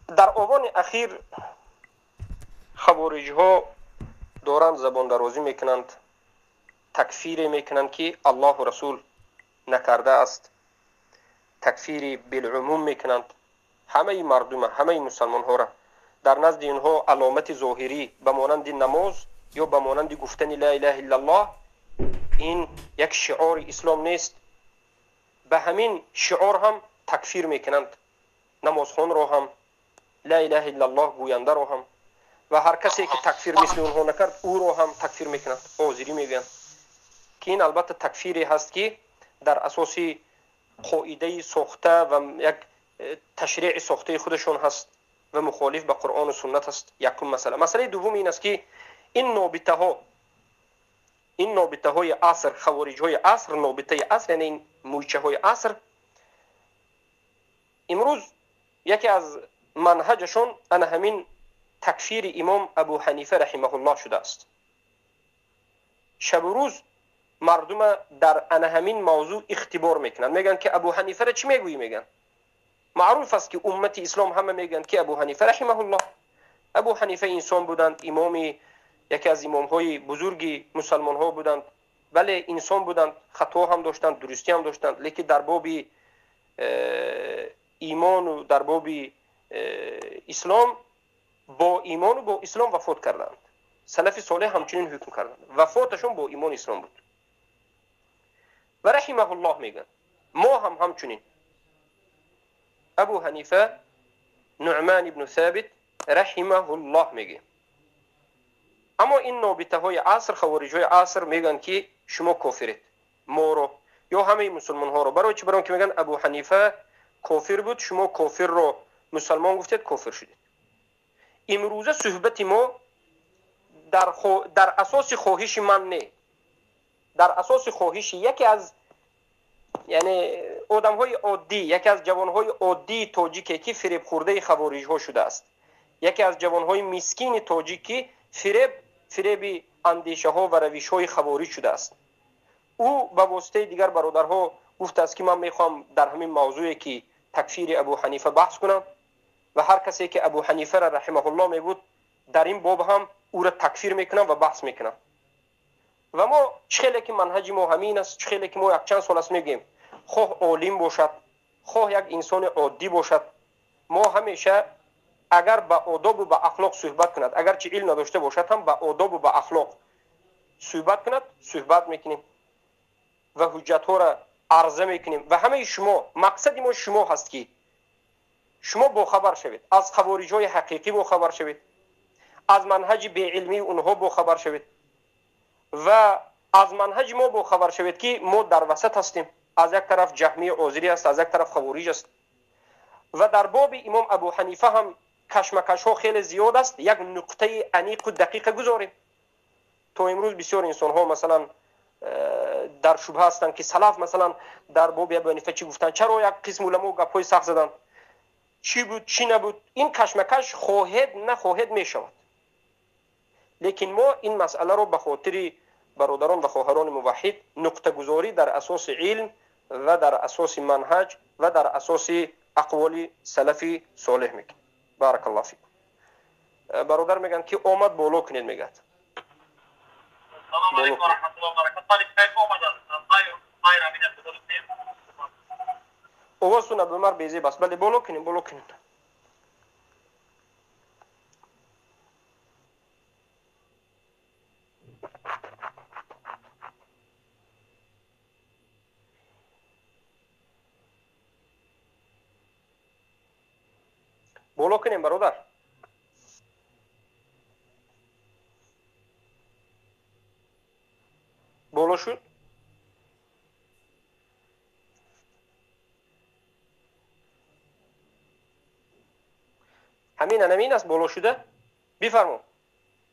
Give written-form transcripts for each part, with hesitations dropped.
Дар овони ахир хавориҷҳо доранд забондарозӣ мекунанд, такфире мекунанд, ки Аллоҳу Расул накардааст, такфири билумум мекунанд ҳамаи мардума, ҳамаи мусалмонҳоро. Дар назди инҳо аломати зоҳирӣ ба монанди намоз ё ба монанди гуфтани ла илаҳа иллаллоҳ ин як шиори ислом нест. Ба ҳамин шиор ҳам такфир мекунанд намозхонро ҳам, ла илаҳа иллаллоҳ гӯяндаро ҳам, ва ҳар касе ки такфир мисли онҳо накард, ӯро ҳам такфир мекунанд, озирӣ мегӯянд, ки ин албатта такфире ҳаст, ки дар асоси қоидаи сохта ва як ташриъи сохтаи худашон ҳаст ва мухолиф ба Қуръону суннат аст. Якум масъала. Масъалаи дуввум ин аст, ки ин нобитаҳо, ин нобитаҳои аср, хавориҷҳои аср, нобитаи аср, яъне ин мӯйчаҳои аср, имрӯз яке аз манҳаҷашон ана ҳамин такфири имом Абу Ҳанифа раҳимаҳуллоҳ шудааст. Шабу рӯз мардума дар ана ҳамин мавзӯъ ихтибор мекунанд. Мегӯянд, ки Абу Ҳанифара чӣ мегӯӣ? Мегӯянд, маъруф аст, ки уммати ислом ҳама мегӯянд, ки Абу Ҳанифа раҳимаҳуллоҳ, Абу Ҳанифа инсон буданд, имоми яке аз имомҳои бузурги мусалмонҳо буданд. Бале, инсон буданд, хато ҳам доштанд, дурустӣ ҳам доштанд, лекин дар боби имону дар боби ислом бо имону бо ислом вафот карданд. Салафи солеҳ ҳамчунин ҳукм карданд, вафоташон бо имон ислом буд ва раҳимаҳуллоҳ мегӯянд. Мо ҳам ҳамчунин Абу Ҳанифа Нуъман ибну Собит раҳимаҳуллоҳ мегӯем. Аммо ин нобитаҳои аср, хавориҷҳои аср мегӯянд, ки шумо кофиред, моро ё ҳамаи мусулмонҳоро. Барои чӣ? Барои он ки мегӯянд Абу Ҳанифа кофир буд, шумо кофирро мусалмон гуфтед, кофир шудед. Имрӯза суҳбати мо дар асоси хоҳиши ман не, дар асоси хоҳиши яке аз, яъне, одамҳои оддӣ, яке аз ҷавонҳои оддии тоҷике, ки фиребхӯрдаи хавориҷҳо шудааст, яке аз ҷавонҳои мискини тоҷик, ки фиреби андешаҳо ва равишҳои хавориҷ шудааст. Ӯ ба воситаи дигар бародарҳо гуфтааст, ки ман мехоҳам дар ҳамин мавзӯе, ки такфири Абу Ҳанифа, баҳс кунам ва ҳар касе ки Абу Ҳанифара раҳимаҳуллоҳ мегӯд, дар ин боб ҳам ӯра такфир мекунам ва баҳс мекунам. Ва мо чӣ хеле ки манҳаҷи мо ҳамин аст, чӣ хеле ки мо якчанд сол аст мегӯем, хоҳ олим бошад, хоҳ як инсони оддӣ бошад, мо ҳамеша агар ба одобу ба ахлоқ суҳбат кунад, агарчи илм надошта бошад ҳам, ба одобу ба ахлоқ суҳбат кунад, суҳбат мекунем ва ҳуҷҷатҳоро арза мекунем. Ва ҳамаи шумо, мақсади мо шумо ҳаст, ки шумо бохабар шавед, аз хавориҷҳои ҳақиқӣ бохабар шавед, аз манҳаҷи беилмии онҳо бохабар шавед ва аз манҳаҷи мо бохабар шавед, ки мо дар васат ҳастем. Аз як тараф ҷаҳмии озирӣ аст, аз як тараф хавориҷ аст. Ва дар боби имом Абу Ҳанифа ҳам кашмакашҳо хеле зиёд аст. Як нуқтаи аниқу дақиқа гузорем. То имрӯз бисёр инсонҳо, масалан, дар шубҳа ҳастанд, ки салаф, масалан, дар боби Абу Ҳанифа чӣ гуфтанд, чаро як қисм уламо гапҳои сахт заданд, чӣ буд, чӣ набуд. Ин кашмакаш хоҳед нахоҳед мешавад, лекин мо ин масъаларо ба хотири бародарон ва хоҳарони муваҳҳид нуқтагузорӣ дар асоси илм ва дар асоси манҳаҷ ва дар асоси ақволи салафи солеҳ мекунем. Баракаллоҳу фикум. Бародар мегӯянд, ки омад, боло кунед, мегӯяд. Салом алейкум ва раҳматуллоҳи ва баракатуҳ. Овозтон, Абдумар, безеб аст. Бале, боло кунем, боло кунем. Боло кунем, бародар. Боло шуд. Ҳамин анамин аст, боло шуда. Бифармо,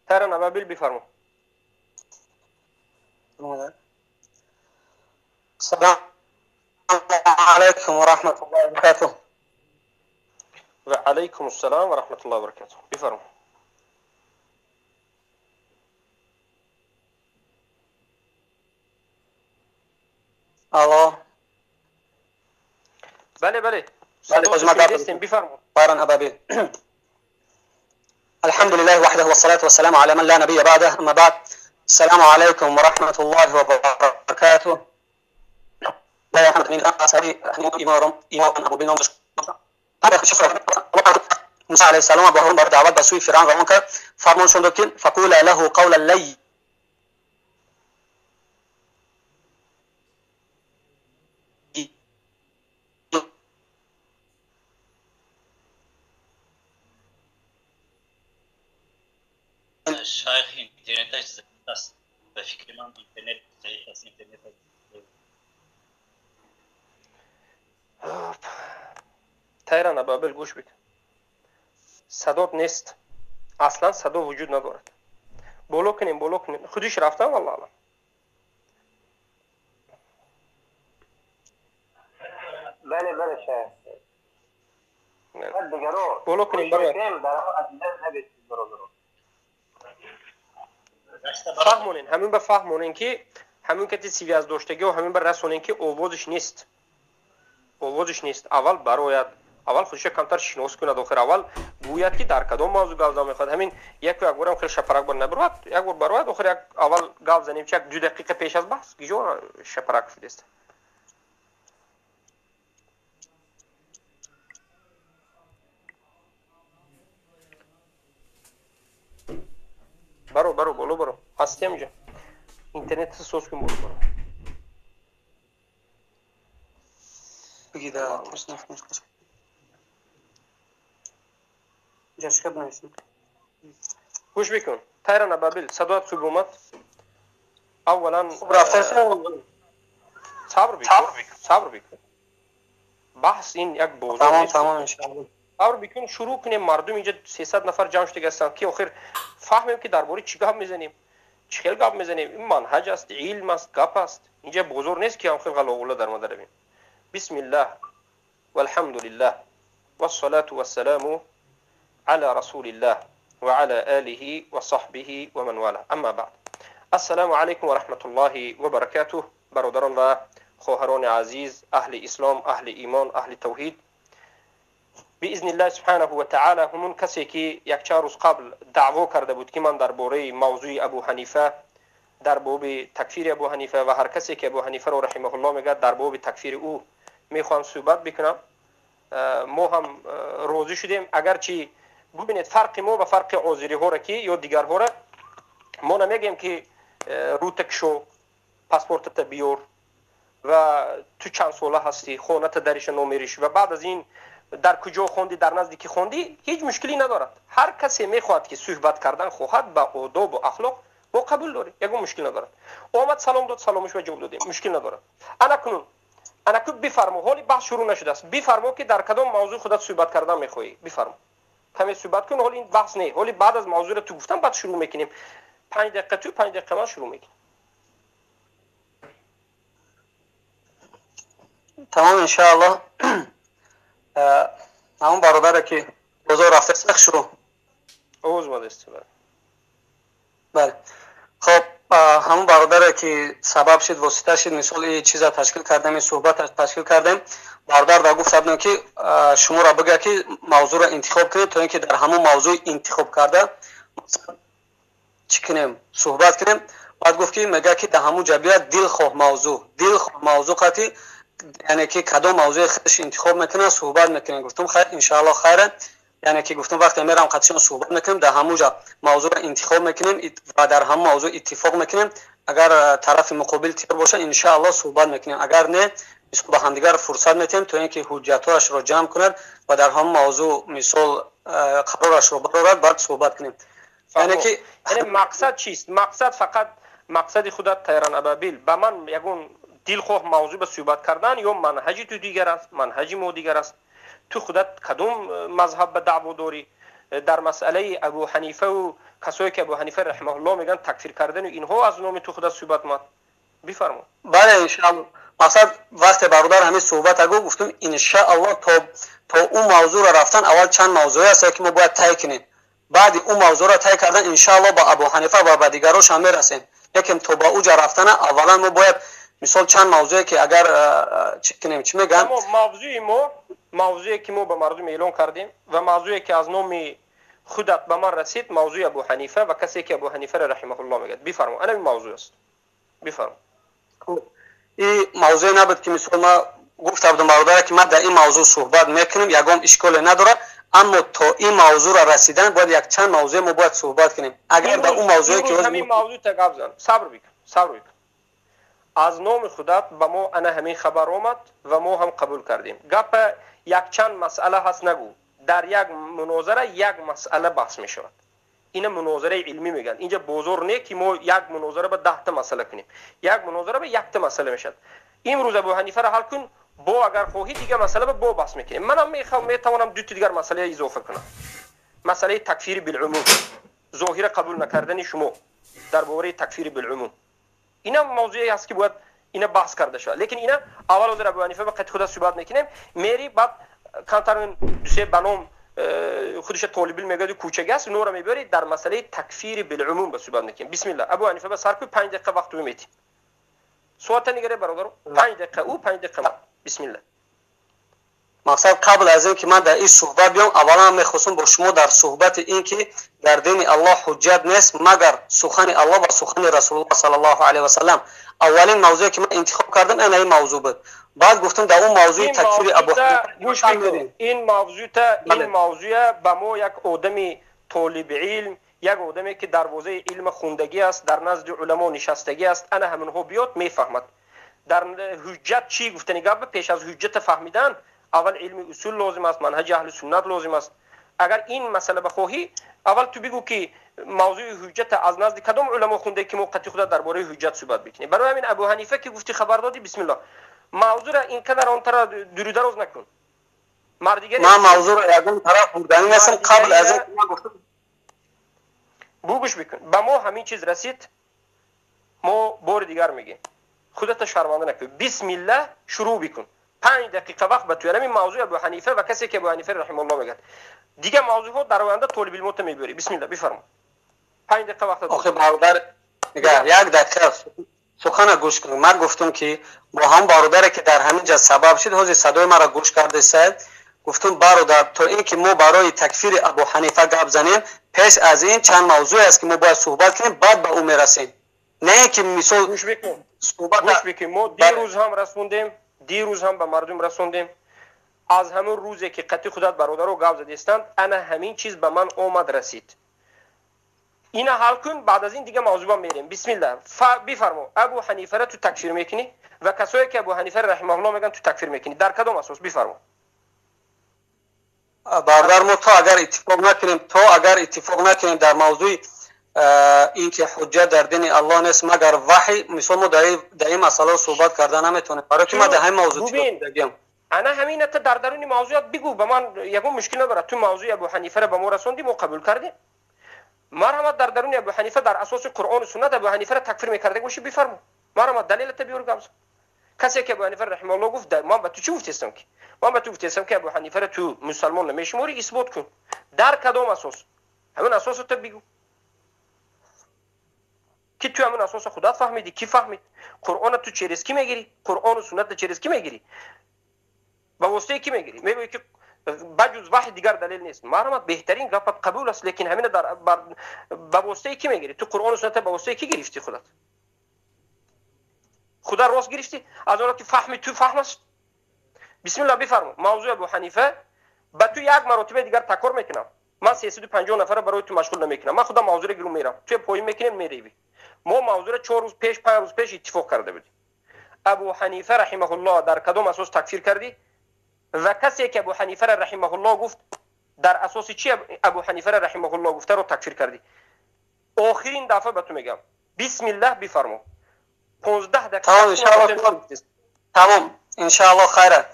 Тайран Абабил, бифармо. Салом алайкум ва раҳматуллоҳи ва баракатуҳ. Ва алайкум ассалом ва раҳматуллоҳи ва баракатуҳ, бифармо. Алло. Бале, бале. بفرمایید. طيران ابابيل. الحمد لله وحده والصلاة والسلام على من لا نبي بعده، اما بعد. السلام عليكم ورحمة الله وبركاته. لا يحمد من موسى عليه السلام با هارون دعوت به سوی فرعون روان کرد، فرمانشون داد که فقولا له قولا لينا. شیخ اینترنتش ضعیف است. به فکر من اینترنت ضعیف است. اینترنت طیران ابابیل گوش بکن. صدات نیست، اصلا صدا وجود ندارد. بالا کنیم، بالا کنیم. خودش رفتن والله العالم. بله بله شیخ. بالا کنیم برای فهمونین، همین به فهمونین که همین که سی از داشتگی و همین به رسونین که آوازش نیست. آوازش نیست. اول براید، اول خودش کمتر شناس کند، آخر اول گوید که در کدام موضوع گپ زدن میخواد. همین یک یک بارم خیلی شپرک بار نبرود، یک بار برود، آخر یک اول گپ زنیم چه 2 دقیقه پیش از بحث گیجو شپرک شده. برو برو بالا برو. هستی اینجا اینترنت سوز کن، برو برو. بگید گوش بکن طیران ابابیل. صدات خوب اومد. اولا صبر بکن، صبر بکن. بحث این یک بازار تمام تمام انشاءالله. صبر بکن شروع کنیم. مردم اینجا 300 نفر جمع شده هستند که آخر فهمیم که درباره چی گپ میزنیم، چه خیلی گپ میزنیم. این منهج است، علم است، گپ است. اینجا بازار نیست که هم خیلی غلا در ما داریم. بسم الله والحمد لله والصلاة والسلام على رسول الله وعلى آله وصحبه ومن والاه. اما بعد، السلام علیکم و رحمت الله و برکاته. برادران و خواهران عزیز، اهل اسلام، اهل ایمان، اهل توحید، باذن الله سبحانه و تعالی همون کسی که یک چند روز قبل دعوا کرده بود که من درباره موضوع ابو حنیفه، در باب تکفیر ابو حنیفه و هر کسی که ابو حنیفه رو رحمه الله میگه در باب تکفیر او میخوام صحبت بکنم، ما هم راضی شدیم. اگرچه ببینید فرق ما و فرق آذری ها را که یا دیگرها را، ما نمیگیم که رو شو، پاسپورتت بیور و تو چند ساله هستی، خونت درش نمیریش و بعد از این در کجا خوندی، در نزدیکی خوندی، هیچ مشکلی ندارد. هر کسی میخواهد که صحبت کردن خواهد با آداب و اخلاق، ما قبول داریم، یگون مشکل ندارد. آمد سلام داد، سلامش و جواب دادیم، مشکل ندارد. انا کنون بفرما، حالی بحث شروع نشده است. بفرما که در کدام موضوع خودت صحبت کردن میخواهی، بفرما. کمی صحبت کن. حالی این بحث نه، حالی بعد از موضوع رو تو گفتم بعد شروع میکنیم. 5 دقیقه تو، 5 دقیقه من شروع میکنیم. تمام انشاءالله. همون برادره که بازار رفته سخت شروع اوز مدستی. بله خب، همون برادره که سبب شد، واسطه شد، مثال این چیزا تشکیل کردم، این صحبت تشکیل کردم، برادر دا گفت بودم که شما را بگه که موضوع را انتخاب کنید تا اینکه در همون موضوع انتخاب کرده چی کنیم، صحبت کنیم. بعد گفت که میگه که در همون جبیه دلخواه موضوع، دلخواه موضوع قطعی، یعنی که کدام موضوع خودش انتخاب میکنه صحبت میکنه. گفتم خیر انشاءالله خیره. یعنی که گفتم وقتی میرم قطعا صحبت میکنم، در همونجا موضوع را انتخاب میکنیم و در هم موضوع اتفاق میکنیم. اگر طرف مقابل تیر باشه انشاءالله صحبت میکنیم، اگر نه مثال به همدیگر فرصت میتیم تا اینکه حجت‌هاش را جمع کند و در هم موضوع مثال قرارش را برآورد، بعد صحبت کنیم. یعنی که مقصد چیست؟ مقصد فقط مقصد خودت طیران ابابیل به من یگون دلخواه موضوع به صحبت کردن یا منهج تو دیگر است، منهج ما دیگر است. تو خودت کدوم مذهب به دعوا داری؟ در مسئله ابو حنیفه و کسایی که ابو حنیفه رحمه الله میگن تکفیر کردن و اینها از نام تو خودت صحبت ما بفرما. بله انشاءالله. مقصد وقت برادر همین صحبت اگو گفتم انشاءالله تا اون موضوع را رفتن اول چند موضوعی هست که ما باید طی کنیم. بعد اون موضوع را طی کردن انشاءالله با ابو حنیفه و با دیگرانش هم میرسیم. یکم تا با اوج رفتن اولا ما باید مثال چند موضوعی که اگر چی کنیم، چی میگن؟ موضوع ما Мавзӯе ки мо ба мардум эълон кардем ва мавзӯе ки аз номи худат ба ман расид, мавзӯи Абу Ҳанифа ва касе ки Абу Ҳанифаро раҳимаҳуллоҳ мегӯяд. Бифармо, ана ин мавзӯ аст, бифармо. Ин мавзӯе набуд ки мисол ма гуфта будам бародаре ки ман дар ин мавзӯъ суҳбат мекунем, ягон ишколе надорад, аммо то ин мавзӯъро расидан бояд якчанд мавзӯе мо бояд суҳбат кунем. Агар ба ӯ мавзӯе ки ҳамин мавзӯъ та гап зан, сабр бикун, сабр бикун. Аз номи худат ба мо ана ҳамин хабар омад ва мо ҳам қабул кардем. Гапа якчанд масъала ҳаст нагӯ. Дар як мунозара як масъала баҳс мешавад. Ина мунозараи илмӣ мегӯянд. Инҷа бозор не ки мо як мунозара ба 10-та масъала кунем. Як мунозара ба якта масъала мешавад. Имрӯз Абу Ҳанифаро ҳал кун, бо агар хоҳӣ дигар масъала ба бо баҳс мекунем. Манам метавонам дута дигар масъала изофа кунам. Масъалаи такфири билумум, зоҳира қабул накардани шумо дар бораи такфири билумум. Ина мавзӯе ҳаст ки бояд ина баҳс карда шавад. Лекин ина аввал ҳозир Абу Ҳанифа ба қати худа суҳбат мекунем. Мери баъд камтар дусе ба ном худиша толибилм мегӯяд, кӯчаги аст, нора мебиёред, дар масъалаи такфири билумум ба суҳбат мекунем. Бисмилла, Абу Ҳанифа ба сар кун, 5 дақиқа вақт метим. Соата нигаре бародаро, 5 дақиқа ӯ, 5 дақиқа ман. Бисмилла. Мақсад қабл аз ин ки ман дар ин суҳбат биём, аввалан мехостам бо шумо дар суҳбати ин ки дар дини Аллоҳ ҳуҷҷат нест магар сухани Аллоҳ ва сухани Расулуллоҳ саллаллоҳу алайҳи васаллам. Аввалин мавзӯе ки ман интихоб кардам ана ин мавзӯъ буд. Баъд гуфтам дар он мавзӯи такфири Абу Ҳанифа. Ин мавзӯта, ин мавзӯя ба мо як одами толиби илм, як одаме ки дарвозаи илм хундагӣ аст, дар назди уламо нишастагӣ аст, ана ҳаминҳо биёд мефаҳмад. Дар ҳуҷҷат чӣ гуфтани гап, пеш аз ҳуҷҷата фаҳмидан аввал илми усул лозим аст, манҳаҷи аҳли суннат лозим аст. Агар ин масъала бахоҳӣ, аввал ту бигӯ ки мавзӯи ҳуҷҷата аз назди кадом уламо хунде ки мо қати худа дар бораи ҳуҷҷат суҳбат бикунем. Барои ҳамин Абу Ҳанифа ки гуфти хабар додӣ, бисмиллоҳ. Мавзӯра ин қадар он тараф дуру дароз накун. Мардигари ман мавзӯро ягон тараф бурданӣ нестам. Қабл аз ин ман гуфтам бугӯш бикун. Ба мо ҳамин чиз расид, мо бори дигар мегӯем. Худата шарманда накун. Бисмиллаҳ шурӯъ бикун. 5 дақиқа вақт ба туя. Ҳамин мавзӯи Абу Ҳанифа ва касе ки Абу Ҳанифа раҳимаҳуллоҳ мегӯяд. Дигар мавзӯъҳо дар оянда толибилмота мебиёрӣ. Бисмиллаҳ бифармо. 5 дақиқа вақт. Охи бародар, нигоҳ, як дақиқа сухана гӯш кун. Ман гуфтам ки бо ҳам бародаре ки дар ҳамин ҷа сабаб шуд, ҳозир садои маро гӯш кардесад, гуфтам бародар, то ин ки мо барои такфири Абу Ҳанифа гап занем, пеш аз ин чанд мавзӯе аст ки мо бояд суҳбат кунем, баъд ба ӯ мерасем. Не ин ки мисол гӯш бикун. Гӯш бикун. Мо дирӯз ҳам расондем, дирӯз ҳам ба мардум расондем. Аз ҳамон рӯзе ки қати худат бародаро гап задистанд, ана ҳамин чиз ба ман омад расид. Ина ҳал кун, баъд аз ин дига мавзӯъ мерем. Бисмиллаҳ. Бифармо, Абу Ҳанифаро ту такфир мекунӣ ва касое ки Абу Ҳанифаро раҳимаҳуллоҳ мегӯянд ту такфир мекунӣ. Дар кадом асос? Бифармо. Бародар, мо то агар иттифоқ накунем, то агар иттифоқ накунем дар мавзӯи ин ки ҳуҷҷат дар дини Аллоҳ нест магар ваҳй, мисол мо дар ин масъала суҳбат карда наметавонем. Барои ки ман дар ҳамин мавзӯъ дигам. Ана ҳамината дар даруни мавзӯят бигӯ, ба ман ягон мушкил надорад. Ту мавзӯи Абу Ҳанифаро ба мо расондӣ, мо қабул кардем. Марҳамат, дар даруни Абу Ҳанифа дар асоси Қуръону суннат Абу Ҳанифаро такфир мекарда бошӣ, бифармо. Марҳамат, далелата биёр, гап зан. Касе ки Абу Ҳанифа раҳимаҳуллоҳ гуфт, ман ба ту чӣ гуфтестам ки? Ман ба ту гуфтестам ки Абу Ҳанифаро ту мусалмон намешуморӣ, исбот кун. Дар кадом асос? Ҳамин асосата бигӯ. Ки ту ҳамин асоса худат фаҳмидӣ, ки фаҳмид? Қуръона ту через кӣ мегирӣ? Қуръону суннатро через кӣ мегирӣ? Ба воситаи кӣ мегирӣ? Мегӯӣ ки ба ҷуз ваҳй дигар далел нест. Марҳамат, беҳтарин гапат қабул аст, лекин ҳамина ба воситаи кӣ мегирӣ? Ту Қуръону суннатро ба воситаи кӣ гирифтӣ худат? Худа рост гирифтӣ? Аз он ки фаҳми ту фаҳм аст? Бисмиллаҳ бифармо. Мавзӯи Абу Ҳанифа ба ту як маротиба дигар такрор мекунам. Ман 350 нафара барои ту машғул намекунам. Ман худам мавзӯро гиру мерам. Ту поин мекунем, мереви. Мо мавзӯро 4 рӯз пеш, 5 рӯз пеш иттифоқ карда будем. Абу Ҳанифа раҳимаҳуллоҳ дар кадом асос такфир кардӣ? Ва касе ки Абу Ҳанифаро раҳимаҳуллоҳ гуфт, дар асоси чӣ Абу Ҳанифаро раҳимаҳуллоҳ гуфтаро такфир кардӣ? Охирин дафъа ба ту мегӯям. Бисмиллаҳ бифармо. 15 дақиқа. Тамом, иншааллоҳ хайра.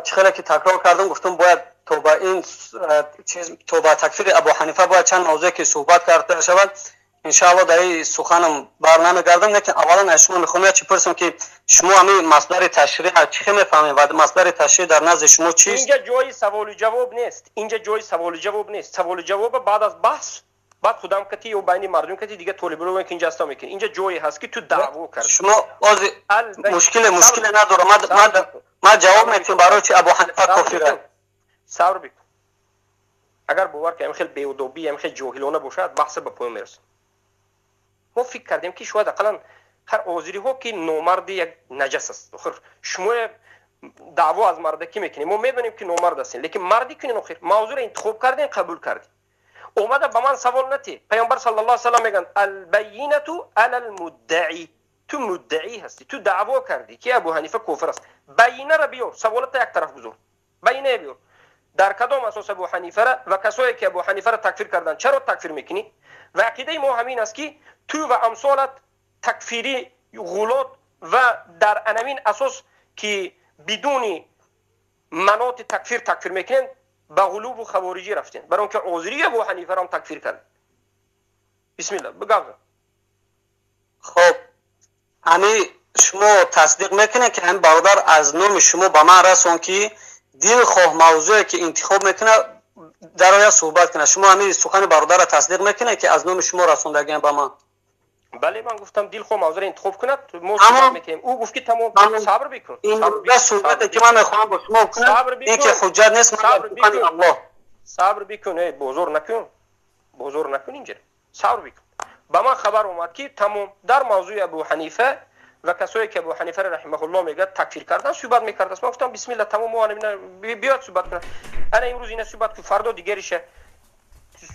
Чӣ хеле ки такрор кардам, гуфтам бояд то ба ин чиз, то ба такфири Абу Ҳанифа бояд чанд мавзӯе ки суҳбат карда шавад. Иншааллоҳ дар ин суханам барнамегардам, лекин аввалан аз шумо мехоҳам як чӣ пурсам ки шумо ҳамин масдари ташриъ чӣ хел мефаҳмед ва масдари ташриъ дар назди шумо чист? Инҷа ҷои саволу ҷавоб нест. Инҷа ҷои саволу ҷавоб нест. Саволу ҷавоб баъд аз баҳс, баъд худам кати ё байни мардум кати дига толибилмон ки инҷа ҳастам мекунӣ. Инҷа ҷое ҳаст ки ту даъво кардӣ. Шумо мушкиле надорам. Ман ҷавоб метиҳам, барои чи Абу Ҳанифа кофир аст. Сабр бикун. Агар бовар ки ҳамин хел беудобӣ, ҳамин хел ҷоҳилона бошад, баҳса ба поён мерасад. Мо фикр кардем, ки шояд ақаллан ҳар озириҳо, ки номарди як наҷас аст. Охир шумо даъво аз мардакӣ мекунем, мо медонем, ки номард ҳастем, лекин мардӣ кунен. Охир мавзӯро интихоб кардем, қабул кардем. Омада ба ман савол натӣ. Паёмбар саллаллоҳу алайҳи васаллам мегӯянд: албайинату алал муддаӣ. Ту муддаӣ ҳастӣ, ту даъво кардӣ, ки Абу Ҳанифа кофир аст. Байинара биёр, саволата як тараф гузор, байина биёр. Дар кадом асос Абу Ҳанифара ва касое ки Абу Ҳанифара такфир карданд, чаро такфир мекунӣ? Ва ақидаи мо ҳамин аст, ки ту ва амсолат такфирӣ ғулот ва дар анамин асос, ки бидуни маноти такфир такфир мекунем, ба ғулуву хавориҷӣ рафтем, барои он ки озирӣ Абу Ҳанифарам такфир кард. Бисмилла, бигавза. Хоб, ҳами шумо тасдиқ мекунед, ки ҳамин бародар аз номи шумо ба ман расон, ки дилхоҳ мавзӯе ки интихоб мекунад, дароя суҳбат кунад. Шумо ҳамин сухани бародарро тасдиқ мекунед, ки аз номи шумо расондагиам ба ман? Бале, ман гуфтам, дилхоҳ мавзӯро интихоб кунад, мо суҳбат мекунем. Ӯ гуфт, ки тамом, сабр бикун. Суҳбате ки ман мехоҳам бо шумо кунам, ин ки ҳуҷҷат нест, сухани Аллоҳ. Сабр бикун, э бозор накун, бозор накун инҷа, сабр бикун. Ба ман хабар омад, ки тамом дар мавзӯи Абу Ҳанифа ва касое ки Абу Ҳанифара раҳимаҳуллоҳ мегӯяд такфир кардан суҳбат мекардааст. Ман гуфтам: бисмилла, тамом, мо биёд, суҳбат кунад. Ана имрӯз ина суҳбат кун, фардо дигариша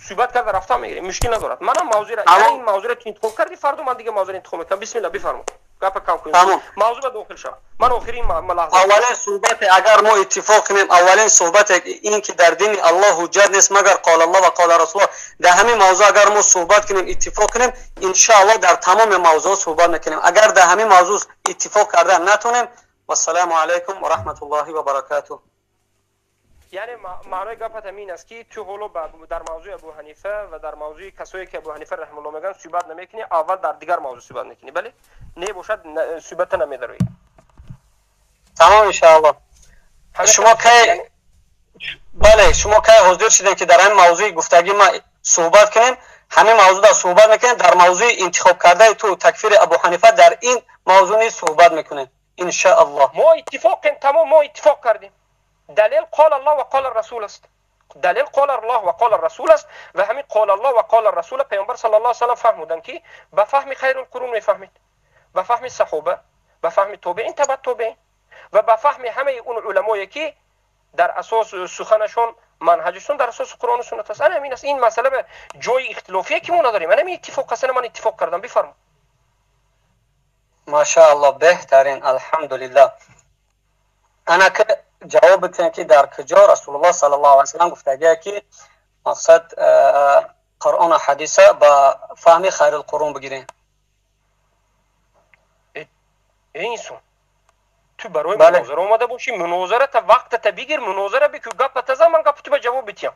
суҳбат карда рафта мегирем, мушкил надорад. Манам мавзӯра, ин мавзӯра ту интихоб кардӣ, фардо ман дига мавзӯра интихоб мекунам. Бисмилла, бифармо, гапа кам кунем, мавзӯ ба дохил шав. Ман охирин лаҳза. Аввалин суҳбате, агар мо иттифоқ кунем, аввалин суҳбате ин ки дар дини Аллоҳ ҳуҷҷат нест, магар қол Аллоҳ ва қола Расулуллоҳ, дар ҳамин мавзӯъ агар мо суҳбат кунем, иттифоқ кунем, иншоаллоҳ дар тамоми мавзӯъ суҳбат мекунем. Агар дар ҳамин мавзӯъ иттифоқ кардан натонем, вассалому алайкум ва раҳматуллоҳи ва баракатуҳ. Яъне маънои гапат ҳамин аст, ки ту ҳоло дар мавзӯи Абу Ҳанифа ва дар мавзӯи касое ки Абу ҳанифа раҳималлоҳ мегӯянд суҳбат намекунӣ, аввал дар дигар мавзӯъ суҳбат мекунӣ, бале? Не бошад, суҳбата намедароӣ. Тамом, иншоаллоҳ. Шумо кай, бале, шумо кай ҳозир шудем, ки дар ҳамин мавзӯи гуфтагӣ ма суҳбат кунем, ҳамин мавзӯъ дар суҳбат мекунем. Дар мавзӯи интихоб кардаи ту, такфири Абу Ҳанифа, дар ин мавзӯъ низ суҳбат мекунем, иншоаллоҳ. Мо иттифоқем, тамом, мо иттифоқ кардем. Далел қол Аллоҳ ва қол Расул аст. Далел қол Аллоҳ ва қол Расул аст ва ҳамин қол Аллоҳ ва қол Расул паёмбар саллаллоҳу алайҳи васаллам фаҳмуданд, ки ба фаҳми хайрул қурун мефаҳмид, ба фаҳми саҳоба, ба фаҳми тобеин, таба тобеин ва ба фаҳми ҳамаи он уламое, ки дар асос суханашон, манҳаҷашон дар асоси Қуръону суннат аст. Ана ҳамин аст. Ин масъала ба ҷои ихтилофие ки мо надорем, ана ҳамин иттифоқ аст. Ана ман иттифоқ кардам, бифармо. Машааллоҳ, беҳтарин, алҳамдулиллаҳ. Ана ки ҷавоб битем, ки дар куҷо Расулуллоҳ саллаллоҳу алайҳи васаллам гуфтагия, ки мақсад Қуръону ҳадиса ба фаҳми хайрулқурун бигирем? Э инсон, ту барои мунозара омада бошӣ, мунозарата вақтата бигир, мунозара бикун, гапата зан, ман гапи ту ба ҷавоб битиҳам.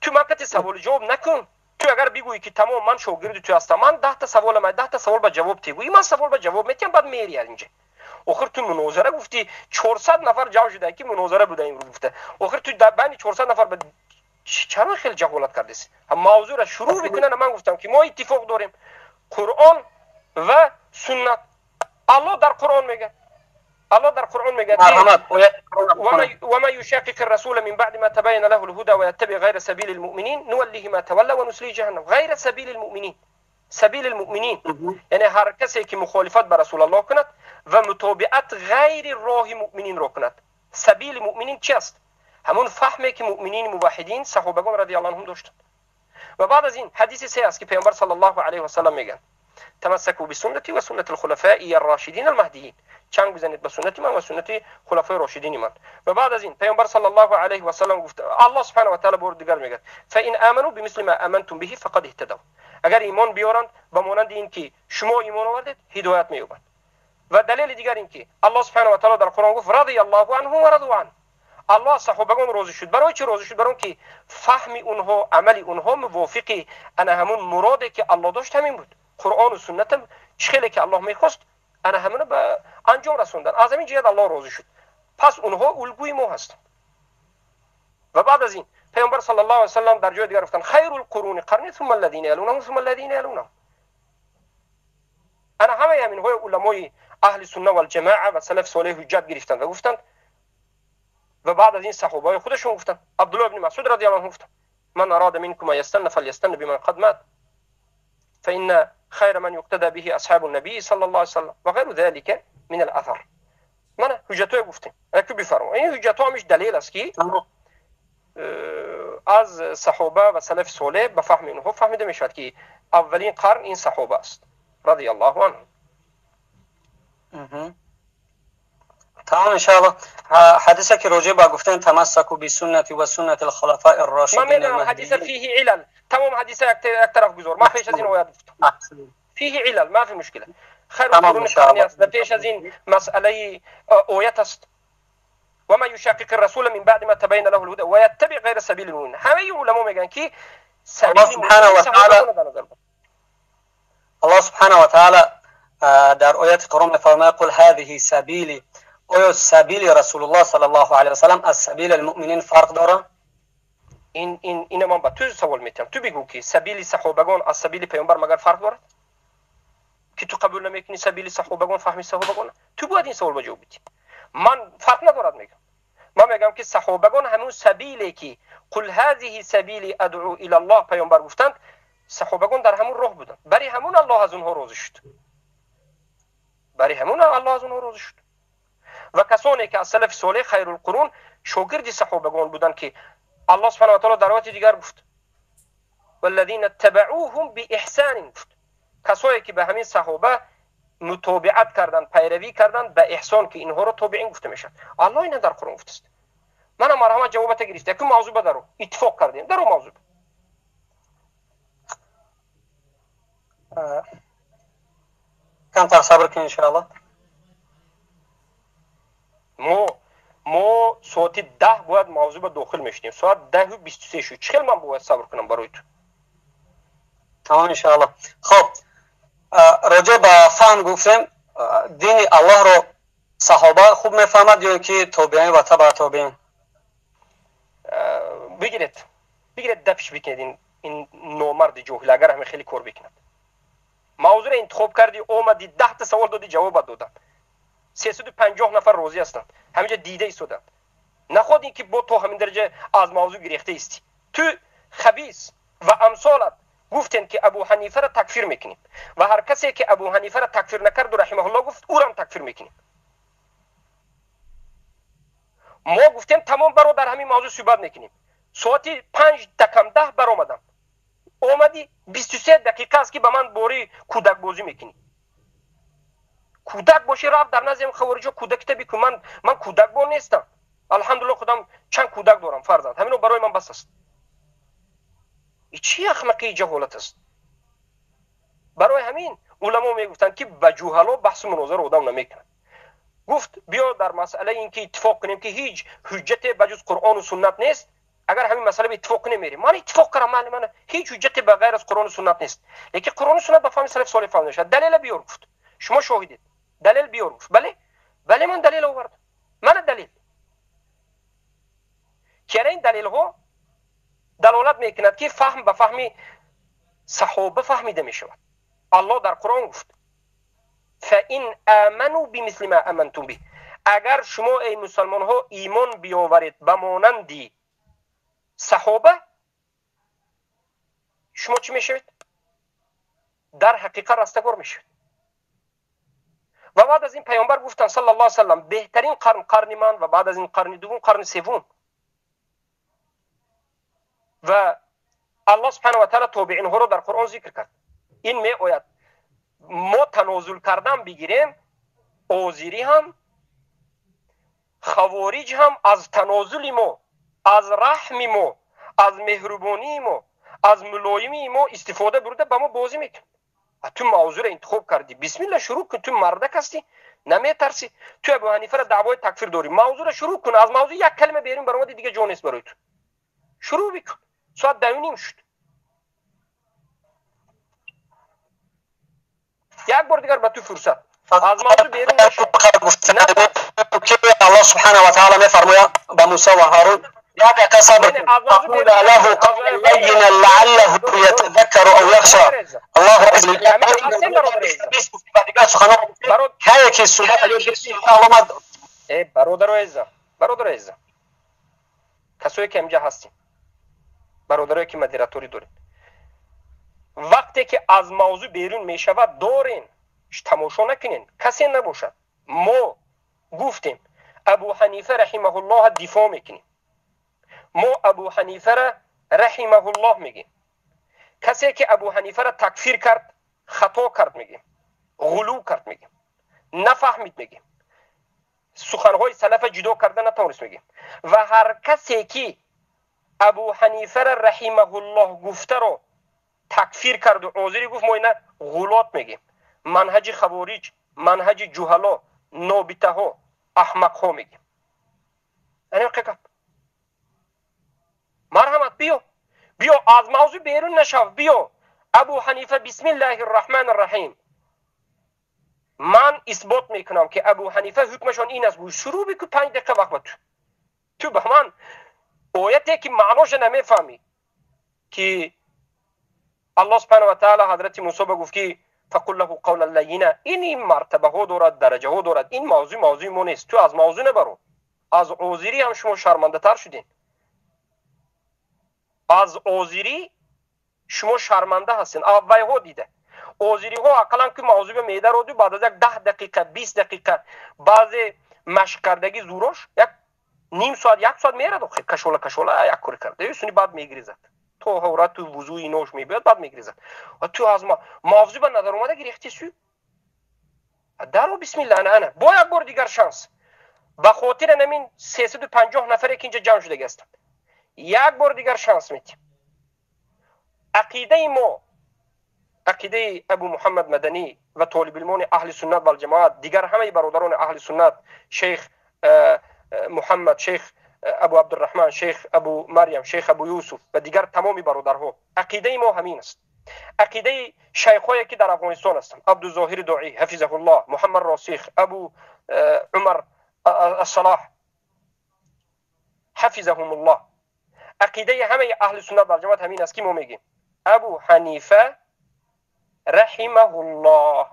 Ту ман кати саволи ҷавоб накун. Ту агар бигӯӣ, ки тамом, ман шогирди ту ҳастам, ман 10-та саволам, 10-та савол ба ҷавоб тегӯӣ, ман савол ба ҷавоб метиҳам, баъд мери аз инҷа. Охир ту мунозара гуфтӣ, 400 нафар ҷамъ шуда, ки мунозара буда имрӯз гуфта. Охир ту дар байни 400 нафар чаро хеле ҷаҳолат кардеси? Мавзӯъра шурӯъ бикунан. Ман гуфтам, ки мо иттифоқ дорем: Қуръон ва суннат. Аллоҳ дар Қуръон мегӯяд, Аллоҳ дар Қуръон мегӯяд: ومن يشاقق الرسول من بعد ما تبين له الهدى ويتبع غير سبيل المؤمنين نوله ما تولى ونصله جهنم. غير سبيل المؤمنين، سبیل المؤمنین، یعنی هر کسی که مخالفت با رسول الله کند و متابعت غیر راه مؤمنین را کند. سبیل مؤمنین چی است؟ همون فهمی که مؤمنین موحدین، صحابگان رضی الله عنهم داشتند. و بعد از این حدیث سه است که پیامبر صلی الله علیه و سلم میگن: تمسكوا بسنتي وسنة الخلفاء الراشدين المهدیین. چنگ بزنید به سنت من و سنت خلفای راشدین من. و بعد از این پیامبر صلی الله علیه و سلم گفت، الله سبحانه و تعالی بار دیگر میگه: فإن آمنوا بمثل ما آمنتم به فقد اهتدوا. اگر ایمان بیارند به مانند این که شما ایمان آوردید، هدایت مییابند. و دلیل دیگر این که الله سبحانه و تعالی در قرآن گفت: رضی الله عنهم و رضوا عنه. الله صحابگان راضی شد. برای چی راضی شد؟ برای که فهم اونها، عمل اونها موافق انا همون مراده که الله داشت همین بود. قرآن و سنت چه که الله میخواست، انا همون به انجام رسوندن. از همین جهت الله راضی شد. پس اونها الگوی ما هستند. و بعد از این پیامبر صلی الله علیه و سلم در جای دیگر گفتن: خیر القرون قرنی ثم الذين يلونهم ثم الذين يلونهم. انا همه همین های علمای اهل سنت و الجماعه و سلف صالح حجت گرفتند و گفتند و بعد از این صحابه های خودشون گفتن. عبدالله بن مسعود رضی الله عنه گفتن من اراد منكم ان يستن فليستن بمن قد مات فإن خير من يقتدى به اصحاب النبي صلى الله عليه وسلم و غیر ذلك من الاثر. من حجت گفتیم اکو بفرما. این حجت همش دلیل است که از صحابه و سلف صالح به فهم اینها فهمیده می شود که اولین قرن این صحابه است رضی الله عنه. تمام انشاءالله. حدیثی که راجع به گفتن تمسکوا بسنتی و سنت الخلفاء الراشدین، من میدونم حدیث فیه علل. تمام حدیث یک طرف گذار، ما پیش از این آیات گفتم فیه علل، ما فی مشکله. خیر القرون قرنی است و پیش از این مسئله آیت است و ما یشاقق الرسول من بعد ما تبین له الهدى و یتبع غیر سبیل المؤمنین. همه علما میگن که سبیل سبحانه و تعالی، الله سبحانه و تعالی در آیت قرآن میفرماید قل هذه سبیلی. آیا سبیل رسول الله صلی الله علیه و سلم از سبیل المؤمنین فرق داره؟ این این این من با تو سوال میتم. تو بگو که سبیل صحابگان از سبیل پیامبر مگر فرق دارد؟ که تو قبول نمیکنی سبیل صحابگان، فهمی صحابگان؟ تو باید این سوال جواب بدی. من فرق ندارد میگم. من میگم که صحابگان همون سبیلی که قل هذه سبیلی ادعو الی الله پیامبر گفتند، صحابگان در همون راه بودند. برای همون الله از اونها راضی شد. برای همون الله از اونها راضی شد. و کسانی که از سلف صالح خیر القرون شاگرد صحابگان بودند که الله سبحانه و تعالی در آیات دیگر گفت والذین اتبعوهم باحسان گفت، کسایی که به همین صحابه متابعت کردند، پیروی کردند به احسان، که اینها رو تابعین گفته میشن. الله اینه در قرآن گفته است. منم مرحمت جوابت گرفته که موضوع بدارو اتفاق کردیم در موضوع. کمتر صبر کن انشاءالله. ما ساعت 10 باید موضوع به داخل میشدیم، ساعت 10:23 شد. چخیل من باید صبر کنم برای تو؟ تمام انشاءالله. خب راجع به فهم گفتیم، دین الله رو صحابه خوب میفهمد یا که تابعین و تبع تابعین؟ بگیرید بگیرید دفش بکنید این نامرد جاهل اگر همه خیلی کار بکند. موضوع رو انتخاب کردی، اومدی 10 تا سوال دادی، جواب دادم. 350 نفر راضی هستند، همینجا دیده ایستادند. نخواد اینکه با تو همین درجه از موضوع گریخته ایستی. تو خبیث و امثالت گفتن که ابو حنیفه را تکفیر میکنیم و هر کسی که ابو حنیفه را تکفیر نکرد و رحمه الله گفت او را هم تکفیر میکنیم. ما گفتیم تمام برو در همین موضوع صحبت میکنیم. ساعت 4:55 برآمدم، اومدی 23 دقیقه است که به من باری کودک بازی میکنی. کودک باشی رفت در نزد خوارجا کودک تا بکن. من کودک با نیستم، الحمدلله خودم چند کودک دارم فرزند، همینو برای من بس است. این چی احمقی جهالت است؟ برای همین علما میگفتند که به جهلا بحث مناظره آدم نمیکنه. گفت بیا در مسئله اینکه اتفاق کنیم که هیچ حجت بجز قرآن و سنت نیست، اگر همین مسئله به اتفاق کنیم میریم. من اتفاق کردم، من هیچ حجت به غیر از قرآن و سنت نیست، لیکن قرآن و سنت به فهم سلف صالح فهمیده شد. دلیل بیار گفت، شما شاهدید، دلیل بیار گفت. بله بله من دلیل آوردم، من دلیل که این دلیل ها دلالت میکند که فهم به فهم صحابه فهمیده میشود. الله در قرآن گفت فإن آمنوا بمثل ما آمنتم به، اگر شما ای مسلمان ها ایمان بیاورید به مانند صحابه، شما چی میشوید؟ در حقیقت رستگار میشوید. و بعد از این پیامبر گفتن صلی الله علیه وسلم بهترین قرن قرن من و بعد از این قرن دوم قرن سوم. و الله سبحانه و تعالی تابعین ها رو در قرآن ذکر کرد. این می آید ما تنازل کردن بگیریم، آذری هم خوارج هم از تنازل ما، از رحم ما، از مهربانی ما، از ملایمی ما استفاده برده به ما بازی میکنه. تو موضوع را انتخاب کردی، بسم الله شروع کن. تو مردک هستی، نمیترسی. تو ابو حنیفه را دعوای تکفیر داری، موضوع را شروع کن. از موضوع یک کلمه بیرون برآمدی دیگه جا نیست برای تو. شروع بکن. ساعت 10:30 شد. یک بار دیگر به تو فرصت از موضوع بیرون نشو. الله سبحانه و تعالی میفرماید به موسی و هارون یک دقیقه صبر کن، فقولا له قولا لینا لعله یتذکر او یخشى. الله عز وجل. برادر عزیزم، برادر عزیزم، Касое ки ҳаминҷа ҳастем, бародарое ки модераторӣ доред, вақте ки аз мавзӯъ берун мешавад, дорен тамошо накунен, касе набошад. Мо гуфтем, Абу Ҳанифа раҳимаҳуллоҳ дифоъ мекунем. Мо Абу Ҳанифара раҳимаҳуллоҳ мегем. Касе ки Абу Ҳанифара такфир кард, хато кард мегем, ғулув кард мегем, нафаҳмид мегем, суханҳои салафа ҷудо карда натавонист мегем. Ва ҳар касе ки Абу Ҳанифара раҳимаҳуллоҳ гуфтаро такфир карду озири гуфт, мо ина ғулот мегем, манҳаҷи хавориҷ, манҳаҷи ҷуҳало, нобитаҳо, аҳмақҳо мегем. Гап. Марҳамат, биё, биё, аз мавзӯъ берун нашав, биё. Абу Ҳанифа, бисмиллаҳи рраҳмани рраҳим, ман исбот мекунам, ки Абу Ҳанифа ҳукмашон ин аст. Шурӯъ бику, 5 дақиқа вақт ба ту. Ту ба ман ояте ки маъноша намефаҳмӣ, ки Аллоҳ субҳана ва таала ҳазрати Мусо ба гуфт, ки فقل له قولا لینا, ин мартабаҳо дорад, дараҷаҳо дорад. Ин мавзӯъ мавзӯи мо нест. Ту аз мавзӯъ набаро. Аз озирӣ ҳам шумо шармандатар шудем. Аз озирӣ шумо шарманда ҳастен. Вайҳо дида, озириҳо ақаллан ки мавзӯъ ба медароду, баъд аз як 10 дақиқа, 20 дақиқа, баъзе машқкардагӣ зурош як ним соат, як соат мерад, охир кашола кашола як кори карда, суни баъд мегиризад, то ҳорату вузӯи нош мебиёд, баъд мегиризад. Ту аз мавзӯъ ба назар омада гирехти сӯ даро. Бисмилла, ана, ана бо як бор дигар шанс ба хотири намин 350 нафаре ки инҷа ҷамъ шудаги ҳастанд, як бор дигар шанс метим. Ақидаи мо, ақидаи Абу Муҳаммад Маданӣ ва толибилмони аҳли суннат валҷамоат, дигар ҳамаи бародарони аҳли суннат, шейх Муҳаммад, шейх Абу Абдурраҳман, шейх Абу Марьям, шейх Абу Юсуф ва дигар тамоми бародарҳо, ақидаи мо ҳамин аст. Ақидаи шайхҳое ки дар Афғонистон ҳастанд, Абдузоҳири Доӣ ҳафизаҳуллоҳ, Муҳаммад Росих, Абу Умар Ассалоҳ ҳафизаҳумуллоҳ, ақидаи ҳамаи аҳли суннат валҷамоат ҳамин аст, ки мо мегӯем Абу Ҳанифа раҳимаҳуллоҳ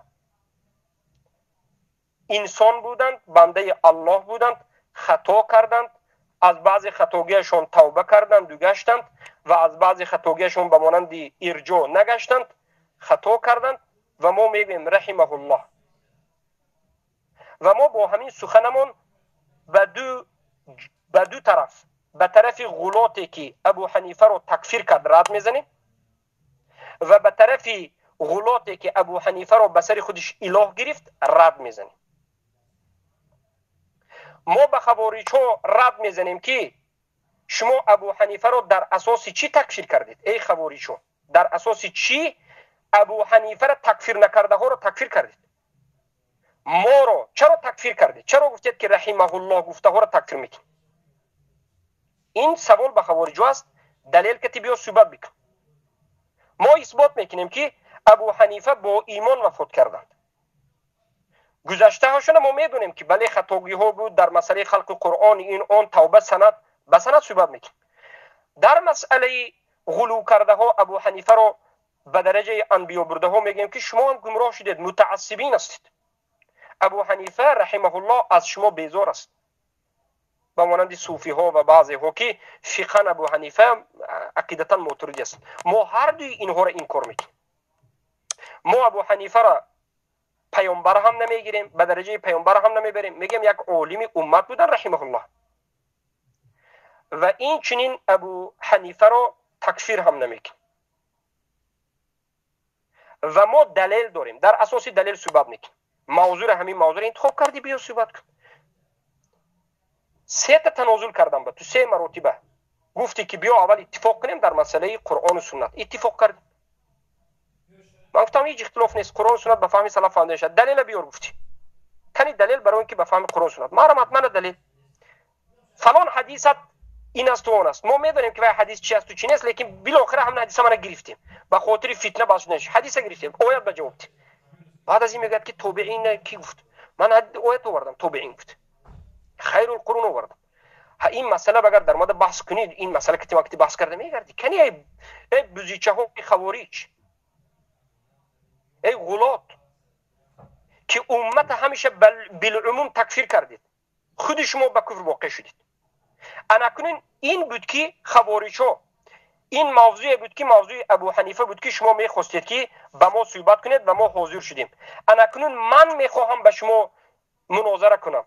инсон буданд, бандаи Аллоҳ буданд, хато карданд, аз баъзе хатогиашон тавба карданду гаштанд ва аз баъзе хатогиашон ба монанди ирҷо нагаштанд, хато карданд ва мо мегӯем раҳимаҳуллоҳ. Ва мо бо ҳамин суханамон ба ду тараф, ба тарафи ғулоте ки Абу Ҳанифаро такфир кард, рад мезанем ва ба тарафи ғулоте ки Абу Ҳанифаро ба сари худиш илоҳ гирифт, рад мезанем. Мо ба хавориҷҳо рад мезанем, ки шумо Абу Ҳанифаро дар асоси чӣ такфир кардед? Эй хавориҷҳо, дар асоси чӣ Абу Ҳанифара такфир накардаҳоро такфир кардед? Моро чаро такфир кардед? Чаро гуфтед, ки раҳимаҳуллоҳ гуфтаҳоро такфир мекунед? Ин савол ба хавориҷҳо аст. Далел кати биё, суҳбат бикун. Мо исбот мекунем, ки Абу Ҳанифа бо имон вафот карданд. Гузаштаҳошона мо медонем, ки бале, хатогиҳо буд дар масъалаи халқи Қуръон, ин он, тавба, санад ба санад суҳбат мекунем. Дар масъалаи ғулув кардаҳо, Абу Ҳанифаро ба дараҷаи анбиё бурдаҳо, мегӯем, ки шумо ҳам гумроҳ шудед, мутаассибин ҳастед. Абу Ҳанифа раҳимаҳуллоҳ аз шумо безор аст, ба монанди суфиҳо ва баъзеҳо, ки фиқҳан Абу Ҳанифа, ақидатан мотуридӣ ҳастанд. Мо ҳар дуи инҳоро инкор мекунем. Мо Абу Ҳанифара паёмбар ҳам намегирем, ба дараҷаи паёмбар ҳам намебарем. Мегӯем, як олими уммат будан раҳимаҳуллоҳ. Ва ин чунин Абу Ҳанифаро такфир ҳам намекунем ва мо далел дорем, дар асоси далел суҳбат мекунем. Мавзӯра, ҳамин мавзӯра интихоб кардӣ, биё, суҳбат кун. Сета танозул кардам ба ту, се маротиба гуфтӣ, ки биё, аввал иттифоқ кунем дар масъалаи Қуръону суннат. Иттифоқ кардем. Ман гуфтам, ҳеҷ ихтилоф нест, Қуръону суннат ба фаҳми салаф фаҳмида мешавад. Далела биёр, гуфтӣ. Кани далел барои он ки ба фаҳми Қуръону суннат? Марҳамат, мана далел, фалон ҳадисат ин асту он аст. Мо медонем, ки вай ҳадис чи асту чи нест, лекин билохира ҳамин ҳадиса мана гирифтем ба хотири фитна бас шуданаш. Ҳадиса гирифтем, оят ба ҷавоб дем. Баъд аз ин мегӯяд, ки тобеин ки гуфт. Ман оят овардам, тобеин гуфт, хайрул қурун овардам. Ин масъала агар дар омада баҳс кунед, ин масъала кати вақти баҳс карда мегардӣ. Кани, эй бузичаҳои хавориҷ, эй ғулот, ки уммата ҳамеша билумум такфир кардед, худи шумо ба куфр воқеъ шудед. Анакунун ин буд ки хавориҷҳо, ин мавзӯе буд ки мавзӯи Абу Ҳанифа буд, ки шумо мехостед ки ба мо суҳбат кунед ва мо ҳозир шудем. Анакунун ман мехоҳам ба шумо мунозара кунам.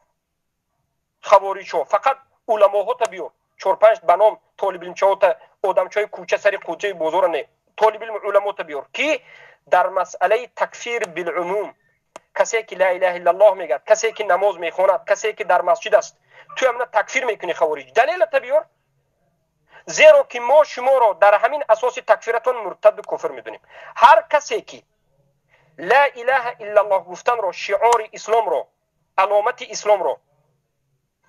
Хавориҷҳо фақат уламоҳота биёр, чор-панҷ ба ном толибилмчаота, одамчаҳои кӯча, сари кӯчаи бозора не, толибилм уламота биёр, ки дар масъалаи такфир билумум, касе ки ла илаҳа иллаллоҳ мегӯяд, касе ки намоз мехонад, касе ки дар масҷид аст, ту ҳамина такфир мекунӣ, хавориҷ, далелата биёр, зеро ки мо шуморо дар ҳамин асоси такфиратон муртаду кофир медонем. Ҳар касе ки ла илаҳа иллаллоҳ гуфтанро шиори исломро, аломати исломро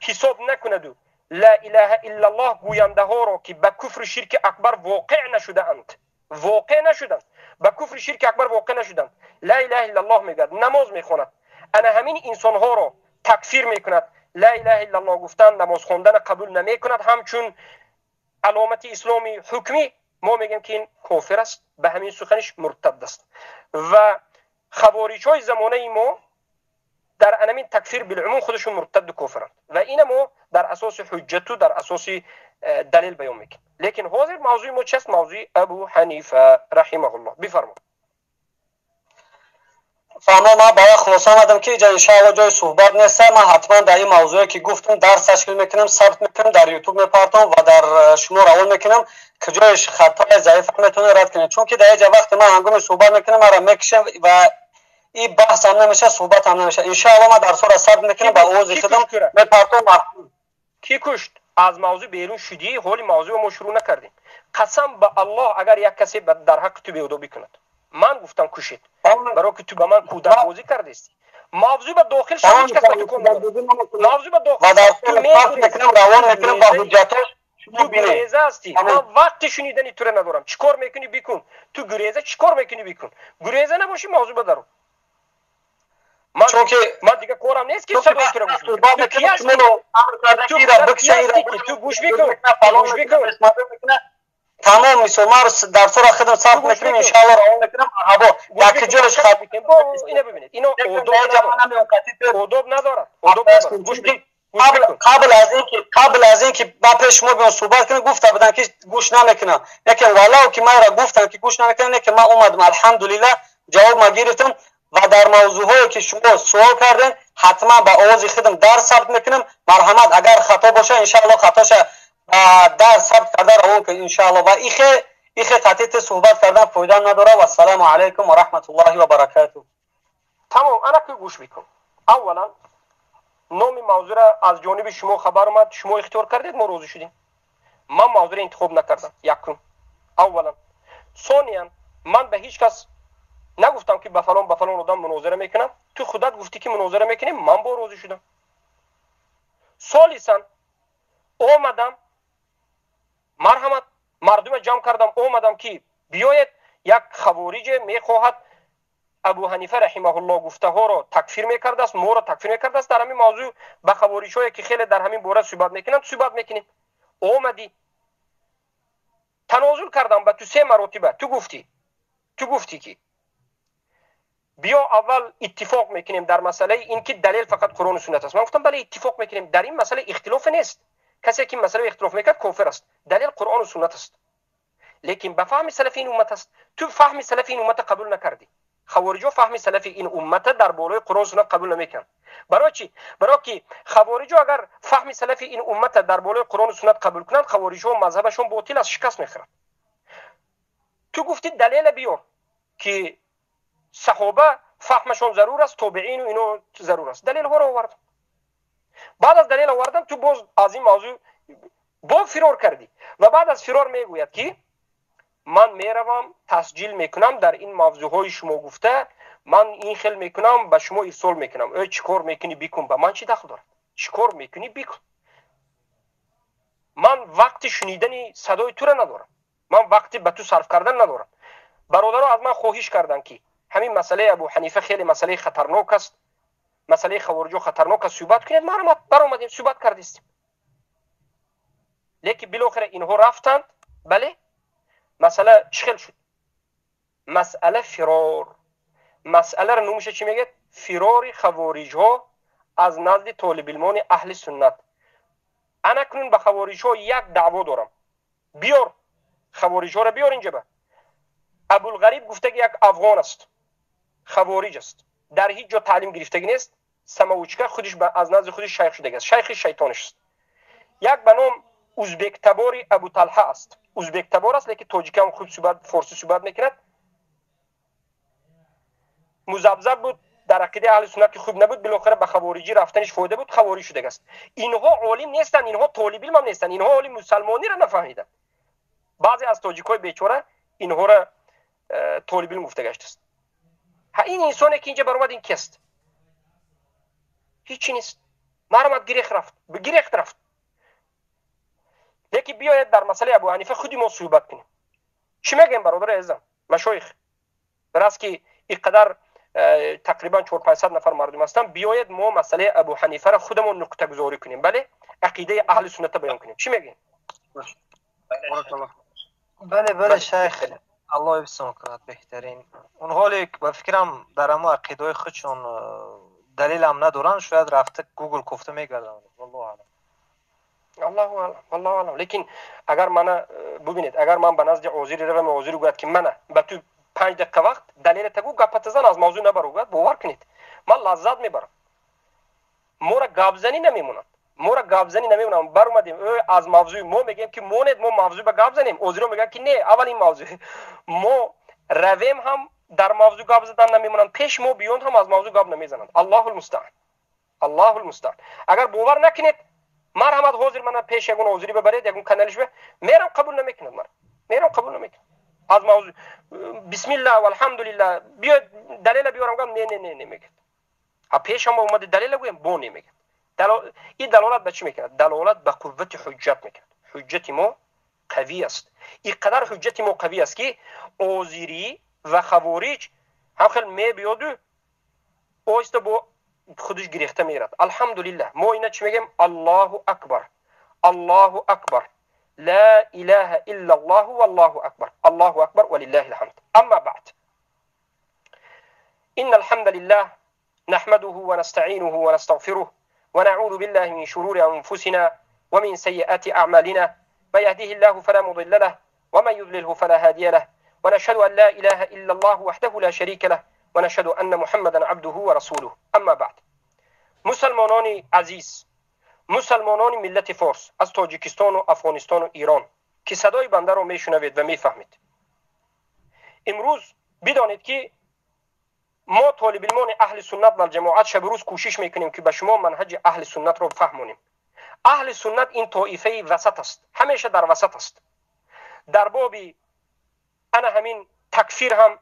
ҳисоб накунаду ла илаҳа иллаллоҳ гӯяндаҳоро, ки ба куфри ширки акбар воқеъ нашудаанд, воқеъ нашуданд, ба куфри ширки акбар воқеъ нашуданд, ла илаҳа иллаллоҳ мегӯяд, намоз мехонад, ана ҳамин инсонҳоро такфир мекунад, ла илаҳа иллаллоҳ гуфтан, намоз хондана қабул намекунад ҳамчун аломати исломи ҳукмӣ, мо мегӯем, ки ин кофир аст, ба ҳамин суханиш муртад аст. Ва хавориҷҳои замонаи мо дар анамин такфир билумум худашон муртаду кофиранд ва ина мо дар асоси ҳуҷҷату дар асоси далел баён мекунем. Лекин ҳозир мавзӯи мо чи аст? Мавзӯи Абу Ҳанифа раҳимаҳуллоҳ. Бифармо. Фаҳмо, ман ба як хулоса омадам, ки иҷа иншаалло ҷои суҳбат неста. Ман ҳатман дар ин мавзӯе ки гуфтам, дарс ташкил мекунам, сабт мекунам, дар Ютуб мепартом ва дар шумо равон мекунам, ки ҷоиш хатои заиф метавонед рад кунед, чунки дар иҷа вақте ман ҳангоми суҳбат мекунам, маро мекишам ва ин баҳс ҳам намешавад, суҳбат ҳам намешавад. Иншаалло ман дарсҳоро сабт мекунам, ба овози худам мепартом. Кӣ кушт? Аз мавзӯъ берун шудӣ, ҳоли мавзӯъро мо шурӯъ накардем. Қасам ба Аллоҳ, агар як касе дар ҳаққи ту беодобӣ кунад, ман гуфтам кушед, баро ки ту ба ман кӯдакбозӣ кардести. Мавзӯъ ба дохил шав, ҳеҷ кас ба ту кор надорад. Мавзӯъ ба дохил ту ту гуреза ҳастӣ. Ман вақти шунидани тура надорам. Чӣ кор мекунӣ, бикун. Ту гуреза, чӣ кор мекунӣ, бикун. Гуреза набошӣ, мавзӯъ ба даро. Ман дигар корам нест, ки садои тура гӯш. Ту ки ҳастӣ? Ту ки ту гӯш бикун, гӯш бикун. Тамом, мисол, ман дарсҳоро худам сабт мекунам, иншаалло равон мекунам. Марҳабо, дар куҷош хат ина бибинед, ино одоб надорад, одоб надорад. Гӯш. Қабл аз ин ки ба пеш шумо биён суҳбат кунам, гуфта будам, ки гӯш намекунам, лекин валлоҳ, ки манро гуфтам, ки гӯш намекунам, лекин ман омадам, алҳамдулиллаҳ, ҷавоб ма гирифтам ва дар мавзӯъҳое ки шумо суол кардем, ҳатман ба овози худам дарс сабт мекунам. Марҳамат, агар хато боша, иншаалло хатоша дарс сабт карда равон кун, иншаалло. Ва ихе қатити суҳбат кардан фоида надорад. Вассалому алайкум ва раҳматуллоҳи ва баракатуҳ. Тамом, ана ки гӯш бикун. Аввалан, номи мавзӯра аз ҷониби шумо хабар омад, шумо ихтиёр кардед, мо розӣ шудем. Ман мавзӯра интихоб накардам, якум, аввалан. Сониян, ман ба ҳеҷ кас нагуфтам, ки ба фалон, ба фалон одам мунозира мекунам. Ту худат гуфтӣ, ки мунозира мекунем, ман бо розӣ шудам. Солисан, омадам, марҳамат, мардума ҷамъ кардам, омадам, ки биёед, як хавориҷе мехоҳад Абу Ҳанифа раҳимаҳуллоҳ гуфтаҳоро такфир мекардааст, моро такфир мекардааст. Дар ҳамин мавзӯъ ба хавориҷҳое, ки хеле дар ҳамин бора суҳбат мекунанд, суҳбат мекунем. Омадӣ, танозул кардам ба ту се маротиба. Ту гуфтӣ, ки биё, аввал иттифоқ мекунем дар масъалаи ин ки далел фақат Қуръону суннат аст. Ман гуфтам: бале, иттифоқ мекунем, дар ин масъала ихтилофе нест, касе ки масъала ихтилоф мекард, кофир аст, далел Қуръону суннат аст, лекин ба фаҳми салафи ин уммат аст. Ту фаҳми салафи ин уммата қабул накардӣ. Хавориҷо фаҳми салафи ин уммата дар болои Қуръону суннат қабул намекунанд. Барои чӣ? Барои ки хавориҷо агар фаҳми салафи ин уммата дар болои Қуръону суннат қабул кунанд, хавориҷо мазҳабашон ботил аст, шикаст мехӯрад. Ту гуфтӣ: далела биёр, ки саҳоба фаҳмашон зарур аст, тобеину ино зарур аст. Далелҳоро овардам. Баъд аз далел овардан, ту боз аз ин мавзӯъ бо фирор кардӣ ва баъд аз фирор мегӯяд, ки ман меравам, тасҷил мекунам, дар ин мавзӯъҳои шумо гуфта, ман ин хел мекунам, ба шумо ирсол мекунам. Э, чӣ кор мекунӣ, бикун, ба ман чӣ дахл дорад? Чӣ кор мекунӣ, бикун. Ман вақти шунидани садои тура надорам, ман вақти ба ту сарф кардан надорам. Бародаро аз ман хоҳиш карданд, ки ҳамин масъалаи Абу Ҳанифа хеле масъалаи хатарнок аст, масъалаи хавориҷо хатарнок аст, суҳбат кунед. Марҳамат, баромадем, суҳбат кардистем, лекин билохира инҳо рафтанд. Бале, масъала чӣ хел шуд? Масъала фирор, масъаларо номуша чӣ мегӯяд? Фирори хавориҷҳо аз назди толибилмони аҳли суннат. Анакнун ба хавориҷҳо як даъво дорам. Биёр хавориҷҳоро, биёр инҷа. Ба Абулғариб гуфтаги як афғон аст, хавориҷ аст, дар ҳеҷ ҷо таълим гирифтагӣ нест, самоучка, худиш аз назди худиш шайх шудагӣ аст, шайхи шайтониш аст. Як ба ном узбектабори Абуталҳа аст, узбектабор аст, лекин тоҷикам хуб суҳбат, форсӣ суҳбат мекунад, музабзаб буд дар ақидаи аҳли суннат, ки хуб набуд, билохира ба хавориҷӣ рафтаниш фоида буд, хаворӣ шудагааст. Инҳо олим нестанд, инҳо толибилмам нестанд, инҳо олим мусалмониро нафаҳмиданд. Баъзе аз тоҷикҳои бечора инҳоро толибилм гуфта гаштааст. Ҳа, ин инсоне ки инҷа баромад, ин кист? Ҳичи нест, мармад гирехт рафт, гирехт рафт. Лекин биёед дар масъалаи Абу Ҳанифа худи мо суҳбат кунем. Чӣ мегӯем, бародари азизам, машоих? Раст ки ин қадар тақрибан 400-500 нафар мардум ҳастанд, биёед мо масъалаи Абу Ҳанифаро худамон нуқтагузорӣ кунем, бале, ақидаи аҳли сунната баён кунем. Чӣ мегӯем? Бале, бале, шайх, Аллоҳ ҳифзон кунад, беҳтарин. Он ҳоле ба фикрам дар ҳамо ақидаҳои худшон далелам надоранд, шояд рафта Гугл кофта мегарданд, валлоҳу алам. Аллоҳу алам, аллоҳу алам. Лекин агар мана бубинед, агар ман ба назди озири равам, озири гӯяд ки мана ба ту 5 дақиқа вақт, далелата гӯ, гапата зан, аз мавзӯъ набару, гӯяд, бовар кунед, ман лаззат мебарам. Мора гапзанӣ намемонад, мора гапзанӣ намемонад. Баромадем аз мавзӯи, мо мегӯем ки монед, мо мавзӯъ ба гап занем, озиро мегӯянд ки не, аввал ин мавзӯъ. Мо равем ҳам дар мавзӯъ гап задан намемонанд, пеш мо биёнд ҳам аз мавзӯъ гап намезананд. Аллоҳу лмустаан, аллоҳу лмустаан. Агар бовар накунед, марҳамат, ҳозир мана пеш ягон озирӣ бибаред, ягон каналиш мерам, қабул намекунад мара, мерам, қабул намекунад. Аз мавзӯъ бисмилла валҳамдулилла, биё далела биёрам, гам не, не, не, не мегӯяд. А пешам омади далела гӯям, бо не мегӯяд. Ин далолат ба чӣ мекунад? Далолат ба қуввати ҳуҷҷат мекунад. Ҳуҷҷати мо қавӣ аст, ин қадар ҳуҷҷати мо қавӣ аст, ки озирӣ ва хавориҷ ҳам хел мебиёду оҳиста бо худиш гирехта мерад. Алҳамдулиллаҳ, мо ина чӣ мегӯем? Аллоҳу акбар, аллоҳу акбар, ла илаҳа илла аллоҳу валлоҳу акбар, аллоҳу акбар валиллаҳи алҳамд. Амма баъд, إن الحمد لله نحمده ونستعينه ونستغفره ونعوذ بالله من شرور أنفسنا ومن سيئات أعمالنا، من يهده الله فلا مضل له ومن يضلله فلا هادي له، ونشهد أن لا إله إلا الله وحده لا شريك له، ونشهد أن محمدا عبده ورسوله. أما بعد، مسلمانان عزیز، مسلمانان ملت فارس از تاجیکستان و افغانستان و ایران که صدای بنده را میشنوید و میفهمید، امروز بدانید که ما طالب علمان اهل سنت و الجماعت شب روز کوشش میکنیم که به شما منهج اهل سنت را فهمونیم. اهل سنت این طایفه وسط است، همیشه در وسط است. در باب انا همین تکفیر هم،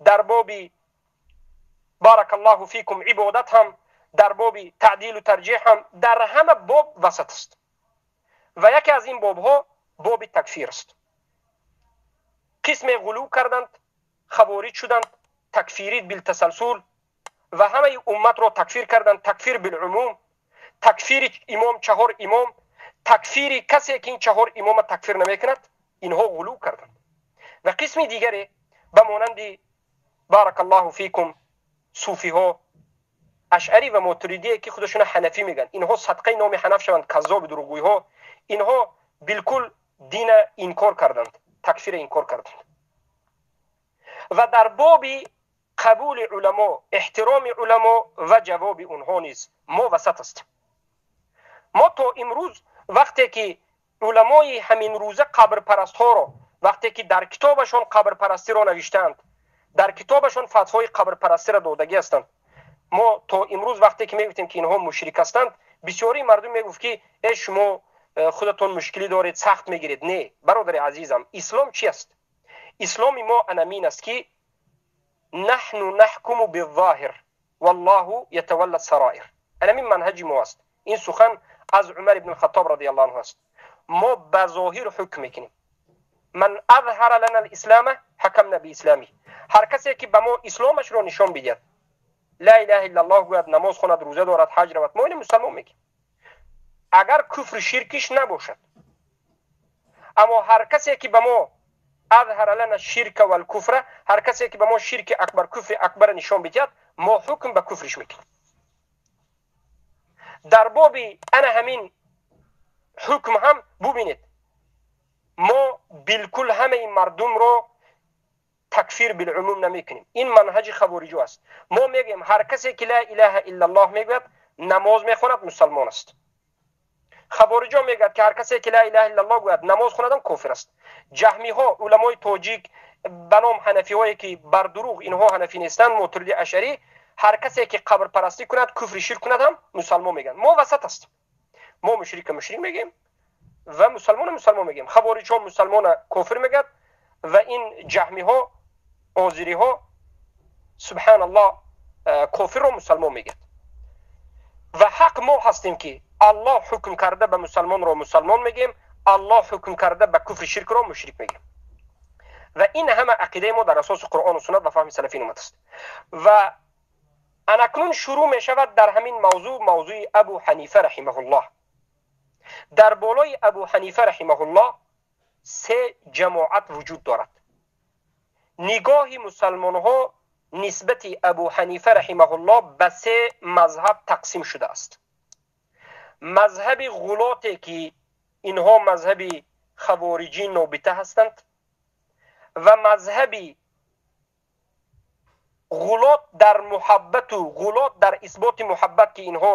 در باب بارک الله فیکم عبادت هم، در باب تعدیل و ترجیح هم، در همه باب وسط است و یکی از این باب ها باب تکفیر است. قسم غلو کردند، خوارج شدند، تکفیری بالتسلسل و همه امت را تکفیر کردند، تکفیر بالعموم، تکفیر امام، چهار امام، تکفیر کسی که این چهار امام تکفیر نمیکند، اینها غلو کردند. و قسم دیگری به مانند بارک الله فیکم صوفی ها، اشعری و ماتریدی که خودشون حنفی میگن، اینها صدقه نام حنف شوند، کذاب دروغگوی ها، اینها بالکل دین انکار کردند، تکفیر انکار کردند. و در باب قبول علما، احترام علما و جواب اونها نیز ما وسط هستیم. ما تا امروز وقتی که علمای همین روزه قبر پرست ها را، وقتی که در کتابشان قبر پرستی را نوشتند، در کتابشان فتوای قبر پرستی را دادگی هستند، ما تا امروز وقتی که میگفتیم که اینها مشرک هستند، بسیاری مردم میگفت که ای شما خودتون مشکلی دارید، سخت میگیرید. نه برادر عزیزم، اسلام چی است؟ اسلام ما انمین است که نحن نحکم بالظاهر والله يتولى السرائر. انمین منهج ما است. این سخن از عمر بن الخطاب رضی الله عنه است. ما به ظاهر حکم میکنیم. من اظهر لنا الاسلام حکمنا باسلامه. هر کسی که به ما اسلامش رو نشان بدهد، لا اله الا الله گوید، نماز خواند، روزه دارد، حج رود، ما اینو مسلمان میگیم، اگر کفر شرکش نباشد. اما هر کسی که به ما اظهر لنا الشرك والكفر، هر کسی که به ما شرک اکبر، کفر اکبر نشان بدهد، ما حکم به کفرش میکنیم. در باب انا همین ҳукм ҳам бубинед, мо билкул ҳамаи мардумро такфир билумум намекунем. Ин манҳаҷи хавориҷо аст. Мо мегӯем ҳар касе ки ла илаҳа иллаллоҳ мегӯяд, намоз мехонад, мусалмон аст. Хавориҷо мегӯяд ки ҳар касе ки ла илаҳа иллаллоҳ гӯяд, намоз хонадам, кофир аст. Ҷаҳмиҳо, уламои тоҷик ба ном ҳанафиҳое ки бар дурӯғ инҳо ҳанафӣ нестанд, мотуриди ашарӣ, ҳар касе ки қабрпарастӣ кунад, куфри ширк кунад ҳам мусалмон мегӯянд. Мо васат ҳастем. Мо мушрика мушрик мегӯем ва мусалмона мусалмон мегӯем. Хавориҷҳо мусалмона кофир мегӯяд ва ин ҷаҳмиҳо, озириҳо, субҳаналлоҳ, кофирро мусалмон мегӯяд. Ва ҳақ мо ҳастем ки Аллоҳ ҳукм карда ба мусалмонро мусалмон мегӯем, Аллоҳ ҳукм карда ба куфри ширкро мушрик мегӯем. Ва ин ҳама ақидаи мо дар асоси Қуръону суннат ва фаҳми салафин омадааст. Ва анакнун шурӯъ мешавад дар ҳамин мавзӯъ, мавзӯи Абу Ҳанифа раҳимаҳуллоҳ. Дар болои Абу Ҳанифа раҳимаҳуллоҳ се ҷамоат вуҷуд дорад. Нигоҳи мусалмонҳо нисбати Абу Ҳанифа раҳимаҳуллоҳ ба се мазҳаб тақсим шудааст. Мазҳаби ғулоте ки инҳо мазҳаби хавориҷӣ нобита ҳастанд ва мазҳаби ғулот дар муҳаббату ғулот дар исботи муҳаббат ки инҳо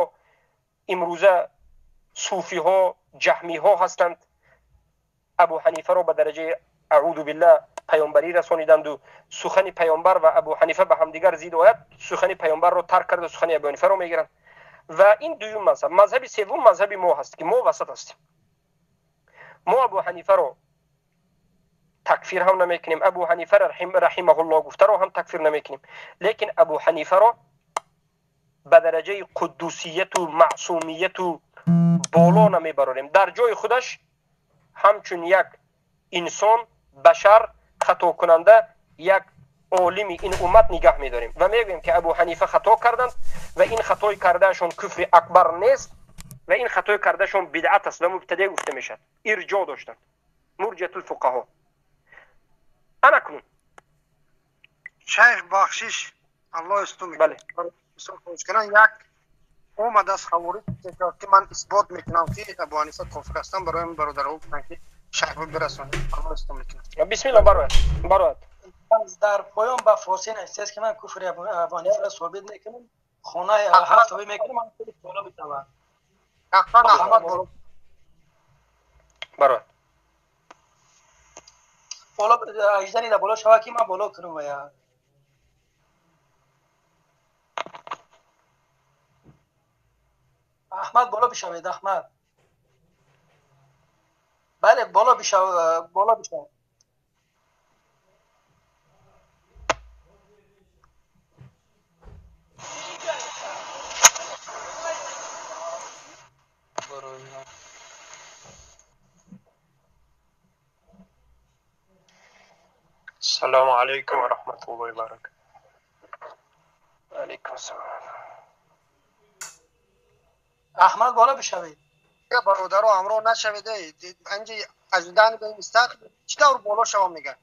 имрӯза суфиҳо, ҷаҳмиҳо ҳастанд. Абу Ҳанифаро ба дараҷаи аъузу биллаҳ паёмбарӣ расониданду сухани паёмбар ва Абу Ҳанифа ба ҳамдигар зид ояд, сухани паёмбарро тарк карда сухани Абу Ҳанифаро мегиранд. Ва ин дуюм мазҳаб. Мазҳаби севум мазҳаби мо ҳаст ки мо васат ҳастем. Мо Абу Ҳанифаро такфир ҳам намекунем, Абу Ҳанифаро раҳимаҳуллоҳ гуфтаро ҳам такфир намекунем, лекин Абу Ҳанифаро ба дараҷаи қуддусияту маъсумияту боло намебарорем. Дар ҷои худаш ҳамчун як инсон, башар, хатокунанда, як олими ин уммат нигаҳ медорем ва мегӯем ки Абу Ҳанифа хато карданд ва ин хатои кардаашон куфри акбар нест ва ин хатои кардаашон бидъат аст ва мубтадеъ гуфта мешавад. Ирҷо доштанд, мурҷиатул фуқаҳо. Анакнун шайх бахшиш, Аллоҳ истон. Бале, як омад аз хавориҷ ки ман исбот мекунам ки Абу Ҳанифа кофир ҳастам, барои ин бародарҳо гуфтанд ки шайх бирасонед. Аллоҳ истон мекунад. Бисмиллоҳ, барояд, барояд. Дар поён ба форсӣ навиштааст ки ман куфри Абу Ҳанифаро собит мекунам, хонаи ҳафт тобӣ мекунам, ман хеле боло битавам. Аҳмад боло барояд. Боло аҷдани да боло шава ки ман боло кунам ва Аҳмад боло бишавед, Аҳмад. Бале, боло бишав, боло бишав. السلام عليكم ورحمة الله وبركاته. علیکم السلام. احمد بالا بشوید. бародаро ҳамроҳ нашавед, анҷи аждан ба мистақ чӣ тавр боло шавам мегӯяд.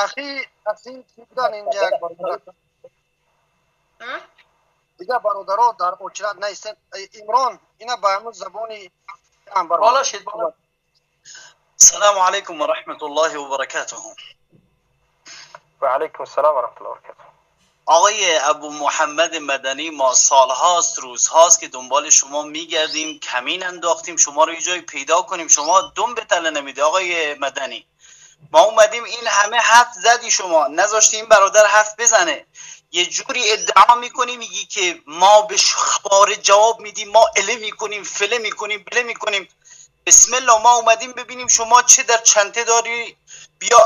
Ахи ахи чӣ будан инҷа як бародар. Дигар бародаро дар очрат наистанд. Имрон ина ба ҳамун забони боло шид, боло. السلام عليكم ورحمة الله وبركاته. و علیکم السلام و رحمت الله و برکاته. آقای ابو محمد مدنی، ما سالهاست روزهاست که دنبال شما میگردیم، کمین انداختیم شما رو یه جایی پیدا کنیم، شما دم به تله نمیده. آقای مدنی، ما اومدیم این همه حرف زدی، شما نذاشتی این برادر حرف بزنه. یه جوری ادعا میکنی، میگی که ما به خوارج جواب میدیم، ما اله میکنیم، فله میکنیم، بله میکنیم. بسم الله، ما اومدیم ببینیم شما چه در چنته داری. بیا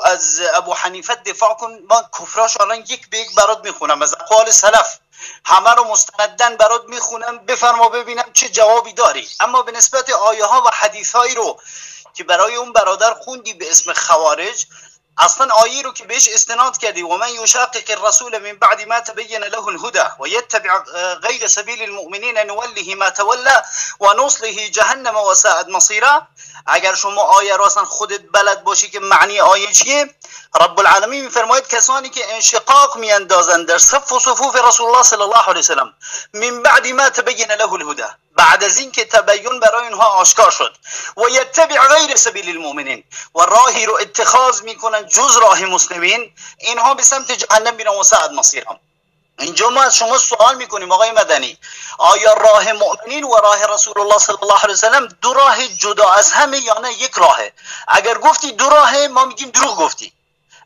از ابو حنیفه دفاع کن. ما کفراش الان یک به یک برات میخونم، از اقوال سلف همه رو مستندن برات میخونم، بفرما ببینم چه جوابی داری. اما به نسبت آیه ها و حدیث هایی رو که برای اون برادر خوندی به اسم خوارج، اصلا آیه رو که بهش استناد کردی، و من یشاقق الرسول من بعد ما تبین له الهدى و یتبع غیر سبیل المؤمنین نوله ما تولى و نصله جهنم و ساءت مصیرا. اگر شما آیه رو اصلا خودت بلد باشی که معنی آیه چیه، رب العالمین میفرماید کسانی که انشقاق میاندازند در صف و صفوف رسول الله صلی الله علیه و سلم، من بعد ما تبین له الهدى، بعد از اینکه تبین برای اینها آشکار شد، و یتبع غیر سبیل المؤمنین، و راهی رو اتخاذ میکنن جز راه مسلمین، اینها به سمت جهنم میرن و ساعت مصیرهم. اینجا ما از شما سوال میکنیم آقای مدنی، آیا راه مؤمنین و راه رسول الله صلی الله علیه و سلم دو راه جدا از همه یا نه یک راهه؟ اگر گفتی دو راهه ما میگیم دروغ گفتی،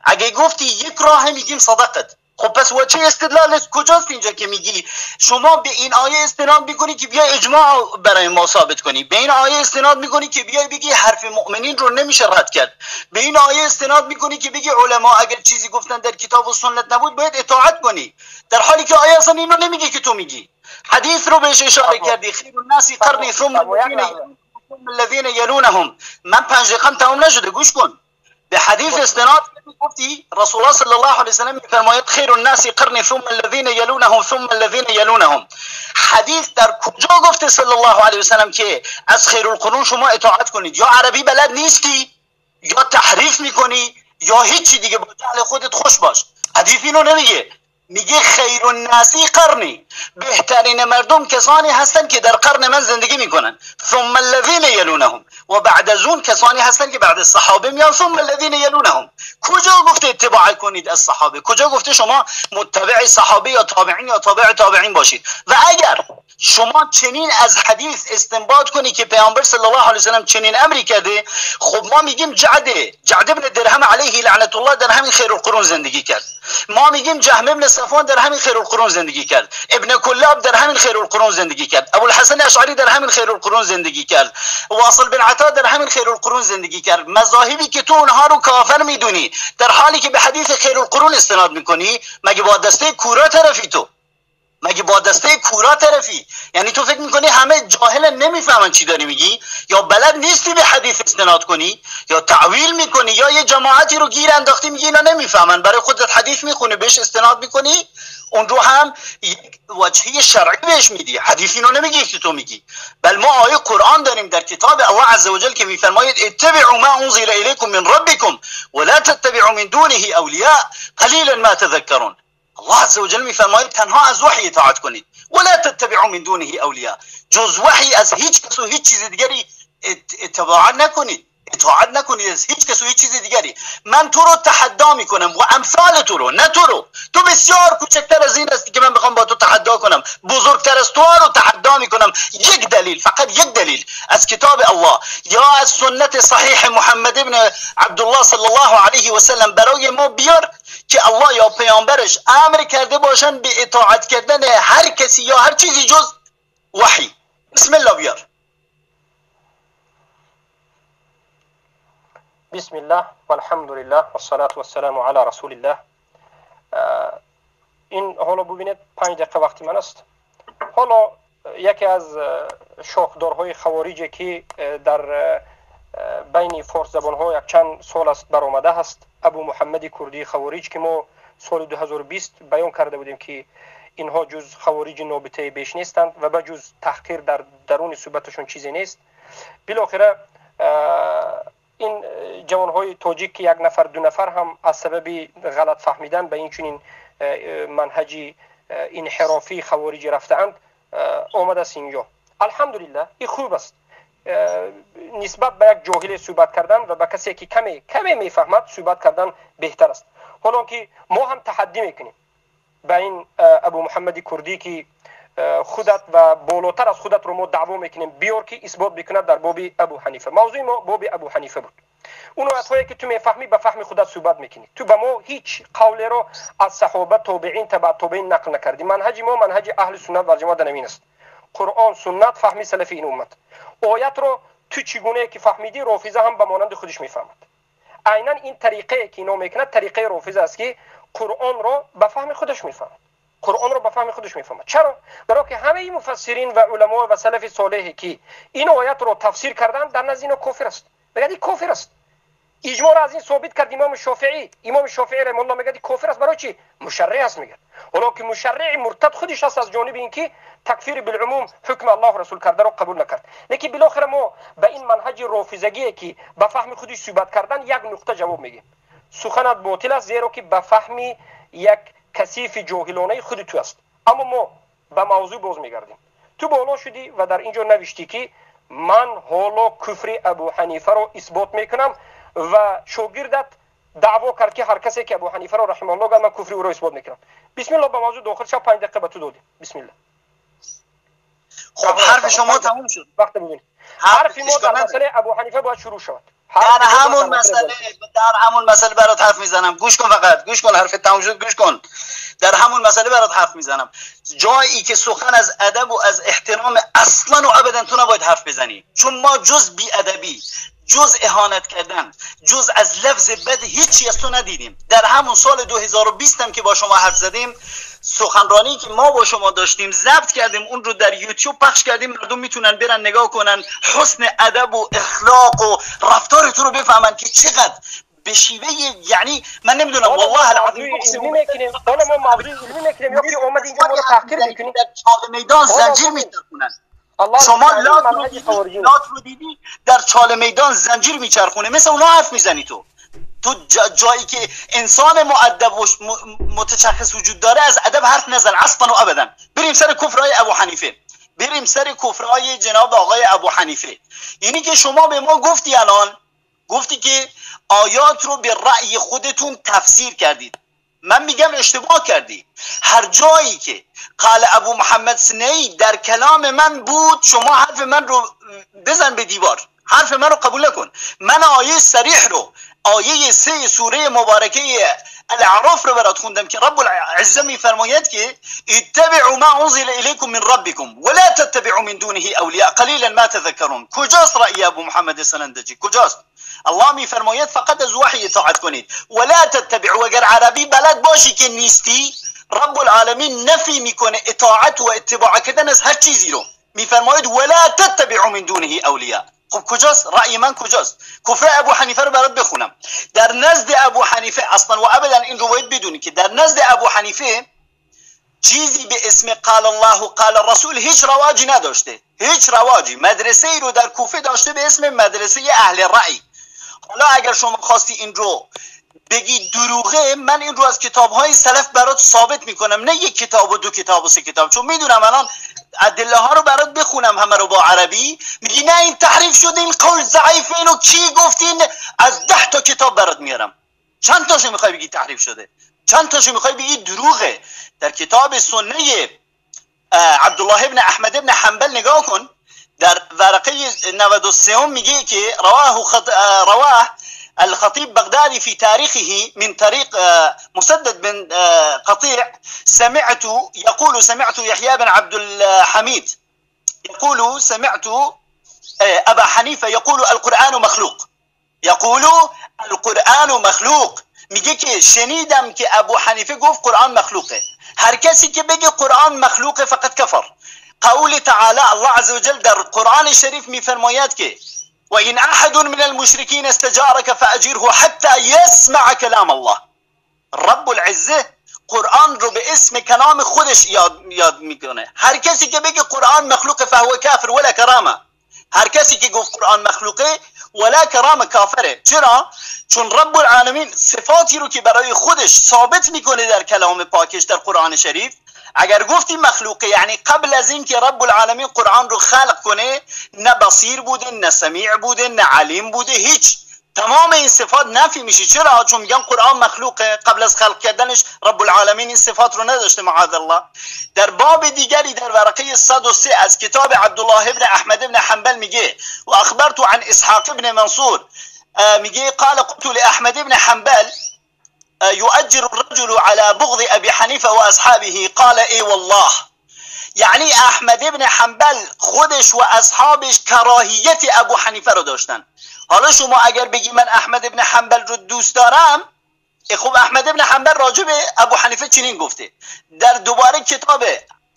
اگر گفتی یک راهه میگیم صدقت. خب پس و چه استدلال کجاست اینجا که میگی شما به این آیه استناد میکنی که بیای اجماع برای ما ثابت کنی، به این آیه استناد میکنی که بیای بگی حرف مؤمنین رو نمیشه رد کرد، به این آیه استناد میکنی که بگی علما اگر چیزی گفتن در کتاب و سنت نبود باید اطاعت کنی، در حالی که آیه اصلا اینو نمیگه که تو میگی. حدیث رو بهش اشاره کردی، خیر الناس قرنی ثم الذین یلونهم. من 5 دقیقه تمام نشده، گوش کن. به حدیث استناد گفتی رسول الله صلی الله علیه و سلم میفرماید خیر الناس قرنی ثم الذین یلونهم ثم الذین یلونهم. حدیث در کجا گفته صلی الله علیه و سلم که از خیر القرون شما اطاعت کنید؟ یا عربی بلد نیستی، یا تحریف میکنی، یا هیچی دیگه، با جهل خودت خوش باش. حدیث اینو نمیگه، میگه خیر الناس قرنی، بهترین مردم کسانی هستند که در قرن من زندگی میکنن، ثم الذین یلونهم، و بعد از اون کسانی هستند که بعد از صحابه میان، ثم الذین یلونهم. کجا گفته اتباع کنید از صحابه؟ کجا گفته شما متبع صحابه یا تابعین یا تابع تابعین باشید؟ و اگر شما چنین از حدیث استنباط کنی که پیامبر صلی الله علیه و سلم چنین امری کرده، خب ما میگیم جعد ابن درهم علیه لعنت الله در همین خیر القرون زندگی کرد، ما میگیم جهم ابن صفوان در همین خیر القرون زندگی کرد، ابن کلاب در همین خیر القرون زندگی کرد، ابوالحسن اشعری در همین خیر القرون زندگی کرد، واصل بن عطا در همین خیر القرون زندگی کرد. مذاهبی که تو اونها رو کافر میدونی در حالی که به حدیث خیر القرون استناد میکنی، مگه با دسته کورا طرفی تو؟ مگه با دسته کورا طرفی؟ یعنی تو فکر میکنی همه جاهل نمیفهمن چی داری میگی، یا بلد نیستی به حدیث استناد کنی، یا تعویل میکنی، یا یه جماعتی رو گیر انداختی میگی اینا نمیفهمن، برای خودت حدیث میخونی بهش استناد میکنی، اون رو هم یک وجهی شرعی بهش میدی. حدیث اینو نمیگه که تو میگی، بل ما آیه قرآن داریم در کتاب الله عزوجل که میفرماید اتبعوا ما انزل الیکم من ربکم ولا تتبعوا من دونه اولیاء قلیلا ما تذکرون. الله عزوجل میفرماید تنها از وحی اطاعت کنید، ولا تتبعوا من دونه اولیاء، جز وحی از هیچ کس و هیچ چیز دیگری اتباع نکنید، اطاعت نکنید از هیچ کس و هیچ چیز دیگری. من تو رو تحدا میکنم و امثال تو رو، نه تو رو، تو بسیار کوچکتر از این هستی که من بخوام با تو تحدا کنم، بزرگتر از تو رو تحدا میکنم. یک دلیل، فقط یک دلیل از کتاب الله یا از سنت صحیح محمد ابن عبدالله صلی الله علیه و سلم برای ما بیار که الله یا پیامبرش امر کرده باشن به اطاعت کردن هر کسی یا هر چیزی جز وحی. بسم الله بیار. بسم الله والحمد لله والصلاة والسلام علی رسول الله. این حالا ببینید 5 دقیقه وقتی من است. حالا یکی از شاخدارهای خوارج که در بین فارس زبانها یک چند سال است برآمده است، ابو محمد کردی خوارج که ما سال 2020 بیان کرده بودیم که اینها جز خوارج نابطه بیش نیستند و به جز تحقیر در درون صحبتشون چیزی نیست. بالاخره این جوانهای تاجیک که یک نفر دو نفر هم از سبب غلط فهمیدن به این چنین منهج انحرافی خوارج رفته‌اند آمده است اینجا. الحمدلله این خوب است. نسبت به یک جاهل صحبت کردن و به کسی که کمی میفهمد صحبت کردن بهتر است. حالا که ما هم تحدی میکنیم به این ابو محمد کردی که خودت و بالاتر از خودت رو ما دعوا میکنیم، بیار که اثبات بکند در باب ابو حنیفه. موضوع ما باب ابو حنیفه بود. اون آیت‌هایی که تو میفهمی به فهم خودت صحبت میکنی. تو به ما هیچ قولی رو از صحابه، تابعین، تبع تابعین نقل نکردی. منهج ما منهج اهل سنت و جماعت نمین است. قرآن، سنت، فهمی سلفی این امت. آیت رو تو چگونه که فهمیدی رافضه هم به مانند خودش میفهمد. عینا این طریقه که اینا میکند طریقه رافضه است که قرآن رو به فهم خودش میفهمد. قرآن رو به فهم خودش میفهمد. چرا؟ برای که همه مفسرین و علما و سلف صالح که این آیت رو تفسیر کردن در نزد اینا کافر است. میگه این کافر است. اجماع را از این ثابت کرد امام شافعی. امام شافعی رحمه الله میگه این کافر است. برای چی؟ مشرع است میگه. حالا که مشرع مرتد خودش است از جانب اینکه تکفیر بالعموم حکم الله رسول کرده رو قبول نکرد. لیکن بالاخره ما به این منهج رافضگی که به فهم خودش صحبت کردن یک نقطه جواب میگیم. سخنت باطل است، زیرا که به فهم یک کثیف جاهلانه خود تو است. اما ما به موضوع باز میگردیم. Ту боло шудӣ ва дар инҷо навиштӣ, ки ман ҳоло куфри Абу Ҳанифаро исбот мекунам, ва шогирдат даъво кард, ки ҳар касе ки Абу Ҳанифаро раҳималлоҳ гӯяд, ман куфри ӯро исбот мекунам. Бисмиллоҳ, ба мавзӯъ дохил шав, 5 дақиқа ба ту додем, бисмиллоҳ. Хуб, ҳарфи шумо тамом шуд. Вақт бибинед, ҳарфи мо дар масъалаи Абу Ҳанифа бояд шурӯъ шавад. Дар ҳамон масъале барот ҳарф мезанам. Гӯш кун, фақат гӯш кун, ҳарф тамом шуд, гӯш кун. Дар ҳамон масъала барот ҳарф мезанам. Ҷое ки сухан аз адаб ва аз эҳтиром, аслан ва абадан ту набояд ҳарф бизанӣ, чун мо ҷуз беадабӣ, ҷуз иҳонат кардан, ҷуз аз лафзи бад ҳеҷ аз ту надидем. Дар ҳамон соли 2020 ҳам ки бо шумо ҳарф задем, суханронӣ ки мо бо шумо доштем, забт кардем, он رو در یوتیوب پخش کردیم، مردم میتونن برن نگاه کنن، حسن ادب و اخلاق و رفتار تو رو بفهمن که چقدر به شیوه، یعنی من نمیدونم، والله العظیم. حالا ما موضوع علمی میکنیم یا که اومد اینجا ما رو تحقیر میکنیم؟ در چاله میدان زنجیر میچرخونن. شما لات رو دیدی در چاله میدان زنجیر میچرخونه؟ مثل اونا حرف میزنی. تو جایی که انسان مؤدب و متشخص وجود داره، از ادب حرف نزن اصلا و ابدا. بریم سر کفرهای ابو حنیفه، بریم سر کفرهای جناب آقای ابو حنیفه. اینی که شما به ما گفتی، الان گفتی که آیات رو به رأی خودتون تفسیر کردید، من میگم اشتباه کردی. هر جایی که قال ابو محمد سنی در کلام من بود، شما حرف من رو بزن به دیوار، حرف من رو قبول نکن. من آیه صریح رو، آیه 3 سوره مبارکه الاعراف رو برات خوندم که رب العزه میفرماید که اتبعوا ما انزل الیکم من ربکم ولا تتبعوا من دونه اولیاء قلیلا ما تذکرون. کجاست رأی ابو محمد سنندجی؟ کجاست؟ الله میفرماید فقط از وحی اطاعت کنید، ولا تتبعوا. اگر عربی بلد باشی که نیستی، رب العالمین نفی میکنه اطاعت و اتباع کردن از هر چیزی رو. میفرماید ولا تتبعوا من دونه اولیاء. خب کجاست رأی من؟ کجاست کفر ابو حنیفه رو برات بخونم؟ در نزد ابو حنیفه اصلا و ابدا، این رو باید بدونی که در نزد ابو حنیفه چیزی به اسم قال الله و قال الرسول هیچ رواجی نداشته، هیچ رواجی. مدرسه ای رو در کوفه داشته به اسم مدرسه اهل رأی. حالا اگر شما خواستی این رو بگی دروغه، من این رو از کتاب های سلف برات ثابت میکنم، نه یک کتاب و دو کتاب و سه کتاب، چون میدونم الان ادله ها رو برات بخونم همه رو با عربی، میگی نه این تحریف شده، این قول ضعیف، اینو کی گفتین؟ از 10 تا کتاب برات میارم. چند تاشو میخوای بگی تحریف شده؟ چند تاشو میخوای بگی دروغه؟ در کتاب سنه عبدالله ابن احمد ابن حنبل نگاه کن، در ورقه 93 میگه که رواه الخطيب بغدادي في تاريخه من طريق مسدد بن قطيع، سمعت يقول سمعت يحيى بن عبد الحميد يقول سمعت أبا حنيفة يقول القرآن مخلوق، يقول القرآن مخلوق. میگه که شنیدم که ابو حنیفه گفت قرآن مخلوقه. هر کسی که بگه قرآن مخلوقه فقد کفر. قول تعالی، الله عز وجل در قرآن شریف میفرماید که وإن أحد من المشركين استجارك فأجره حتى يسمع كلام الله. رب العزه قرآن رو به اسم کلام خودش یاد میکنه. هر کسی که بگه قرآن مخلوق فهو کافر ولا کرامه. هر کسی که گفت قرآن مخلوقه، ولا کرامه، کافره. چرا؟ چون رب العالمین صفاتی رو که برای خودش ثابت میکنه در کلام پاکش، در قرآن شریف، اگر گفتی مخلوقه، یعنی قبل از اینکه رب العالمین قرآن رو خلق کنه، نه بصیر بوده، نه سمیع بوده، نه علیم بوده، هیچ. تمام این صفات نفی میشه. چرا؟ چون میگن قرآن مخلوقه، قبل از خلق کردنش رب العالمین این صفات رو نداشته، معاذ الله. در باب دیگری، در ورقه 103 از کتاب عبدالله ابن احمد ابن حنبل میگه و اخبرت عن اسحاق ابن منصور، میگه قال قلت لاحمد ابن حنبل يؤجر الرجل على بغض ابي حنیفه واصحابه؟ قال ای والله. یعنی احمد ابن حنبل خودش و اصحابش کراهیت ابو حنیفه رو داشتن. حالا شما اگر بگی من احمد ابن حنبل رو دوست دارم، خب احمد ابن حنبل راجع به ابو حنیفه چنین گفته. در دوباره کتاب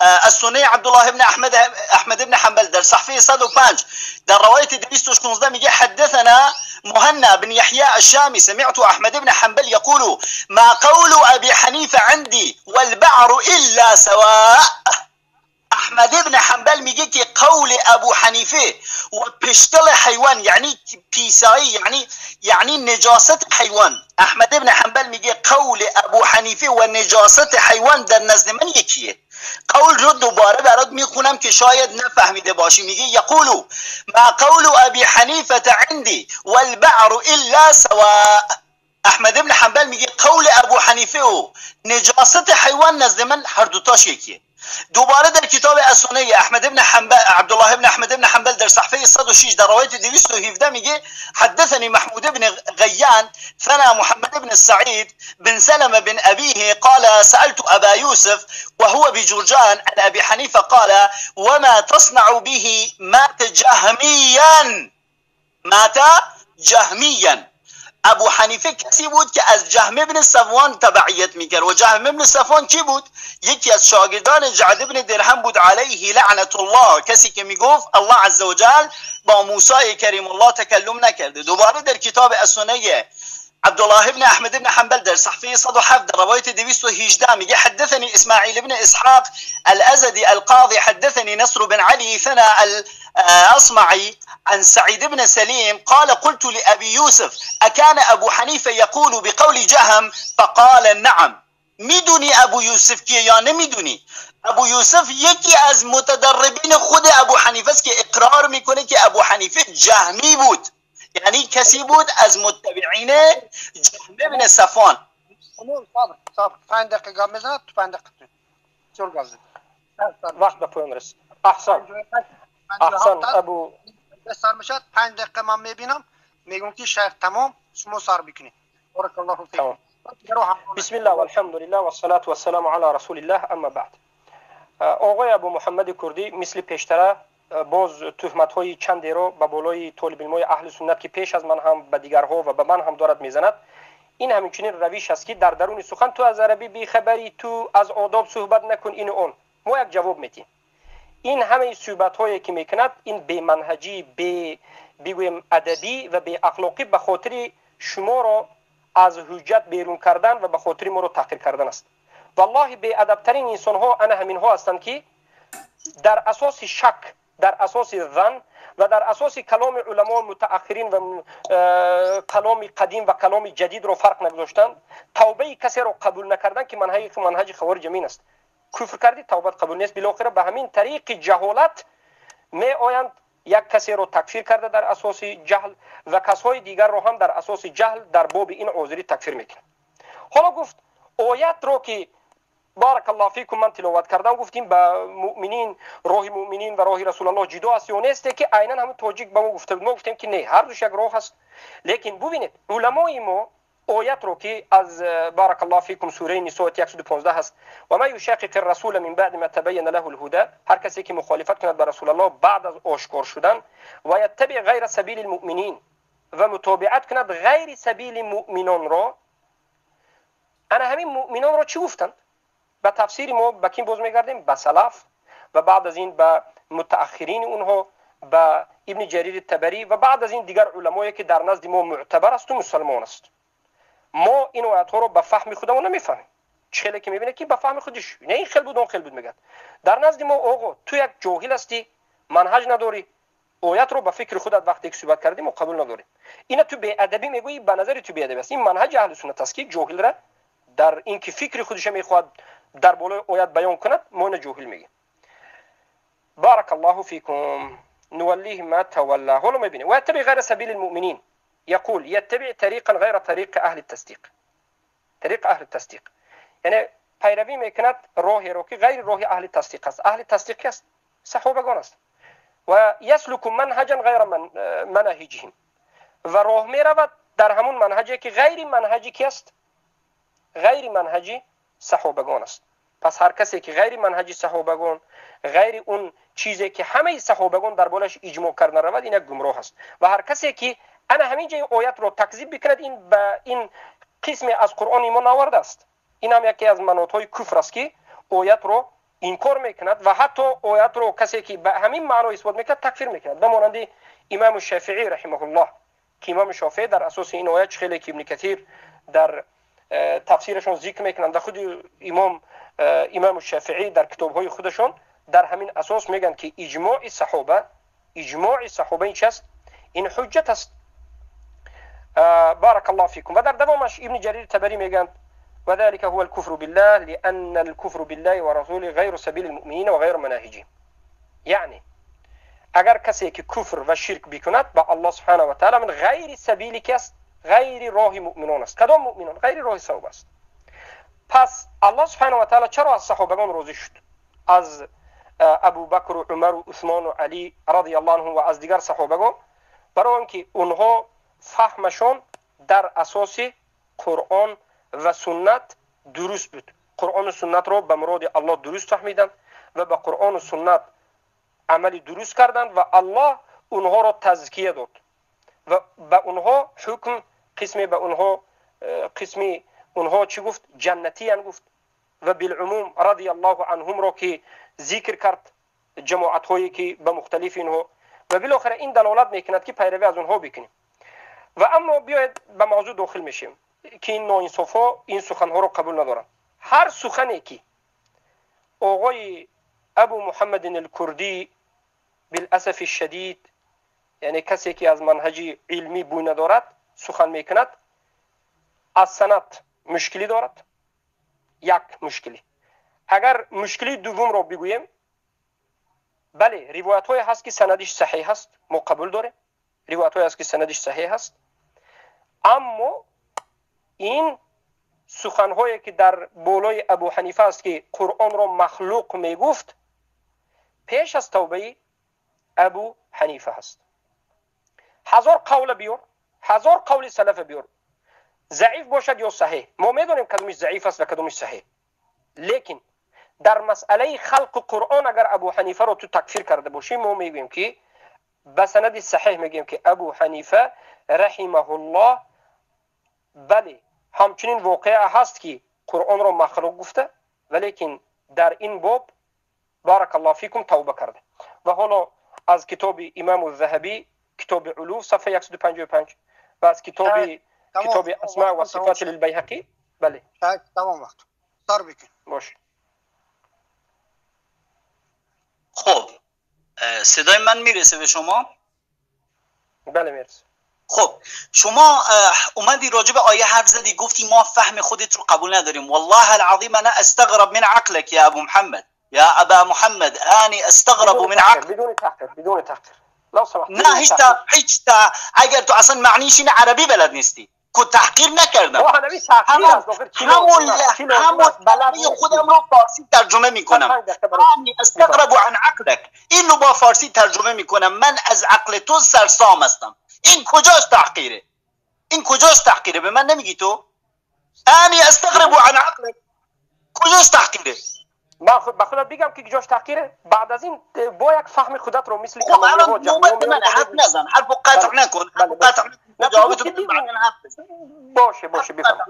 السنه عبدالله ابن احمد ابن حنبل در صفحه 105 در روایت 216 میگه حدثنا مهنا بن يحيى الشامي سمعت احمد بن حنبل يقول ما قول ابي حنيفه عندي والبعر الا سواء. احمد ابن حنبل میگه که قول ابو حنیفه و پشتل حیوان، یعنی پیسایی، یعنی نجاست حیوان، احمد ابن حنبل میگه قول ابو حنیفه و نجاست حیوان در نزد من یکیه. قول رو دوباره برات میخونم که شاید نفهمیده باشی. میگه یقولو ما قول ابی حنیفه عندی والبعر الا سواء. احمد ابن حنبل میگه قول ابو حنیفه و نجاست حیوان نزد من هر دوتاش یکیه. دوباره در کتاب السنه احمد ابن حنبل، عبدالله ابن احمد ابن حنبل در صفحه 106 در روایت 217 میگه حدثني محمود بن غيان ثنا محمد بن السعيد بن سلمة بن أبيه قال سألت أبا يوسف وهو بجرجان عن أبي حنيفة قال وما تصنع به مات جهميا. مات جهميا. ابو حنیفه کسی بود که از جهم ابن صفوان تبعیت میکرد و جهم ابن صفوان کی بود؟ یکی از شاگردان جعد ابن درهم بود علیه لعنت الله، کسی که میگفت الله عزوجل با موسی کریم الله تکلم نکرده. دوباره در کتاب السنه عبدالله ابن احمد ابن حنبل در صفحه 107 در روایت 218 میگه حدثني اسماعیل ابن اسحاق الازدي القاضي حدثني نصر بن علي ثنا الاصمعي عن سعيد بن سليم قال قلت لأبي يوسف أكان أبو حنيفة يقول بقول جهم؟ فقال نعم. میدونی ابو یوسف کیه یا نمیدونی؟ ابو یوسف یکی از متدربین خود ابو حنیفه است که اقرار میکنه که ابو حنیفه جهمی بود، یعنی کسی بود از متبعین جهم بن صفوان. صبر صبر، 5 دقیقه میزنه تو 5 دقیقه چور گاز وقت به پایان رسید. احسن احسن. ابو سر میشد 5 دقیقه من میبینم میگم که شیخ تمام، شما سر بکنید. بارک الله فیک. بسم الله والحمد لله والصلاة والسلام علی رسول الله اما بعد. آقای ابو محمد کردی مثل پیشتره باز تهمت های چندی رو به بالای طالب علمای اهل سنت که پیش از من هم به دیگرها و به من هم دارد میزند. این همچنین روش است که در درون سخن تو از عربی بی خبری، تو از آداب صحبت نکن، این و اون. ما یک جواب میتیم. این همه صحبت هایی که میکند این بی منهجی، بی بگویم ادبی و بی اخلاقی به خاطر شما را از حجت بیرون کردن و به خاطر ما رو تحقیر کردن است. والله بی ادبترین انسان ها انا همین ها هستند که در اساس شک، در اساس ظن و در اساس کلام علما متأخرین و کلام قدیم و کلام جدید رو فرق نگذاشتند، توبه کسی رو قبول نکردن که منهج خوارج امین است. کفر کردی توبت قبول نیست. بالاخره به همین طریق جهالت می آیند یک کسی رو تکفیر کرده در اساس جهل و کسای دیگر رو هم در اساس جهل در باب این عذری تکفیر میکنه. حالا گفت آیت رو که بارک الله فیکم من تلاوت کردم، گفتیم به مؤمنین، راه مؤمنین و راه رسول الله جدا است یا نیست، که عینا همون توجیه به ما گفته بود. ما گفتیم که نه، هر دوش یک راه است. لیکن ببینید علمای ما آیت رو که از بارک الله فیکم سوره نساء 115 هست، و ما یشاقق الرسول من بعد ما تبین له الهدى، هر کسی که مخالفت کند به رسول الله بعد از آشکار شدن، و یتبع غیر سبیل المؤمنین و متابعت کند غیر سبیل مؤمنان را. انا همین مؤمنان را چی گفتند؟ به تفسیر ما به کیم باز میگردیم؟ به سلف و بعد از این به متأخرین اونها، به ابن جریر الطبری و بعد از این دیگر علمایی که در نزد ما معتبر است و مسلمان است. ما این آیت ها رو به فهم خودمون نمیفهمیم. چه که میبینه که به فهم خودش نه این خیل بود اون خیل بود میگه. در نزد ما آقا تو یک جاهل هستی، منهج نداری، آیت رو به فکر خودت وقتی که صحبت کردیم و قبول نداریم. اینا تو بی ادبی میگویی، به نظر تو بی ادبی است. این منهج اهل سنت است که جاهل را در اینکه فکر خودش میخواد در بالای آیت بیان کند، ما اینو جاهل میگیم. بارک الله فیکم. نولیه ما تولا. حالا میبینیم و یتبع غیر سبیل المؤمنین، یقول یتبع طریقا غیر طریق اهل التصدیق. طریق اهل التصدیق یعنی پیروی میکند راهی رو که غیر راه اهل تصدیق است. اهل تصدیق است صحابگان است. و یسلک منهجا غیر منهجهم، و راه میرود در همون منهجی که غیر منهجی کی است؟ غیر منهجی صحابگان است. پس هر کسی که غیر منهج صحابگان، غیر اون چیزی که همه صحابگان در بالش اجماع کردن رود، این گمراه است. و هر کسی که انا همین جای آیت رو تکذیب بکند، این به این قسم از قرآن ایمان آورده است. این هم یکی از مناطهای کفر است که آیت رو انکار میکند و حتی آیت رو کسی که به همین معنا اثبات میکند تکفیر میکند. به مانند امام شافعی رحمه الله که امام شافعی در اساس این آیت خیلی که ابن کثیر در تفسیرشون ذکر میکنند و خود امام شافعی در کتابهای خودشون در همین اساس میگن که اجماع صحابه، اجماع صحابه این چیست؟ این حجت است. بارک الله فیکم. و در دوامش ابن جریر طبری میگن وذلك هو الكفر بالله، لأن الكفر بالله ورسوله غير سبيل المؤمنين وغير مناهجهم. یعنی اگر کسی که کفر و شرک بکند با الله سبحانه و تعالی، من غیر سبیلی که است، غیر راه مؤمنان است. کدام مؤمنان؟ غیر راه صواب است. پس الله سبحانه و تعالی چرا از صحابگان راضی شد؟ از ابوبکر و عمر و عثمان و علی رضی الله عنهم و از دیگر صحابگان، برای آنکه اونها فهمشان در اساس قرآن و سنت درست بود. قرآن و سنت را به مراد الله درست فهمیدند و به قرآن و سنت عملی درست کردند و الله اونها را تزکیه داد و به اونها حکم قسمی، به اونها قسمی اونها چی گفت؟ جنتی گفت. و بالعموم رضی الله عنهم را که ذکر کرد، جماعت هایی که به مختلف اینها، و بالاخره این دلالت میکند که پیروی از اونها بکنیم. و اما بیاید به موضوع داخل میشیم که این ناانصافا این سخنها رو قبول ندارند. هر سخنی که آقای ابو محمد الکردی بالاسف الشدید، یعنی کسی که از منهج علمی بوی ندارد سخن میکند، از سند مشکلی دارد، یک مشکلی. اگر مشکلی دوم را بگوییم، بله روایت های هست که سندش صحیح هست، ما قبول داریم، روایت های هست که سندش صحیح هست، اما این سخنهایی که در بالای ابو حنیفه است که قرآن را مخلوق میگفت، پیش از توبه ابو حنیفه هست. هزار قول بیار، هزار قول سلف بیار، ضعیف باشد یا صحیح، ما میدونیم کدومش ضعیف است و کدومش صحیح، لیکن در مسئله خلق قرآن اگر ابو حنیفه رو تو تکفیر کرده باشیم، ما میگوییم که به سند صحیح میگیم که ابو حنیفه رحمه الله بله همچنین واقعه هست که قرآن را مخلوق گفته، ولیکن در این باب بارک الله فیکم توبه کرده. و حالا از کتاب امام الذهبی، کتاب علو صفحه 155، و از کتاب اسماء و صفات للبیهقی. بله تمام وقت سر بکن باشه. خب صدای من میرسه به شما؟ بله میرسه. خب شما اومدی راجع به آیه حرف زدی، گفتی ما فهم خودت رو قبول نداریم. والله العظیم انا استغرب من عقلك یا ابو محمد، یا ابا محمد، اني استغرب من عقلك. بدون تحقیر، بدون تحقیر لو سمحت. نه هیچ تا اگر تو اصلا معنیش این عربی بلد نیستی که تحقیر نکردم. همون خودم رو فارسی ترجمه میکنم. انی استغرب عن عقلك، این رو با فارسی ترجمه میکنم. من از عقل تو سرسام هستم. این کجاست تحقیره؟ این کجاست تحقیره؟ به من نمیگی تو؟ انی استغرب عن عقلك کجاست تحقیره؟ من خود به خودت بگم که کجاش تحقیره؟ بعد از این با یک فهم خودت رو مثل خب الان نوبت من، حرف نزن، حرفو قطع نکن، حرفو قطع نکن، جوابتو بده بعدن حرف بزن. باشه باشه بفرما.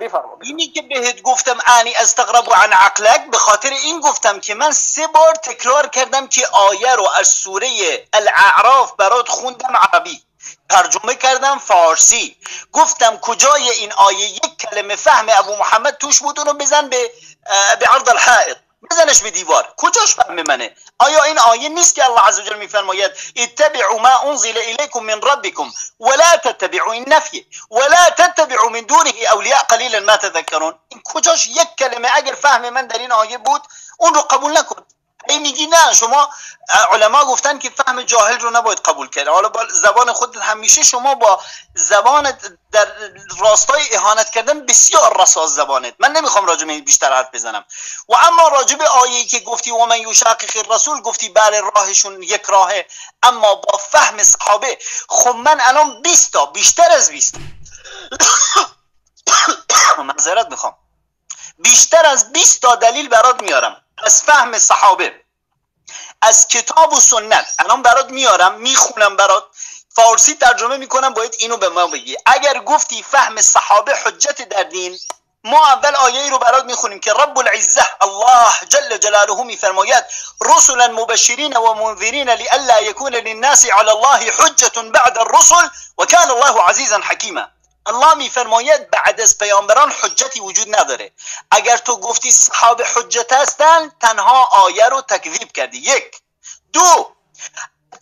بفرما. اینی که بهت گفتم انی استغرب عن عقلك، به خاطر این گفتم که من 3 بار تکرار کردم که آیه رو از سوره الاعراف برات خوندم عربی، ترجمه کردم فارسی، گفتم کجای این آیه یک کلمه فهم ابو محمد توش بود، اونو بزن به عرض الحائط، بزنش به دیوار. کجاش فهم منه؟ آیا این آیه نیست که الله عزوجل میفرماید اتبعوا ما انزل الیکم من ربکم ولا تتبعوا، این نفیه، ولا تتبعوا من دونه اولیاء قلیلا ما تذکرون. این کجاش یک کلمه اگر فهم من در این آیه بود اون رو قبول نکن. ای میگی نه شما علما گفتن که فهم جاهل رو نباید قبول کرد. حالا با زبان خودت همیشه شما با زبان در راستای اهانت کردن بسیار رساز زبانت. من نمیخوام راجع به بیشتر حرف بزنم. و اما راجع به آیه‌ای که گفتی و من یشاقق الرسول، گفتی بله راهشون یک راهه، اما با فهم صحابه. خب من الان 20 تا، بیشتر از 20 معذرت میخوام، بیشتر از 20 تا دلیل برات میارم از فهم صحابه، از کتاب و سنت. الان برات میارم، میخونم برات، فارسی ترجمه میکنم، باید اینو به ما بگی. اگر گفتی فهم صحابه حجت در دین، ما اول آیه رو برات میخونیم که رب العزه الله جل جلاله میفرماید رسلا مبشرین و منذرین لئلا یکون للناس علی الله حجة بعد الرسل وکان الله عزیزا حکیما. الله میفرماید بعد از پیامبران حجتی وجود نداره. اگر تو گفتی صحابه حجت هستن، تنها آیه رو تکذیب کردی. یک. دو،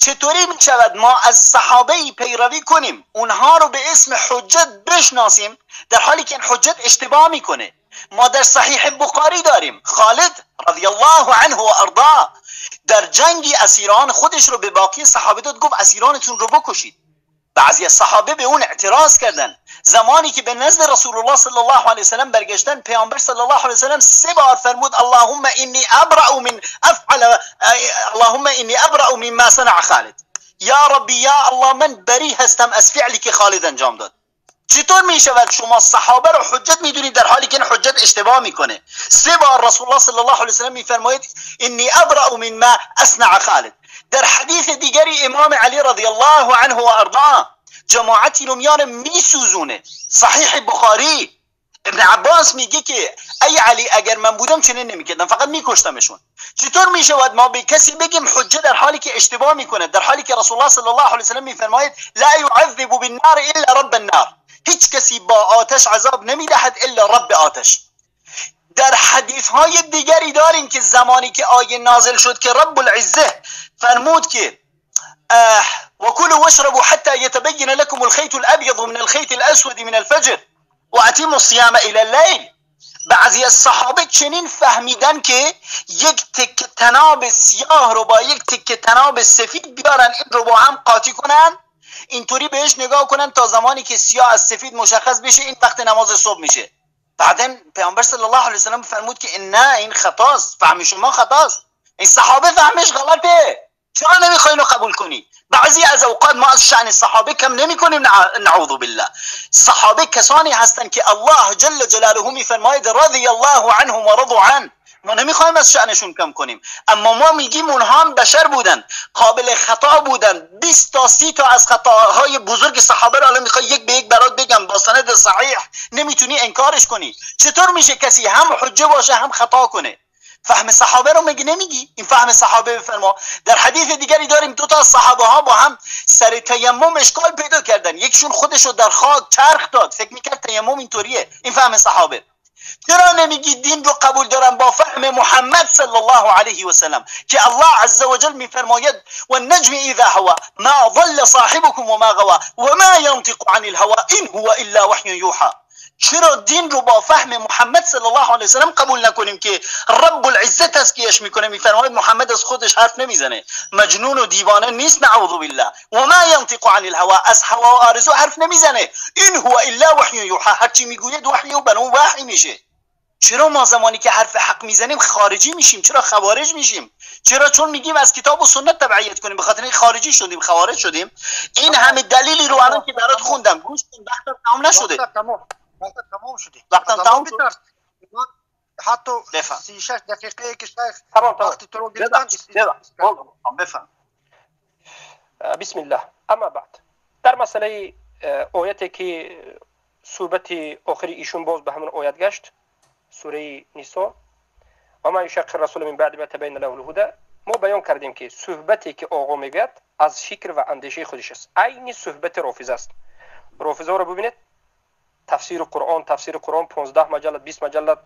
چطوری میشود ما از صحابه پیروی کنیم، اونها رو به اسم حجت بشناسیم، در حالی که این حجت اشتباه میکنه؟ ما در صحیح بخاری داریم خالد رضی الله عنه و ارضا در جنگی اسیران خودش رو به باقی صحابه داد، گفت اسیرانتون رو بکشید. بعضی از صحابه به اون اعتراض کردن. زمانی که به نزد رسول الله صلی الله علیه وسلم برگشتن، پیامبر صلی الله علیه وسلم 3 بار فرمود اللهم انی ابرأ من افعل، اللهم انی ابرأ مما صنع خالد. یا ربی یا الله، من بری هستم از فعلی که خالد انجام داد. چطور می شود شما صحابه رو حجت میدونید در حالی که این حجت اشتباه میکنه؟ 3 بار رسول الله صلی الله علیه وسلم میفرماید انی ابرأ مما اصنع خالد. در حدیث دیگری امام علی رضی الله عنه و ارضاه جماعتی رو میاره میسوزونه، صحیح بخاری. ابن عباس میگه که ای علی اگر من بودم چنین نمیکردم، فقط میکشتمشون. چطور میشود ما به کسی بگیم حجه در حالی که اشتباه میکنه، در حالی که رسول الله صلی الله علیه وسلم میفرماید لا يعذب بالنار الا رب النار، هیچ کسی با آتش عذاب نمیدهد الا رب آتش. در حدیث های دیگری داریم که زمانی که آیه نازل شد که رب العزه فرمود که وكلوا واشربوا حتى يتبين لكم الخيط الابيض من الخيط الاسود من الفجر واتموا الصيام الى الليل، بعضی از صحابه چنین فهمیدن که یک تکه تناب سیاه رو با یک تکه تناب سفید بیارن، این رو با هم قاطی کنن، اینطوری بهش نگاه کنن تا زمانی که سیاه از سفید مشخص بشه، این وقت نماز صبح میشه. بعدن پیامبر صلی الله علیه و سلم فرمود که نه، این خطاست، فهم شما خطاست، این صحابه فهمش غلطه، چرا نمیخوای اینو قبول کنی؟ بعضی از اوقات ما از شأن صحابه کم نمیکنیم، نعوذ بالله. صحابه کسانی هستند که الله جل جلاله میفرماید رضی الله عنهم و رضوا عنه. ما نمیخوایم از شأنشون کم کنیم، اما ما میگیم اونها هم بشر بودن، قابل خطا بودن. 20 تا 30 تا از خطاهای بزرگ صحابه رو الان میخوای یک به یک برات بگم با سند صحیح، نمیتونی انکارش کنی. چطور میشه کسی هم حجه باشه هم خطا کنه؟ فهم صحابه رو میگی نمیگی؟ این فهم صحابه بفرما. در حدیث دیگری داریم 2 تا صحابه ها با هم سر تیمم اشکال پیدا کردن، یکشون خودش رو در خاک چرخ داد، فکر میکرد تیمم اینطوریه. این فهم صحابه. چرا نمیگی دین رو قبول دارم با فهم محمد صلی الله علیه و سلم که الله عز وجل میفرماید والنجم اذا هوا ما ضل صاحبكم وما غوا وما ينطق عن الهوى ان هو الا وحی یوحى؟ چرا دین رو با فهم محمد صلی الله علیه و سلم قبول نکنیم که رب العزه تزکیهش میکنه، میفرماید محمد از خودش حرف نمیزنه، مجنون و دیوانه نیست، نعوذ بالله، و ما ینطق عن الهوى، از هوا و آرزو حرف نمیزنه، این هو الا وحی یوحى، هرچی میگوید وحی و بنو وحی میشه. چرا ما زمانی که حرف حق میزنیم خارجی میشیم؟ چرا خوارج میشیم؟ چرا؟ چون میگیم از کتاب و سنت تبعیت کنیم، به خاطر این خارجی شدیم، خوارج شدیم. این همه دلیلی رو الان که برات خوندم، گوش کن، وقتم تمام نشده. وقت تمام شده. وقتم تمام شد. حتی 36 دقیقه که شیخ وقتی تو رو گرفتن. بفهم. بسم الله. اما بعد در مسئله آیتی که صحبت آخری ایشون باز به همون آیت گشت، سوره نساء، و ما یشاق الرسول من بعد ما تبین له الهدى، ما بیان کردیم که صحبتی که آقا میگوید از فکر و اندیشه خودش است، عین صحبت رافضه است. رافضه رو ببینید، تفسیر قرآن، تفسیر قرآن 15 مجلد 20 مجلد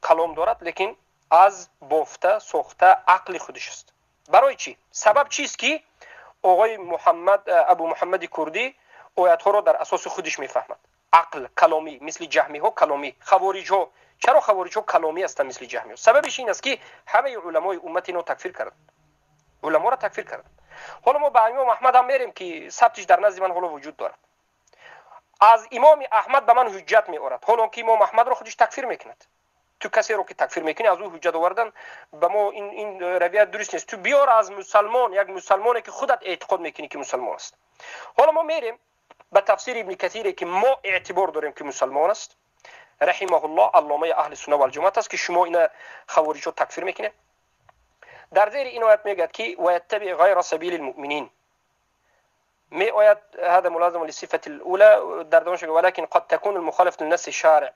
کلام دارد، لیکن از بافته ساخته عقل خودش است. برای چی؟ سبب چیست که آقای محمد ابو محمد کردی آیت ها را در اساس خودش میفهمد؟ عقل کلامی، مثل جهمی ها کلامی، خوارج ها. چرا خوارج ها کلامی هستند مثل جهمی ها؟ سببش این است که همه علمای امت اینو تکفیر کردند، علما را تکفیر کردند. حالا ما به امام احمد هم میریم که ثبتش در نزد من حالا وجود دارد. از امام احمد به من حجت می آورد، حالا که امام احمد را خودش تکفیر میکند. تو کسی رو که تکفیر میکنی از او حجت آوردن به ما این رویت درست نیست. تو بیار از مسلمان، یک مسلمانی که خودت اعتقاد میکنی که مسلمان است. حالا ما میریم به تفسیر ابن کثیر که ما اعتبار داریم که مسلمان است، رحمه الله، علامه اهل سنت و الجماعت است که شما اینا خوارج رو تکفیر میکنه. در زیر این آیت میگه که و یتبع غیر سبیل المؤمنین، می آید هذا ملازم للصفة الأولى در دومش، ولكن قد تكون المخالفة للنص الشارع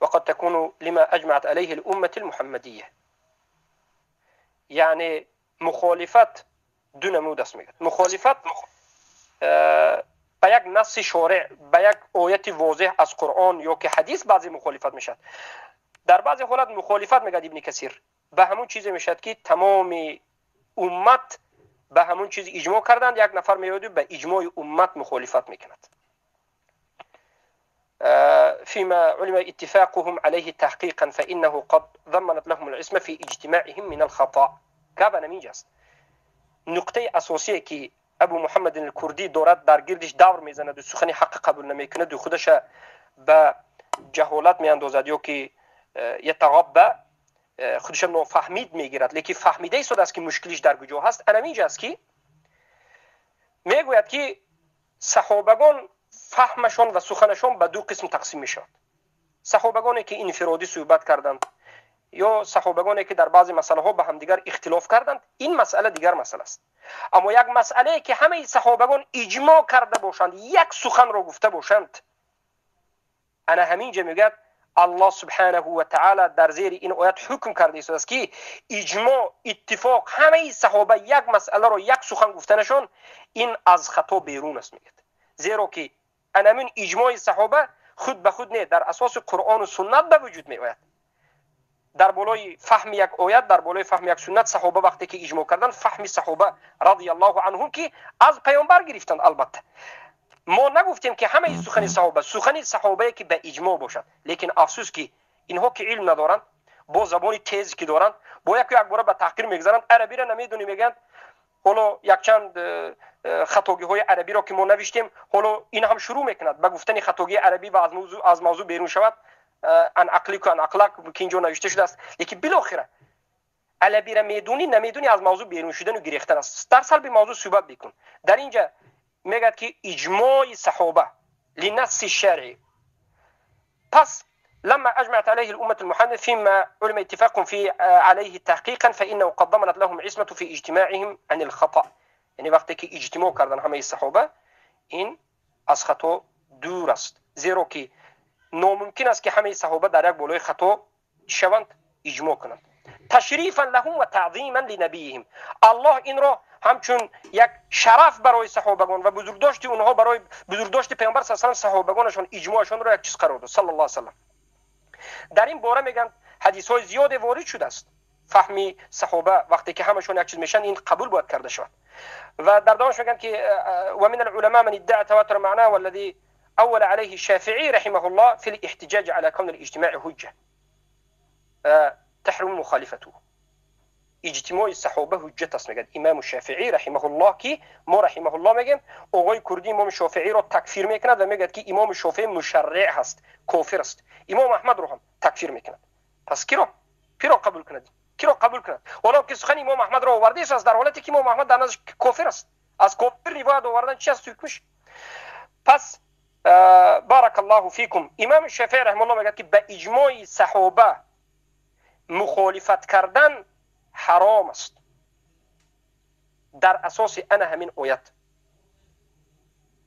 وقد تكون لما أجمعت عليه الأمة المحمدية. یعنی مخالفت دو نمود است. میگه مخالفت به یک نص شارع، به یک آیت واضح از قرآن یا که حدیث بعضی مخالفت میشد. در بعضی حالت مخالفت میگه ابن کثیر به همون چیزی میشد که تمام امت به همون چیز اجماع کردند، یک نفر میاد به اجماع امت مخالفت میکند. فيما علم اتفاقهم عليه تحقيقا فإنه قد ضمنت لهم العصمة في اجتماعهم من الخطأ. گپ همینجاست. نقطه اساسی که ابو محمد الکردی دارد در گردش دور میزند و سخن حق قبول نمیکند و خودش به جهالت میاندازد یا که یتغبى، خودش نافهمید میگیرد، لیکن فهمیده ایستاده است که مشکلش در کجا هست. همینجا است که میگوید که صحابگان فهمشان و سخنشان به دو قسم تقسیم میشود. صحابگانی که انفرادی صحبت کردند یا صحابگانی که در بعضی مسئله ها به همدیگر اختلاف کردند، این مسئله دیگر مسئله است. اما یک مسئله که همه صحابگان اجماع کرده باشند، یک سخن را گفته باشند، انا همینجا میگوید الله سبحانه و تعالی در زیر این آیت حکم کرده است که اجماع، اتفاق همه صحابه یک مسئله را یک سخن گفتنشان، این از خطا بیرون است میگه. زیرا که انمین اجماع صحابه خود به خود نه، در اساس قرآن و سنت به وجود می آید. در بالای فهم یک آیت، در بالای فهم یک سنت، صحابه وقتی که اجماع کردن، فهم صحابه رضی الله عنهم که از پیامبر گرفتند. البته ما نگفتیم که همه سخن صحابه، سخن صحابه که به اجماع باشد، لیکن افسوس که اینها که علم ندارند، با زبان تیز که دارند، با یک باره به تحقیر میگذارند، عربی را نمیدونی میگن. حالا یک چند خطاگی های عربی را که ما نوشتیم، حالا این هم شروع میکند به گفتن خطاگی عربی و از موضوع بیرون شود، عن عقلك و عن عقلك که اینجا نوشته شده است. لیکن بالاخره عربی را میدونی نمیدونی، از موضوع بیرون شدن و گریختن است. در صلب موضوع صحبت بکن. در اینجا میگه که اجماع صحابه لنص الشرع، پس لما أجمعت عليه الأمة المحمدية فيما علم اتفاق في عليه تحقيقا فإنه قد ضمنت لهم عصمة في اجتماعهم عن الخطأ. یعنی وقتی که اجتماع کردن همه صحابه، این از خطا دور است، زیرا که ناممکن است که همه صحابه در یک بالای خطا شوند، اجماع کنند. تشریفا لهم و تعظیما لنبیهم، الله این را همچون یک شرف برای صحابگان و بزرگداشت اونها برای بزرگداشت پیامبر صلی الله علیه و صحابگانشان، اجماعشان را یک چیز قرار داد صلی الله علیه و سلم. در این باره میگن حدیث های زیاد وارد شده است. فهمی صحابه وقتی که همشون یک چیز میشن، این قبول باید کرده شود. و در دوامش میگن که و من العلماء من ادعى تواتر معناه والذي أول عليه الشافعي رحمه الله في الاحتجاج على كون الاجتماع حجة تحرم مخالفته. اجتماع صحابه حجت است میگه امام شافعی رحمه الله، که ما رحمه الله میگیم، آقای کردی امام شافعی را تکفیر میکند و میگه که امام شافعی مشرع هست، کافر است. امام احمد رو هم تکفیر میکند. پس کی را قبول کند؟ کی را قبول کند؟ ولو که سخن امام احمد را آورده است در حالتی که امام احمد در نزد کافر است. از کافر روایت آوردن چی است حکمش؟ پس بارک الله فیکم، امام شافعی رحمه الله میگه که به اجماع صحابه مخالفت کردن حرام است در اساس انا همین آیت.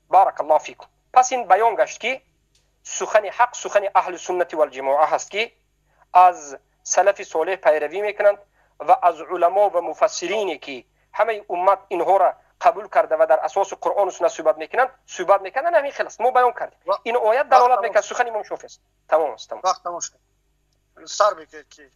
بارک الله فیکم. پس این بیان گشت که سخن حق سخن اهل سنت والجماعه هست که از سلف صالح پیروی میکنند و از علما و مفسرینی که همه امت اینها را قبول کرده و در اساس قرآن و سنت صحبت میکنند. همین خلاص ما بیان کردیم. این آیت دلالت میکنه، سخن امام شافعی است. تمام است، تمام. وقت تمام شد، سر بگیر که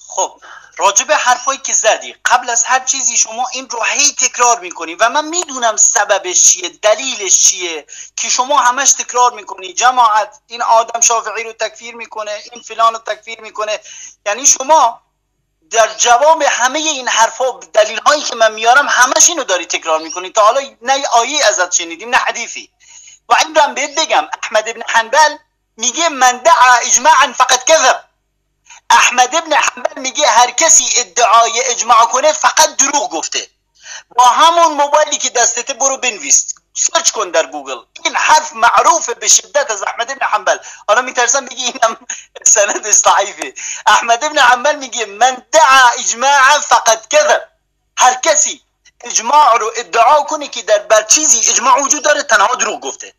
خب، راجع به حرفایی که زدی، قبل از هر چیزی شما این رو هی تکرار میکنی و من میدونم سببش چیه، دلیلش چیه که شما همش تکرار میکنی جماعت این آدم شافعی رو تکفیر میکنه، این فلان رو تکفیر میکنه. یعنی شما در جواب همه این حرفا، دلیل هایی که من میارم، همش اینو داری تکرار میکنی. تا حالا نه آیه ازت شنیدیم نه حدیثی. و این رو هم بهت بگم، احمد ابن حنبل میگه من ادعى اجماعا فقد كذب. احمد ابن حنبل میگه هر کسی ادعای اجماع کنه فقط دروغ گفته. با همون موبایلی که دستته برو بنویس، search کن در گوگل. این حرف معروفه به شدت از احمد ابن حنبل. حالا میترسم بگی اینم سند ضعیفه. احمد ابن حنبل میگه من ادعى اجماعا فقد كذب. هر کسی اجماع رو ادعا کنه که در بر چیزی اجماع وجود داره، تنها دروغ گفته.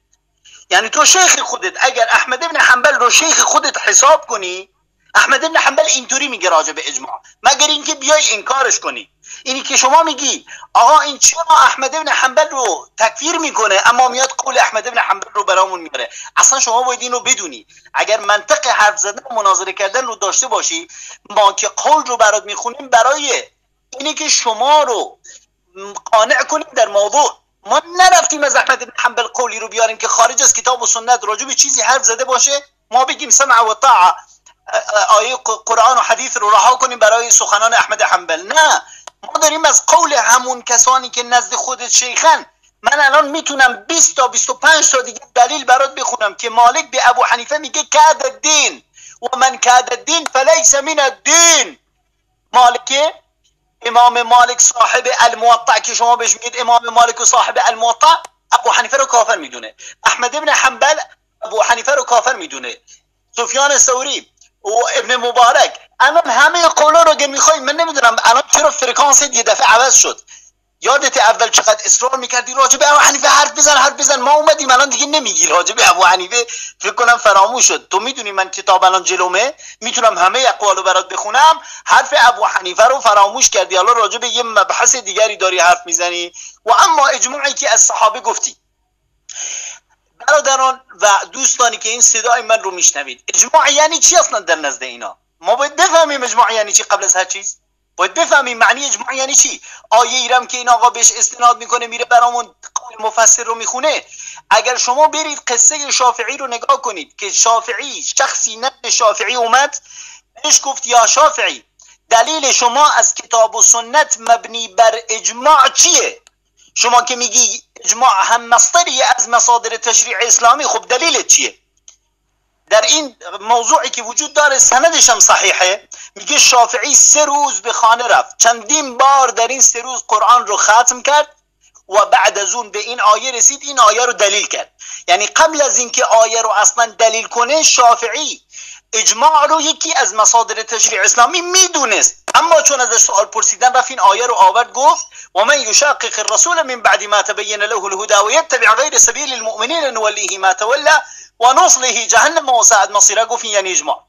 یعنی تو شیخ خودت، اگر احمد ابن حنبل رو شیخ خودت حساب کنی، احمد ابن حنبل اینطوری میگه راجع به اجماع، مگر اینکه بیای انکارش کنی. اینی که شما میگی آقا این چرا احمد ابن حنبل رو تکفیر میکنه اما میاد قول احمد ابن حنبل رو برامون میاره، اصلا شما باید اینو بدونی. اگر منطق حرف زدن و مناظره کردن رو داشته باشی، ما که قول رو برات میخونیم برای اینه که شما رو قانع کنیم در موضوع. ما نرفتیم از احمد بن حنبل قولی رو بیاریم که خارج از کتاب و سنت راجع به چیزی حرف زده باشه، ما بگیم سمع و طاعه، آیه قرآن و حدیث رو رها کنیم برای سخنان احمد حنبل. نه، ما داریم از قول همون کسانی که نزد خودت شیخن. من الان میتونم 20 تا 25 تا دیگه دلیل برات بخونم که مالک به ابو حنیفه میگه کاد الدین و من کاد الدین فلیس من الدین. مالک، امام مالک صاحب الموطأ که شما بهش میگید امام مالک و صاحب الموطأ، ابو حنیفه رو کافر میدونه. احمد ابن حنبل ابو حنیفه رو کافر میدونه. سفیان ثوری و ابن مبارک. الان همه قولا رو که میخوای، من نمیدونم الان چرا فرکانس یه دفعه عوض شد. یادت اول چقدر اصرار میکردی راجع به ابو حنیفه حرف بزن حرف بزن، ما اومدیم الان دیگه نمیگی راجع به ابو حنیفه، فکر کنم فراموش شد. تو میدونی من کتاب الان جلومه، میتونم همه اقوالو برات بخونم، حرف ابو حنیفه رو فراموش کردی، حالا راجع به یه مبحث دیگری داری حرف میزنی. و اما اجماعی که از صحابه گفتی، برادران و دوستانی که این صدای من رو میشنوید، اجماع یعنی چی اصلا در نزد اینا؟ ما باید بفهمیم اجماع یعنی چی. قبل از هر چیز باید بفهمیم معنی اجماع یعنی چی. آیه ایرم که این آقا بهش استناد میکنه میره برامون قول مفسر رو میخونه. اگر شما برید قصه شافعی رو نگاه کنید که شافعی شخصی نزد شافعی اومد بهش گفت یا شافعی، دلیل شما از کتاب و سنت مبنی بر اجماع چیه؟ شما که میگی اجماع هم مصدری از مصادر تشریع اسلامی، خب دلیلت چیه؟ در این موضوعی که وجود داره سندش هم صحیحه. میگه شافعی 3 روز به خانه رفت، چندین بار در این 3 روز قرآن رو ختم کرد و بعد از اون به این آیه رسید، این آیه رو دلیل کرد. یعنی قبل از اینکه آیه رو اصلا دلیل کنه، شافعی اجماع رو یکی از مصادر تشریع اسلامی میدونست، اما چون ازش سوال پرسیدن رفت این آیه رو آورد، گفت و من یشاقق الرسول من بعد ما تبین له الهدى ويتبع غیر سبیل المؤمنین نولیه ما تولى و نصله جهنم و ساعت مصیره. گفت یعنی اجماع.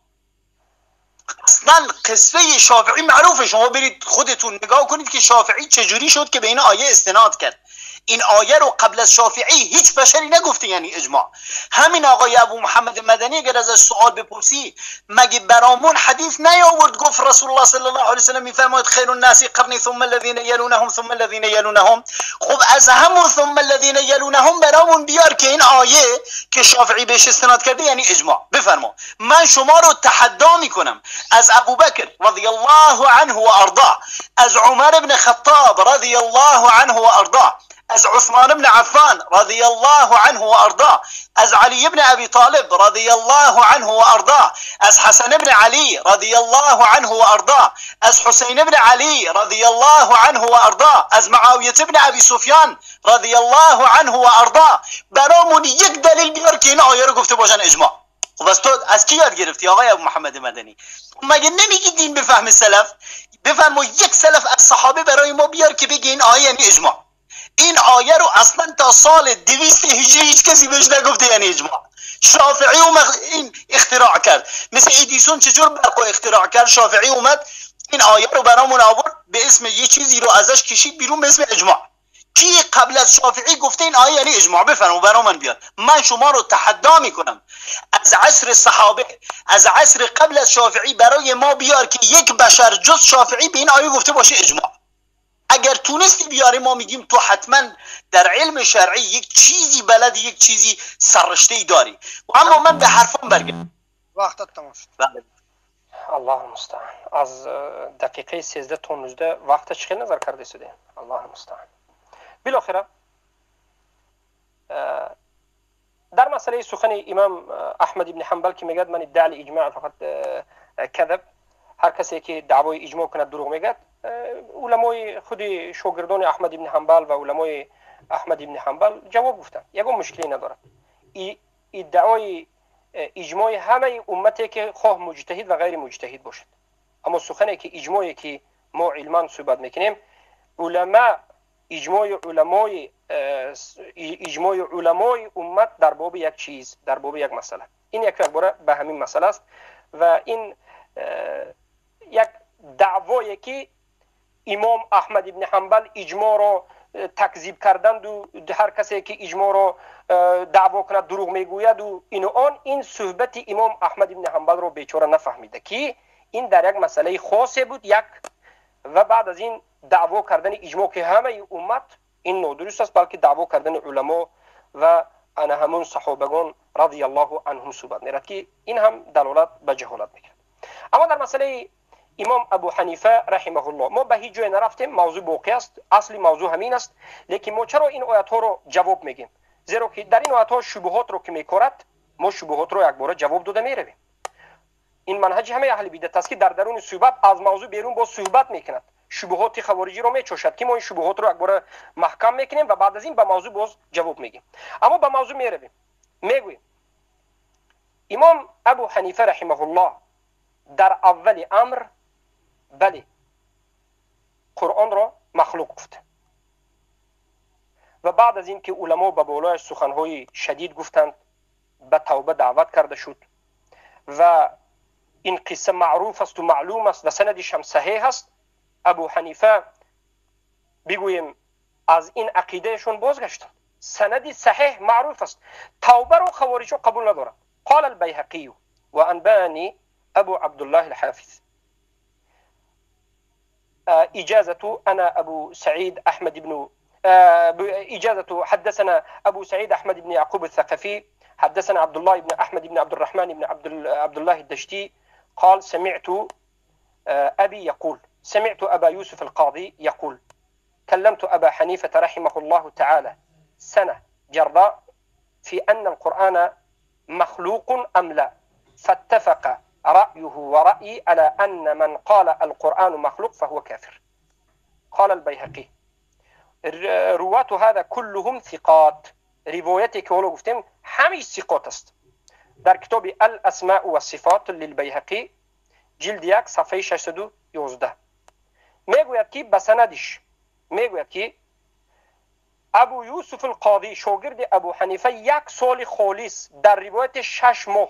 اصلا قصه شافعی معروفه، شما برید خودتون نگاه کنید که شافعی چجوری شد که به این آیه استناد کرد. این آیه رو قبل از شافعی هیچ بشری نگفته یعنی اجماع. همین آقای ابو محمد مدنی اگر ازش سوال بپرسی مگه برامون حدیث نیاورد گفت رسول الله صلی الله علیه و سلم میفرماید خیر الناس قرنی ثم الذین یلونهم ثم الذین یلونهم. خب از همون ثم الذین یلونهم برامون بیار که این آیه که شافعی بهش استناد کرده یعنی اجماع. بفرما، من شما رو تحدا میکنم از ابوبکر رضی الله عنه و ارضاه، از عمر بن خطاب رضی الله عنه و ارضاه، از عثمان بن عفان رضی الله عنه و ارضاه، از علی بن ابی طالب رضی الله عنه و ارضاه، از حسن بن علی رضی الله عنه و ارضاه، از حسین بن علی رضی الله عنه و ارضاه، از معاویه بن ابی سفیان رضی الله عنه و ارضاه. برامون یک دلیل بیار که این آیه رو گفته باشن اجماع. خب از تو از کی یاد گرفتی آقای ابو محمد مدنی؟ مگه نمیگی دین به فهم سلف؟ بفرما یک سلف از صحابه برای ما بیار که بگه این آیه یعنی اجماع. این آیه رو اصلا تا سال 200 هجری هیچ کسی بهش نگفته یعنی اجماع. شافعی این اختراع کرد، مثل ادیسون چجور برق رو اختراع کرد، شافعی اومد این آیه رو برامون آورد به اسم یه چیزی رو ازش کشید بیرون به اسم اجماع. کی قبل از شافعی گفته این آیه یعنی اجماع؟ بفرما برام بیار. من شما رو تحدا میکنم از عصر صحابه، از عصر قبل از شافعی برای ما بیار که یک بشر جز شافعی به این آیه گفته باشه اجماع. اگر تونستی بیاری ما میگیم تو حتما در علم شرعی یک چیزی بلدی، یک چیزی سررشته‌ای داری. و اما من به حرفم برگردم. وقت تمام شد. بله. الله المستعان. از دقیقه 13 تا 19 وقت چه نظر کرده شده؟ الله المستعان. بالاخره در مسئله سخن امام احمد بن حنبل که میگه من ادعای اجماع فقط کذب، هر کسی که دعوای اجماع کند دروغ میگه. علمای خود شاگردان احمد بن حنبل و علمای احمد بن حنبل جواب گفتند یگان مشکلی ندارد. ادعای اجماع همه امتی که خواه مجتهد و غیر مجتهد باشد، اما سخنی که اجماعی که ما علما صحبت میکنیم، علما اجماع علمای اجماع علمای امت در باب یک چیز، در باب یک مسئله، این یک باره به همین مسئله است. و این یک دعوایی که امام احمد بن حنبل اجماع را تکذیب کردند و هر کسی که اجماع را دعوا کند دروغ میگوید و این و آن، این صحبت امام احمد بن حنبل را بیچاره نفهمیده که این در یک مسئله خاصی بود یک، و بعد از این даъво кардани иҷмоъ ки ҳамаи уммат, ин нодуруст аст, балки даъво кардани уламо ва ана ҳамун саҳобагон радиаллоҳу анҳум суҳбат мерад, ки ин ҳам далолат ба ҷаҳолат мекунад. Аммо дар масъалаи имом Абу Ҳанифа раҳимаҳуллоҳ мо ба ҳеҷ ҷое нарафтем, мавзӯъ боқӣ аст, асли мавзӯъ ҳамин аст. Лекин мо чаро ин оятҳоро ҷавоб мегем? Зеро ки дар ин оятҳо шубуҳотро ки мекорад, мо шубуҳотро якбора ҷавоб дода меравем. Ин манҳаҷи ҳамаи аҳли бидат аст, ки дар даруни суҳбат аз мавзӯъ берун боз суҳбат мекунад, шубуҳоти хавориҷиро мечошад, ки мо ин шубуҳотро якбора маҳкам мекунем ва баъд аз ин ба мавзӯъ боз ҷавоб мегем. Аммо ба мавзӯъ меравем, мегӯем имом Абу Ҳанифа раҳимаҳуллоҳ дар аввали амр, бале, Қуръонро махлуқ гуфт ва баъд аз ин ки уламо ба болояш суханҳои шадид гуфтанд, ба тавба даъват карда шуд ва ин қисса маъруф асту маълум аст ва санадишам саҳеҳ аст. Абу Ҳанифа, бигӯем, аз ин ақидаашон бозгаштанд. Санади саҳеҳ маъруф аст. Тавбаро хавориҷҳо қабул надоранд. قال البيهقي وأنباني أبو عبد الله الحافظ إجازة أنا أبو سعيد أحمد بن إجازة حدثنا أبو سعيد أحمد بن يعقوب الثقفي حدثنا عبد الله بن أحمد بن عبد الرحمن بن عبد الله الدشتي قال سمعت أبي يقول سمعت أبا يوسف القاضي يقول كلمت أبا حنيفة رحمه الله تعالى سنة جراء في أن القرآن مخلوق أم لا، فاتفق رأيه ورأيي على أن من قال القرآن مخلوق فهو كافر. قال البيهقي رواة هذا كلهم ثقات. روایتی که حالا گفتیم همه ثقات است. در کتاب الاسماء و الصفات للبیهقی جلد 1 صفحه 611 میگوید که به سندش میگوید که ابو یوسف القاضی شاگرد ابو حنیفه یک سال خالص در روایت 6 ماه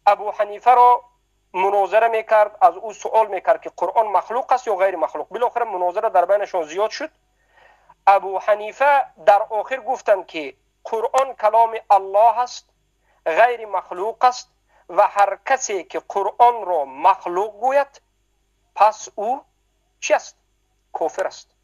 ابو حنیفه را مناظره میکرد، از او سوال میکرد که قرآن مخلوق است یا غیر مخلوق. بالاخره مناظره در بینشان زیاد شد. ابو حنیفه در آخر گفتند که قرآن کلام الله است، غیر مخلوق است و هر کسی که قرآن را مخلوق گوید پس او چی است؟ کافر است.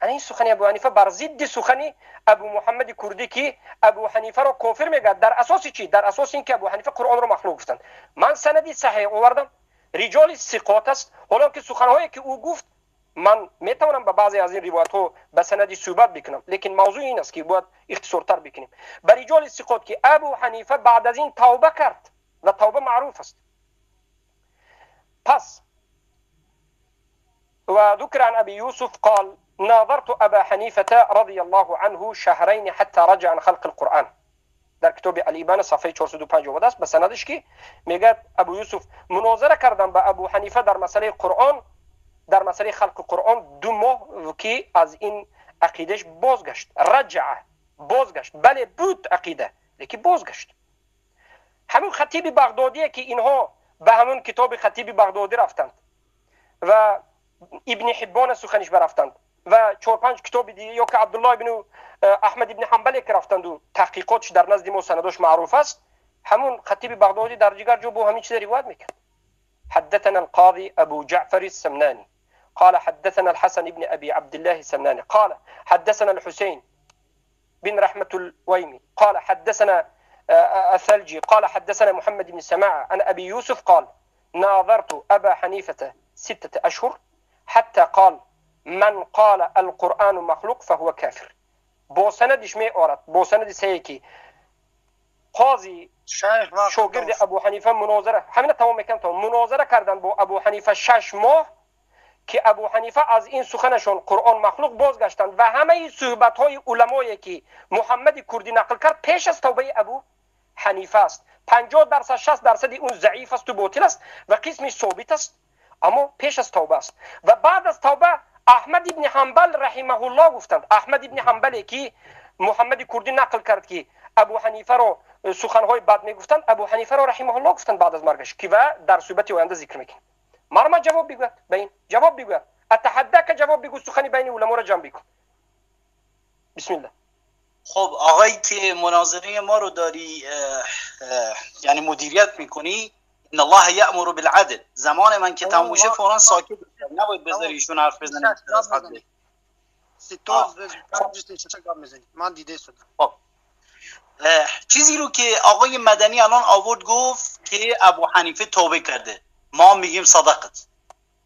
این سخن ابو حنیفه بر ضد سخن ابو محمد کردی که ابو حنیفه را کافر میگه. در اساس چی؟ در اساس اینکه ابو حنیفه قرآن را مخلوق گفتند. من سندی صحیح آوردم، رجال ثقات است. حالا که سخنهایی که او گفت من میتوانم به بعضی از این روایت ها به سندی صحبت بکنم، لیکن موضوع این است که باید اختصارتر بکنیم. به رجال ثقات که ابو حنیفه بعد از این توبه کرد و توبه معروف است. پس و ذکر عن ابي یوسف قال ناظرت أبا حنيفة رضي الله عنه شهرين حتى رجع عن خلق القرآن. در کتاب الإبانة صفحه 405 آمده است به سندش که میگه ابو یوسف مناظره کردم با ابو حنیفه در مسئله قرآن، در مسئله خلق قرآن 2 ماه که از این عقیدهش بازگشت. رجع، بازگشت، بله بود عقیده لیکن بازگشت. همون خطیب بغدادیه که اینها به همون کتاب خطیب بغدادی رفتند و ابن حبان سخنش برفتند و 4-5 کتاب دیگه یا که عبدالله ابن احمد ابن حنبل که رفتند و تحقیقاتش در نزد ما سنداش معروف است. همون خطیب بغدادی در دیگر جا با همین چیز روایت میکرد. حدثنا القاضي ابو جعفر السمناني قال حدثنا الحسن بن ابي عبد الله السمناني قال حدثنا الحسين بن رحمة الويمي قال حدثنا الثلجي قال حدثنا محمد بن سماعة عن ابي يوسف قال ناظرت ابا حنيفة 6 أشهر حتى قال من قال القرآن مخلوق فهو كافر. با سندش می آرد، با سند صحیح که قاضی شاگرد ابو حنیفه مناظره همین تمام میکنم تا مناظره کردن با ابو حنیفه 6 ماه که ابو حنیفه از این سخنشون قرآن مخلوق بازگشتند و همه صحبت های علمایی که محمد کردی نقل کرد پیش از توبه ابو حنیفه است. 50% 60% اون ضعیف است و باطل است و قسمی ثابت است، اما پیش از توبه است. و بعد از توبه احمد ابن حنبل رحمه الله گفتند، احمد ابن حنبل که محمد کردی نقل کرد که ابو حنیفه را سخنهای بد میگفتند، ابو حنیفه را رحمه الله گفتند بعد از مرگش که و در صحبت آینده ذکر میکنیم. مرمى جواب بگوید به این جواب بگوید، اتحداک جواب بگو، سخنی بین علما را جمع بکن. بسم الله. خب آقایی که مناظره ما رو داری یعنی مدیریت میکنی، ان الله یأمر بالعدل، زمان من که تموم میشه فورا ساکت میشم. نباید بذاری ایشون حرف بزنه. من دیده شدم. خب چیزی رو که آقای مدنی الان آورد گفت که ابو حنیفه توبه کرده، ما میگیم صدقت.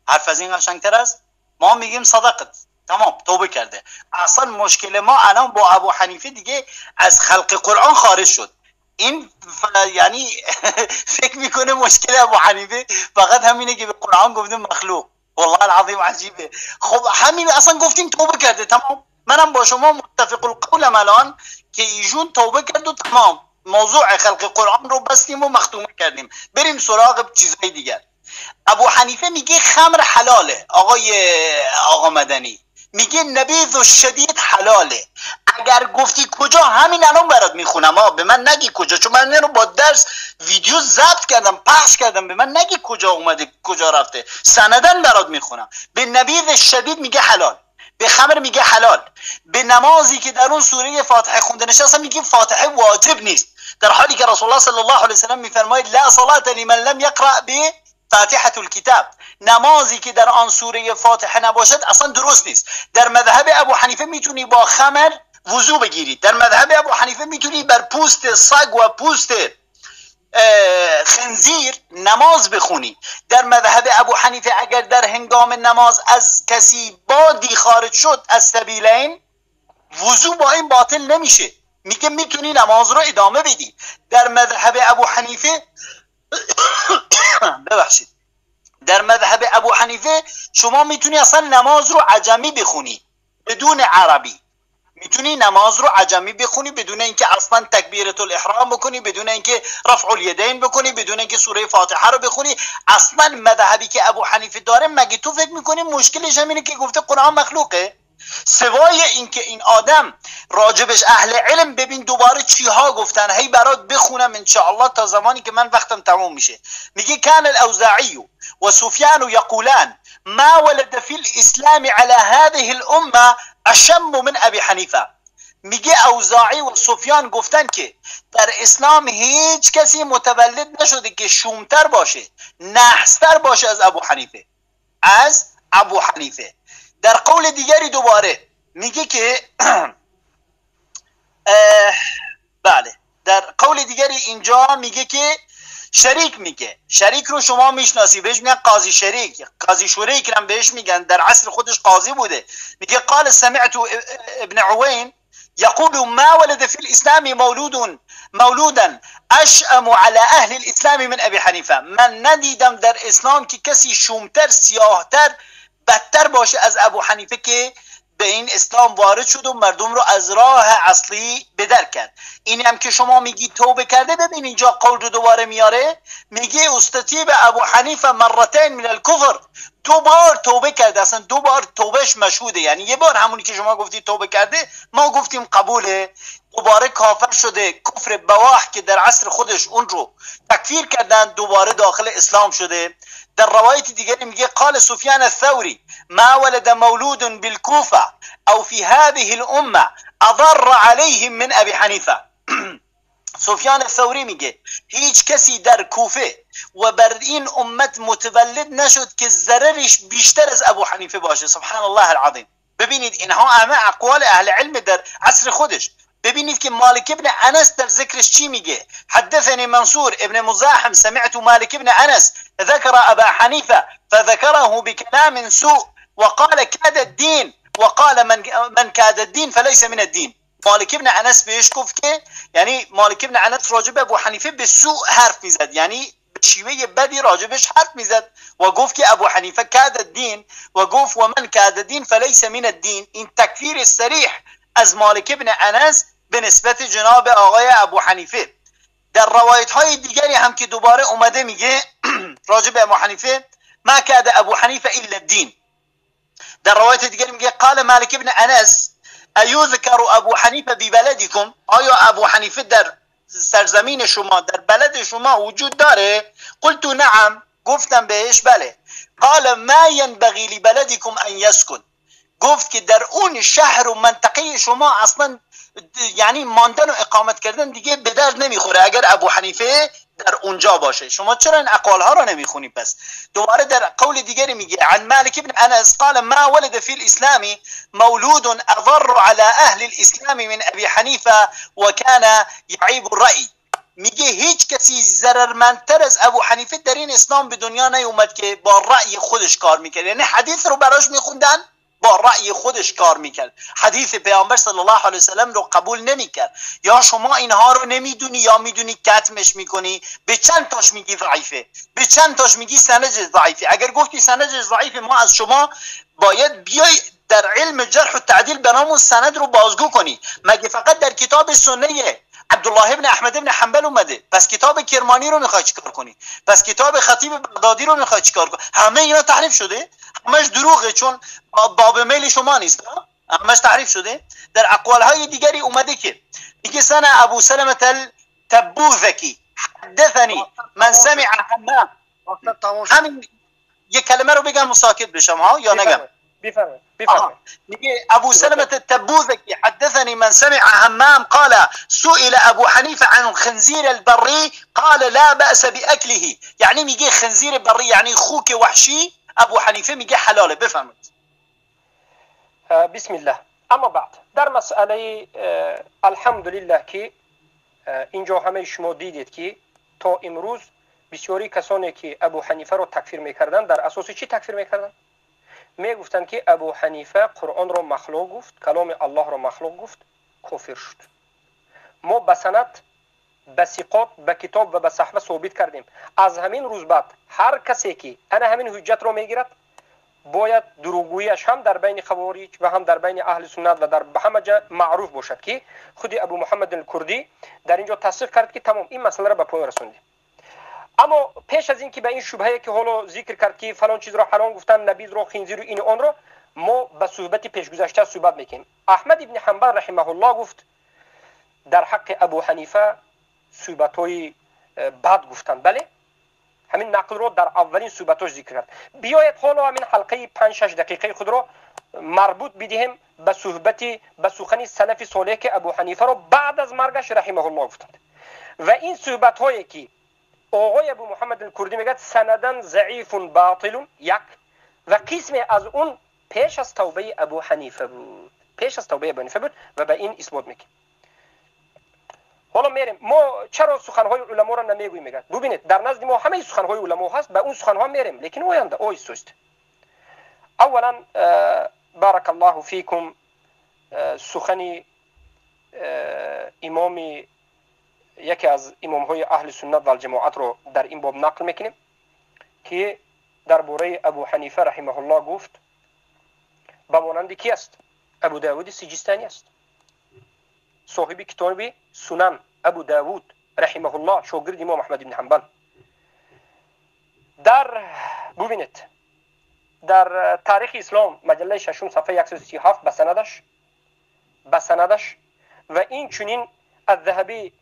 حرف از این قشنگتر است؟ ما میگیم صدقت، تمام، توبه کرده. اصلا مشکل ما الان با ابو حنیفه دیگه از خلق قرآن خارج شد. این یعنی فکر میکنه مشکل ابو حنیفه فقط همینه که به قرآن گفته مخلوق. والله العظیم عجیبه. خب همین اصلا گفتیم توبه کرده، تمام. منم با شما متفق القولم الان که ایشون توبه کرد و تمام، موضوع خلق قرآن رو بستیم و مختومه کردیم. بریم سراغ چیزهای دیگر. ابو حنیفه میگه خمر حلاله. آقا مدنی میگه نبیذ و شدید حلاله. اگر گفتی کجا، همین الان برات میخونم، به من نگی کجا، چون من اینو با درس ویدیو ضبط کردم پخش کردم، به من نگی کجا اومده کجا رفته، سندن برات میخونم. به نبیذ شدید میگه حلال، به خمر میگه حلال، به نمازی که در اون سوره فاتحه خونده نشسته میگه فاتحه واجب نیست، در حالی که رسول الله صلی الله علیه و سلم میفرماید لا صلاة لمن لم یقرأ به فاتحه الکتاب. نمازی که در آن سوره فاتحه نباشد اصلا درست نیست. در مذهب ابو حنیفه میتونی با خمر وضو بگیری، در مذهب ابو حنیفه میتونی بر پوست سگ و پوست خنزیر نماز بخونی. در مذهب ابو حنیفه اگر در هنگام نماز از کسی بادی خارج شد از سبیلین، وضو با این باطل نمیشه، میگه میتونی نماز رو ادامه بدی. در مذهب ابو حنیفه ببخشید، در مذهب ابو حنیفه شما میتونی اصلا نماز رو عجمی بخونی بدون عربی، میتونی نماز رو عجمی بخونی بدون اینکه اصلا تکبیرة الاحرام بکنی، بدون اینکه رفع الیدین بکنی، بدون اینکه سوره فاتحه رو بخونی. اصلا مذهبی که ابو حنیفه داره، مگه تو فکر میکنی مشکلش همینه که گفته قرآن مخلوقه؟ سوای اینکه این آدم راجبش اهل علم ببین دوباره چیها گفتن، هی برات بخونم انشاءالله تا زمانی که من وقتم تموم میشه. میگه کان الاوزاعی و سفیان یقولان ما ولد فی الاسلام على هذه الامه اشم من ابی حنیفه. میگه اوزاعی و سفیان گفتن که در اسلام هیچ کسی متولد نشده که شومتر باشه، نحستر باشه از ابو حنیفه، از ابو حنیفه. در قول دیگری دوباره میگه که بله، در قول دیگری اینجا میگه که شریک، میگه شریک رو شما میشناسی، بهش میگن قاضی شریک، قاضی شریک هم بهش میگن، در عصر خودش قاضی بوده. میگه قال سمعت ابن عوین يقول ما ولد في الإسلام مولودا أشأم على أهل الإسلام من أبي حنیفه. من ندیدم در اسلام که کسی شومتر، سیاهتر، بدتر باشه از ابو حنیفه که به این اسلام وارد شد و مردم رو از راه اصلی بدر کرد. این هم که شما میگی توبه کرده، ببین اینجا قول رو دوباره میاره، میگه استتیب ابو حنیفه مرتين من الکفر، دو بار توبه کرده، اصلا دو بار توبهش مشهوده. یعنی یه بار همونی که شما گفتی توبه کرده، ما گفتیم قبوله، دوباره کافر شده، کفر بواح که در عصر خودش اون رو تکفیر کردن، دوباره داخل اسلام شده. در روایت دیگری میگه قال سفیان الثوری ما ولد مولود بالكوفة او في هذه الامه اضر عليهم من ابي حنیفه. سفیان ثوری میگه هیچ کسی در کوفه و بر این امت متولد نشد که ضررش بیشتر از ابو حنیفه باشه. سبحان الله العظیم. ببینید اینها همه اقوال اهل علم در عصر خودش. ببینید که مالک ابن انس در ذکرش چی میگه؟ حدثني منصور ابن مزاحم سمعت مالك ابن انس ذكر ابا حنیفه فذكره بكلام سوء وقال كاد الدين وقال من كاد الدين فليس من الدين. مالک ابن انس بهش گفت که، یعنی مالک ابن انس راجب ابو حنیفه به سوء حرف میزد، یعنی به شیوه بدی راجبش حرف میزد و گفت که ابو حنیفه کاد الدین و گفت و من کاد الدین فلیس من الدین. این تکفیر صریح از مالک ابن انس به نسبت جناب آقای ابو حنیفه. در روایت های دیگری هم که دوباره اومده میگه راجب ابو حنیفه ما کاد ابو حنیفه الا الدین. در روایت دیگری میگه قال مالک ابن انس ایذکر ابو حنیفه ببلدکم، آیا ابو حنیفه در سرزمین شما، در بلد شما وجود داره؟ قلت نعم، گفتم بهش بله. قال ما ینبغی لبلدکم ان یسکن، گفت که در اون شهر و منطقه شما اصلا یعنی ماندن و اقامت کردن دیگه به درد نمیخوره اگر ابو حنیفه در اونجا باشه. شما چرا این اقوال ها رو نمیخونی؟ پس دوباره در قول دیگری میگه عن مالک ابن انس قال ما ولد في الاسلام مولود اضر على اهل الاسلام من ابي حنیفه وكان يعيب الرأي. میگه هیچ کسی ضررمندتر از ابو حنیفه در این اسلام به دنیا نیومد که با رأی خودش کار میکرد. یعنی حدیث رو براش میخوندن با رأی خودش کار میکرد، حدیث پیامبر صلی الله علیه و سلم رو قبول نمیکرد. یا شما اینها رو نمیدونی یا میدونی کتمش میکنی، به چند تاش میگی ضعیفه، به چند تاش میگی سندش ضعیفه. اگر گفتی سندش ضعیفه، ما از شما باید بیای در علم جرح و تعدیل برامون سند رو بازگو کنی. مگه فقط در کتاب سنه عبدالله ابن احمد ابن حنبل اومده؟ پس کتاب کرمانی رو میخوای چیکار کنی؟ پس کتاب خطیب بغدادی رو میخوای چیکار کنی؟ همه اینا تحریف شده، همش دروغه، چون باب میل شما نیست، همش تحریف شده. در اقوال های دیگری اومده که میگه سنه ابو سلمة التبوذکی حدثنی من سمع حمام. همین یه کلمه رو بگم و ساکت بشم ها یا نگم؟ بفرمایید بفرمایید. میگه ابو سلمة التبوذكي حدثني من سمع همام قال سئل ابو حنیفه عن خنزیر البری قال لا بأس باكله. یعنی میگه خنزیر بری یعنی خوک وحشی، ابو حنیفه میگه حلاله. بفرمایید. بسم الله. اما بعد در مسئله الحمدلله که اینجا همه شما دیدید که تا امروز بسیاری کسانی که ابو حنیفه رو تکفیر میکردن در اساس چی تکفیر میکردن؟ میگفتند که ابو حنیفه قرآن را مخلوق گفت، کلام الله را مخلوق گفت، کافر شد. ما به سند، به ثقات، به کتاب و به صحابه ثابت کردیم. از همین روز بعد هر کسی که انا همین حجت را میگیرد باید دروغگوییش هم در بین خوارج و هم در بین اهل سنت و در همه جا معروف باشد که خود ابو محمد الکردی در اینجا تصدیق کرد که تمام این مسئله را به پایان رسوندیم. اما پیش از این که به این شبهه که حالا ذکر کرد که فلان چیز را حرام گفتن، نبیذ را، خنزیر و این آن را، ما به صحبت پیشگذشته صحبت میکنیم. احمد ابن حنبل رحمه الله گفت در حق ابو حنیفه صحبت‌های بد گفتن. بله، همین نقل رو در اولین صحبتاش ذکر کرد. بیاید حالا همین حلقه 5-6 دقیقه خود را مربوط بدهیم به صحبت، به سخن سلف صالح که ابو حنیفه را بعد از مرگش رحمه الله گفتند. و این صحبت‌هایی که آقای ابو محمد الکردی میگه سندن ضعیف باطل یک، و قسم از اون پیش از توبه ابو حنیفه بود، پیش از توبه ابو حنیفه بود و به این اثبات میکنه. حالا میریم ما چرا سخنهای علما را نمیگوییم؟ میگه ببینید در نزد ما همه سخنهای علما هست، به اون سخنها میریم، لیکن آینده آیست. اولا بارک الله فیکم، سخن امام، یکی از امام های اهل سنت و الجماعت رو در این باب نقل میکنیم که درباره ابو حنیفه رحمه الله گفت به مانند کی است؟ ابو داود سجستانی است، صاحب کتاب سنن. ابو داود رحمه الله شاگرد امام احمد بن حنبل. در ببینید در تاریخ اسلام مجله ششم صفحه 137 به سندش، به سندش و این چنین الذهبی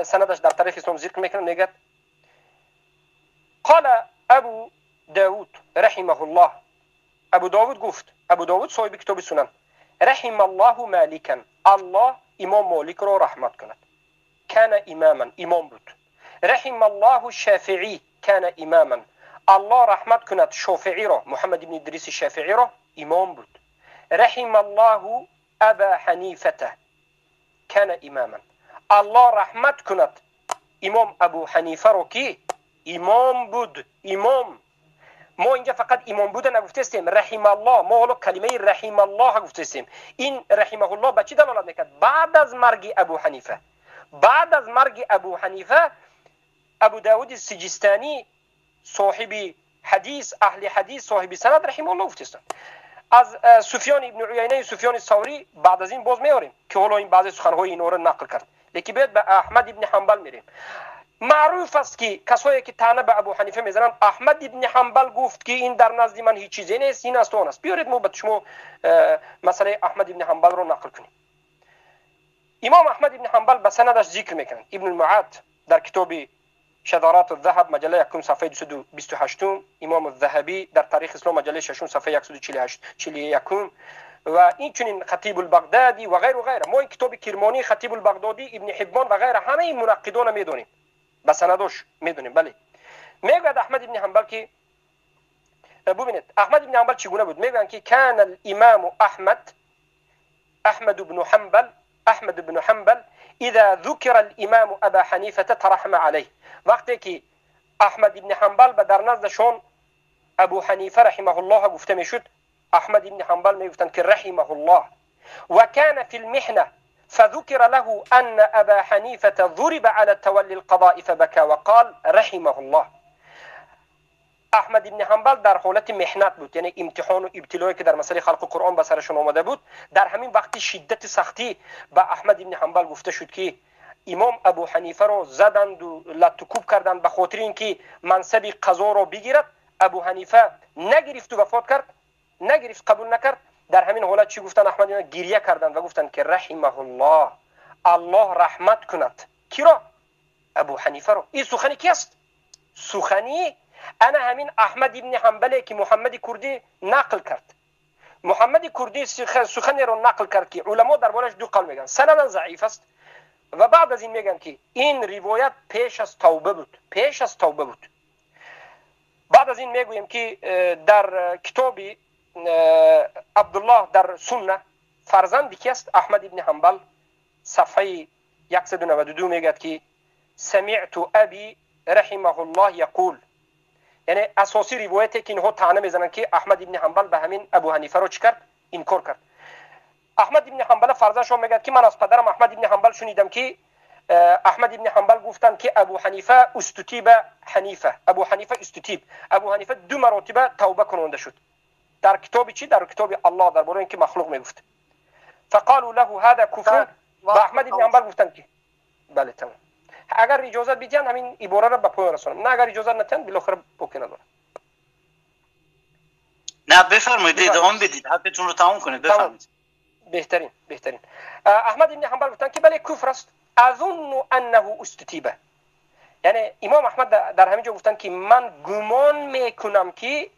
سندش در تاریخ اسلام ذکر میکنه، میگه قال ابو داود رحمه الله، ابو داود گفت، ابو داود صاحب کتاب سنن، رحم الله مالکا، الله امام مالک را رحمت کند، کان اماما، امام بود. رحم الله الشافعی کان اماما، الله رحمت کند شافعی را، محمد بن ادریس شافعی را، امام بود. رحم الله ابا حنیفه کان اماما، الله رحمت کند امام ابو حنیفه را که امام بود. امام ما اینجا فقط امام بودن نگفتستیم، رحم الله، ما حالا کلمه رحم الله گفتستیم. این رحمه الله به چی دلالت میکرد؟ بعد از مرگ ابو حنیفه، بعد از مرگ ابو حنیفه ابو داود سجستانی صاحب حدیث، اهل حدیث، صاحب سند رحمه الله گفتستند. از سفیان ابن عیینه، سفیان ثوری بعد از این باز میاریم که حالا این بعضی سخنهای اینا رو نقل کرد، لیکن بعد به احمد ابن حنبل میریم. معروف است که کسایی که طعنه به ابو حنیفه میزنند، احمد ابن حنبل گفت که این در نزد من هیچ چیزی نیست، این است و آن است. بیارید ما به شما مسئله احمد ابن حنبل رو نقل کنیم. امام احمد ابن حنبل به سندش ذکر میکنند. ابن المعاد در کتاب شذرات الذهب مجله یکم صفحه 228، امام الذهبی در تاریخ اسلام مجله ششم صفحه 148 و این چنین خطیب البغدادی و غیر و غیره. ما این کتاب کرمانی، خطیب البغدادی، ابن حبان و غیره، همه این منقدان میدونیم. به سندش میدونیم. بله، میگوید احمد ابن حنبل که ببینید احمد ابن حنبل چگونه بود. میگویند که کان الامام احمد بن حنبل، احمد بن حنبل اذا ذکر الامام ابا حنیفه ترحم علیه. وقتی که احمد ابن حنبل به در نزدشون ابو حنیفه رحمه الله گفته میشد، احمد ابن حنبل میگفتند که رحمه الله. وكان في المحنة فذكر له أن أبا حنيفة ضرب على تولي القضاء فبكى وقال رحمه الله. احمد ابن حنبل در حالت محنت بود، یعنی امتحان و ابتلایی که در مسئله خلق قرآن به سرشون آمده بود. در همین وقت شدت سختی به احمد ابن حنبل گفته شد که امام ابو حنیفه رو زدند و لطکوب کردند به خاطر اینکه منصب قضا رو بگیرد. ابو حنیفه نگرفت و وفات کرد، نگرفت، قبول نکرد. در همین حالت چی گفتن؟ احمد اینا گریه کردند و گفتند که رحمه الله، الله رحمت کند. کی را؟ ابو حنیفه رو. این سخنی کی است؟ سخنی انا همین احمد ابن حنبله که محمد کردی نقل کرد. محمد کردی سخنی رو نقل کرد که علما دربارش دو قول میگن، سنداً ضعیف است و بعد از این میگن که این روایت پیش از توبه بود، پیش از توبه بود. بعد از این میگوییم که در کتاب عبدالله در سنه فرزندی که است احمد ابن حنبل صفحه 192 میگه که سمعت ابی رحمه الله یقول. یعنی اساسی روایتی که اینها طعنه میزنن که احمد ابن حنبل به همین ابو حنیفه رو چی کرد؟ انکار کرد. احمد ابن حنبل فرزندش میگه که من از پدرم احمد ابن حنبل شنیدم که احمد ابن حنبل گفتند که ابو حنیفه استتیب حنیفه، ابو حنیفه استتیب، ابو حنیفه دو مرتبه توبه کننده شد. در کتاب چی؟ در کتاب الله درباره اینکه مخلوق میگفت. فقالوا له هذا كفر. و احمد ابن حنبل گفتند که بله تمام. اگر اجازه بدین همین عباره را به پایان رسانم، نه اگر اجازه ندین بالاخره بوکی نداره. نه بفرمایید ادامه بدید، حرفتون رو تمام کنید، بفرمایید. بهترین بهترین. احمد ابن حنبل گفتند که بله کفر است. اظن انه استتیبه. یعنی امام احمد در همین جا گفتند که من گمان میکنم که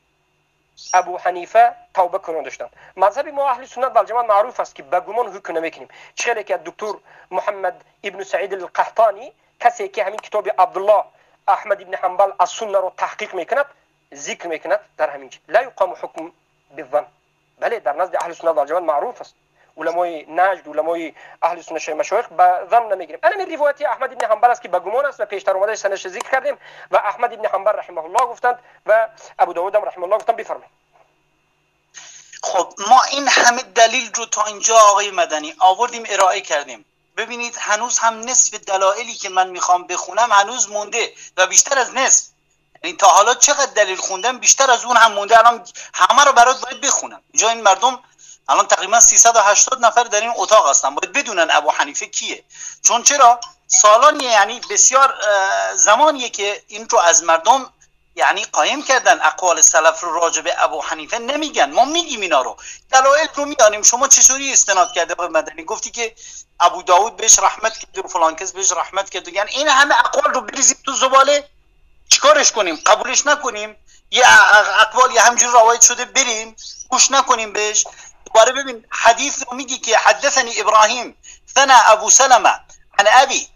ابو حنیفه توبه کنون داشتند. مذهب ما اهل سنت و جماعت معروف است که به گمان حکم نمیکنیم. چه که دکتر محمد ابن سعید القحطانی کسی که همین کتاب عبدالله احمد ابن حنبل از سنه رو تحقیق میکند ذکر میکند در همین جا لا یقام حکم بالظن. بله در نزد اهل سنت و جماعت معروف است. علمای نجد، علمای اهل سنت مشایخ به ظن نمیگیریم. انا من روایت احمد ابن حنبل است که به گمان است و پیشتر اومده سندش ذکر کردیم و احمد ابن حنبل رحمه الله گفتند و ابو داود هم رحمه الله گفتند. بفرمایید. خب ما این همه دلیل رو تا اینجا آقای مدنی آوردیم ارائه کردیم. ببینید هنوز هم نصف دلایلی که من میخوام بخونم هنوز مونده و بیشتر از نصف. یعنی تا حالا چقدر دلیل خوندم بیشتر از اون هم مونده. الان همه رو برات باید بخونم. اینجا این مردم الان تقریبا 380 نفر در این اتاق هستن، باید بدونن ابو حنیفه کیه. چون چرا سالانیه، یعنی بسیار زمانیه که این رو از مردم یعنی قایم کردن. اقوال سلف رو راجع به ابو حنیفه نمیگن، ما میگیم اینا رو، دلایل رو میانیم. شما چطوری استناد کرده آقای مدنی؟ گفتی که ابو داود بهش رحمت کرد و فلان کس بهش رحمت کرد. یعنی این همه اقوال رو بریزیم تو زباله، چیکارش کنیم؟ قبولش نکنیم؟ یه اقوال یه همجور روایت شده بریم گوش نکنیم بهش؟ دوباره ببین حدیث رو میگی که حدثني ابراهیم ثنا ابو سلمة عن ابي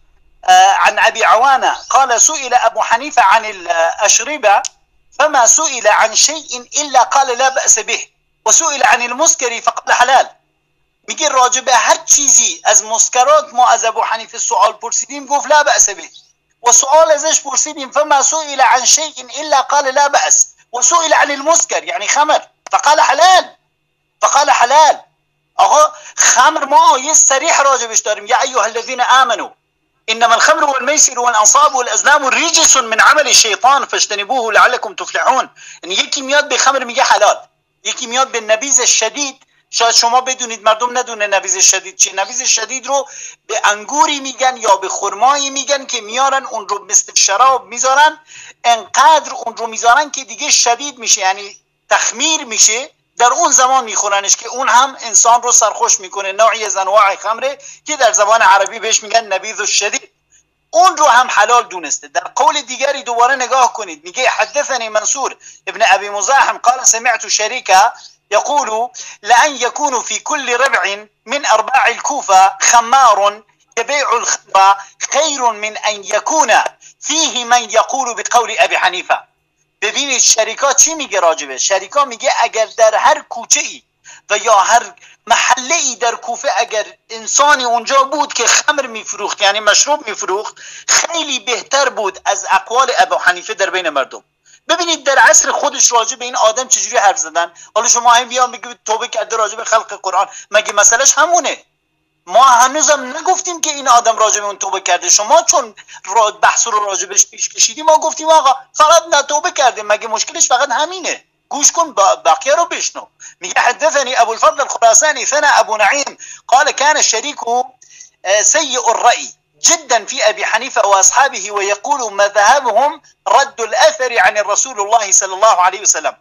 عن ابي عوانة قال سئل ابو حنيفة عن الاشربة فما سئل عن شيء الا قال لا بأس به وسئل عن المسكر فقال حلال. میگه راجع به هر چیزی از مسکرات ما از ابو حنیفه سوال پرسیدیم گفت لا بأس به، و سوال ازش پرسیدیم فما سئل عن شيء الا قال لا بأس وسئل عن المسكر يعني خمر فقال حلال فقال حلال. آقا خمر ما آیه صریح راجبش داریم، یا ایها الذین آمنوا انما الخمر والمیسر والانصاب والازلام رجس من عمل الشیطان فاجتنبوه لعلكم تفلحون. یعنی یکی میاد به خمر میگه حلال، یکی میاد به نبیذ شدید. شاید شما بدونید مردم ندونه نبیذ شدید چیه. نبیذ شدید رو به انگوری میگن یا به خرمایی میگن که میارن اون رو مثل شراب میذارن، انقدر اون رو میذارن که دیگه شدید میشه، یعنی تخمیر میشه، در اون زمان میخورنش که اون هم انسان رو سرخوش میکنه. نوعی از انواع خمره که در زبان عربی بهش میگن نبیذ الشدید. اون رو هم حلال دونسته. در قول دیگری دوباره نگاه کنید میگه حدثني منصور ابن ابي مزاحم قال سمعت شريكا يقول لأن يكون في كل ربع من أرباع الكوفة خمار يبيع الخمر خير من أن يكون فيه من يقول بقول ابي حنیفه. ببینید شریکا چی میگه راجبه؟ شریکا میگه اگر در هر کوچه ای و یا هر محله ای در کوفه اگر انسانی اونجا بود که خمر میفروخت، یعنی مشروب میفروخت، خیلی بهتر بود از اقوال ابو حنیفه در بین مردم. ببینید در عصر خودش راجع به این آدم چجوری حرف زدن. حالا شما هم بیان بگید توبه کرده راجع به خلق قرآن، مگه مسئلهش همونه؟ ما هنوزم نگفتیم که این آدم راجع به اون توبه کرده. شما چون بحث رو راجبش پیش کشیدی ما گفتیم آقا فقط نه توبه کرده، مگه مشکلش فقط همینه؟ گوش کن بقیه رو بشنو. میگه حدثني ابو الفضل الخراساني ثنا ابو نعيم قال كان الشريك سيء الرأي جدا في ابي حنيفه واصحابه ويقول مذهبهم رد الاثر عن الرسول الله صلى الله عليه وسلم.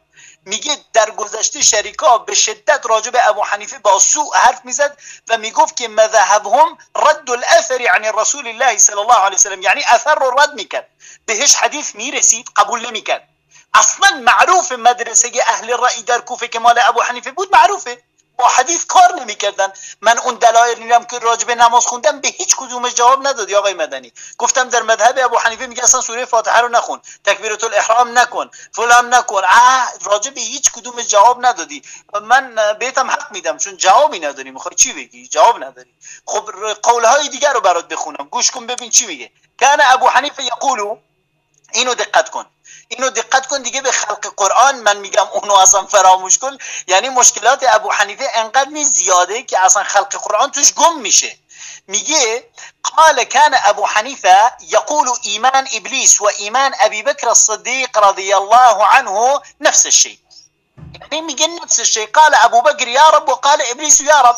میگه در گذشته شریکا به شدت راجع به ابو حنیفه با سوء حرف میزد و میگفت که مذهبهم رد الاثر عن رسول الله صلی الله علیه وسلم، یعنی اثر رو رد میکرد، بهش حدیث میرسید قبول نمیکرد. اصلا معروف مدرسه اهل رأی در کوفه که مال ابو حنیفه بود معروفه، با حدیث کار نمیکردن. من اون دلایل میرم که راجع به نماز خوندم به هیچ کدومش جواب ندادی آقای مدنی. گفتم در مذهب ابو حنیفه میگه اصلا سوره فاتحه رو نخون، تکبیرۃ الاحرام نکن، فلان نکن، راجع به هیچ کدومش جواب ندادی. من بهتم حق میدم چون جوابی نداری، میخوای چی بگی؟ جواب نداری. خب قولهای دیگر رو برات بخونم، گوش کن ببین چی میگه. کان ابو حنیفه یقول، اینو دقت کن، اینو دقت کن دیگه، به خلق قرآن من میگم اونو اصلا فراموش کن. یعنی مشکلات ابو حنیفه انقدر می زیاده که اصلا خلق قرآن توش گم میشه. میگه قال كان ابو حنیفه يقول ایمان ابلیس و ایمان ابی بکر الصدیق رضی الله عنه نفس الشيء. یعنی میگه نفس الشيء. قال ابو بکر یا رب و قال ابلیس یا رب.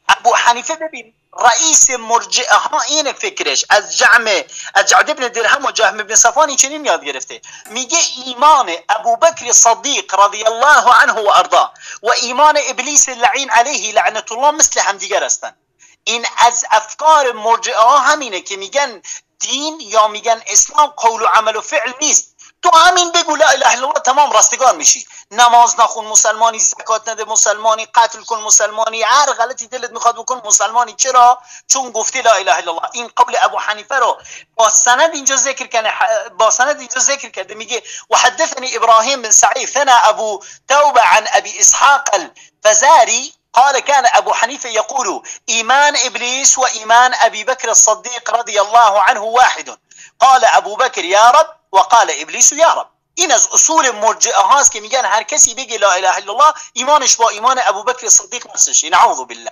ابو حنیفه ببین رئیس مرجئه ها این فکرش از جعد ابن درهم و جهم ابن صفوان چنین یاد گرفته. میگه ایمان ابوبکر صدیق رضی الله عنه و ارضا و ایمان ابلیس لعین علیه لعنت الله مثل همدیگر هستند. این از افکار مرجئه ها همینه که میگن دین یا میگن اسلام قول و عمل و فعل نیست. تو همین بگو لا اله الا الله تمام رستگار میشی. نماز نخون مسلمانی، زکات نده مسلمانی، قتل کن مسلمانی، هر غلطی دلت میخواد بکن مسلمانی. چرا؟ چون گفتی لا اله الا الله. این قول ابو حنیفه رو با سند اینجا ذکر کنه، با سند اینجا ذکر کرده. میگه وحدثني ابراهیم بن سعید ثنا ابو توبه عن ابي اسحاق الفزاري قال كان ابو حنيفه يقول ايمان ابليس وايمان ابي بكر الصديق رضي الله عنه واحد. قال ابو بكر يا رب وقال ابلیس یا رب. این از اصول مرجئه هاست که میگن هر کسی بگه لا اله الا الله ایمانش با ایمان ابوبکر صدیق نفسشه. نعوذ بالله.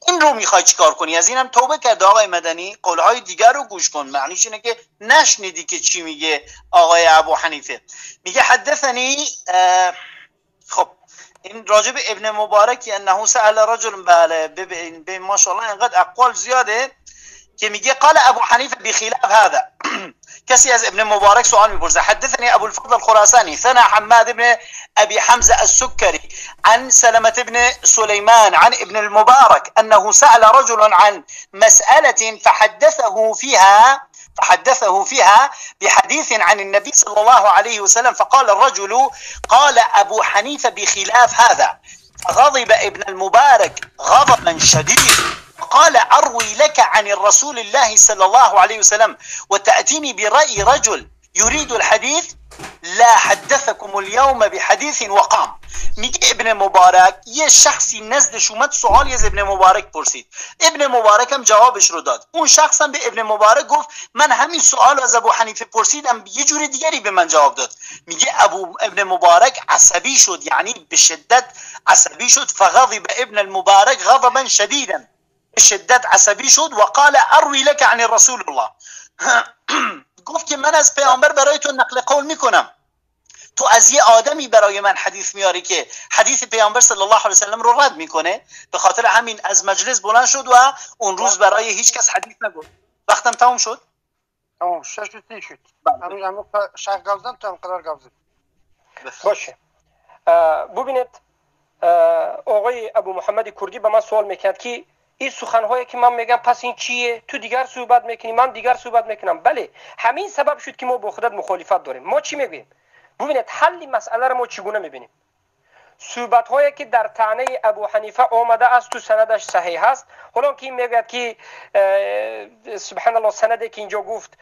این رو میخوای چیکار کنی؟ از اینم توبه کرده آقای مدنی. قولهای دیگر رو گوش کن، معنیش اینه که نشنیدی که چی میگه آقای ابو حنیفه. میگه حدثنی، خب این راجب ابن مبارک انه سأل رجل، بله ببین ماشاءالله اینقدر اقوال زیاده که میگه قال ابو حنیفه بخلاف هذا. کسی از ابن مبارک سوال میپرسه حدثني ابو الفضل الخراساني ثنا حماد بن ابي حمزه السكري عن سلمة بن سليمان عن ابن المبارك انه سأل رجل عن مسألة فحدثه فيها بحديث عن النبي صلى الله عليه وسلم فقال الرجل قال ابو حنيفه بخلاف هذا فغضب ابن المبارك غضبا شديدا قال أروي لك عن الرسول الله صلى الله عليه وسلم وتأتيني برأي رجل يريد الحديث لا حدثكم اليوم بحديث وقام. میگه ابن مبارک یه شخصی نزدش اومد سوالی از ابن مبارک پرسید، ابن مبارک هم جوابش رو داد. اون شخص هم به ابن مبارک گفت من همین سوال از ابو حنیفه پرسیدم یه جور دیگری به من جواب داد. میگه ابن مبارک عصبی شد، یعنی به شدت عصبی شد. فغضب ابن المبارک غضبا شدیدا، به شدت عصبی شد و قال اروی لك عن رسول الله. گفت که من از پیامبر برای تو نقل قول میکنم، تو از یه آدمی برای من حدیث میاری که حدیث پیامبر صلی الله علیه و سلم رو رد میکنه. به خاطر همین از مجلس بلند شد و اون روز برای هیچ کس حدیث نگفت. وقتم تمام شد؟ تمام شد. شد. همین شیخ گفت تو هم قرار گفت. باشه. ببینید آقای ابو محمد کردی به من سوال میکرد که این سخنهایی که من میگم پس این چیه؟ تو دیگر صحبت میکنی، من دیگر صحبت میکنم. بله، همین سبب شد که ما با خودت مخالفت داریم. ما چی میگوییم؟ ببینید حل مسئله رو ما چگونه میبینیم؟ Суҳбатҳое ки дар таънаи Абу Ҳанифа омада аст ту санадаш саҳеҳ аст. Ҳолон ки мегӯяд ки субҳаналлоҳ, санаде ки инҷо гуфт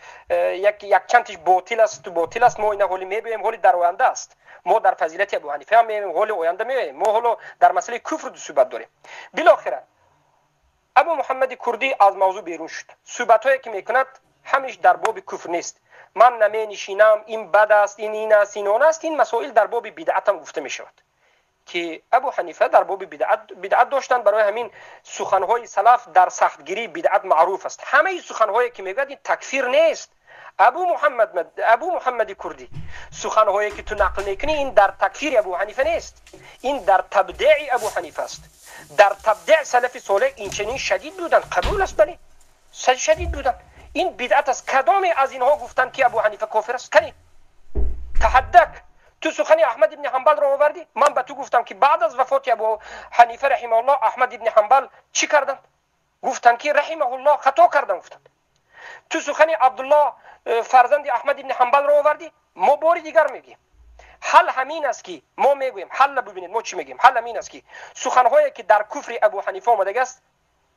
якчандтиш ботил аст, ботил аст. Мо ина ҳоли мебиёем, ҳоли дар оянда аст. Мо дар фазилати Абу Ҳанифа ҳам меоем, ҳоли оянда меоем. Мо ҳоло дар масъалаи куфр суҳбат дорем. Билохира Абу Муҳаммади Курдӣ аз мавзӯъ берун шуд. Суҳбатҳое ки мекунад ҳамиш дар боби куфр нест. Ман наменишинам, ин бад аст, ин ин аст, ин он аст. Ин масоил дар боби бидъат ҳам гуфта мешавад ки Абу Ҳанифа дар боби бидъат доштанд. Барои ҳамин суханҳои салаф дар сахтгирии бидъат маъруф аст. Ҳамаи суханҳое ки мегӯяд ин такфир нест. Абу Муҳаммад, Абу Муҳаммади Курдӣ, суханҳое ки ту нақл мекунӣ ин дар такфири Абу Ҳанифа нест, ин дар табдеи Абу Ҳанифа аст. Дар табдеъ салафи солеҳ инчунин шадид буданд, қабул аст, бале, шадид буданд. Ин бидъат аст. Кадоме аз инҳо гуфтанд ки Абу Ҳанифа кофир аст? Кани таҳаддак. Ту сухани Аҳмад ибни Ҳанбалро овардӣ. Ман ба ту гуфтам ки баъд аз вафоти Абу Ҳанифа раҳимаҳуллоҳ Аҳмад ибни Ҳанбал чӣ карданд? Гуфтанд ки раҳимаҳуллоҳ хато карданд, гуфтанд. Ту сухани Абдуллоҳ фарзанди Аҳмад ибни Ҳанбалро овардӣ. Мо бори дигар мегӯем, ҳал ҳамин аст ки мо мегӯем, ҳалла бибинед мо чӣ мегӯем. Ҳал ҳамин аст ки суханҳое ки дар куфри Абу Ҳанифа омадагааст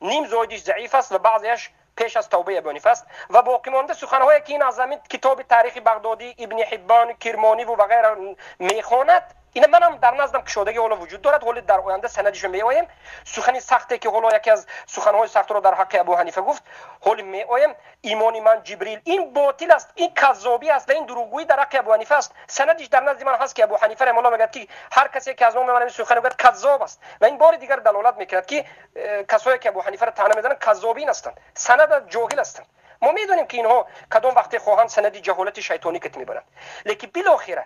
ним зоидиш заиф аст ва баъзеаш пеш аз тавбаи Абу Ҳанифа аст ва боқимонда суханҳое ки ин аз ҳамин китоби таърихи Бағдодӣ, Ибни Ҳиббон, Кирмониву ва ғайра мехонад, ина манам дар наздам кушодагӣ ҳоло вуҷуд дорад. Ҳоло дар оянда санадишо меоем. Сухани сахте ки ҳоло яке аз суханҳои сахтро дар ҳаққи Абу Ҳанифа гуфт, ҳоли меоем. Имони ман Ҷибрил, ин ботил аст, ин каззобӣ аст ва ин дурӯғгӯӣ дар ҳаққи Абу Ҳанифа аст. Санадиш дар назди ман ҳаст ки Абу Ҳанифа раҳимаҳуллоҳ мегӯяд ки ҳар касе ки аз номи ман ин сухан мегӯяд каззоб аст ва ин бори дигар далолат мекунад ки касое ки Абу Ҳанифаро таъна мезананд каззобин ҳастанд, санада ҷоҳил ҳастанд. Мо медонем ки инҳо кадом вақте хоҳанд санади ҷаҳолати шайтонӣ кат мебаранд, лекин билохира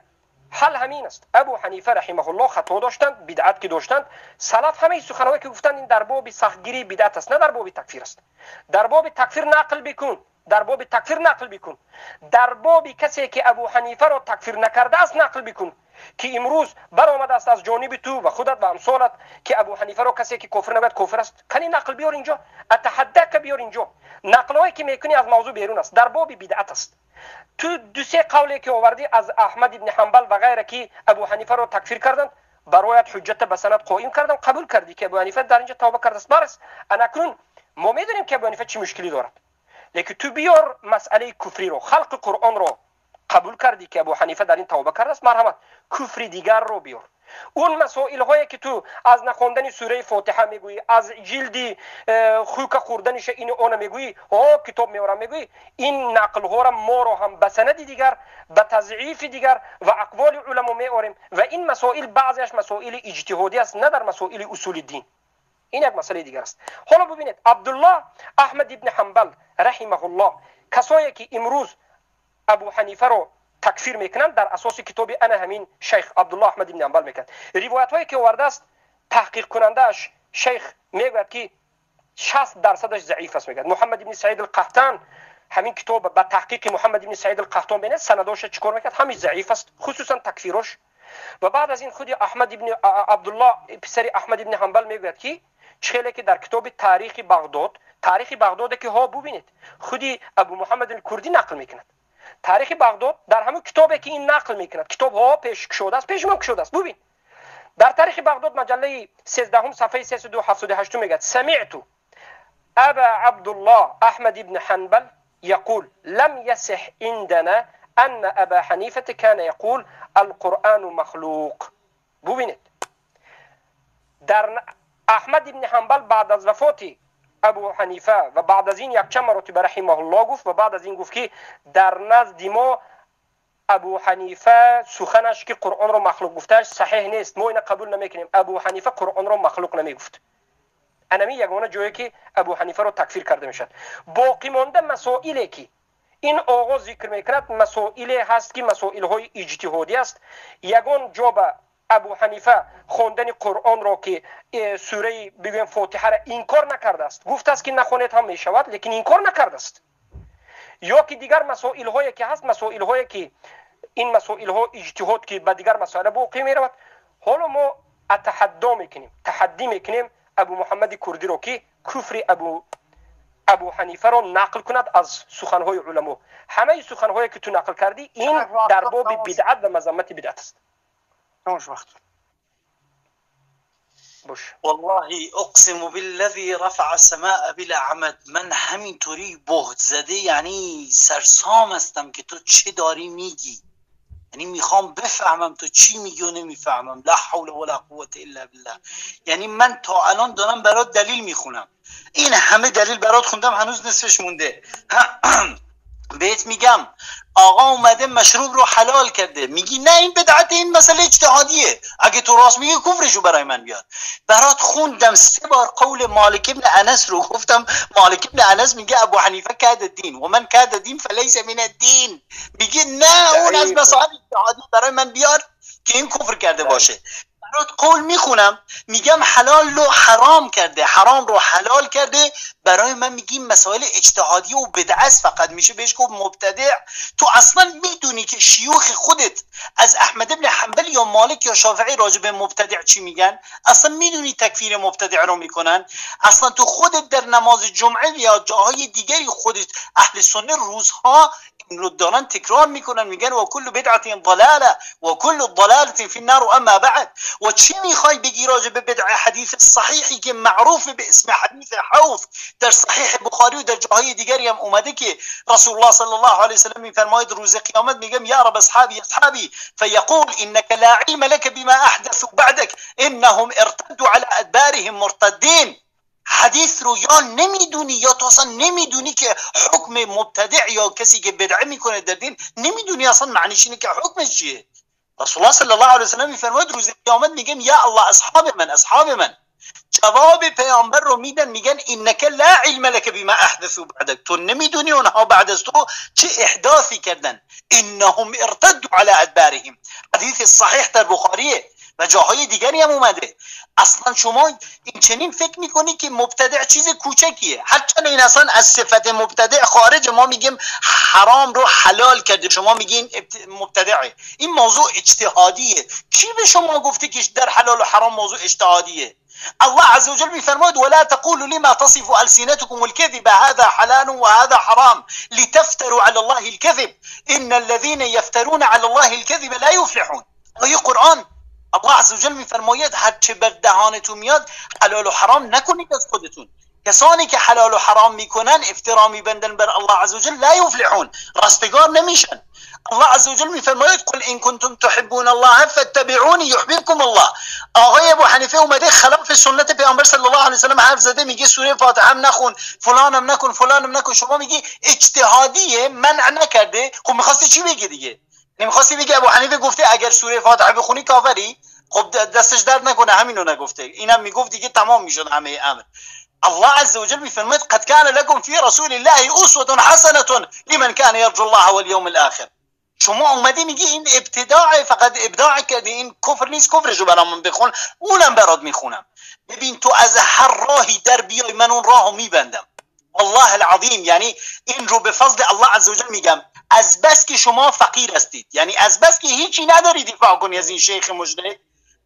ҳал ҳамин аст. Абу Ҳанифа раҳимаҳуллоҳ хато доштанд, бидъат ки доштанд. Салаф ҳамаи суханҳое ки гуфтанд ин дар боби сахтгирии бидъат аст, на дар боби такфир аст. Дар боби такфир нақл бикун, дар боби такфир нақл бикун, дар боби касе ки Абу Ҳанифаро такфир накардааст нақл бикун ки имрӯз баромадааст аз ҷониби ту ва худат ва амсолат ки Абу Ҳанифаро касе ки кофир нагӯяд кофир аст. Кани нақл биёр инҷо, атаҳаддака биёр инҷо. Нақлҳое ки мекунӣ аз мавзӯъ берун аст, дар боби бидъат аст. Ту дусе қавле ки овардӣ аз Аҳмад ибни Ҳанбал ва ғайра ки Абу Ҳанифаро такфир карданд, бароят ҳуҷҷата ба санад қоим кардам, қабул кардӣ ки Абу Ҳанифа дар инҷо тавба кардааст. Барас анакнун мо медонем ки Абу Ҳанифа чӣ мушкилӣ дорад, лекин ту биёр масъалаи куфриро, халқи Қуръонро қабул кардӣ ки Абу Ҳанифа дар ин тавба кардааст, марҳамат, куфри дигарро биёр. Он масоилҳое ки ту аз нахондани сураи Фотиҳа мегӯӣ, аз ҷилди хука хӯрданиша ину она мегӯӣ, ҳо китоб меорам мегӯӣ, ин нақлҳоро моро ҳам ба санади дигар, ба тазъифи дигар ва ақволи уламо меорем ва ин масоил баъзеаш масоили иҷтиҳодӣ аст, на дар масоили усули дин. Ин як масъалаи дигар аст. Ҳоло бибинед, Абдуллоҳ Аҳмад ибни Ҳанбал раҳимаҳуллоҳ, касое ки имрӯз Абу Ҳанифаро такфир мекунанд дар асоси китоби ана ҳамин шайх Абдуллоҳ Аҳмад ибни Ҳанбал мекунанд. Ривоятҳое ки овардааст таҳқиқкунандааш шайх мегӯяд ки 60%-аш заиф аст, мегӯяд. Муҳаммад ибни Саид алқаҳтан ҳамин китоб ба таҳқиқи Муҳаммад ибни Саид алқаҳтон бинед, санадоша чӣ кор мекард, ҳамиш заиф аст, хусусан такфирош. Ва баъд аз ин худи Аҳмад ибни Абдуллоҳ писари Аҳмад ибни Ҳанбал мегӯяд ки чӣ хеле ки дар китоби таърихи Бағдод, таърихи Бағдоде ки ҳо бубинед, худи Абу Муҳаммад алкурдӣ нақл мекунад. Таърихи Бағдод дар ҳамон китобе ки ин нақл мекунад, китобҳо пеш кушодааст, пеши мо кушодааст, бубин. Дар таърихи Бағдод маҷаллаи 13 сафҳаи 378 мегӯяд: самиъту аба Абдуллоҳ Аҳмад ибни Ҳанбал يقول لم يصح عندنا أن أبا حنيفة كان يقول القرآن مخلوق. ببینید در احمد ابن حنبل بعد از وفات ابو حنیفه و بعد از این یک چند مرتبه رحمه الله گفت و بعد از این گفت که در نزد ما ابو حنیفه سخنش که قرآن را مخلوق گفتش صحیح نیست، ما اینو قبول نمیکنیم. ابو حنیفه قرآن را مخلوق نمیگفت. انمی یگانه جایی که ابو حنیفه را تکفیر کرده میشد. باقی مانده مسائلی که این آقا ذکر میکند مسائلی هست که مسائل های اجتهادی است. یگان جا به ابو حنیفه خواندن قرآن را که سوره بگویم فاتحه را انکار نکرده است، گفت است که نخوانید هم میشود، لیکن انکار نکرده است. یا که دیگر مسائل هایی که هست، مسائل هایی که این مسائل ها اجتهاد که به دیگر مسائل باقی میرود. حالا ما اتحدا میکنیم، تحدی میکنیم ابو محمد کردی را که کفر ابو حنیفه را نقل کند از سخنهای علما. همه سخنهایی که تو نقل کردی این در باب بدعت و مذمت بدعت است. تمام وقت. باش. والله اقسم بالذی رفع السماء بلا عمد، من همینطوری بهت زده، یعنی سرسام هستم که تو چه داری میگی، یعنی میخوام بفهمم تو چی میگی و نمیفهمم. لا حول ولا قوة الا بالله. یعنی من تا الان دارم برات دلیل میخونم، این همه دلیل برات خوندم، هنوز نصفش مونده. بهت میگم آقا اومده مشروب رو حلال کرده، میگی نه این بدعت، این مسئله اجتهادیه، اگه تو راست میگی کفرشو برای من بیار. برات خوندم 3 بار قول مالک ابن انس رو، گفتم مالک ابن انس میگه ابو حنیفه کاد الدین و من کاد الدین فلیس من الدین، میگه نه اون از مسائل اجتهادی برای من بیار که این کفر کرده باشه. برات قول میخونم میگم حلال رو حرام کرده، حرام رو حلال کرده، برای من میگی مسائل اجتهادی و بدعه فقط میشه بهش گفت مبتدع. تو اصلا میدونی که شیوخ خودت از احمد ابن حنبل یا مالک یا شافعی راجع به مبتدع چی میگن؟ اصلا میدونی تکفیر مبتدع رو میکنن؟ اصلا تو خودت در نماز جمعه یا جاهای دیگری خودت اهل سنت روزها این رو دارن تکرار میکنن، میگن و کل بدعت ضلاله و کل ضلاله فی النار اما بعد. و چی میخوای بگی راجع به بدعه؟ حدیث صحیحی که معروف به اسم حدیث حوض در صحیح بخاری و در جاهای دیگری هم اومده که رسول الله صلی الله علیه وسلم میفرماید روز قیامت میگم یا رب اصحابی اصحابی فیقول انك لا علم لك بما احدثوا بعدك انهم ارتدوا على ادبارهم مرتدین. حدیث رو یا نمیدونی یا تو اصلا نمیدونی که حکم مبتدع یا کسی که بدعه میکنه در دین، نمیدونی اصلا معنیش اینه که حکمش چیه. رسول الله صلی الله علیه وسلم میفرماید روز قیامت میگم یا الله اصحاب من اصحاب من، جواب پیامبر رو میدن میگن انک لا علم لك بما احدثوا بعدك، تو نمیدونی اونها بعد از تو چه احداثی کردن، انهم ارتدوا على ادبارهم. حدیث صحیح در بخاریه و جاهای دیگری هم اومده. اصلا شما این چنین فکر میکنی که مبتدع چیز کوچکیه، هرچند این اصلا از صفت مبتدع خارج. ما میگیم حرام رو حلال کرده، شما میگین مبتدعه. این موضوع اجتهادیه. کی به شما گفته که در حلال و حرام موضوع اجتهادیه؟ الله عز وجل میفرماید ولا تقولوا لما تصف ألسنتكم الكذب هذا حلال وهذا حرام لتفتروا على الله الكذب إن الذين يفترون على الله الكذب لا يفلحون. آیه قرآن الله عز وجل میفرماید هر چه بر دهانتون میاد حلال و حرام نکنید از خودتون. کسانی که حلال و حرام میکنن افترا میبندن بر الله عز وجل لا یفلحون، راستگار نمیشن. الله عز وجل میفرماید قل ان کنتم تحبون الله فاتبعونی یحببکم الله. آقای ابو حنیفه اومده خلاف سنت پیامبر صلی الله علیه و سلم حرف زده، میگه سوره فاتحه هم نخون، فلانم نکن، فلانم نکن. شما میگی اجتهادیه، منع نکرده. خب میخواستی چی بگی دیگه؟ نمیخواستی بگی ابو حنیفه گفته اگر سوره فاتحه بخونی کافری؟ خب دستش درد نکنه، همینو نگفته. اینم میگفت دیگه تمام میشد همه امر. الله عز وجل میفرماید قد كان لكم في رسول الله اسوه حسنه لمن كان يرجو الله واليوم الاخر. شما اومدی میگی این ابتداع، فقط ابداع کردی، این کفر نیست، کفرشو برام بخون، اونم برات میخونم. ببین تو از هر راهی در بیای من اون راهو میبندم. والله العظیم، یعنی این رو به فضل الله عز وجل میگم، از بس که شما فقیر هستید، یعنی از بس که هیچی نداری دفاع کنی از این شیخ مجتهد،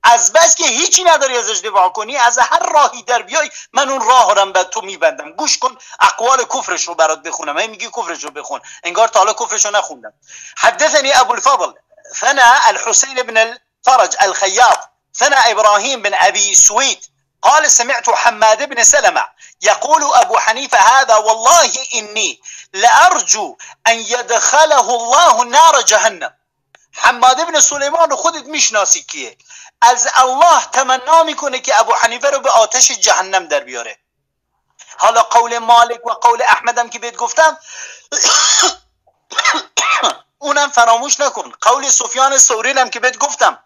از بس که هیچی نداری ازش دفاع کنی، از هر راهی در بیای من اون راه رو به تو میبندم. گوش کن اقوال کفرش رو برات بخونم. هی میگی کفرش رو بخون، انگار تا حالا کفرش رو نخوندم. حدثني ابو الفضل ثنا الحسين بن الفرج الخياط ثنا ابراهيم بن ابي سويد قال سمعت حماد بن سلمة يقول أبو حنيفة هذا والله إني لأرجو أن يدخله الله نار جهنم. حماد بن سلیمان رو خودت میشناسی کیه، از الله تمنا میکنه که ابو حنیفه رو به آتش جهنم در بیاره. حالا قول مالک و قول احمدم که بهت گفتم اونم فراموش نکن. قول سفیان ثوری هم که بهت گفتم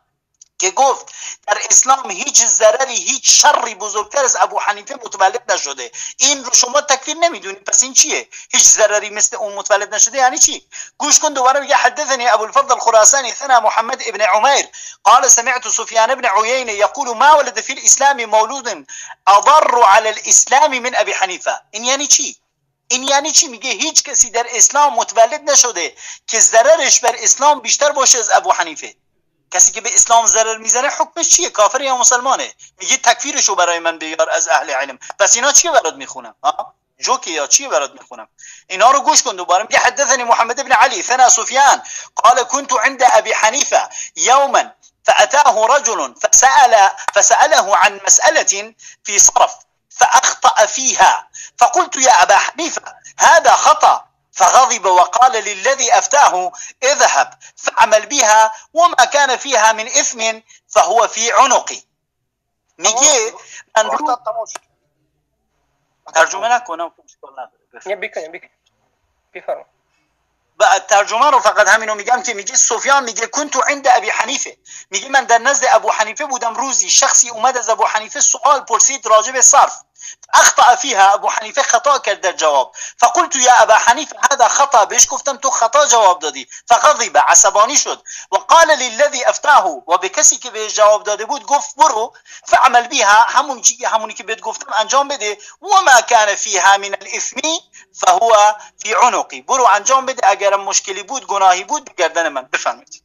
که گفت در اسلام هیچ ضرری هیچ شری بزرگتر از ابو حنیفه متولد نشده. این رو شما تکفیر نمیدونید، پس این چیه؟ هیچ ضرری مثل اون متولد نشده یعنی چی؟ گوش کن دوباره میگه حدثني ابو الفضل الخراساني ثنا محمد ابن عمير قال سمعت سفيان بن عيينة يقول ما ولد في الاسلام مولود اضر على الاسلام من ابي حنیفه. این یعنی چی؟ این یعنی چی؟ میگه هیچ کسی در اسلام متولد نشده که ضررش بر اسلام بیشتر باشه از ابو حنیفه. کسی که به اسلام ضرر میزنه حکمش چیه؟ کافر یا مسلمانه؟ میگه تکفیرشو برای من بیار از اهل علم. پس اینا چیه برات میخونم؟ ها جوکی یا چیه برات میخونم؟ اینا رو گوش کن دوباره. میگه حدثني محمد بن علي ثنا سفيان قال كنت عند ابي حنيفه يوما فأتاه رجل فسأله عن مسألة في صرف فأخطأ فيها، فقلت يا أبا حنيفة هذا خطأ، فغضب وقال للذي أفتاه اذهب فاعمل بها وما كان فيها من إثم فهو في عنقي. میگه من ترجمه نکنم، بفرما. ترجمه رو فقط همینو میگم که میگه سفیان میگه كنت عند ابي حنیفه، میگه من در نزد ابو حنیفه بودم، روزی شخصی اومد از ابو حنیفه سوال پرسید راجع به صرف، اخطأ فيها، ابو حنیفه خطا کرد در جواب، فقلت یا ابا حنیفه هذا خطا، بهش گفتم تو خطا جواب دادی، فغضب، عصبانی شد، وقال للذي افتاه، و به کسی که بهش جواب داده بود گفت برو فعمل بها، همونی که بهت گفتم انجام بده، و ما كان فيها من الاثم فهو في عنقي، برو انجام بده، اگر مشکلی بود گناهی بود به گردن من. بفرمایید.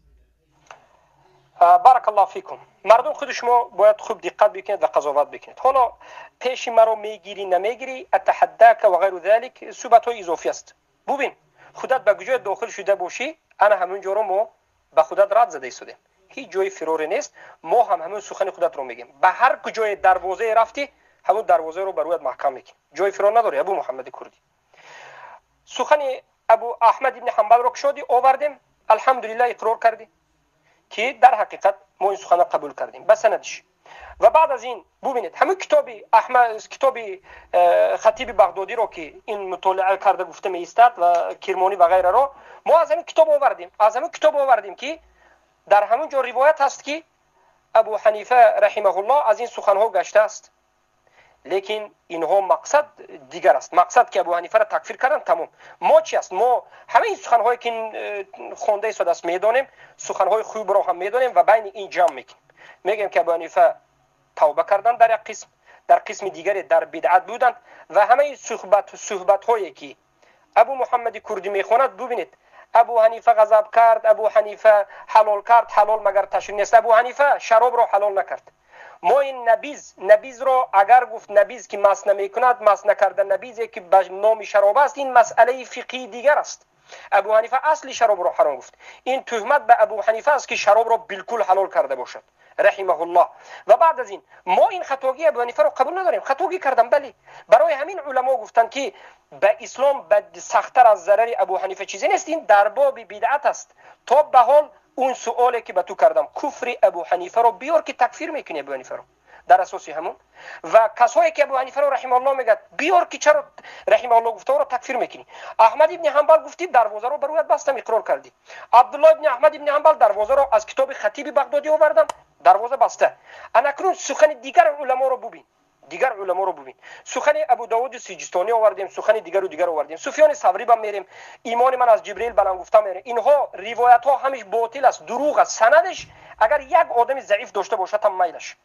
بارک الله فیکم. مردم خود شما باید خوب دقت بکنید و قضاوت بکنید. حالا پیش مرا میگیری نمیگیری، اتحداک و غیر ذلک صحبت های اضافی است. ببین خودت به کجای داخل شده باشی، انا همونجا رو ما به خودت رد زده ایستادیم، هیچ جای فراری نیست. ما هم همون سخن خودت رو میگیم. به هر کجای دروازه رفتی همون دروازه رو بر رویت محکم میکنیم، جای فرار نداری. ابو محمد کردی سخن ابو احمد ابن حنبل رو شدی آوردیم، الحمدلله اقرار کردی که در حقیقت ما این سخن قبول کردیم به سندش. و بعد از این ببینید همون کتاب احمد، کتاب خطیب بغدادی رو که این مطالعه کرده گفته می ایستد و کرمانی و غیره رو ما از همین کتاب آوردیم، از همین کتاب آوردیم که در همون جا روایت هست که ابو حنیفه رحمه الله از این سخنها گشته است، لیکن اینها مقصد دیگر است. مقصد که ابو حنیفه را تکفیر کردن تمام. ما چی است؟ ما همه این سخنهایی که خونده شده است میدانیم، سخنهای خوب را هم میدانیم و بین این جمع میکنیم. میگیم که ابو حنیفه توبه کردن در یک قسم، در قسم دیگری در بدعت بودند و همه صحبت هایی که ابو محمد کردی میخواند ببینید ابو حنیفه غضب کرد، ابو حنیفه حلال کرد، حلال مگر تشریع نیست؟ ابو حنیفه شراب را حلال نکرد. ما این نبیذ را اگر گفت نبیذ که مس نمیکند، مس نکرده نبیذی که به نام شراب است، این مسئله فقهی دیگر است. ابو حنیفه اصل شراب را حرام گفت. این تهمت به ابو حنیفه است که شراب را بالکل حلال کرده باشد رحمه الله. و بعد از این ما این خطاگی ابو حنیفه را قبول نداریم. خطاگی کردم بله، برای همین علما گفتند که به اسلام به سخت‌تر از ضرر ابو حنیفه چیزی نیست. این در باب بدعت است. تا به حال اون سوالی که به تو کردم، کفر ابو حنیفه رو بیار که تکفیر میکنی ابو حنیفه رو در اساس همون، و کسایی که ابو حنیفه رو رحمه الله میگه بیار که چرا رحمه الله گفته رو تکفیر میکنی. احمد ابن حنبل گفتی دروازه رو بر رویت بستم اقرار کردی. عبدالله ابن احمد ابن حنبل دروازه رو از کتاب خطیب بغدادی آوردم، دروازه بسته. اکنون سخن دیگر علما رو ببین، دیگر علما رو ببین. سخن ابو داود سجستانی آوردیم، سخن دیگر و دیگر آوردیم، سفیان ثوری با میریم، ایمان من از جبرئیل بلند گفتم میریم. اینها روایت ها همیش باطل است، دروغ است. سندش اگر یک آدم ضعیف داشته باشد هم میلش.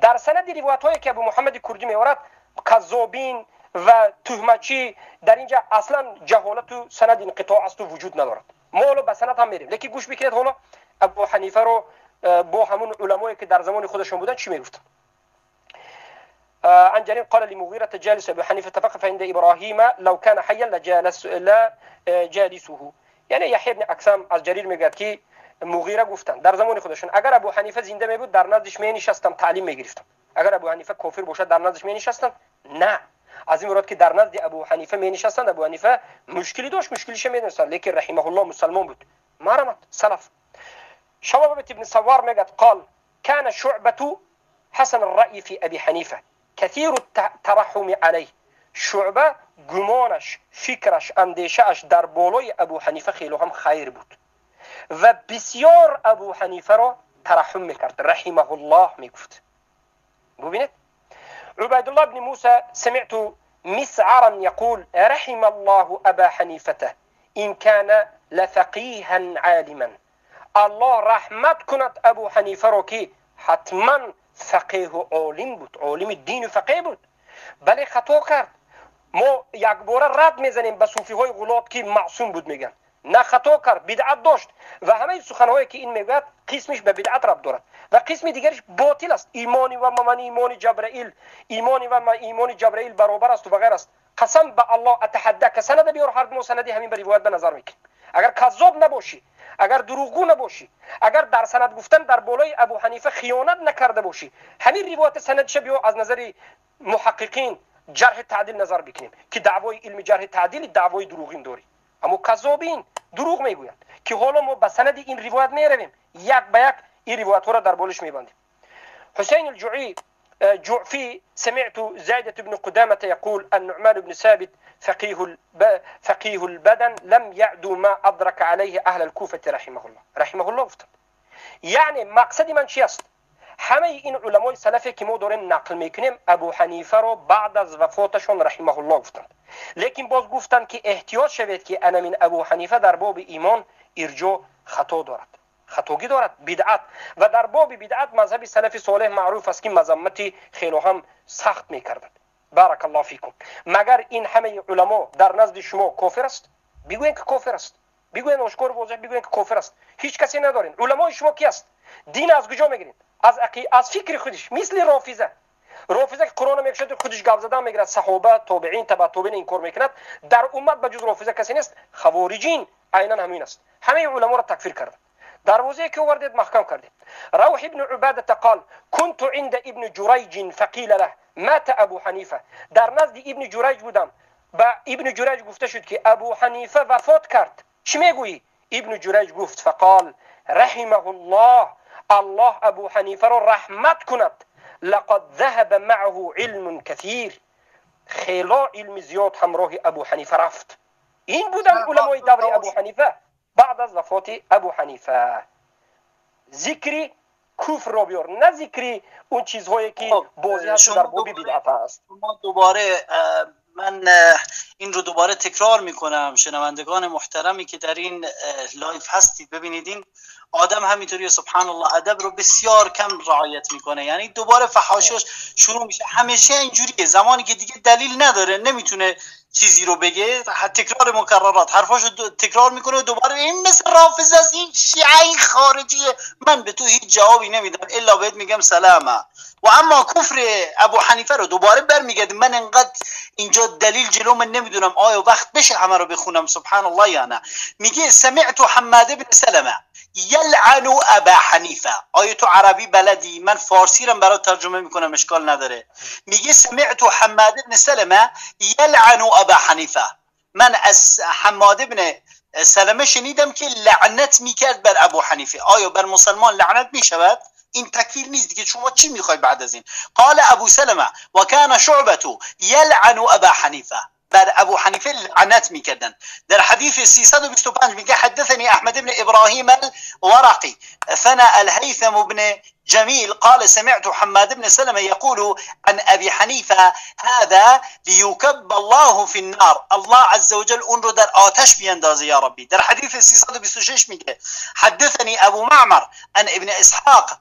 در سند روایت هایی که ابو محمد کردی میآورد کذابین و تهمتچی در اینجا اصلا جهالت و سند انقطاع است و وجود ندارد. ما حالا به سند هم میریم، لیکن گوش بکنید حالا ابو حنیفه رو با همون علمایی که در زمان خودشون بودن چی میگفتن. عن جرير قال لمغيرة جالس أبو حنيفة فقف عند إبراهيم لو كان حيا لجالس لا جالسه. یعنی یحیی بن اکثم از جریر میگه که مغیره گفتن در زمان خودشون اگر ابو حنیفه زنده می بود در نزدش می نشستم تعلیم میگرفتم، اگر ابو حنیفه کافر باشد در نزدش می نشستم. نه، از این مراد که در نزد ابو حنیفه می نشستند، ابو حنیفه مشکلی داشت، مشکلیش میدونستند، لیکن رحمه الله مسلمان بود. مرمت سلف. شباب ابن سوار میگه قال كان شعبة حسن الرأي في أبي حنيفة كثير الترحم عليه. شعبه گمانش، فکرش، اندیشه‌اش در بالای ابو حنیفه خیلی هم خیر بود و بسیار ابو حنیفه را ترحم میکرد، رحمه الله میگفت. ببینید عبید الله بن موسی سمعت مسعرا يقول رحم الله ابا حنیفه ان كان لفقيها عالما. الله رحمت کند ابو حنیفه را که حتما فقیه و عالم بود، عالم دین و فقیه بود، بله خطا کرد. ما یک باره رد میزنیم به صوفی های غلات که معصوم بود، میگن نه خطا کرد، بدعت داشت و همه سخنهایی که این میگوید قسمش به بدعت ربط دارد و قسم دیگرش باطل است. ایمانی و من ایمان جبرئیل، ایمانی و من ایمان جبرئیل برابر است و غیر است. قسم به الله اتحدک سند بیار، هر دو سندی همین بر روایت به نظر میکنیم. Агар каззоб набошӣ, агар дурӯғгӯ набошӣ, агар дар санад гуфтан дар болои Абу Ҳанифа хиёнат накарда бошӣ, ҳамин ривояти санадша биё аз назари муҳаққиқин ҷарҳи таъдил назар бикунем, ки даъвои илми ҷарҳи таъдили даъвои дурӯғин дорӣ. Аммо каззобин дурӯғ мегӯянд, ки ҳоло мо ба санади ин ривоят меравем, як ба як ин ривоятҳоро дар болиш мебандем. Ҳусайн алҷуӣ جعفي سمعت زايدة بن قدامة يقول النعمان بن ثابت فقيه البدن لم يعدو ما أدرك عليه أهل الكوفة رحمه الله. رحمه الله گفتند. یعنی مقصد من چی است؟ همه این علمای سلفی که ما داریم نقل میکنیم ابو حنیفه رو بعد از وفاتشون رحمه الله گفتند. لیکن باز گفتند که احتیاط شوید که انا من ابو حنیفه در باب ایمان ارجاع خطا دارد، خطاگی دارد، بدعت، و در باب بدعت مذهب سلف صالح معروف است که مذمت خیلی هم سخت میکردند. بارک الله فیکم. مگر این همه علما در نزد شما کافر است؟ بگوین که کافر است. بگوین آشکار واضح، بگوین که کافر است. هیچ کسی ندارین. علمای شما کی است؟ دین از کجا میگیرین؟ از فکر خودش. مثل رافضه. رافضه که قرآن میکشد خودش گپ زدن میگیرد، صحابه، تابعین، تبع تابعین این کار میکند. در امت به جز رافضه کسی نیست. خوارجین عینا همین است. همه علما را تکفیر کردند. دروازه که آوردید محکم کردید. روح ابن عبادة قال كنت عند ابن جریج فقیل له مات ابو حنیفه. در نزد ابن جریج بودم، با ابن جریج گفته شد که ابو حنیفه وفات کرد. چی میگویی؟ ابن جریج گفت فقال رحمه الله، الله ابو حنیفه را رحمت کند، لقد ذهب معه علم کثیر، خیلی علم زیاد همراه ابو حنیفه رفت. این بودن علمای دور ابو حنیفه بعد از وفات ابو حنیفه. ذکری کفر را بیار، نه ذکری اون چیزهایی که بازی هست در باب بدعت است. شما دوباره من این رو دوباره تکرار میکنم، شنوندگان محترمی که در این live هستید، ببینید این آدم همینطوری سبحان الله ادب رو بسیار کم رعایت میکنه، یعنی دوباره فحاشیش شروع میشه. همیشه اینجوریه، زمانی که دیگه دلیل نداره نمیتونه چیزی رو بگه، تکرار مکررات، حرفاشو تکرار میکنه و دوباره این مثل رافضه است، این شیعه، این خارجیه، من به تو هیچ جوابی نمیدم الا بهت میگم سلامه. و اما کفر ابو حنیفه رو دوباره برمیگرده. من انقدر اینجا دلیل جلو من نمیدونم آیا وقت بشه همه رو بخونم سبحان الله یا نه. میگه سمعت حماد بن سلمه یلعن ابا حنیفه. آیا تو عربی بلدی؟ من فارسی رو برات ترجمه میکنم اشکال نداره. میگه سمعت حماد بن سلمه یلعن ابا حنیفه. من از حماد بن سلمه شنیدم که لعنت میکرد بر ابو حنیفه. آیا بر مسلمان لعنت میشود؟ این تکفیر نیست دیگه، شما چی میخوای بعد از این؟ قال ابو سلمه و کان شعبه یلعن ابا حنیفه. بر ابو حنیفه لعنت میکردن. در حدیث 325 میگه حدثني احمد بن ابراهیم الورقي ثنى الهيثم بن جميل قال سمعت حماد بن سلمة يقول عن ابي حنيفة هذا ليكب الله في النار. الله عز وجل اون رو در آتش بیاندازه یا ربی. در حدیث 326 میگه حدثني ابو معمر عن ابن اسحاق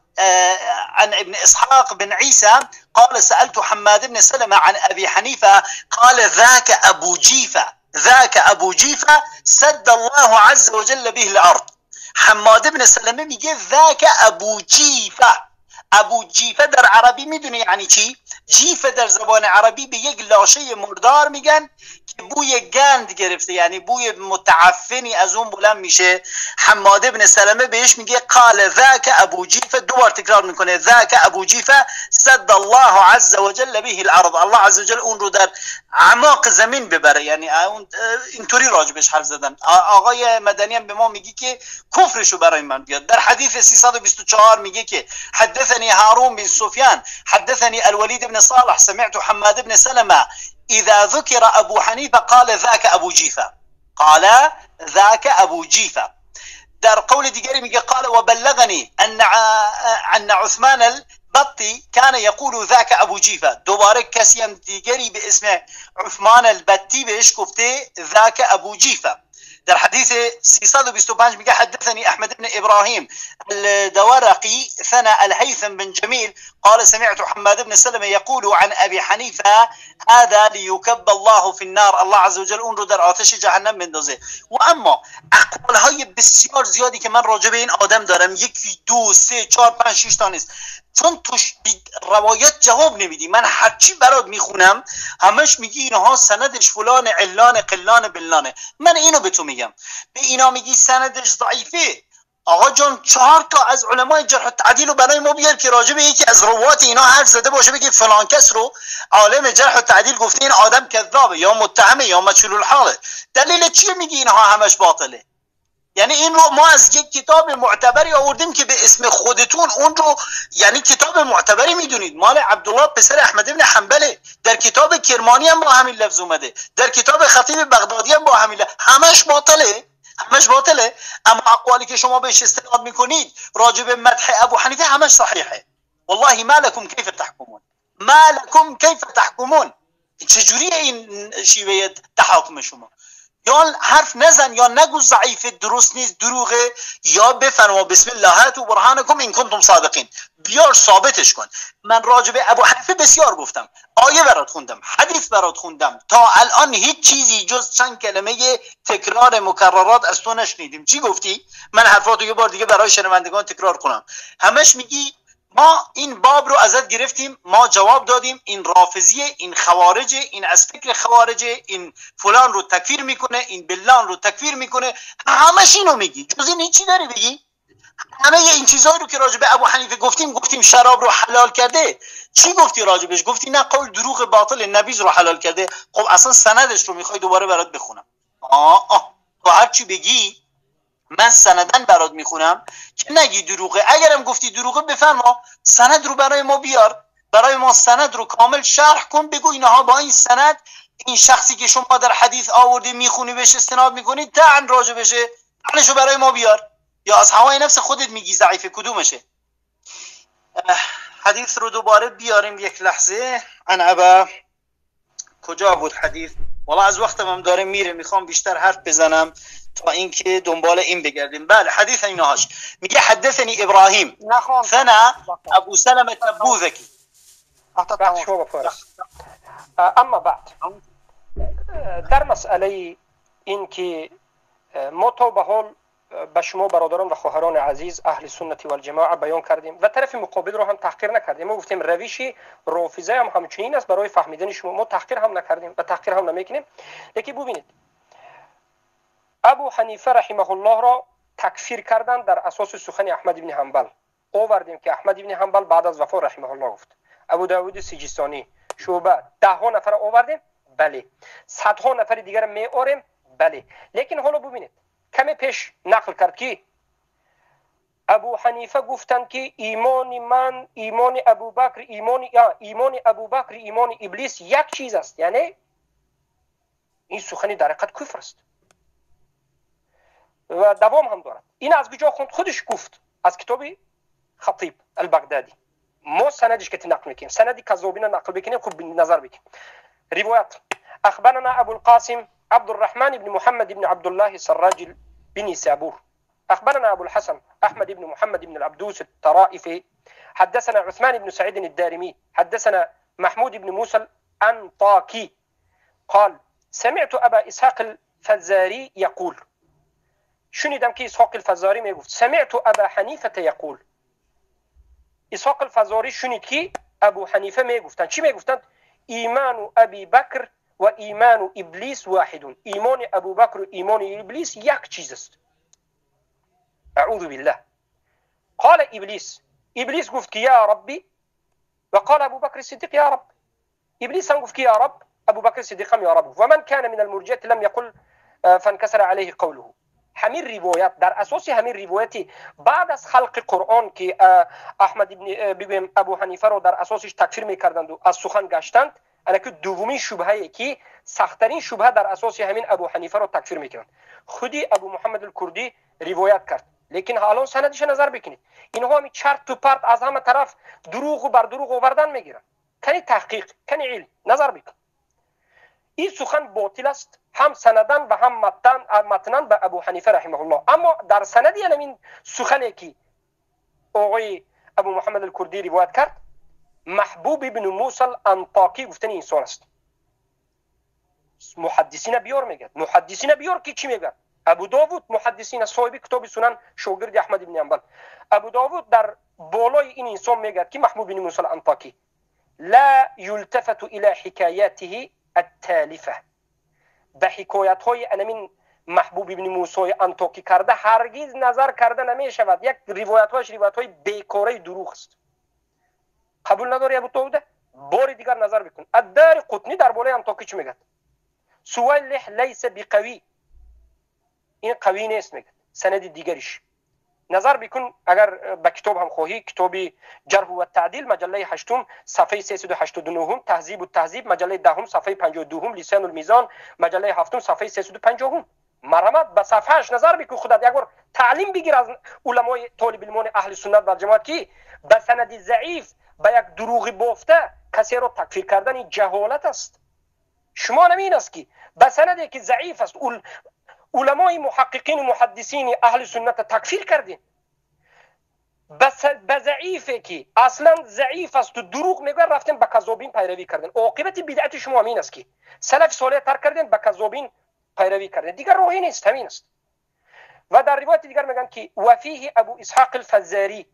عن ابن اسحاق بن عيسى قال سألت حماد بن سلمة عن ابي حنيفة قال ذاك ابو جيفة، ذاك ابو جيفة سد الله عز وجل به الارض. حماد بن سلمه میگه ذاک ابو جیفه. ابو جیفه در عربی میدونی یعنی چی؟ جیفه در زبان عربی به یک لاشه مردار میگن که بوی گند گرفته، یعنی بوی متعفنی از اون بلند میشه. حماد بن سلمه بهش میگه قال ذاک ابو جیفه، دوبار تکرار میکنه ذاک ابو جیفه سد الله عز وجل به الارض. الله عز وجل اون رو در اعماق زمین ببره، یعنی اون اینطوری راجبش حرف زدن. آقای مدنی هم به ما میگه که کفرشو برای من بیاد. در حدیث 324 میگه که حدثني هارون بن سفيان حدثني الوليد بن صالح سمعت حماد بن سلمة إذا ذكر أبو حنيفة قال ذاك أبو جيفة، قال ذاك أبو جيفة. در قول دیگری میگه قال وبلغني أن عثمان البطي كان يقول ذاك أبو جيفة. دوباره کسی هم دیگری به اسم عثمان البطی بهش گفته ذاك أبو جيفة. در حدیث 325 میگه حدثني احمد بن ابراهيم الدورقي ثنى الهيثم بن جميل قال سمعت حماد بن سلمة يقول عن أبي حنيفة هذا ليكب الله في النار، الله عز وجل اون رو در آتش جهنم بندازه. و اما اقوال های بسیار زیادی که من راجع به این آدم دارم، 1 2 3 4 5 6 تا نیست، چون توش روایت جواب نمیدی. من هرچی برات میخونم همش میگی اینها سندش فلان علان قلان بلانه. من اینو به تو میگم، به اینا میگی سندش ضعیفه. آقا جان 4 تا از علمای جرح و تعدیل رو برای ما بیار که راجع به یکی از روات اینا حرف زده باشه، بگه فلان کس رو عالم جرح و تعدیل گفته این آدم کذابه یا متهمه یا مجهول الحاله. دلیل چیه میگی اینها همش باطله؟ یعنی این رو ما از یک کتاب معتبری آوردیم که به اسم خودتون اون رو یعنی کتاب معتبری میدونید، مال عبدالله پسر احمد بن حنبله، در کتاب کرمانی هم با همین لفظ اومده، در کتاب خطیب بغدادی هم با همین لفظ. همش باطله، همش باطله. اما اقوالی که شما بهش استناد میکنید راجع به مدح ابو حنیفه همش صحیحه. والله ما لكم کیف تحکمون، ما لكم کیف تحکمون. چجوری این شیوه تحاکم شما؟ یا حرف نزن یا نگو ضعیف درست نیست دروغه، یا بفرما بسم الله هاتوا برهانکم ان کنتم صادقین، بیار ثابتش کن. من راجع به ابو حنیفه بسیار گفتم، آیه برات خوندم، حدیث برات خوندم، تا الان هیچ چیزی جز چند کلمه تکرار مکررات از تو نشنیدیم. چی گفتی؟ من حرفاتو یه بار دیگه برای شنوندگان تکرار کنم. همش میگی ما این باب رو ازت گرفتیم، ما جواب دادیم، این رافضیه، این خوارجه، این از فکر خوارجه، این فلان رو تکفیر میکنه، این بلان رو تکفیر میکنه. همش اینو میگی، جز این هیچی داری بگی؟ همه این چیزهایی رو که راجع به ابو حنیفه گفتیم، گفتیم شراب رو حلال کرده، چی گفتی راجبش؟ گفتی نه قول دروغ باطل، نبیذ رو حلال کرده. خب اصلا سندش رو میخوای دوباره برات بخونم؟ تو هر چی بگی من سندن برات میخونم که نگی دروغه. اگرم گفتی دروغه بفرما سند رو برای ما بیار، برای ما سند رو کامل شرح کن، بگو اینها با این سند این شخصی که شما در حدیث آوردی میخونی بهش استناد میکنی طعن راجع بشه، طعنشو برای ما بیار. یا از هوای نفس خودت میگی ضعیفه، کدومشه؟ حدیث رو دوباره بیاریم یک لحظه. عن ابا کجا بود حدیث؟ والله از وقتم هم داره میره، میخوام بیشتر حرف بزنم تا اینکه دنبال این بگردیم. بله حدیث اینهاش میگه حدثنی ابراهیم ثنا ابو سلمة تبوذکی. اما بعد در مسئله این که ما تا به حال به شما برادران و خواهران عزیز اهل سنت و الجماعه بیان کردیم و طرف مقابل رو هم تحقیر نکردیم. ما گفتیم روش رافضه هم همچنین است برای فهمیدن شما، ما تحقیر هم نکردیم و تحقیر هم نمیکنیم. لیکن ببینید ابو حنیفه رحمه الله را تکفیر کردن در اساس سخن احمد بن حنبل. آوردیم که احمد بن حنبل بعد از وفات رحمه الله گفت، ابو داود سجستانی، شعبه، ده ها نفر آوردیم، بله، صدها نفر دیگر می آوریم، بله. لیکن حالا ببینید کمی پیش نقل کرد که ابو حنیفه گفتند که ایمان من، ایمان ابوبکر، ایمان ابوبکر، ایمان ابلیس یک چیز است. یعنی این سخنی در حقیقت کفر است و دوام هم دارد. این از کجا خوند؟ خودش گفت از کتاب خطیب البغدادی. ما سندش که نقل میکنیم، سندی کذابین نقل بکنیم، خوب نظر بکنیم. روایت اخبرنا ابو القاسم عبد الرحمن بن محمد بن عبد الله سراج بن سابور اخبرنا ابو الحسن احمد بن محمد بن العبدوس الطرائفي حدثنا عثمان بن سعيد الدارمي حدثنا محمود بن موسى الانطاكي قال سمعت ابا اسحاق الفزاري يقول. شنیدم که اسحاق الفزاری میگفت سمعت ابا حنیفه یقول. اسحاق الفزاری شنید که ابو حنیفه میگفتند. چی میگفتند؟ ایمان ابی بکر و ایمان ابلیس واحد. ایمان ابو بکر و ایمان ابلیس یک چیز است. اعوذ بالله. قال ابلیس، ابلیس گفت که یا ربی، و قال ابو بکر الصدیق یا رب. ابلیس هم گفت که یا رب، ابو بکر الصدیق هم یا رب. و من کان من المرجئه لم یقل فانکسر علیه قوله. همین روایت در اساس همین روایتی بعد از خلق قرآن که احمد ابن بگویم ابو حنیفه رو در اساسش تکفیر میکردند و از سخن گشتند، الکی دومین شبهه که سختترین شبهه در اساس همین ابو حنیفه رو تکفیر میکنند. خودی ابو محمد الکردی روایت کرد، لیکن الان سندش نظر بکنید، اینها همین چرت و پرت از همه طرف دروغ و بر دروغ آوردن میگیرن. کنی تحقیق، کنی علم نظر بکن. این سخن باطل است، هم سندن و هم متنن به ابو حنیفه رحمه الله. اما در سند یعنی این سخنی که آقای ابو محمد الکردی روایت کرد، محبوب ابن موسی الانطاکی گفتن انسان است. محدثین بیار میگه، محدثین بیار که چی میگه؟ ابو داوود محدثین صاحب کتاب سنن شاگرد احمد بن حنبل، ابو داوود در بالای این انسان میگه که محبوب بن موسی الانطاکی لا يلتفت الى حکایاته التالفه، به حکایت های انمین محبوب ابن موسی انطاکی کرده هرگز نظر کرده نمیشود. یک روایت هایش روایت های بیکاره دروغ است. قبول نداری ابو داوود؟ بار دیگر نظر بکن. الدار قطنی در بالای انطاکی چی میگه؟ سوالح لیس بقوی، این قوی نیست میگه. سند دیگریش نظر بکن، اگر به کتاب هم خواهی، کتاب جرح و تعدیل مجله 8 صفحه 389، تهذیب و تهذیب مجله 10 صفحه 52، لسان المیزان مجله 7 صفحه 350. مرحمت به صفحهش نظر بکن، خودت یک بار تعلیم بگیر از علمای طالب علمان اهل سنت و جماعت که به سند ضعیف به یک دروغ بافته کسی را تکفیر کردن جهالت است. شما نمین است که به سندی که ضعیف است علمای محققین و محدثین اهل سنت تکفیر کردین، به ضعیفه که اصلا ضعیف است و دروغ میگه رفتن به کذابین پیروی کردن. عاقبت بدعت شما همین است که سلف صالح ترک کردن، به کذابین پیروی کردن، دیگر راهی نیست، همین است. و در روایت دیگر میگن که وفیه ابو اسحاق الفزاری،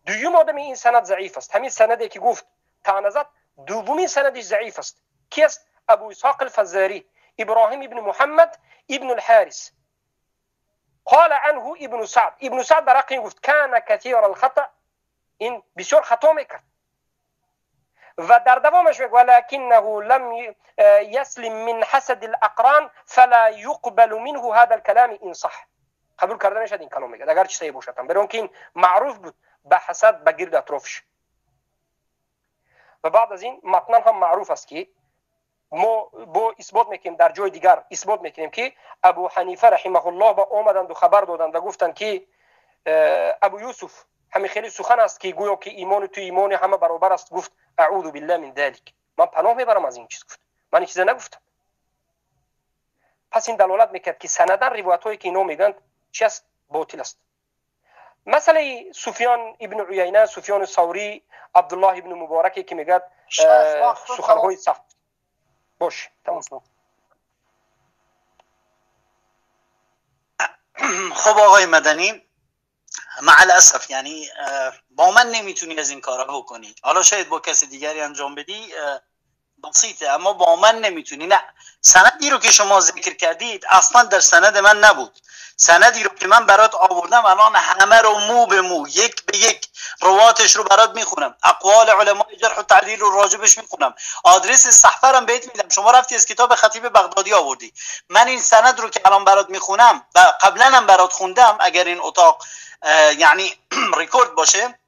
دوم آدم این سند ضعیف است. همین سندی که گفت طعنه زد، دومین سندش ضعیف است. کی است؟ ابو اسحاق الفزاری، ابراهیم ابن محمد ابن الحارث. قال عنه ابن سعد، ابن سعد برقی گفت کان کثیر الخطأ، این بسیار خطا میکرد. و در دوامش میگه ولکنه لم یسلم من حسد الاقران فلا يقبل منه هذا الكلام ان صح. قبول کرده نشد این کلام میگه اگر چه صحیح باشد، برای اینکه این معروف بود به حسد به گرد اطرافش. و بعد از این متن هم معروف است که ما با اثبات میکنیم، در جای دیگر اثبات میکنیم که ابو حنیفه رحمه الله با آمدند و خبر دادند و گفتند که ابو یوسف همین خیلی سخن است که گویا که ایمان تو ایمان همه برابر است. گفت اعوذ بالله من ذلک، من پناه میبرم از این چیز. گفت من این چیز نگفتم. پس این دلالت میکرد که سندن روایت هایی که اینا میگند چی است؟ باطل است. مسئله سفیان ابن عیینه، سفیان ثوری، عبدالله ابن مبارک که میگد سخنهای سخت باش. تمام. خب آقای مدنی، مع الاسف یعنی با من نمیتونی از این کارا بکنی. حالا شاید با کس دیگری انجام بدی بسیطه، اما با من نمیتونی. نه، سندی رو که شما ذکر کردید اصلا در سند من نبود. سندی رو که من برات آوردم الان همه رو مو به مو، یک به یک رواتش رو برات میخونم، اقوال علمای جرح و تعدیل رو راجبش میخونم، آدرس صحفه رو بهت میدم. شما رفتی از کتاب خطیب بغدادی آوردی. من این سند رو که الان برات میخونم و قبلا هم برات خوندم، اگر این اتاق یعنی ریکورد باشه،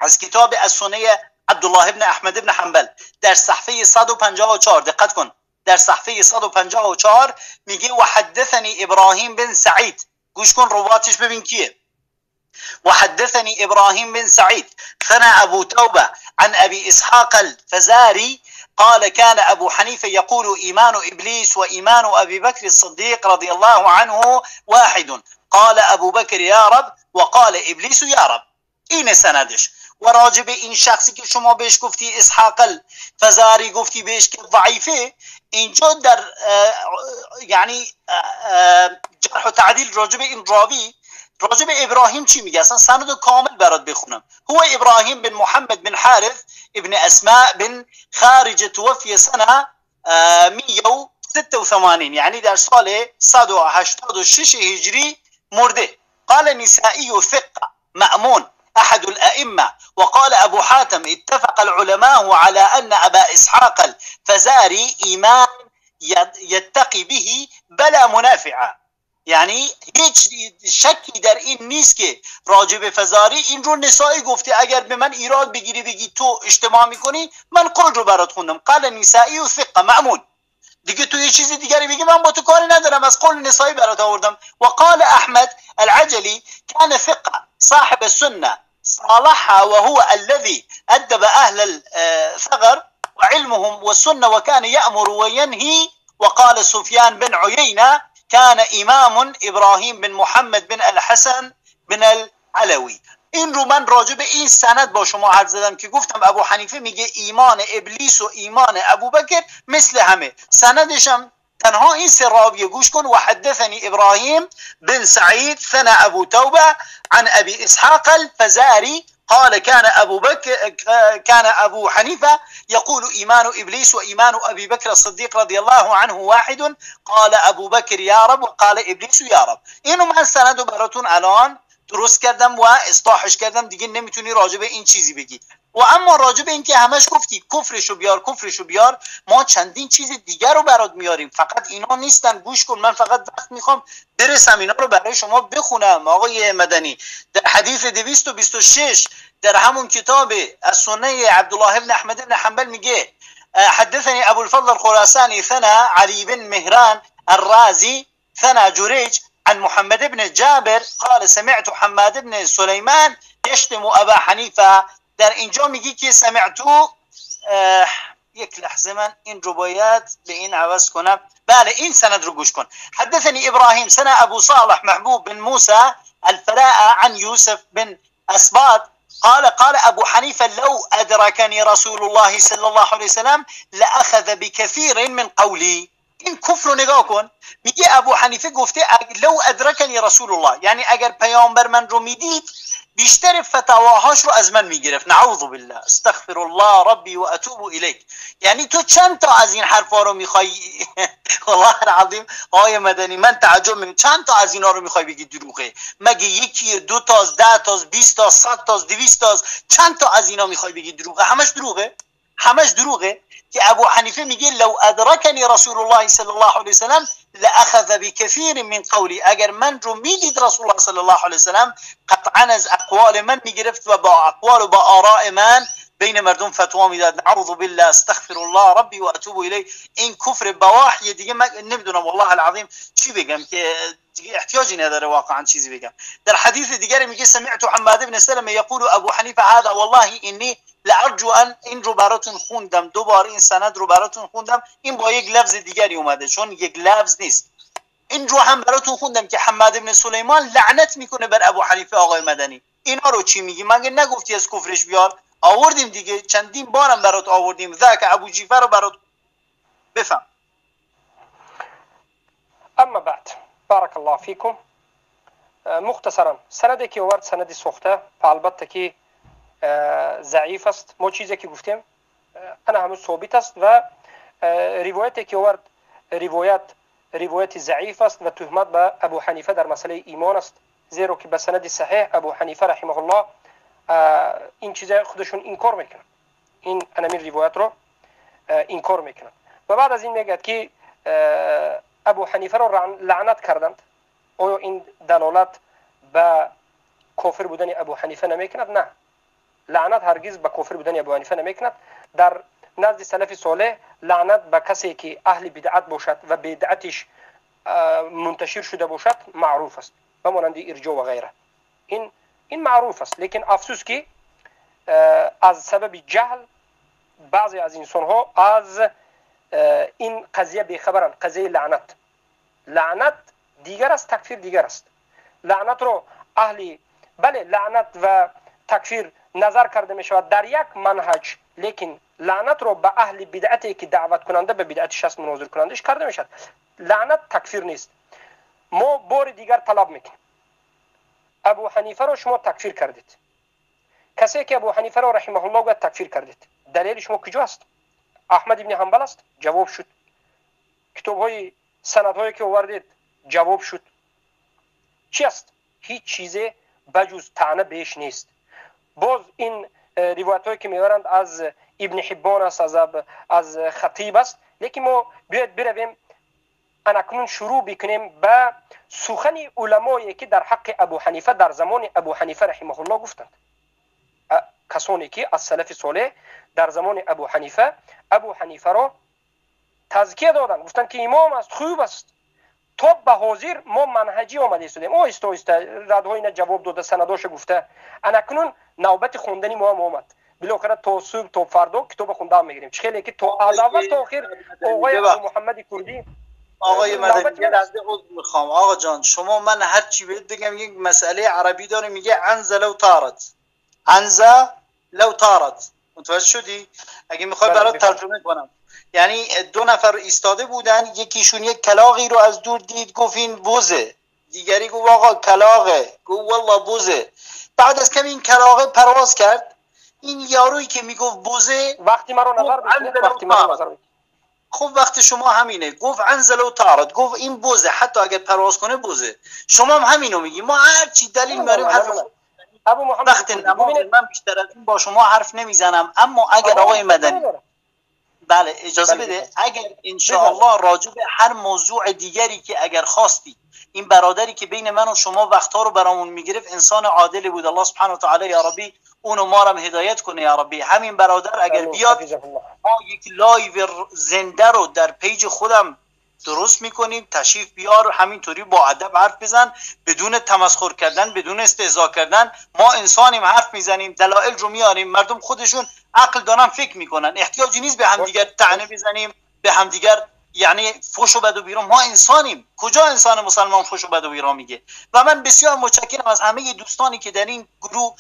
از کتاب السنه عبدالله ابن احمد ابن حنبل در صفحه 154، دقت کن، در صفحه 154 میگه و حدثنی ابراهیم بن سعید. گوش کن رواتش ببین کیه. و حدثني ابراهیم بن سعید ثنا ابو توبه عن ابي اسحاق الفزاري قال كان ابو حنيفه يقول ايمان ابليس وايمان ابي بكر الصديق رضي الله عنه واحد، قال ابو بكر يا رب وقال ابليس يا رب. این سندش. و راجب این شخصی که شما بهش گفتی اسحاق الفزاری، گفتی بهش که ضعیفه، اینجا در یعنی جرح و تعدیل راجب این راوی، راجب ابراهیم چی میگه؟ اصلا سند کامل برات بخونم. هو ابراهیم بن محمد بن حارث ابن اسماء بن خارج توفی سنه 186، یعنی در سال 186 هجری مرده. قال نسائی ثقه مأمون أحد الأئمة، وقال أبو حاتم اتفق العلماء على أن أبا إسحاق الفزاري إيمان يتقي به بلا منافعة. یعنی هیچ شکی در این نیست که راجب فزاری این رو نسائی گفته. اگر به من ایراد بگیری بگی تو اجتماع میکنی، من قول رو برات خوندم. قال نسائی و ثقه مأمون. دیگه تو یه چیز دیگری بگی من با تو کاری ندارم، از قول نسائی برات آوردم. و قال احمد العجلی كان ثقه صاحب السنه صالحها وهو الذي أدب أهل الثغر وعلمهم والسنة وكان يأمر وينهي. وقال سفيان بن عيينة كان إمام إبراهيم بن محمد بن الحسن بن العلوي. این رو من راجع به این سند با شما حرف زدم که گفتم ابو حنیفه میگه ایمان ابلیس و ایمان ابوبکر مثل همه. سندش هم تنها این سه راویه، گوش کن. و حدثني ابراهیم بن سعید ثنا ابو توبه عن ابي اسحاق الفزاري قال كان ابو بكر كان ابو حنيفه يقول ايمان ابليس وايمان ابي بكر الصديق رضي الله عنه واحد، قال ابو بكر يا رب وقال ابلیس یا رب. اینو من سندو براتون الان درست کردم و اصلاحش کردم، دیگه نمیتونی راجع به این چیزی بگی. و اما راجع به اینکه همش گفتی کفرشو بیار کفرشو بیار، ما چندین چیز دیگر رو برات میاریم، فقط اینا نیستن. گوش کن، من فقط وقت میخوام برسم اینا رو برای شما بخونم. آقای مدنی در حدیث 226 در همون کتاب السنه عبدالله بن احمد بن حنبل میگه حدثني ابو الفضل الخراساني ثنا علي بن مهران الرازي ثنا جريج عن محمد بن جابر قال سمعت حماد بن سليمان يشتم ابا حنیفه. در اینجا میگی که سمعتو، یک لحظه من این رو باید به این عوض کنم. بله این سند رو گوش کن. حدثني ابراهیم سنة ابو صالح محبوب بن موسى الفلاء عن يوسف بن اسباط قال قال ابو حنیفه لو ادركني رسول الله صلى الله عليه وسلم لاخذ بكثير من قولي. این کفر رو نگاه کن، میگه ابو حنیفه گفته لو ادرکنی رسول الله، یعنی اگر پیامبر من رو میدید بیشتر فتواهاش رو از من میگرفت. نعوذ بالله، استغفر الله ربی و اتوب الیک. یعنی تو چند تا از این حرفا رو میخوای؟ والله العظیم آقای مدنی من تعجب میکنم، چند تا از اینا رو میخوای بگی دروغه؟ مگه یکی، دو تا، 10 تا، 20 تا، 100 تا، 200 تا، چند تا از اینا میخوای بگی دروغه؟ همش دروغه، همش دروغه. که ابو حنیفه میگه لو ادرکنی رسول الله صلی الله علیه وسلم لاخذ بكثير من قولی، اگر من رو میدید رسول الله صلی الله علیه وسلم قطعا از اقوال من میگرفت و با اقوال و با آراء من بین مردم فتوا میداد. نعوذ بالله، استغفر الله ربی و اتوب الیه. این کفر بواحیه دیگه، من نمیدونم والله العظیم چی بگم که دیگه احتیاجی نداره واقعا چیزی بگم. در حدیث دیگری میگه سمعت حماد بن سلمه یقول ابو حنیفه هذا والله انی لارجو ان، این رو براتون خوندم دوباره، این سند رو براتون خوندم، این با یک لفظ دیگری اومده چون یک لفظ نیست. این رو هم براتون خوندم که حماد بن سلیمان لعنت میکنه بر ابو حنیفه. آقای مدنی اینا رو چی میگی؟ مگه نگفتی از کفرش بیار؟ آوردیم دیگه، چندین بارم برات آوردیم. ذاک ابو جیفه رو برات بفهم. اما بعد بارک الله فیکم. مختصرا سندی که آورد سندی سوخته، البته که ضعیف است. ما چیزی که گفتیم انا همون ثابت است و روایتی که آورد روایت ضعیف است و تهمت به ابو حنیفه در مسئله ایمان است، زیرا که به سند صحیح ابو حنیفه رحمه الله این چیز خودشون انکار میکنن، این انمین روایت رو انکار میکنن. و بعد از این میگه که ابو حنیفه رو لعنت کردند. آیا این دلالت به کافر بودن ابو حنیفه نمیکند؟ نه، لعنت هرگز به کافر بودن ابو حنیفه نمیکند. در نزد سلف صالح لعنت به کسی که اهل بدعت باشد و بدعتش منتشر شده باشد معروف است، به مانند ارجاء و غیره. این معروف است. لیکن افسوس که از سبب جهل بعضی از انسان ها از این قضیه بیخبرند. قضیه لعنت، لعنت دیگر است، تکفیر دیگر است. لعنت رو اهل بله لعنت و تکفیر نظر کرده می شود در یک منهج، لیکن لعنت رو به اهل بدعتی که دعوت کننده به بدعتش است، مناظر کنندش کرده می شود. لعنت تکفیر نیست. ما بار دیگر طلب میکنیم ابو حنیفه رو شما تکفیر کردید، کسی که ابو حنیفه رو رحمه الله تکفیر کردید، دلیل شما کجا است؟ احمد ابن حنبل است، جواب شد. کتاب های سندهایی که آوردید جواب شد. چی است؟ هیچ چیز بجز طعنه بهش نیست. باز این روایت هایی که میارند از ابن حبان است، از خطیب است. لیکن ما بیاید برویم اکنون شروع بکنیم به سخن علمایی که در حق ابو حنیفه در زمان ابو حنیفه رحمه الله گفتند. کسانی که از سلف صالح در زمان ابو حنیفه ابو حنیفه را تزکیه دادند، گفتند که امام است، خوب است. تا به حاضر ما منهجی آمده ایستادیم، آهسته آهسته ردهای اینا جواب داده، سنداش گفته. اکنون نوبت خوندنی ما هم آمد. بالاخره تا صبح تا فردا کتاب خونده میگیریم. چه خیلی که تا از اول تا آخر آقای ابو محمد کردی. آقای مدنی یه لحظه عذر میخوام آقا جان، شما من هر چی بهت بگم یک مسئله عربی داره، میگه عنزه لو طارت، عنزه لو طارت. متوجه شدی؟ اگه میخوای برات ترجمه کنم، یعنی دو نفر ایستاده بودن، یکیشون یک کلاغی رو از دور دید گفت این بزه، دیگری گفت آقا کلاغه، گفت والله بزه. بعد از کمی این کلاغه پرواز کرد، این یارویی که میگفت بزه وقتی من رو نظر بکنید، وقتی من رو نظر بکنید. خب وقت شما همینه، گفت عنزه و طارت، گفت این بزه، حتی اگر پرواز کنه بزه. شما هم همینو میگی. ما هر چی دلیل میاریم حرف ابو محمد وقت نماز من بیشتر از این با شما حرف نمیزنم. اما اگر آقای مدنی بله اجازه بده، اگر انشاءالله راجع به هر موضوع دیگری که اگر خواستی، این برادری که بین من و شما وقتها رو برامون میگرفت انسان عادلی بود، الله سبحانه و تعالی یا ربی اونو ما رو هدایت کنه یا ربی. همین برادر اگر بیاد ما یک live زنده رو در page خودم درست میکنیم، تشریف بیار، همینطوری با ادب حرف بزن، بدون تمسخر کردن، بدون استهزا کردن. ما انسانیم، حرف میزنیم، دلایل رو میاریم، مردم خودشون عقل دارن، فکر میکنن، احتیاجی نیست به همدیگر طعنه بزنیم، به همدیگر یعنی فحش و بد و بیرا. ما انسانیم، کجا انسان مسلمان فحش و بد و بیرا میگه؟ و من بسیار متشکرم از همه دوستانی که در این گروه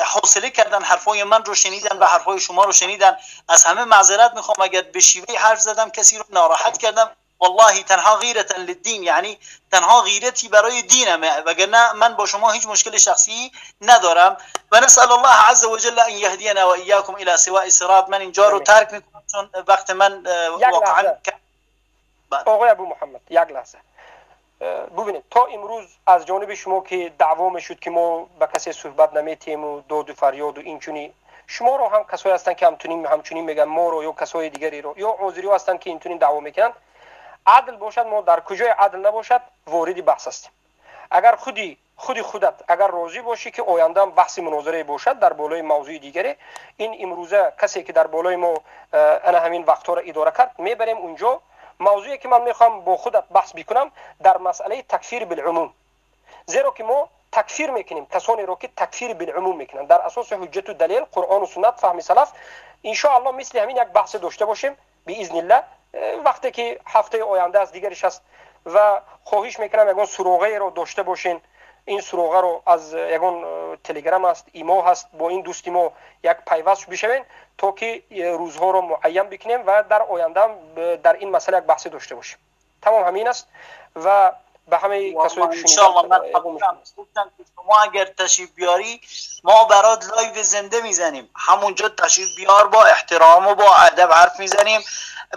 حوصله کردن، حرفای من رو شنیدن و حرفای شما رو شنیدن. از همه معذرت میخوام اگر به شیوه حرف زدم کسی رو ناراحت کردم. والله تنها غیرتا للدین، یعنی تنها غیرتی برای دینمه، وگرنه من با شما هیچ مشکل شخصی ندارم. و نسأل الله عز وجل ان یهدینا و ایاکم الى سواء الصراط. من اینجا رو ترک میکنم چون وقت من واقعا. آقای ابو محمد یک لحظه ببینید، تا امروز از جانب شما که دعوا میشد که ما به کسی صحبت نمیتیم و داد و فریاد و اینچونی، شما رو هم کسایی هستن که همچنین میگن ما رو یا کسای دیگری رو یا عذری هستن که اینطوری دعوا میکنن. عدل باشد، ما در کجای عدل نباشد وارد بحث هستیم. اگر خودی خودت اگر راضی باشی که آینده هم بحث مناظره باشد در بالای موضوع دیگری، این امروزه کسی که در بالای ما انا همین وقتها را اداره کرد میبریم اونجا. موضوعی که من میخوام با خودت بحث بکنم در مسئله تکفیر بالعموم، زیرا که ما تکفیر میکنیم کسانی رو که تکفیر بالعموم میکنن در اساس حجت و دلیل قرآن و سنت فهم سلف. ان شاء الله مثل همین یک بحث داشته باشیم باذن الله وقتی که هفته آینده است دیگرش است. و خواهش میکنم یگان سراغه رو داشته باشین، این سراغه رو از یگان تلگرام است، ایمو هست، با این دوستی ما یک پیوست بشوین تا که روزها رو معین بکنیم و در آینده هم در این مسئله یک بحث داشته باشیم. تمام همین است و به همه کسایی که شنیدن من گفتم که شما اگر تشریف بیاری ما برات live زنده میزنیم، همونجا تشریف بیار، با احترام و با ادب حرف میزنیم.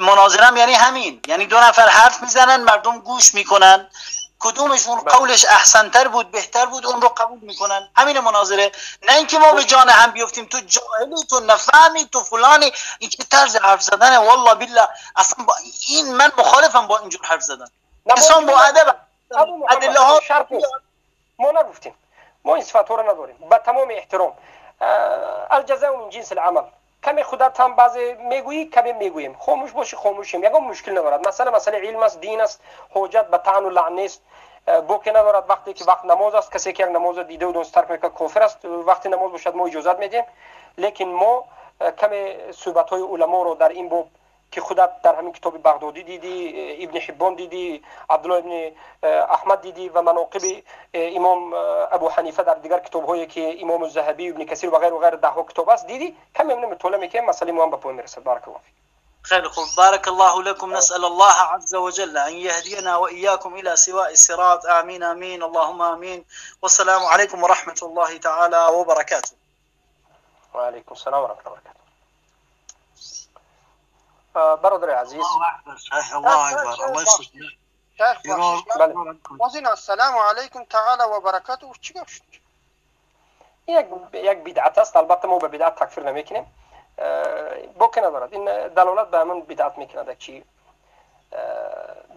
مناظرم یعنی همین، یعنی دو نفر حرف میزنن، مردم گوش میکنن، کدومشون قولش احسنتر بود بهتر بود اون رو قبول میکنن. همین مناظره، نه اینکه ما به جان هم بیفتیم تو جاهلی، تو نفهمی، تو فلانی. این که طرز حرف زدنه والله بالله اصلا با این من مخالفم با اینجور حرف زدن. انسان با ادب ادله ها شرط نیست. ما نگفتیم ما این صفات رو نداریم. با تمام احترام الجزاء من جنس العمل، کمی خودت هم بعضی میگویی کمی میگوییم، خاموش باشی خاموشیم، یگان مشکل ندارد. مسئله علم است، دین است، حجت به طعن و لعن نیست، بوک ندارد. وقتی که وقت نماز است کسی که یک نماز دیده و دونست ترک میکنه کافر است. وقتی نماز باشد ما اجازت میدیم، لیکن ما کمی صحبت های علما رو در این باب که خودت در همین کتاب بغدادی دیدی، ابن حبان دیدی، عبدالله ابن احمد دیدی و مناقب امام ابو حنیفه در دیگر کتاب‌هایی که امام الذهبی، ابن کثیر و غیر و غیر ده ها کتاب است دیدی، کمی هم مطالعه می‌کنیم، مسئله ما هم به پایان میرسد. بارک الله فیک. خیلی خوب، بارك الله لكم. نسأل الله عز وجل أن يهدينا وإياكم إلى سواء الصراط. آمين آمين اللهم آمين. والسلام عليكم ورحمة الله تعالى وبركاته. وعلیکم السلام و رحمة الله وبرکاته. برادر عزیز، الله اکبر، الله يصلح. شیخ السلام علیکم تعالی و برکاته چی گفت؟ یک بدعت است، البته ما به بدعت تکفیر نمیکنیم، باک ندارد. این دلالت به همون بدعت میکند که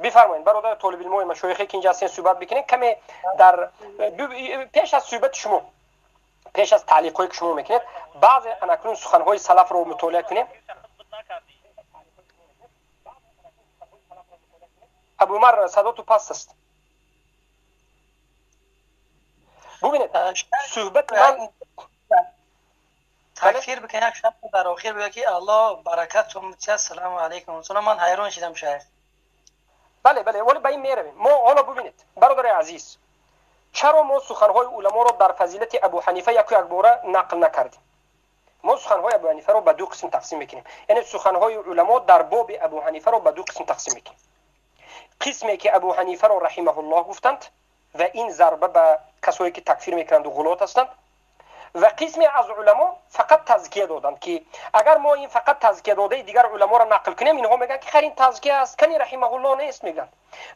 بفرمایید برادر طالب علم مشایخی که اینجا هستین صحبت بکنین. کمی در پیش از صحبت شما، پیش از تعلیق هایی که شما میکنید، بعض انکنون سخنهای سلف رو مطالعه کنیم. ابو عمر صدا تو پست است. ببینید صحبت من تکفیر بکن یک شب در آخر بگه که الله برکت تو. السلام علیکم. چون من حیران شدم شیخ. Бале, бале, вале ба ин меравем. Мо ҳоло бубинед, бародари азиз, чаро мо суханҳои уламоро дар фазилати Абу Ҳанифа яку якбора нақл накардем? Мо суханҳои Абу Ҳанифаро ба ду қисм тақсим мекунем, яъне суханҳои уламо дар боби Абу Ҳанифаро ба ду қисм тақсим мекунем. Қисме ки Абу Ҳанифаро раҳимаҳуллоҳ гуфтанд, ва ин зарба ба касое ки такфир мекунанду ғулот ҳастанд, ва қисме аз уламо фақат тазкия доданд, ки агар мо ин фақат тазкия додаи дигар уламоро нақл кунем, инҳо мегӯянд ки хар, ин тазкия аст, кани раҳимаҳуллоҳ нест мегӯянд.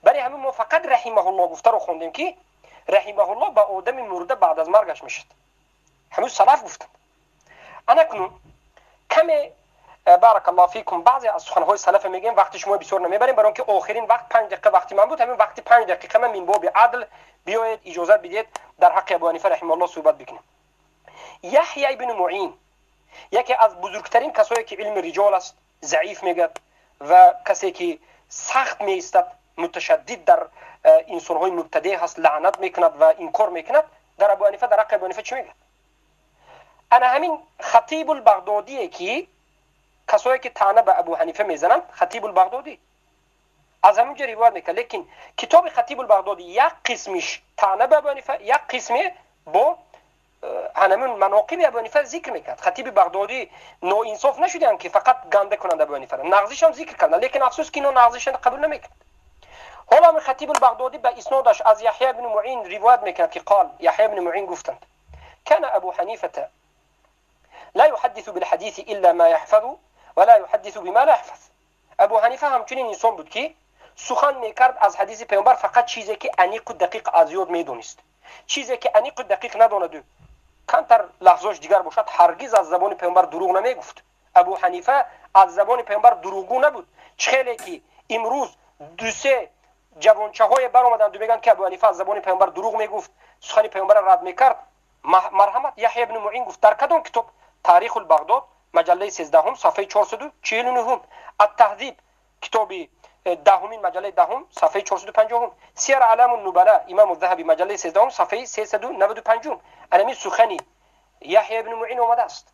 Барои ҳамин мо фақат раҳимаҳуллоҳ гуфтаро хондем, ки раҳимаҳуллоҳ ба одами мурда баъд аз маргаш мешад, ҳамин салаф гуфтанд. Анакнун каме, баракаллоҳу фикум, баъзе аз суханҳои салафа мегӯем. Вақти шумо бисёр намебарем, барои он ки охирин вақт 5 дақиқа вақти ман буд. Ҳамин вақти 5 дақиқа ман мин боби адл биёед, иҷозат бидиҳед, дар ҳаққи Абу Ҳанифа раҳимаҳуллоҳ суҳбат бикунем. Яҳя ибни Муин, яке аз бузургтарин касое ки илми риҷол аст, заиф мегӯяд, ва касе ки сахт меистад, муташаддид дар инсонҳои мубтадеъ ҳаст, лаънат мекунад ва инкор мекунад дар Абу Ҳанифа. Дар ҳаққи Абу Ҳанифа чӣ мегӯяд? Ана ҳамин Хатибулбағдодие, ки касое ки таъна ба Абу Ҳанифа мезананд, Хатибулбағдодӣ аз ҳамин ҷо ривоят мекард. Лекин китоби Хатибулбағдодӣ як қисмиш таъна ба Абу Ҳанифа, як қисме бо ҳанамин маноқиби Абу Ҳанифа зикр мекард. Хатиби Бағдодӣ ноинсоф нашуданд, ки фақат ганда кунанд Абу Ҳанифара, нағзишам зикр карданд. Лекин афсӯс, ки ино нағзишан қабул намекунад. Ҳоло ҳамин Хатибулбағдодӣ ба иснодаш аз Яҳя ибни Муин ривоят мекунад, ки қол, Яҳя ибни Муин гуфтанд: كان أبو حنيفة لا يحدث بالحديث إلا ما يحفظ ولا يحدث بما لا يحفظ. Абу Ҳанифа ҳамчунин инсон буд, ки сухан мекард аз ҳадиси паёмбар фақат чизе ки аниқу дақиқ аз ёд медонист. Чизе ки аниқу дақиқ надонаду камтар лафзош дигар бошад, ҳаргиз аз забони паёмбар дурӯғ намегуфт. Абу Ҳанифа аз забони паёмбар дурӯғгӯ набуд. Чӣ хеле ки имрӯз дусе ҷавончаҳое баромаданду мегӯянд, ки Абу Ҳанифа аз забони паёмбар дурӯғ мегуфт, сухани паёмбарро рад мекард. Марҳамат, Яҳя ибни Муин гуфт. Дар кадом китоб? Таърихул Бағдод, маҷаллаи 13-ум, сафҳаи 449-ум, Аттаҳзиб, китоби 10-умин, маҷаллаи 10-ум, сафҳаи 450-ум, Сияр аълами нубала, Имому Заҳаби, маҷаллаи 13-ум, сафҳаи 395-ум. Анами сухани Яҳя ибни Муин омадааст.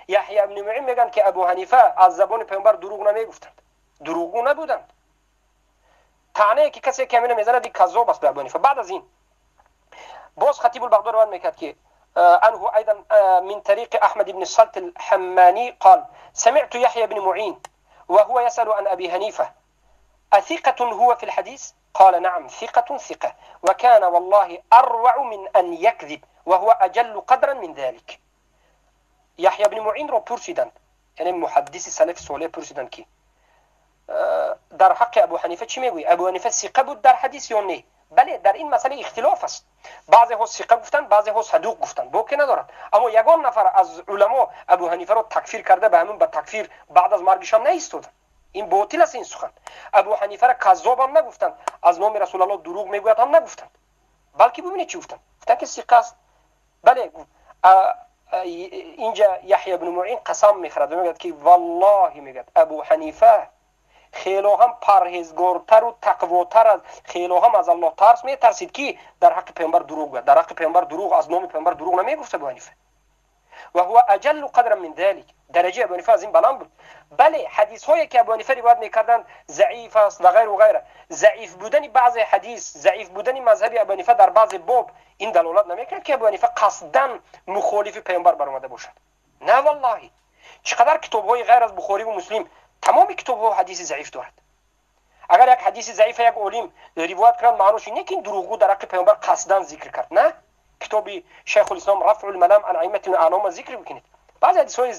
Яҳя ибни Муин мегӯянд, ки Абу Ҳанифа аз забони паёмбар дурӯғ намегуфтанд, дурӯғгӯ набуданд. Таънае ки касе ки ҳамина мезанад, каззоб аст ба Абу Ҳанифа. Баъд аз ин боз Хатибулбағдод ривоят мекард, ки عنه أيضا من طريق أحمد بن السلط الحماني قال: سمعت يحيى بن معين وهو يسأل عن أبي حنيفة: أثقة هو في الحديث؟ قال: نعم، ثقة ثقة، وكان والله أروع من أن يكذب وهو أجل قدرا من ذلك. Яҳё ибни Муин ро пурсиданд, яъне муҳаддиси салафи солеҳ пурсиданд, ки дар ҳаққи Абу Ҳанифа чӣ мегӯӣ? Абу Ҳанифа сиқа буд дар ҳадис ё не? Бале, дар ин масъала ихтилоф аст. Баъзеҳо сиқа гуфтанд, баъзеҳо садуқ гуфтанд, боке надорад. Аммо ягон нафар аз уламо Абу Ҳанифаро такфир карда, ба ҳамин ба такфир баъд аз маргишам наистоданд. Ин ботил аст ин сухан. Абу Ҳанифара каззобам нагуфтанд, аз номи Расулаллоҳ дурӯғ мегӯяд ҳам нагуфтанд, балки бубинед, чӣ гуфтанд? Гуфтанд, ки сиқа аст. Бале, инҷа Яҳя ибни Муин қасам мехӯрад ва мегӯяд, ки валлоҳи, мегӯяд, Абу Ҳанифа хело ҳам парҳезгортару тақвотар аз, хело ҳам аз Аллоҳ тарс метарсид, ки дар ҳаққи паёмбар дурӯғ гӯяд. Дар ҳаққи паёмбар дурӯғ, аз номи паёмбар дурӯғ намегуфт Абу Ҳанифа. وهو أجل قدرا من ذلك. Дараҷаи Абу Ҳанифа аз ин баланд буд. Бале, ҳадисҳое ки Абу Ҳанифа ривоят мекарданд, заиф аст ва ғайру ғайра. Заиф будани баъзе ҳадис, заиф будани мазҳаби Абу Ҳанифа дар баъзе боб, ин далолат намекунад, ки Абу Ҳанифа қасдан мухолифи паёмбар баромада бошад. На валлоҳи, чӣ қадар китобҳои ғайр аз Бухориву Муслим, тамоми китобҳо ҳадиси заиф дорад. Агар як ҳадиси заифа як олим ривоят кунад, маънош ин не, ки ин дурӯғгӯ дар ҳаққи паёмбар қасдан зикр кард. На, китоби Шайхулислом Рафъулмалам ан аиммати аълома зикр бикунед. Баъзе ҳадисҳои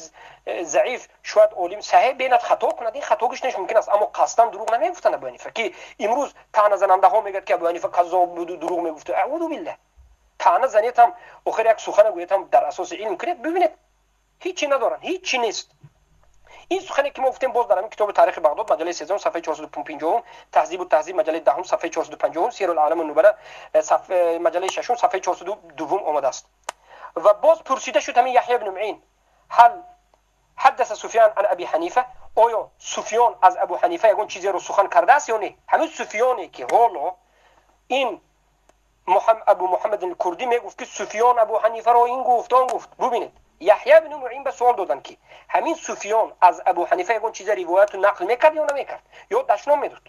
заиф шояд олим саҳеҳ бинад, хато кунад, ин хатогиш неш мумкин аст, аммо қасдан дурӯғ намегуфтанд Абу Ҳанифа, ки имрӯз таъназанандаҳо мегӯяд, ки Абу Ҳанифа каззоб буду дурӯғ мегуфту. Аъузу биллаҳ. Таъна занед ҳам, охир як сухана гӯед ҳам, дар асоси илм кунед. Бибинед, ҳичи надоранд, ҳичи нест. Ин сухане ки мо гуфтем, боз дар ҳамин китоби Таърихи Бағдод, маҷаллаи 13-ум, сафҳаи 450-ум, Таҳзибу таҳзиб, маҷаллаи 10-ум, сафҳаи 450-ум, Сиярул аълами нубала, маҷаллаи 6-ум, сафҳаи 402-ум омадааст. Ва боз пурсида шуд ҳамин Яҳё ибни Муин: هل حدث سفيان عن أبي حنيفة؟ Оё Суфиён аз Абу Ҳанифа ягон чизеро сухан кардааст ё не? Ҳамин Суфиёне ки ҳоло ин Абу Муҳаммад Курдӣ мегуфт, ки Суфиён Абу Ҳанифаро ин гуфт, он гуфт. Бубинед, Яҳя ибни Муин ба суол доданд, ки ҳамин Суфиён аз Абу Ҳанифа ягон чиза ривояту нақл мекард ё намекард, ё дашном медод?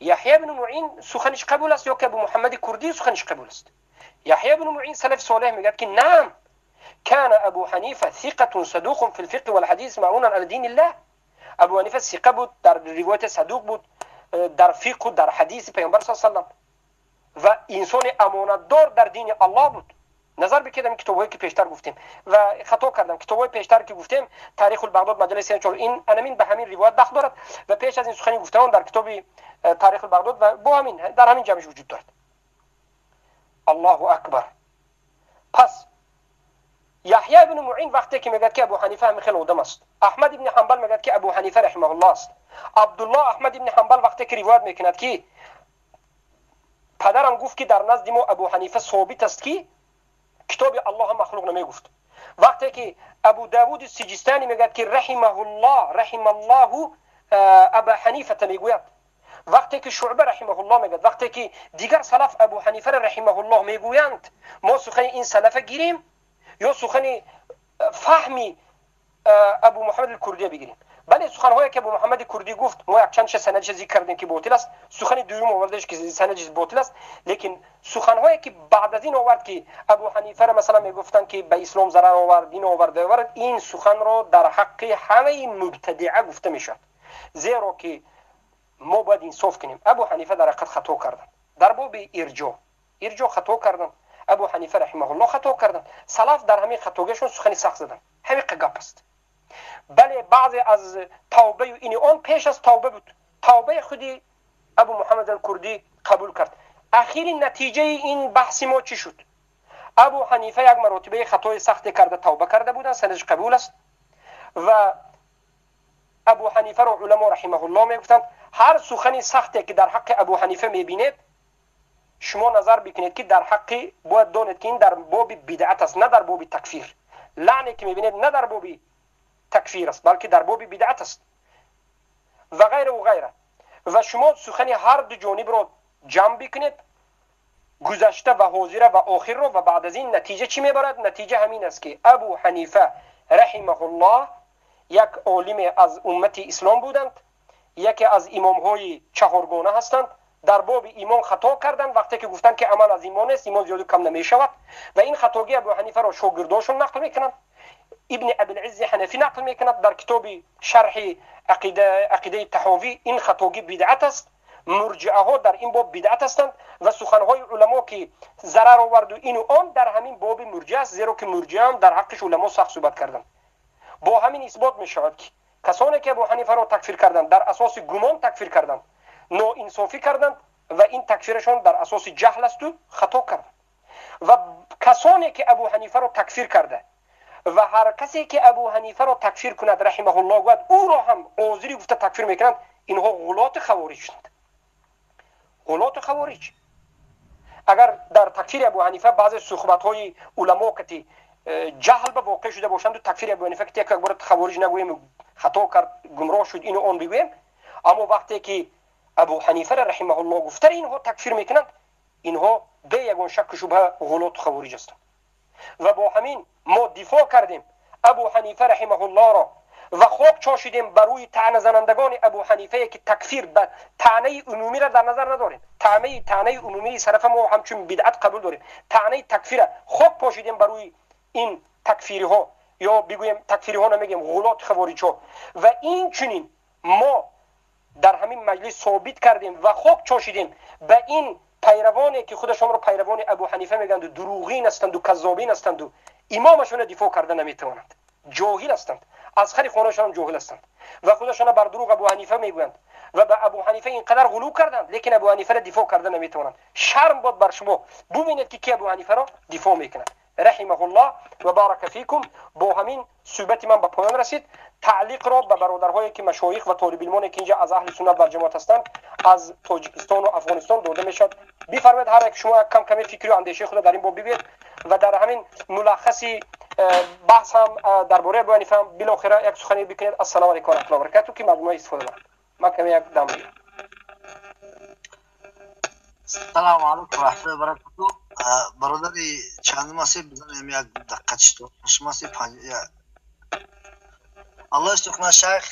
Яҳё ибн Муин суханаш қабул аст ё ки Абу Муҳаммад Курдӣ суханаш қабул аст? Яҳё ибн Муин салаф солеҳ мегӯяд, ки نعم، كان أبو حنيفة ثقة صدوق في الفقه والحديث مأمونا على دين الله. Абу Ҳанифа сиқа буд, дар ривоят садуқ буд, дар фиқҳу дар ҳадиси Паёмбар с салам ва инсони амонатдор дар дини Аллоҳ буд. Назар бикардам китобҳое, ки пештар гуфтем, ва хато кардам, китобҳои пештар, ки гуфтем, Таърихул Бағдод, маҷаллаи 34, ин анамин ба ҳамин ривоят дахл дорад ва пеш аз ин сухани гуфтаон дар китоби Таърихул Бағдод ва бо ҳамин дар ҳамин ҷамъш вуҷуд дорад. Аллоҳу акбар! Пас Яҳё ибн Муин вақте ки мегӯяд, ки Абу Ҳанифа ҳамин хел одам аст, Аҳмад ибни Ҳанбал мегӯяд, ки Абу Ҳанифа раҳимаҳуллоҳ аст. Абдуллоҳ Аҳмад ибни Ҳанбал вақте ки ривоят мекунад, ки падарам гуфт, ки дар назди мо Абу Ҳанифа собит аст, ки китоби Аллоҳ махлуқ намегуфт. Вақте ки Абу Давуди Сиҷистанӣ мегӯяд, ки раҳимаҳуллоҳ, раҳималлоҳу Аба Ҳанифата мегӯяд, вақте ки Шуъба раҳимаҳуллоҳ мегӯяд, вақте ки дигар салаф Абу Ҳанифара раҳимаҳуллоҳ мегӯянд, мо сухани ин салафа гирем ё сухани фаҳми Абу Муҳаммад Курдия бигирем? Бале, суханҳое, ки Абу Муҳаммади Курдӣ гуфт, мо якчандша санадша зикр кардем, ки ботил аст. Сухани дуюм овардаш, ки санадш ботил аст, лекин суханҳое, ки баъд аз ин овард, ки Абу Ҳанифара масалан мегуфтанд, ки ба ислом зарар овард, ин овард, овард, ин суханро дар ҳаққи ҳамаи мубтадиа гуфта мешавад, зеро ки мо бояд инсоф кунем. Абу Ҳанифа дар ҳақиқат хато карданд дар боби ирҷо, ирҷо хато карданд. Абу Ҳанифа раҳимаҳуллоҳ хато карданд. Салаф дар ҳамин хатогиашон сухани сахт заданд. Ҳамиқа гап аст. Бале, баъзе аз тавбаю ини он пеш аз тавба буд. Тавбаи худи Абу Муҳаммад Алкурдӣ қабул кард. Ахири натиҷаи ин баҳси мо чӣ шуд? Абу Ҳанифа як маротибаи хатои сахте карда, тавба карда буданд, санадаш қабул аст ва Абу Ҳанифаро уламо раҳимаҳуллоҳ мегуфтанд. Ҳар сухани сахте, ки дар ҳаққи Абу Ҳанифа мебинед, шумо назар бикунед, ки дар ҳаққи бояд донед, ки ин дар боби бидъат аст, на дар боби такфир. Лаъне, ки мебинед, на дар боби такфир аст, балки дар боби бидъат аст ва ғайра ва ғайра. Ва шумо сухани ҳар ду ҷонибро ҷамъ бикунед, гузашта ва ҳозира ва охирро, ва баъд аз ин натиҷа чӣ мебарад? Натиҷа ҳамин аст, ки Абу Ҳанифа раҳимаҳуллоҳ як олиме аз уммати ислом буданд, яке аз имомҳои чаҳоргона ҳастанд. Дар боби имон хато карданд, вақте ки гуфтанд, ки амал аз имон нест, имон зиёду кам намешавад. Ва ин хатогии Абу Ҳанифаро шогирдошон нақл мекунанд. Ибни Абилиззи Ҳанафӣ нақл мекунад дар китоби шарҳи Ақидаи Таҳовӣ: ин хатогӣ бидъат аст, мурҷиаҳо дар ин боб бидъат ҳастанд ва суханҳои уламо, ки зарар оварду ину он, дар ҳамин боби мурҷиа аст, зеро ки мурҷиаам дар ҳаққиш уламо сахт суҳбат карданд. Бо ҳамин исбот мешавад, ки касоне, ки Абу Ҳанифаро такфир карданд, дар асоси гумон такфир карданд, ноинсофӣ карданд ва ин такфирашон дар асоси ҷаҳл асту хато карданд. Ва касоне, ки Абу Ҳанифаро такфир карда ва ҳар касе, ки Абу Ҳанифаро такфир кунад, раҳимаҳуллоҳ гӯяд, ӯро ҳам озирӣ гуфта такфир мекунанд, инҳо ғулоти хавориҷ шуданд, ғулоти хавориҷ. Агар дар такфири Абу Ҳанифа баъзе суҳбатҳои уламо кати ҷаҳл ба воқеъ шуда бошанду такфири Абу Ҳанифа ки як бора хавориҷ нагӯем, хато кард, гумроҳ шуд, ину он бигӯем, аммо вақте ки Абу Ҳанифара раҳимаҳуллоҳ гуфтара инҳо такфир мекунанд, инҳо бе ягон шакку шубҳа ғулоту хавориҷ ҳастанд. Ва бо ҳамин мо дифоъ кардем Абу Ҳанифа раҳимаҳуллоҳро ва хок чошидем бар рӯи таъназанандагони Абу Ҳанифае, ки такфир ба таънаи умумиро дар назар надорем. Таънаи умумии сарафа мо ҳамчун бидъат қабул дорем. Таънаи такфира хок пошидем бар рӯи ин такфириҳо, ё бигӯем, такфириҳо намегӯем, ғулоти хавориҷҳо. Ва инчунин мо дар ҳамин маҷлис собит кардем ва хок чошидем ба ин пайравоне, ки худашонро пайравони Абу Ҳанифа мегӯянду дурӯғин ҳастанду каззобин ҳастанду имомашонро дифоъ карда наметавонанд, ҷоҳил ҳастанд, аз хари хонашонам ҷоҳил ҳастанд ва худашона бар дурӯғ Абу Ҳанифа мегӯянд ва ба Абу Ҳанифа ин қадар ғулӯ карданд, лекин Абу Ҳанифаро дифоъ карда наметавонанд. Шарм бод бар шумо. Бубинед, ки ки Абу Ҳанифаро дифоъ мекунад, раҳимаҳуллоҳ ва барака фикум. Бо ҳамин суҳбати ман ба поён расид. Таълиқро ба бародарҳое, ки машоих ва толибилмоне, ки инҷа аз аҳли суннат вал ҷамоат ҳастанд, аз Тоҷикистону Афғонистон дода мешавад. Бифармоед, ҳар як шумо як кам каме фикру андешаи худро дар ин боб бигӯед ва дар ҳамин мулаххаси баҳс ҳам дар бораи Абу Ҳанифа ҳам билохира як сухане бикунед. Ассалому алайкум ва раҳматуллоҳи ва баракату, ки маҷмӯа истифода барад. Ман каме як дам бигирам. Салому алайкум ва раҳматуллоҳи ва баракату. Бародари чандум ҳастед? Бизанем як дақиқа чито шумо ҳастед. Аллоҳ истиқна, шайх.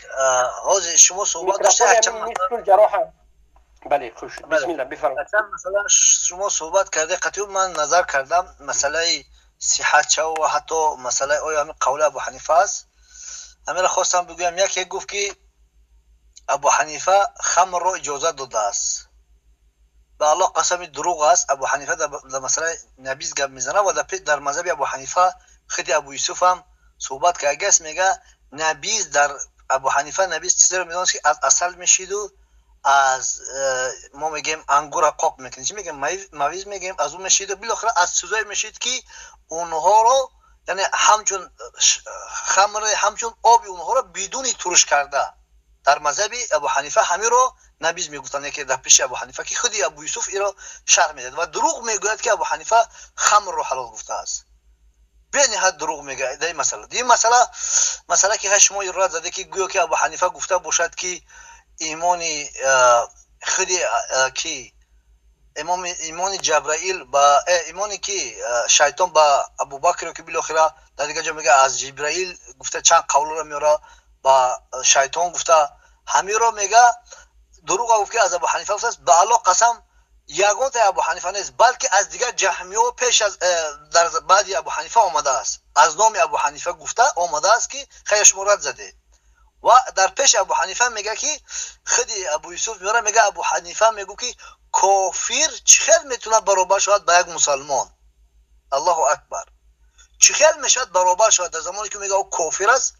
Ҳозир шумо суҳбат доштед. Бале, хуш, бисмилла, бифармоед. Аслан масалан шумо суҳбат карда, қатъи ман назар кардам масъалаи сиҳат чаво ва ҳатто масъалаи оё ҳамин қавли Абу Ҳанифа аст. Ҳаминро хостам бигӯям, яке гуфт ки Абу Ҳанифа хамрро иҷозат додааст. Ба Аллоҳ қасами, дурӯғ аст. Абу Ҳанифа дар масъалаи набиз гап мезанад ва дар мазҳаби Абу Ҳанифа худи Абу Юсуф ҳам суҳбат кардааст, мега набиз дар Абу Ҳанифа набиз чизеро медонист ки аз асал мешиду аз мо мегӯем ангура қоқ мекунем, чӣ мегӯем, мавиз мегӯем, аз он мешиду билохира аз чизое мешид ки онҳоро, яъне ҳамчун хамр, ҳамчун оби онҳоро бидуни туруш карда. Дар мазҳаби Абу Ҳанифа ҳамиро набиз мегуфтанд, яке дар пеши Абу Ҳанифа ки худи Абу Юсуф иро шарҳ медиҳад ва дурӯғ мегӯяд ки Абу Ҳанифа хамрро ҳалол гуфтааст. Бениҳоят дурӯғ мегӯяд дар ин масъала. Ин масъала, масъала ки шумо рад заде ки гӯё ки Абу Ҳанифа гуфта бошад ки имони худи ки имони Ҷабраил ба имони ки шайтон ба Абубакр, ки билохира дар дигар ҷо мега аз Ҷибраил гуфта чанд қавлро меора ба шайтон гуфта, ҳамиро мега дурӯға гуфт ки аз Абу Ҳанифа гуфтааст. Ба Аллоҳ қасам, ягонтаи Абу Ҳанифа нест, балки аз дигар ҷаҳмиҳо пеш аз дар баъди Абу Ҳанифа омадааст, аз номи Абу Ҳанифа гуфта омадааст ки хайр шумо рад заде. Ва дар пеши Абу Ҳанифа мега ки худи Абу Юсуф меора, мега Абу Ҳанифа мегӯ ки кофир чӣ хел метавонад баробар шавад ба як мусалмон? Аллоҳу акбар! Чӣ хел мешавад баробар шавад дар замоне ки мега ӯ кофир аст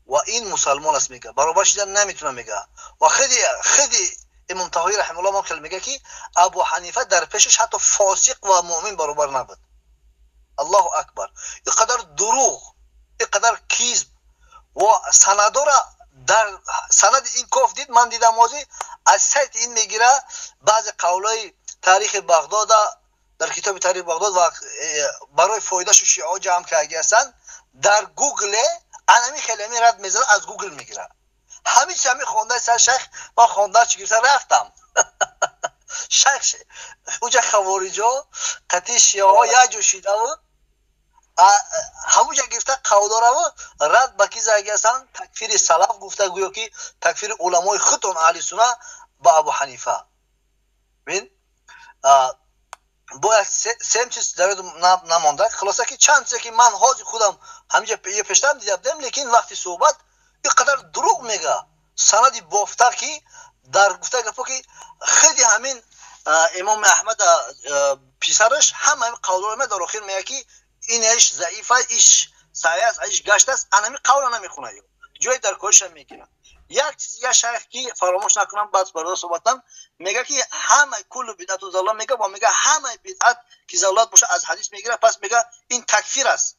ва ин мусалмон аст, мега баробар шидан наметавонад мега. Ва худи Имом Таҳовӣ раҳимауллоҳ ҳам хел мега ки Абу Ҳанифа дар пешаш ҳатто фосиқ ва муъмин баробар набуд. Аллоҳу акбар! Ин қадар дурӯғ, ин қадар кизб ва санадора дар санади ин коф дид, ман дидам ҳозир аз сайти ин мегира баъзе қавлҳои таърихи Бағдода дар китоби таърихи Бағдод ва барои фоидашу шиаҳо ҷамъ кардаги ҳастанд дар Гугле, анами хеле ами рад мезанад, аз Гугл мегира. Ҳамин чи ҳами хондаи сар шайх, ман хонда чи гирифта рафтам. Шайх уҷа хавориҷо қатъи шиаҳо як ҷо шидаву ҳамуҷа гирифта қавлораву рад ба ки заги ҳастанд, такфири салаф гуфта, гӯё ки такфири уламои худтон аҳли сунна ба Абу Ҳанифа. Бин, бояд сем чиз дар ёд намонда. Хулоса ки чанд чизе ки ман ҳозир худам ҳаминҷа пештарам дида будем, лекин вақти суҳбат ин қадар дурӯғ мега, санади бофта ки дар гуфта гапо ки худи ҳамин имоми Аҳмад писараш ҳама ҳамин қавлҳоро ме дар охир мега ки инаш заифа, иш саҳеҳ аст, иш гашт аст, анами қавла намехонад, ҷои дар кориша мегирад. Як чиз я шайх ки фаромӯш накунам, баъд бародар суҳбатам, мега ки ҳама куллу бидъату залол мега ва мега ҳамаи бидъат ки залолат боша аз ҳадис мегирад, пас мега ин такфир аст.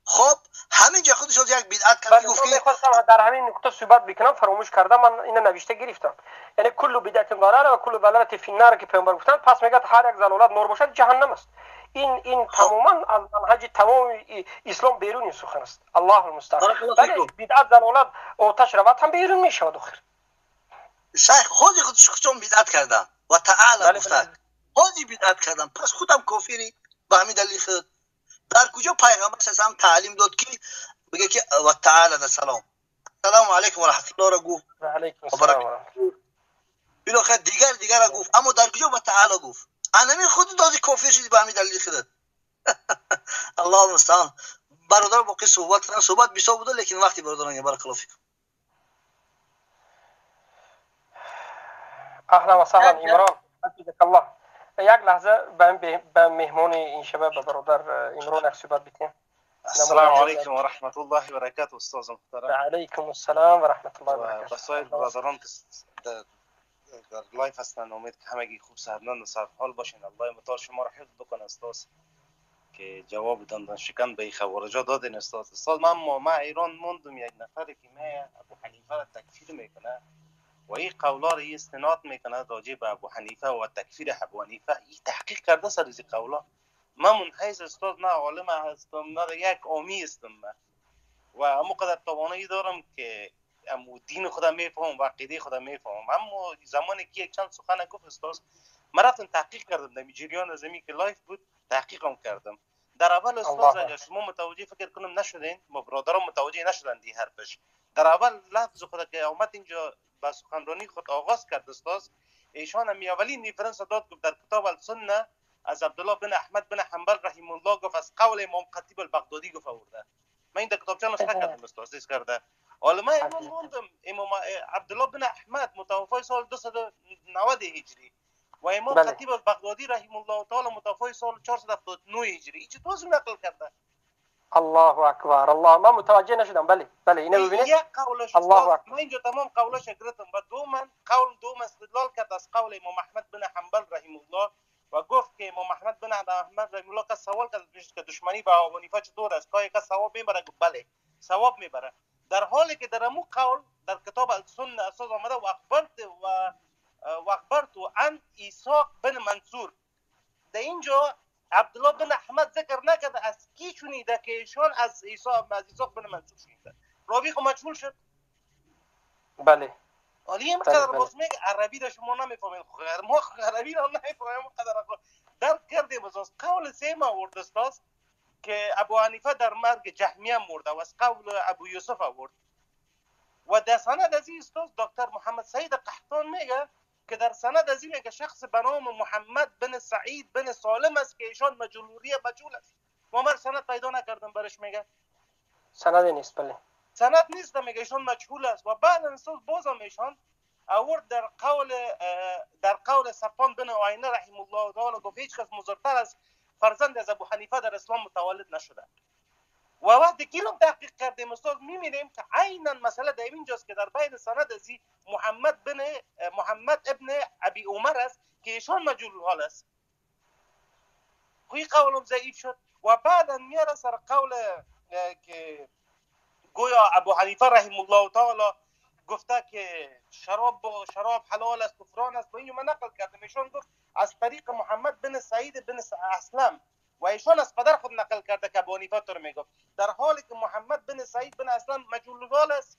Хоб, ҳамин ҷо худаш як бидъат кард, гуфт ки мехостам дар ҳамин нуқта суҳбат бикунам, фаромӯш кардам, ман ина навишта гирифтам. Яъне куллу бидъатин далала ва куллу далалати финнар ки паёмбар гуфтанд, пас мегӯяд ҳар як залолат нор бошад ҷаҳаннам аст. Ин тамоман аз манҳаҷи тамоми ислом берун ин сухан аст. Аллоҳу мустаъан. Бале, бидъат залолат оташ равад ҳам берун мешавад охир. Шайх ҳозир худшон бидъат карданд ва таъала гуфтанд ҳозир бидъат карданд, пас худам кофири ба ҳамин далил худ. Дар куҷо пайғамбар салам таълим дод ки бигӯ ки ва таъала да салом, ассалому алайкум ва раҳматуллоҳ гуфт, билохир дигар дигара гуфт, аммо дар куҷо ва таъала гуфт? Анами худ доди кофир шуди ба ҳамин далили худат. Аллоҳу мустаъан. Бародар боқӣ суҳбат кардам, суҳбат бисёр буда, лекин вақти бародарон, баракаллоҳу фикум. Аҳлан ва саҳлан Имрон, ҳафизакаллоҳ. Як лаҳза ба меҳмони ин шаба, ба бародар Имрон як суҳбат битем. Ассалому алайкум ва раҳматуллоҳи ва баракатуҳ, устоз муҳтарам. Ва алайкум ассалом ва раҳматуллоҳи ва баракатуҳ. Ба соир бародарон ки дар live ҳастанд, умед ки ҳамагӣ хуб саҳатманд ва сарҳол бошین. Аллоҳи мутаол шуморо ҳифз бикунад устод, ки ҷавоби дандоншикан ба ин хавораҷо додин устод. Устод, ман ҳайрон мондум, як нафаре ки мея Абу Ҳанифаро такфир мекунад ва ин қавларо истинод мекунад роҷеъ ба Абу Ҳанифа ва такфири Абу Ҳанифа, ин таҳқиқ карда сар аз ин қавла. Ман мунҳайс устод, на олим ҳастам, на як омӣ ҳастам ман, ва ҳамон қадар тавоноӣ дорам ки аммо дини худам мефаҳмам ва ақидаи худам мефаҳмам. Аммо замоне ки як чанд сухан гуфт устод, ман рафтам таҳқиқ кардам дар ҷараён аз ҳамин ки live буд таҳқиқам кардам. Дар аввал устод агар шумо мутаваҷҷеҳ фикр кунам нашудин, мо бародарон мутаваҷҷеҳ нашуданд ин ҳарфаш. Дар аввал лафзи худ ки омад инҷо ба суханронии худ оғоз кард устод, ایشان هم اولین reference داد، گفت در کتاب السنه از عبدالله بن احمد بن حنبل رحم الله، گفت از قول امام خطیب البغدادی گفت آورده. من این در کتابچه نوشته کردم استاد، کرده. حالا من ایمان موندم امام عبدالله بن احمد متوفای سال 290 هجری و امام خطیب البغدادی رحم الله تعالی متوفای سال 479 هجری، این چطور نقل کرده؟ الله اکبر، الله، من متوجه نشدم. بله بله، اینو ببینید، یک قولش الله اکبر. من اینجا تمام قولش گرفتم و دو من قول دوم استدلال کرد از قول امام احمد بن حنبل رحم الله و گفت که امام احمد بن احمد رحم الله که سوال کرد که دشمنی با ابو حنیفه چطور است، که ثواب میبره؟ گفت بله ثواب میبره، در حالی که در امو قول در کتاب السنه اساس آمده و اخبرت و اخبرت عن ایساق بن منصور. در اینجا عبدالله بن احمد ذکر نکرده از کی شنیده که ایشان از ایساق بن منصور شنیده. راوی خو مجهول شد. بله. حالا این قدر باز میگه عربی را شما نمیفهمید، ما عربی را نمیفهمیم، قدر درک کردیم. از قول سیم آورد استاد که ابو حنیفه در مرگ جهمیه مرده و از قول ابو یوسف آورد و در سند از این استاد دکتر محمد سعید قحطان میگه که در سند از این که شخص به نام محمد بن سعید بن سالم است که ایشان مجهولیه مجهول است. ما مر سند پیدا نکردم برش، میگه سند نیست. بله سند نیست، میگه ایشان مجهول است. و بعد استاد بازم ایشان آورد در قول صفوان بن عینه رحم الله تعالی، گفت هیچ کس مضرتر از فرزند از ابو حنیفه در اسلام متولد نشده. و وقتی که رو تحقیق کردیم استاد می‌بینیم که عینا مسئله در اینجاست که در بین سند ازی محمد ابن ابی عمر است که ایشان مجهول حال است. خوی قولم ضعیف شد. و بعدا میاره سر قول که گویا ابو حنیفه رحم الله تعالی گفته که شراب حلال است، کفران است. و اینو من نقل کردم. ایشان گفت از طریق محمد بن سعید بن اسلم و ایشان از پدر خود نقل کرده که ابو حنیفه تو میگفت، در حالی که محمد بن سعید بن اسلم مجهول الحال است.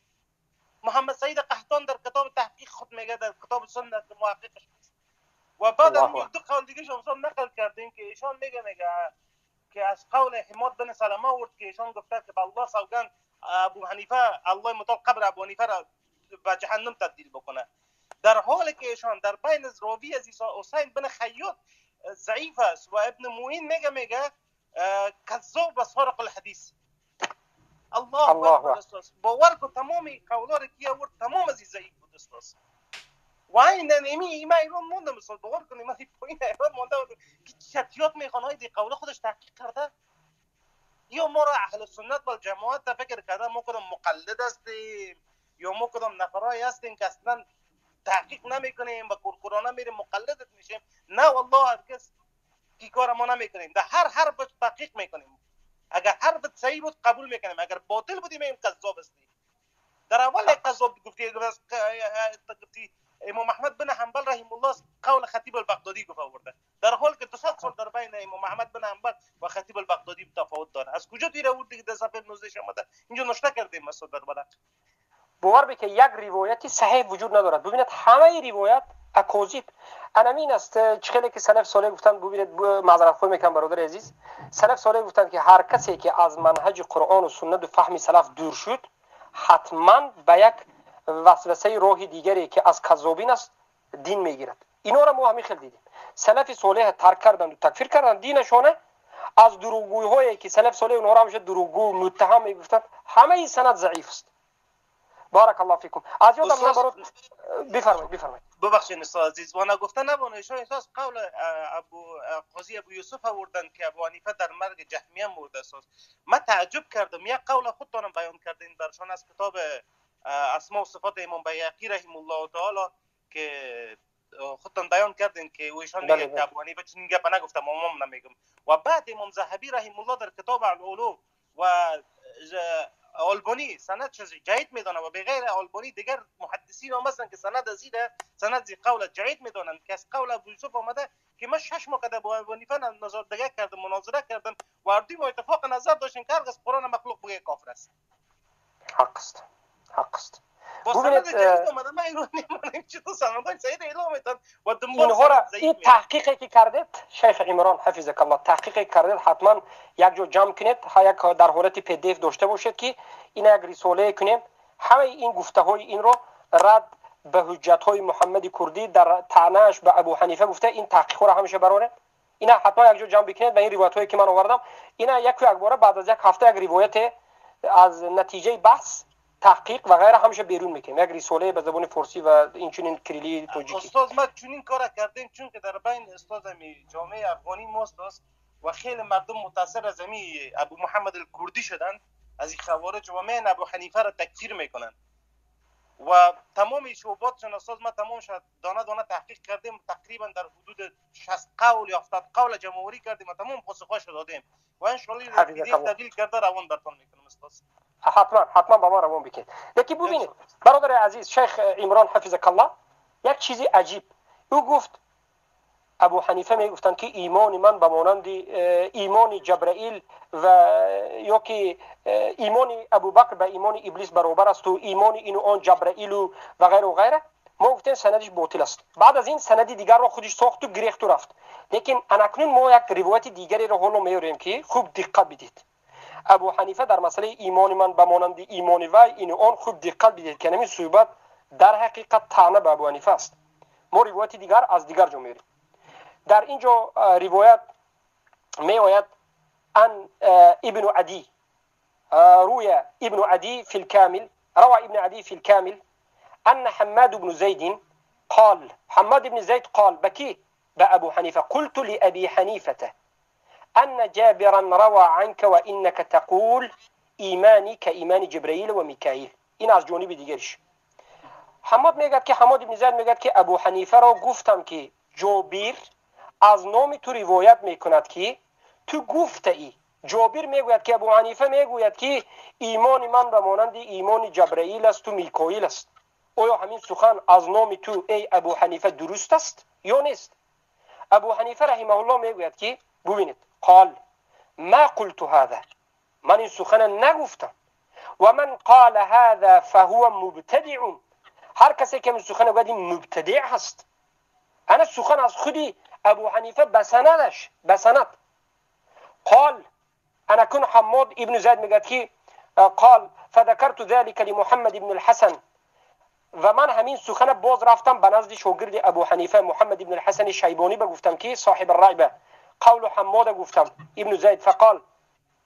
محمد سعید قحطان در کتاب تحقیق خود میگه، در کتاب سنت محققش است. و بعد از دو قول دیگه شما نقل کردیم که ایشان میگه که از قول حماد بن سلمه آورد که ایشان گفته که به الله سوگند ابو حنیفه الله متعال قبر ابو حنیفه را به جهنم تبدیل بکنه، در حالی که ایشان در بین راوی از حسین بن خیاط ضعیف است و ابن معین میگه کذاب و سارق الحدیث. الله اکبر استاد، باور کن تمام قولا را که آورد تمام از ضعیف بود استاد. و این نمی ما ایران موندم استاد، باور کن من پایین ایران مونده بودم که چتیات میخوان های دی قول خودش تحقیق کرده. یا ما را اهل سنت و جماعت فکر کرده ما کدام مقلد هستیم یا ما کدام نفرایی هستیم که اصلا تحقیق نمیکنیم و کورکورانه میریم مقلدت میشیم. نه والله هرگز کی کار ما نمیکنیم، در هر حرف تحقیق میکنیم. اگر حرف صحیح بود قبول میکنیم، اگر باطل بودیم این کذاب هستی. در اول یک کذاب گفتی امام احمد بن حنبل رحم الله قول خطیب البغدادی گفت آورده، در حال که 200 سال در بین امام احمد بن حنبل و خطیب البغدادی تفاوت داره. از کجا تیر آوردی که در صفحه 19 آمده؟ اینجا نوشته کردیم مثلا در ورق. باور به که یک روایتی صحیح وجود ندارد. ببینید همه روایت اکاذیب. انمین است چخیلی که سلف صالح گفتند. ببینید معذرت خواهی میکنم برادر عزیز، سلف صالح گفتند که هر کسی که از منهج قرآن و سنت و فهم سلف دور شد حتما به یک وسوسه راه دیگری که از کذابین است دین میگیرد. اینا را ما همین خیلی دیدیم. سلف صالح ترک کردند و تکفیر کردند دینشانه از دروغگویی که سلف صالح اونها را همیشه دروغگو متهم میگفتند. همه این سند ضعیف است. بارک الله فیکم. از یادم نبرد بفرمایید بفرمایید. ببخشید استاد عزیز، وانا گفته نبونه ایشان احساس قول ابو قاضی ابو یوسف آوردن که ابو حنیفه در مرگ جهمیه مرده است. من تعجب کردم. یک قول خودتانم بیان کردین برشان از کتاب اسماء و صفات امام بیهقی رحم الله تعالی که خودتان بیان کردین که او ایشان میگه که ابو حنیفه چنین گپ نگفتم، امام نمیگم. و بعد امام ذهبی رحم الله در کتاب العلو و آلبانی سند چیز جيد میدانه و به غیر آلبانی دیگر محدثین هم هستن که سند از سند از قول جيد میدانند که از قول ابو یوسف آمده که ما 6 ماه که با ابو حنیفه نظر دیگه کردم مناظره کردم و هر دوی ما اتفاق نظر داشتیم که هرگز قرآن مخلوق بگه کافر است. حق است، حق است. با سند جدید آمده من ایران نمی‌مانم چطور سندهای سعید اعلام میتن و دنبال اینها را. این تحقیقی که کردید شیخ عمران حفظک الله، تحقیقی کردید حتما یک جا جمع کنید، یک در حالت PDF داشته باشید که این یک رساله کنیم همه این گفته های این رو رد به حجت های محمد کردی در طعنه‌اش به ابو حنیفه گفته، این تحقیق را همیشه براره. اینا حتما یک جا جمع بکنید و این روایت هایی که من آوردم اینا یک یک باره بعد از یک هفته یک روایت از نتیجه بحث، تحقیق و غیره همیشه بیرون میکنیم، یک رساله به زبان فارسی و این چنین کریلی توجیکی. استاد ما چنین کار کردیم چون که در بین استاد می جامعه افغانی ماست و خیلی مردم متاثر از می ابو محمد الکردی شدن، از این خوارج و من ابو حنیفه را تکفیر میکنن و تمام شعبات چون استاد ما تمام شد دانه دانه تحقیق کردیم، تقریبا در حدود 60 قول یا 70 قول جمع کردیم و تمام پاسخ‌هاش دادیم و ان شاء الله تدلیل کرده روان برتون میکنم استاد. حتما حتما با ما روان بکنید. یکی ببینید برادر عزیز شیخ عمران حفظک الله، یک چیزی عجیب او گفت. ابو حنیفه میگفتند که ایمان من به مانند ایمان جبرائیل و یا که ایمان ابوبکر به ایمان ابلیس برابر است و ایمان این و آن جبرائیل و غیره و غیره. ما گفتیم سندش باطل است. بعد از این سند دیگر را خودش ساخت و گریخت و رفت. لیکن انکنون ما یک روایت دیگری را حالا میاریم که خوب دقت بدید. ابو حنیفه در مسئله ایمان من به مانند ایمان وی این و آن خوب دقت بدید که همین صحبت در حقیقت طعنه به ابو حنیفه است. ما روایت دیگر از دیگر جا میاریم. در اینجا روایت می آید ان ابن عدی روی ابن عدی فی الكامل، روى ابن عدی فی الكامل ان حماد بن زید قال، حماد بن زید قال بکی به ابو حنیفه، قلت لأبی حنیفه ان جابرا روى عنك وانك تقول ایمانی كایمان جبرائیل و میکائیل. این از جانب دیگرش. حماد میگه که حماد بن زید میگه که ابو حنیفه را گفتم که جابر از نام تو روایت میکند که تو گفته ای. جابر میگوید که ابو حنیفه میگوید که ایمان من به مانند ایمان جبرائیل است و میکائیل است. آیا همین سخن از نام تو ای ابو حنیفه درست است یا نیست؟ ابو حنیفه رحمه الله میگوید که ببینید، قال ما قلت هذا، من این سخن نگفتم، و من قال هذا فهو مبتدع، هر کسی که این سخن گفت این مبتدع هست. انا سخن از خودی ابو حنیفه بسندش بسند. قال انا كن حماد ابن زید میگه که قال فذكرت ذلك لمحمد ابن الحسن، و من همین سخن باز رفتم به نزد شاگرد ابو حنیفه محمد ابن الحسن شیبانی بگفتم که صاحب الرعبه، قول حماد گفتم ابن زید، فقال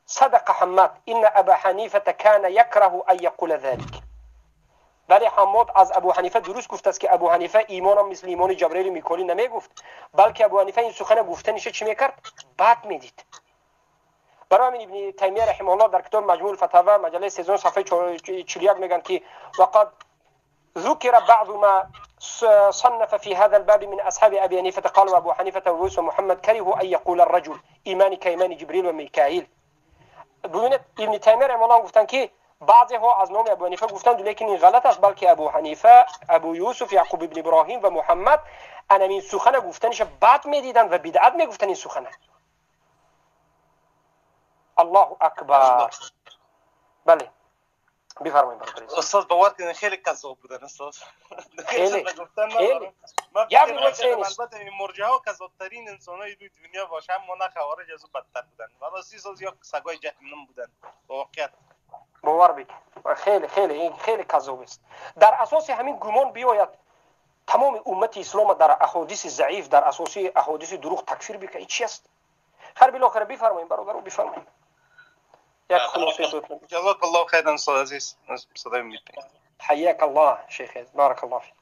صدق حماد ان ابا حنیفه كان يكره ان يقول ذلك. ولی حماد از ابو حنیفه درست گفت است که ابو حنیفه ایمانم مثل ایمان جبرئیل میکائیل نمیگفت، بلکه ابو حنیفه این سخن گفتنش چی میکرد؟ بد میدید. برای همین ابن تیمیه رحمه الله در کتاب مجموع الفتاوی مجله 13 صفحه 41 میگن که وقد ذكر بعض ما صنف في هذا الباب من أصحاب أبي حنيفة قالوا أبو حنيفة ويوسف ومحمد كرهوا أن يقول الرجل إيماني كإيمان جبريل وميكائيل. ببینید ابن تیمیه رحمه الله گفتن که بعضی ها از نام ابو حنیفه گفتند لیکن این غلط است، بلکه ابو حنیفه، ابو یوسف، یعقوب ابن ابراهیم و محمد این سخن گفتنش بد میدیدند و بدعت میگفتن این سخن. الله اکبر. بله بفرمایید برادر. استاد باور کنید خیلی کذاب بودن استاد. خیلی خیلی البته این مرجعه ها کذابترین انسانای روی دنیا باشن، ما نه خوارج از او بدتر بودن. راستی ساز یا سگای جهنم بودن. واقعیت باور بکن خیلی خیلی این خیلی کذاب است. در اساس همین گمان بیاید تمام امت اسلام در احادیث ضعیف، در اساس احادیث دروغ تکفیر بکنه، این چی است؟ خیر بالاخره بفرمایید برادر، بفرمایید. یک خلاصه دادم. جزاك الله خیرا استاد عزیز. صدای میاد. حیاک الله شیخ، بارک الله فیک.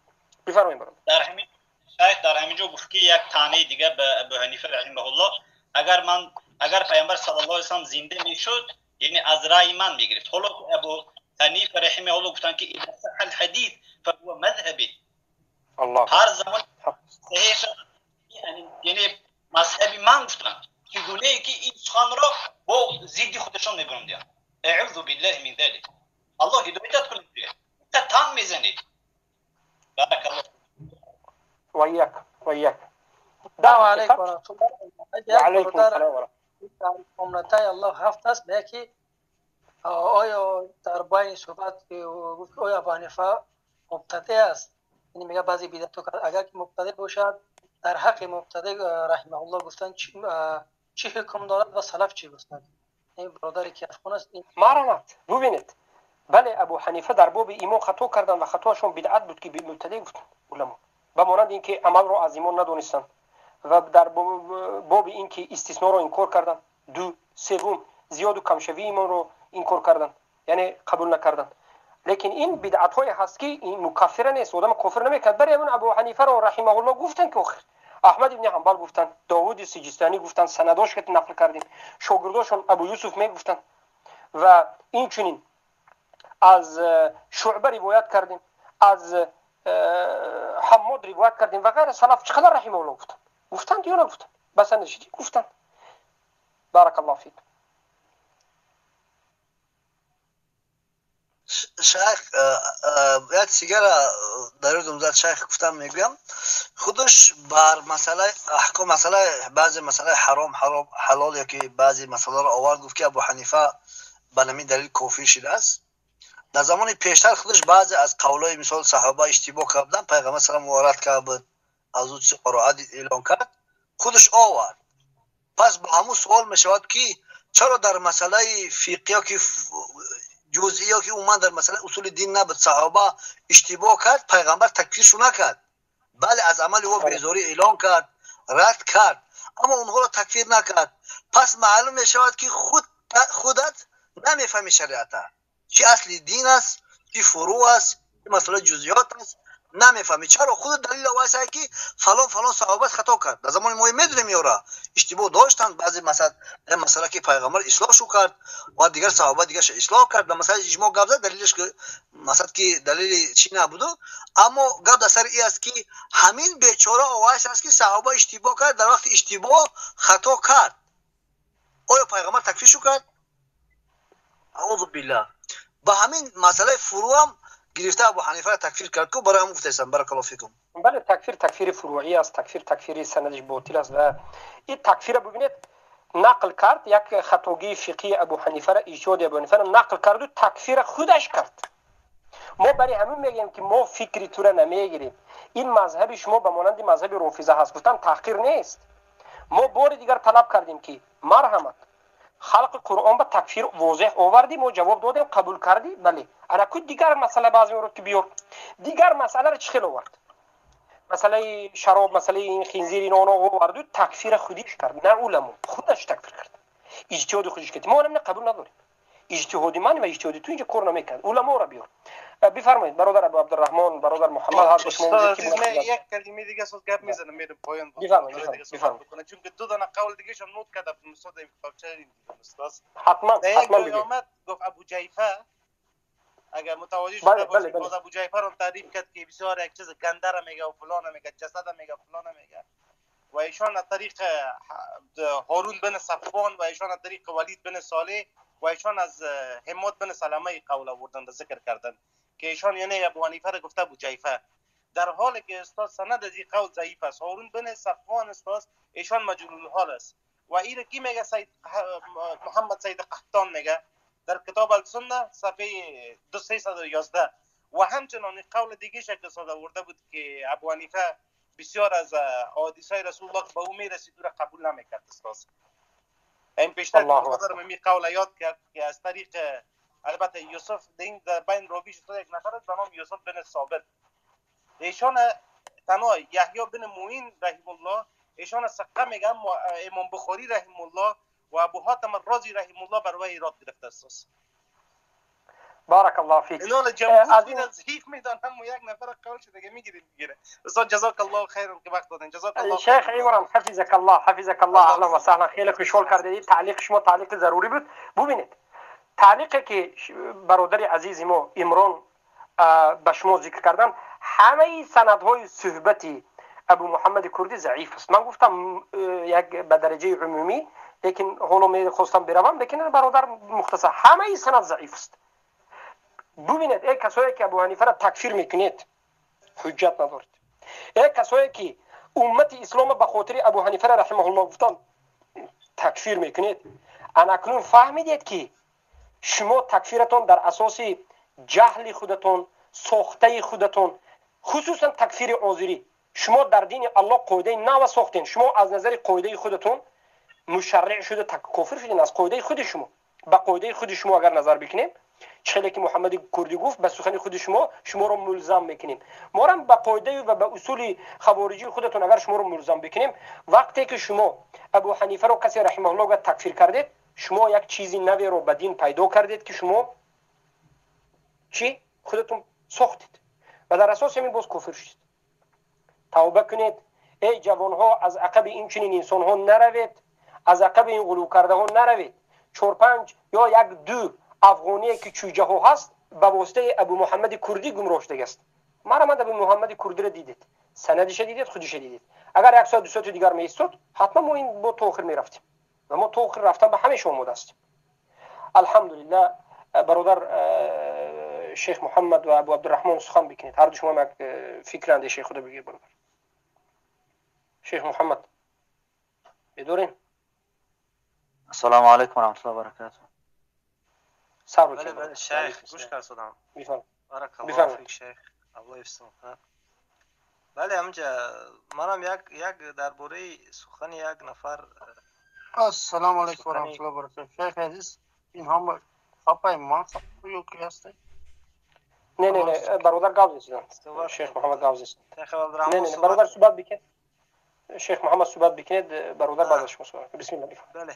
بفرمایید برادر. در همین شیخ در همین جا گفت که یک طعنه دیگه به ابو حنیفه رحمه الله، اگر پیامبر صلی الله علیه و سلم زنده میشد یعنی از رای من میگرفت. حالا ابو حنیفه رحمه الله گفتن که اذا صح الحديث فهو مذهبی. الله هر زمان صحیح یعنی مذهبی من گفتن که گونه که این سخن را با ضد خودشان میبرند. اعوذ بالله من ذلك. الله هدایت کنه. تان میزنید. بارک الله وإياك وإياك. السلام علیکم و رحمت الله. و علیکم السلام و رحمت الله. الله هفت است به که آیا در بین صحبت گفت آیا ابو حنیفه مبتدع است؟ یعنی میگه بعضی بدعت اگر که مبتدع باشد در حق مبتدع رحمه الله گفتن چی حکم دارد و سلف چی گفتند؟ این برادری که افغان است. مرحمت. ببینید Бале, Абу Ҳанифа дар боби имон хато карданд ва хатоашон бидъат буд, ки мубтадӣ гуфтанд уламо, ба монанди ин ки амалро аз имон надонистанд ва дар боби ин ки истисноро инкор карданд. Ду севум, зиёду камшавии имонро инкор карданд, яъне қабул накарданд. Лекин ин бидъатҳое ҳаст, ки мукаффира нест, одама кофир намекард. Барои ҳамин Абу Ҳанифаро раҳимаҳулло гуфтанд, ки охир Аҳмад ибни Ҳанбал гуфтанд, Довуди Сиҷистони гуфтанд, санадош ки нақл кардем, шогирдошон Абу Юсуф мегуфтанд ва инчунин аз Шуъба ривоят кардем, аз Ҳаммод ривоят кардем ва ғайра. Салаф чӣ қадар раҳимаҳулло гуфтанд? Гуфтанд ё нагуфтанд? Басанда шидӣ гуфтанд. Баракаллоҳу фик. Шайх, як сигара дар ёдам зад, шайх гуфтам, мегӯям, худаш бар масъалаи аҳком, масъалаи баъзе масъалаи ҳаром, ҳалол ё ки баъзе масъаларо овард, гуфт ки Абу Ҳанифа ба намин далил кофир шудааст. Дар замони пештар худаш баъзе аз қавлҳои мисол саҳоба иштибоҳ карданд, пайғамбар салам ворад кард, аз ӯ бароат эълон кард, худаш овард. Пас ба ҳамун суол мешавад, ки чаро дар масъалаи фиқҳ ё ки ҷузъӣ ё ки умуман дар масъалаи усули дин набуд, саҳоба иштибоҳ кард, пайғамбар такфиршу накард, бале аз амали ӯ безорӣ эълон кард, рад кард, аммо онҳоро такфир накард. Пас маълум мешавад, ки худат намефаҳми шариата, чӣ асли дин аст, чӣ фурӯъ аст, чӣ масъалаи ҷузъиёт аст, намефаҳмӣ. Чаро худ далил овард, ки фалон фалон саҳоба хато кард? Дар замони мо медонем, ёра иштибоҳ доштанд баъзе масъала, ки пайғамбар ислоҳшу кард ва дигар саҳоба дигарша ислоҳ кард. Дар масъалаи иҷмоъ гап зад, далилаш масалан ки далили чӣ набуду, аммо гап дар сари ин аст, ки ҳамин бечора овард аст, ки саҳоба иштибоҳ кард, дар вақти иштибоҳ хато кард, оё пайғамбар такфиршу кард? Аузу биллаҳ. Ба ҳамин масъалаи фурӯъ ҳам гирифта Абу Ҳанифаро такфир кард, ку барои ҳамон гуфтаистам. Баракаллоҳу фикум. Бале, такфир такфири фурӯӣ аст, такфир такфири санадиш ботил аст ва ин такфира бибинед, нақл кард як хатогии фиқҳии Абу Ҳанифара, иҷтиҳоди Абу Ҳанифара нақл карду такфира худаш кард. Мо барои ҳамин мегӯем, ки мо фикри тура намегирем, ин мазҳаби шумо ба монанди мазҳаби рофиза ҳаст. Гуфтан таҳқир нест. Мо бори дигар талаб кардем, ки марҳамат, халқи Қуръон ба такфир возеҳ овардӣ, мо ҷавоб додем, қабул кардӣ, бале. Ана ку дигар масъала баъзе меорад, ки биёр дигар масъаларо чӣ хел овард, масъалаи шароб, масъалаи ин хинзир, ин оно оварду такфира худиш кард, на уламо, худаш такфир кард, иҷтиҳоди худиш кард. Мо ана қабул надорем. Иҷтиҳоди ман ва иҷтиҳоди ту инҷа кор намекард, уламоро биёр. Бифармоед, бародар Абу Абдурраҳмон, бародар Муҳаммад, ҳар ду шумо. Як калима дига соз гап мезанам, мерам поён. Бифармоед. Чунки ду дона қавл дигашам нот карда устод, ин китобча устод. Ҳатман, ҳатман. Бигӯед. Омад гуфт Абу Ҷайфа, агар мутаваҷҷеҳ шуда бошед, боз Абу Ҷайфаро таъриф кард, ки бисёр як чиз гандара мега ва фалона мега, ҷасада мега, фалона мега, ва ایشان از طریق هارون بن صفوان و ایشان از طریق ولید بن صالح و ایشان از حماد بن سلمه قول آوردن و ذکر کردن که ایشان یعنی ابو حنیفه را گفته ابو جیفه، در حالی که استاد سند از این قول ضعیف است. هارون بن صفوان استاد ایشان مجهول الحال است و این کی میگه؟ سید محمد سید قحطان میگه در کتاب السنه صفحه 2311. و همچنان قول دیگه که استاد آورده بود که ابو حنیفه بسیار از احادیث رسول الله به او میرسید او را قبول نمیکرد استاد. این پیشتر برادرم می قول یاد کرد که از طریق البته یوسف دین در بین راوی شد یک نفر است به نام یوسف بن ثابت، ایشان تنها یحیی بن معین رحم الله ایشان ثقه میگه، امام بخاری رحم الله و ابو حاتم الرازی رحم الله بر وی ایراد گرفته است. بارک الله فیک. اینا جمهور ضعیف میدانم و یک نفر قول شده دیگه میگیریم میگیره. استاد جزاک الله خیرا که وقت دادن. جزاک الله شیخ عمران حفظک الله، حفظک الله، اهلا و سهلا. خیلی خوشحال کردید. تعلیق شما تعلیق ضروری بود. ببینید تعلیقی که برادر عزیز ما عمران به شما ذکر کردن، همه سندهای صحبتی ابو محمد کردی ضعیف است. من گفتم یک به درجه عمومی، لیکن حالا می خواستم بروم، لیکن برادر مختصر همه سند ضعیف است. ببینید ای کسایی که ابو حنیفه را تکفیر میکنید حجت ندارید. ای کسایی که امت اسلام به خاطر ابو حنیفه را رحمه الله گفتن تکفیر میکنید، اکنون فهمیدید که شما تکفیرتون در اساس جهل خودتون، ساخته خودتون، خصوصا تکفیر آذری. شما در دین الله قاعده نو ساختین، شما از نظر قاعده خودتون مشرع شده کافر شدین از قاعده خود شما. به قاعده خود شما اگر نظر بکنیم، Чхеле ки Муҳаммади Курдӣ гуфт, ба сухани худи шумо шуморо мулзам мекунем. Морам ба қоидаю ва ба усули хавориҷии худатон агар шуморо мулзам бикунем, вақте ки шумо Абу Ҳанифаро касе раҳимаҳуллоҳ гуфт такфир кардед, шумо як чизи наверо ба дин пайдо кардед, ки шумо чӣ худатон сохтед ва дар асоси ҳамин боз кофир шудед. Тавба кунед, эй ҷавонҳо, аз ақаби ин чунин инсонҳо наравед, аз ақаби ин ғулӯкардаҳо наравед. Чор-панҷ ё як ду афғоние ки чӯҷаҳо ҳаст, ба воситаи Абу Муҳаммади Курдӣ гумроҳ шудагиаст. Марамад Абу Муҳаммади Курдиро дидед, санадиша дидед, худиша дидед. Агар як соат, ду соати дигар меистод, ҳатман мо ин бо то охир мерафтем ва мо то охир рафтан ба ҳамеша омода ҳастем. Алҳамдулиллаҳ. Бародар Шейх Муҳаммад ва Абу Абдурраҳмон, сухан бикунед. Ҳар ду шумо як фикр андешаи худо бигӯед. Бародар Шейх Муҳаммад, бедорем? Ассалому алайкум ва раҳматуллоҳи ва баракатуҳ. Сабр. Бале, бале, шайх, гӯш кардам. Баракаллоҳу фик, шайх, Аллоҳ ҳифзтон кунад. Бале, ҳамҷа манам як дар бораи сухани як нафар. Ассалому алайкум ва раҳматуллоҳи ва баракатуҳ. Шайх азиз, ин ҳам хапай ман ё ки ҳастай? Не, не, не, бародар гап зесидан. Шейх Муҳаммад гап зесидан. Не, не, бародар суҳбат бикунед. Шейх Муҳаммад суҳбат бикунед, бародар баъд аз шумо суҳбат. Бисмиллаҳ, бифармоед. Бале.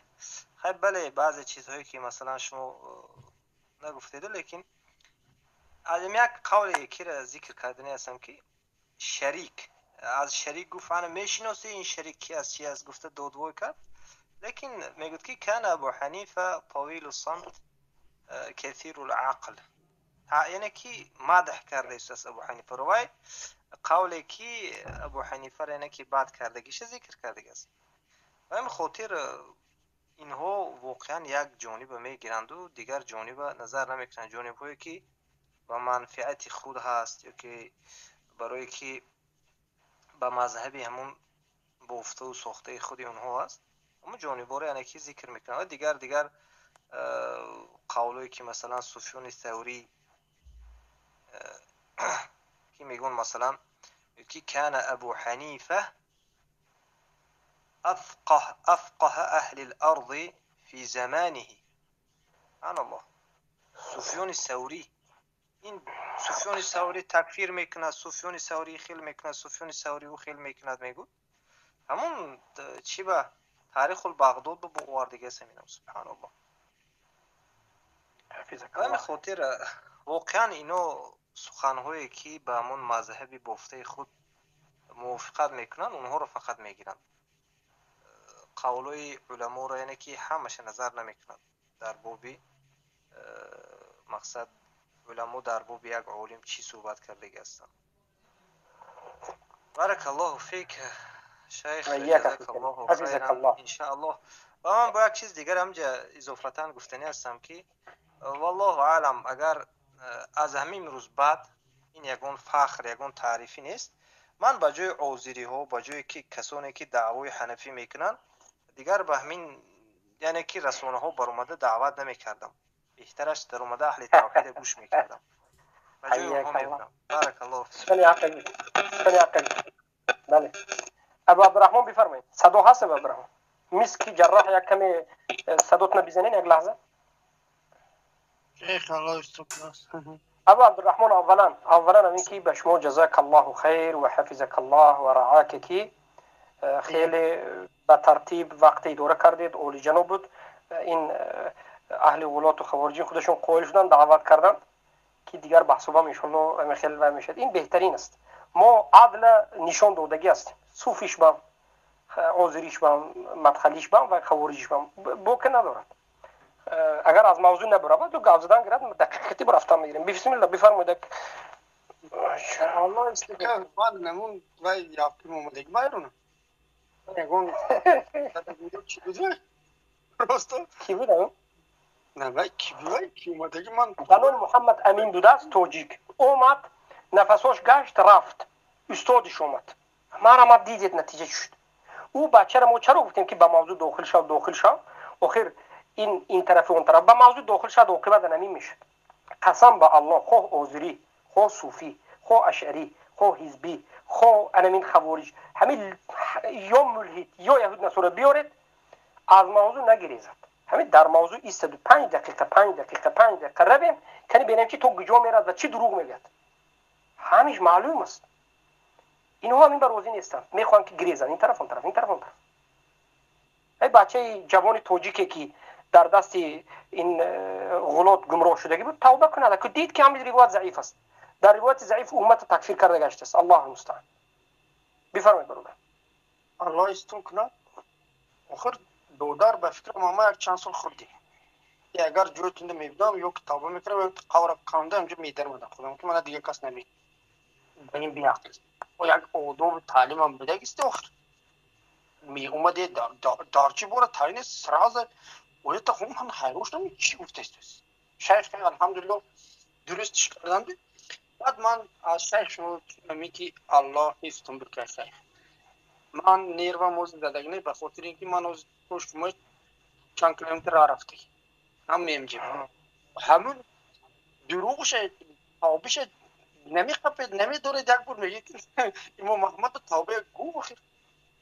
Хайр, бале, баъзе чизҳое ки масалан шумо нагуфтеду, лекин аз як қавле кира зикр кардани ҳастам, ки Шарик аз Шарик гуфт: ана мешиносӣ, ин Шарик ки аст, чи аст, гуфта додвой кард. Лекин мегӯяд ки кана Абу Ҳанифа тавилу самт касиру лақл, яъне ки мадҳ карда истааст Абу Ҳанифаро. Вай қавле ки Абу Ҳанифаро, яъне ки бад кардагиша зикр кардагиаст. Ба ҳамин хотир инҳо воқеан як ҷониба мегиранду дигар ҷониба назар намекунанд. Ҷонибҳое ки ба манфиати худ ҳаст ё ки барое ки ба мазҳаби ҳамун бофтаву сохтаи худи онҳо аст, ҳамун ҷонибҳоро, яъне ки зикр мекунанд. Ва дигар қавлое ки масалан Суфёни Саврӣ ки мегӯн, масалан, ки кана Абу Ҳанифа афқаҳ аҳли л-арзи фи заманиҳи. Субҳаналлоҳ, Суфёни Саврӣ, ин Суфёни Саврӣ такфир мекунад, Суфёни Саврӣ хел мекунад, Суфёни Саврӣ ӯ хел мекунад, мегӯд. Ҳамун чӣ ба Таърихул Бағдод бо овардагиаст ҳаминам. Субҳаналлоҳ. Ба ҳамин хотир воқеан ино суханҳое ки ба ҳамун мазҳаби бофтаи худ мувофиқат мекунанд, онҳоро фақат мегиранд. Қавлҳои уламоро, яъне ки ҳамаша назар намекунанд дар боби мақсад уламо дар боби як олим чӣ суҳбат кардагӣ ҳастанд. Баракаллоҳу фик, шайх, ҷазакаллоҳу хайран, иншааллоҳ. Ва ман бо як чиз дигар ҳамҷа изофатан гуфтанӣ ҳастам, ки валлоҳу аълам, агар аз ҳамин рӯз баъд ин ягон фахр, ягон таърифӣ нест, ман ба ҷои озириҳо, ба ҷое ки касоне ки даъвои ҳанафӣ мекунанд, дигар ба ҳамин, яъне ки расонаҳо баромада даъват намекардам. Беҳтараш даромада аҳли тавҳида гӯш мекардам, ба ҷои онҳо мебудам. Баракаллоҳу. Бале, Абу Абдурраҳмон, бифармоед. Садо ҳаст, Абу Абдурраҳмон? Миски ҷарроҳ, як каме садотна бизанед, як лаҳза. Шейх, Аллоҳ истукнас. Абу Абдурраҳмон, аввалан ҳамин ки ба шумо ҷазакаллоҳу хайр ва ҳафизакаллоҳ ва раъака, ки хеле ба тартиб вақт идора кардед, олиҷаноб буд. Ин аҳли ғулоту хавориҷин худашон қоил шуданд, даъват карданд, ки дигар баҳсубам иншоалло хеле вай мешавад. Ин беҳтарин аст. Мо адла нишон додагӣ ҳастем, суфиш бам, озириш бам, мадхалиш бам ва хавориҷиш бам боке надорад. Агар аз мавзӯъ набаравад, гап задан гирад, дақиқати рафтан мегирем. Бисмилла, бифармоед. Аллоҳ истика, ман намун вай яфтим омадаги байрона. Ягон чи буд просто? Ки буд ам? Не, вай ки буд, вай ки омадаги ман. Ба номи Муҳаммад Амин будааст, тоҷик. Омад, нафасош гашт, рафт. Устодиш омад. Марамад, дидед, натиҷа чӣ шуд? Ӯ бачаро мо чаро гуфтем, ки ба мавзӯъ дохил шав, дохил шав? Охир ин тарафи он тараф ба мавзӯъ дохил шавад, оқибат намин мешавад. Қасам ба Аллоҳ, хоҳ озирӣ, хоҳ суфӣ, хоҳ ашъарӣ, хоҳ ҳизбӣ, хоҳ анамин хавориҷ, ҳамин ё мулҳид, ё яҳуд насоро биёред, аз мавзӯъ нагирезад. Ҳамин дар мавзӯъ истаду 5 дақиқа, 5 дақиқа, 5 дақиқа равем, кани бинем, ки то куҷо мерад ва чӣ дурӯғ мегӯяд. Ҳамиш маълум аст. Инҳо ҳамин ба розӣ нестанд, мехоҳанд, ки гирезанд ин тараф, он тараф, ин тараф, он тараф. Ай бачаи ҷавони тоҷике, ки дар дасти ин ғулот гумроҳ шудагӣ буд, тавба кунад. Ку дид, ки ҳамин ривоят заиф аст, дар ривояти заиф уммата такфир карда гаштааст. Аллоҳ мустаъан. Бифармоед, бародар. Аллоҳ истон кунад. Охир, додар, ба фикрам, ама як чанд сол хурдӣ. Агар ҷоятунда мебудам, ё ки тавба мекардам, ё қавра канда инҷо медармадам худам, ки мана дигар кас наме ба ин беақл. Як одоби таълимам будагисти. Охир меомаде, дар чӣ бора таъин сразу оята хун. Ман ҳайрон шудам, чӣ гуфтаст шайх. Алҳамдулилло, дурустиш карданд. Баъд ман аз шайх шумо ки Аллоҳ ҳифзтон бикунад, шайх. Ман нервам ози задаг не, ба хотири ин ки ман ози шумо чанд километр роҳ рафтагӣ ҳам мемҷиб ҳамун дурӯғша тавбиша намеқапед, намедоред. Як бор мегӯед, ки имом Аҳмад тавба гу, охир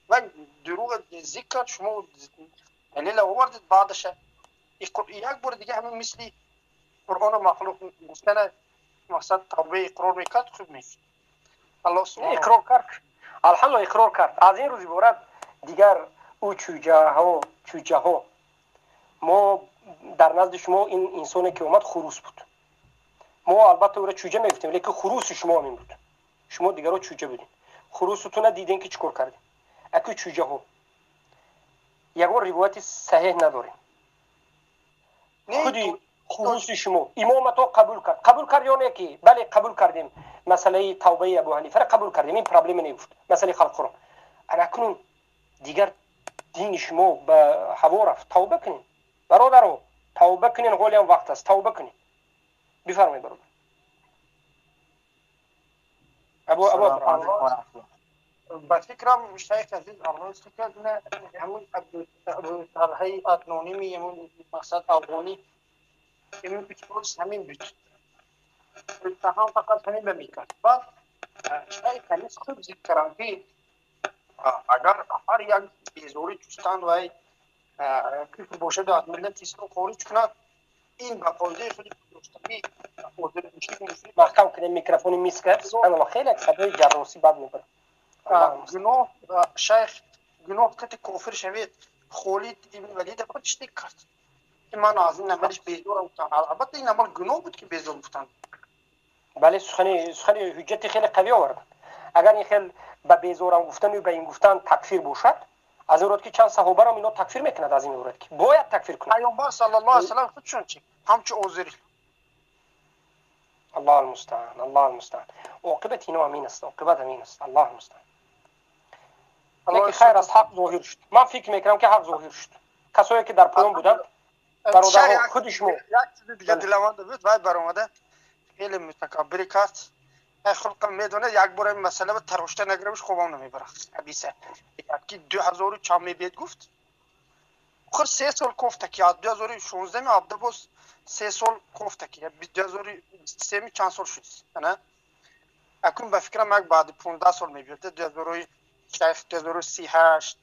ва дурӯғ зикр кард, шумо далел овардед. Баъдаша як бори дига ҳамин мисли Қуръону махлуқ гуфтана мақсад тавбаи иқрор мекард, хуб мешуд. Аллоҳ иқрор кард, алҳамдулилла, иқрор кард. Аз ин рӯз иборат дигар ӯ чӯҷаҳо, чӯҷаҳо, мо дар назди шумо ин инсоне ки омад, хурус буд. Мо албатта ӯро чӯҷа мегуфтем, лекин хуруси шумо ҳамин буд. Шумо дигаро чӯҷа будем. Хурусутуна дидем, ки чӣ кор кардем. Аку чӯҷаҳо, ягон ривояти саҳеҳ надорем. Худи хуруси шумо имомато қабул кард. Қабул кард ё не, ки бале, қабул кардем, масъалаи тавбаи Абу Ҳанифаро қабул кардем, ин проблема не, гуфт масъалаи халққурон. Анакнун дигар дини шумо ба ҳаво рафт. Тавба кунед, бародаро, тавба кунед, ҳолиам вақт аст, тавба кунед. Бифармоед, бародар Абу Ба фикрам, шайх азиз, Аллоҳ фикр, ҳамун Абуталҳаи Адноними, ҳамун мақсад афғонӣ, ҳамин буд, ҳам фақат ҳамин ба мекард. Баъд шайх ҳамин хуб зикр кардам, ки агар ҳар як безорӣ ҷустан вай куфр бошад, аз миллати ислом хориҷ кунад, ин ба фоидаи худи доштагӣ. Маҳкам кунем микрофони миска, хеле садои ҷарросӣ бад мебарад. Гуноҳ, шайх, гуноҳ кати кофир шавед. Холид ибн Валид чӣ кард, ки ман аз ин амалиш безорам гуфтам? Албатта, ин амал гуноҳ буд, ки безор гуфтанд. Бале, сухани ҳуҷҷати хеле қавӣ оварданд. Агар ин хел ба безорам гуфтану ба ин гуфтан такфир бошад, аз ин род ки чанд саҳобарам ино такфир мекунад, аз ин род ки бояд такфир кунад. Пайғамбар саллаллоҳу алайҳи васаллам худшон чи ҳамчу озири. Аллоҳ алмустаан, Аллоҳ алмустаан. Оқибат ино ҳамин аст, оқибат ҳамин аст. Аллоҳ алмустаан. Лекин хайр аст, ҳақ зоҳир шуд. Ман фикр мекунам, ки ҳақ зоҳир шуд. Касое ки дар поён буданд, бародарҳо, худи шумо. Як чизи дига диламанда буд. Вай баромада хеле мутакаббирӣ кард. Хулқам медонад, як бор ин масъала тарошта нагирабиш хобам намебарад. Хабиса ки 2000 чанд мебиед гуфт. Охир 3 сол кофта, ки аз 2016-ми абда боз 3 сол кофта, ки 2023-ми чанд сол шуд. Ана акун ба фикрам, як баъди 15 сол мебиёд, дуҳазору шайх, 2038,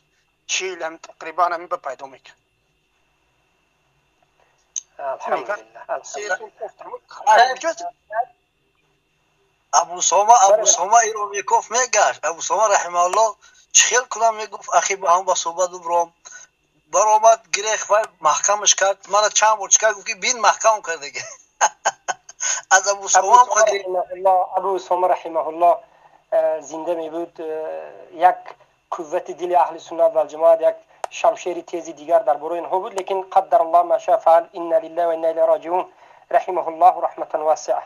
40 ҳам тақрибан ҳамин ба пайдо мекард. Алҳамдулилла. 3 сол кофта. Абусома, Абусома иро мекоф мегашт. Абусома раҳимааллоҳ чӣ хел кунам, мегуфт, ахи, ба ҳам ба суҳбат бубром. Баромад, гирех, вай маҳкамаш кард. Мана чанд бор чӣ кард, гуфт, ки бин, маҳкам кардеге аз Абусома. Абу Усома раҳимаҳуллоҳ зинда мебуд, як қуввати дили аҳли суннат валҷамоат, як шамшери тези дигар дар бораи инҳо буд. Лекин қаддар Аллоҳ ма ша фаал, инна лиллаҳи ва инна илайҳи роҷиун. Раҳимаҳуллоҳу раҳматан васиа.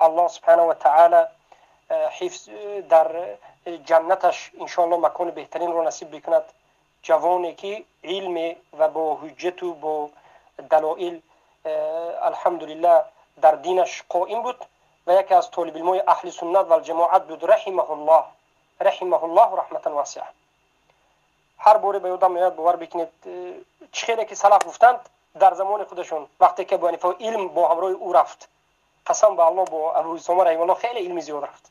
Аллоҳ субҳанаҳу ва таъала ҳифз дар ҷаннаташ иншоаллоҳ макони беҳтаринро насиб бикунад. Ҷавоне ки илме ва бо ҳуҷҷату бо далоил, алҳамдулиллаҳ, дар динаш қоим буд ва яке аз толибилмои аҳли суннат валҷамоат буд. Раҳимаҳуллоҳ, раҳимаҳуллоҳу раҳматан васиа. Ҳар боре ба ёдам меояд, бовар бикунед, чӣ хеле ки салаф гуфтанд дар замони худашон, вақте ки Абу Ҳанифа илм бо ҳамроҳи ӯ рафт, қасам ба Аллоҳ, бо Абу Усома раҳималлоҳ хеле илми зиёд рафт,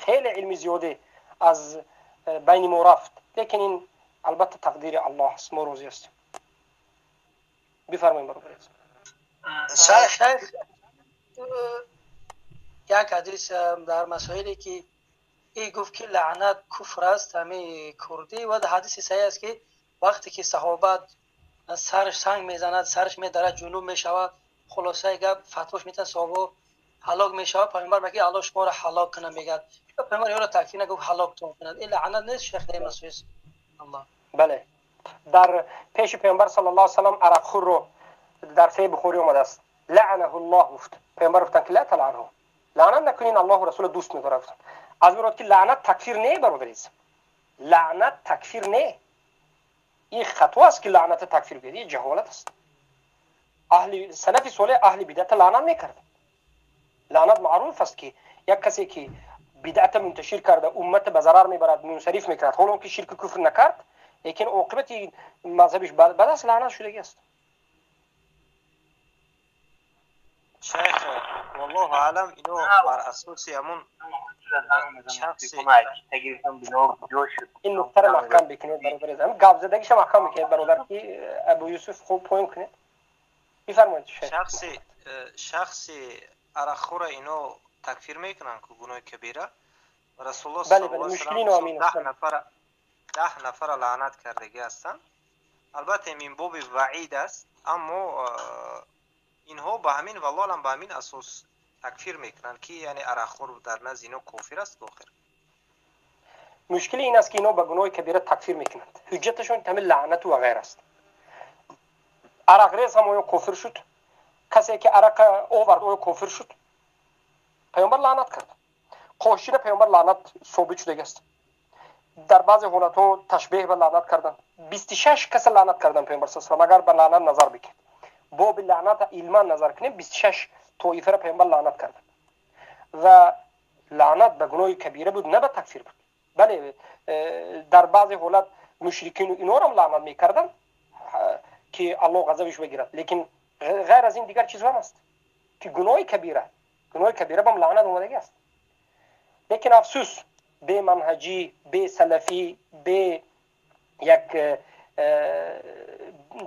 хеле илми зиёде аз байни мо рафт. Лекин ин албатта тақдири Аллоҳ аст, мо розӣ ҳастем. بفرمایید برادر. شیخ یک حدیث در مسائلی که ای گفت که لعنت کفر است همه کردی و حدیث صحیح است که وقتی که صحابه سرش سنگ میزند سرش میدارد جنوب میشود خلاصه گپ فتواش میتن صحابه هلاک میشود پیامبر میگه الله شما را هلاک کنه میگه پیامبر یارو تاکید نگفت هلاکتون کند این لعنت نیست شیخ در مسائل الله. بله در پیش پیامبر صلی الله علیه و سلم عرق خور رو در صحیح بخاری اومده است لعنه الله گفت پیامبر گفتن که لا تلعنه لعنت نکنین الله و رسول دوست می‌داره گفتن. از مراد که لعنت تکفیر نه برادر، لعنت تکفیر نه، این خطا است که لعنت تکفیر بیاد، این جهالت است. اهل سلف صالح اهل بدعت لعنت میکرد. لعنت معروف است که یک کسی که بدعت منتشر کرده امت به ضرر میبرد منصرف میکرد، حالا که شرک کفر نکرد لیکن عاقبت مذهبش بد است، لعنت شدگی است. شیخ والله اعلم اینو بر اساس همون شخصی این نکته رو محکم بکنید برادر، هم گپ زدگیش محکم بکنید برادر که ابو یوسف خوب پوین کنید. بفرمایید شیخ. شخصی عرقخور اینو تکفیر میکنن که گناه کبیره. رسول الله صلی الله علیه و سلم 10 نفر لعنت کردگی هستند. البته این باب وعید است، اما اینها به همین والله هم به همین اساس تکفیر میکنن که یعنی عرقخور در نزد اینا کافر است. آخر مشکل این است که اینا به گناه کبیره تکفیر میکنند، حجتشون تمام لعنت و غیر است. عرق ریز هم او کافر شد، کسی که عرق آورد او کافر شد، پیامبر لعنت کرد. قاشین پیامبر لعنت ثابت شده است. در بعضی حالت‌ها تشبیه به لعنت کردن، 26 کس لعنت کردن پیامبر صلی الله علیه و اگر به لعنت نظر بکنید، باب لعنت علما نظر کنیم 26 طایفه را پیامبر لعنت کردن و لعنت به گناه کبیره بود نه به تکفیر بود. بله در بعضی حالت مشرکین و اینا را لعنت میکردن که الله غضبش بگیرد، لیکن غیر از این دیگر چیز هم است که گناه کبیره، گناه کبیره بم لعنت اومدگی است. لیکن افسوس به منهجی، به سلفی، به یک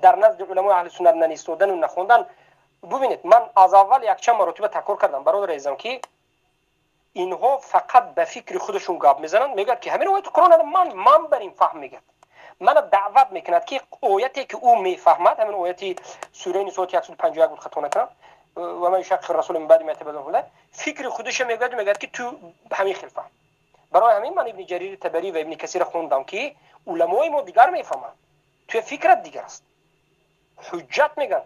در نزد علمای اهل سنت ننیستادن و نخوندن. ببینید من از اول یک چند مرتبه تکرار کردم برادر عزیزم که اینها فقط به فکر خودشون گپ میزنن، میگن که همین آیت قرآن من بر این فهم میگه، من دعوت میکند که آیتی که او میفهمد همین آیتی سوره نساء 151 بود خطا نکنم و ما یشاقق الرسول من بعد ما تبین له، فکر خودش میگه که تو همین خیلی فهم. برای همین من ابن جریر طبری و ابن کثیر خوندم که علمای ما دیگر میفهمند، توی فکرت دیگر است. حجت میگن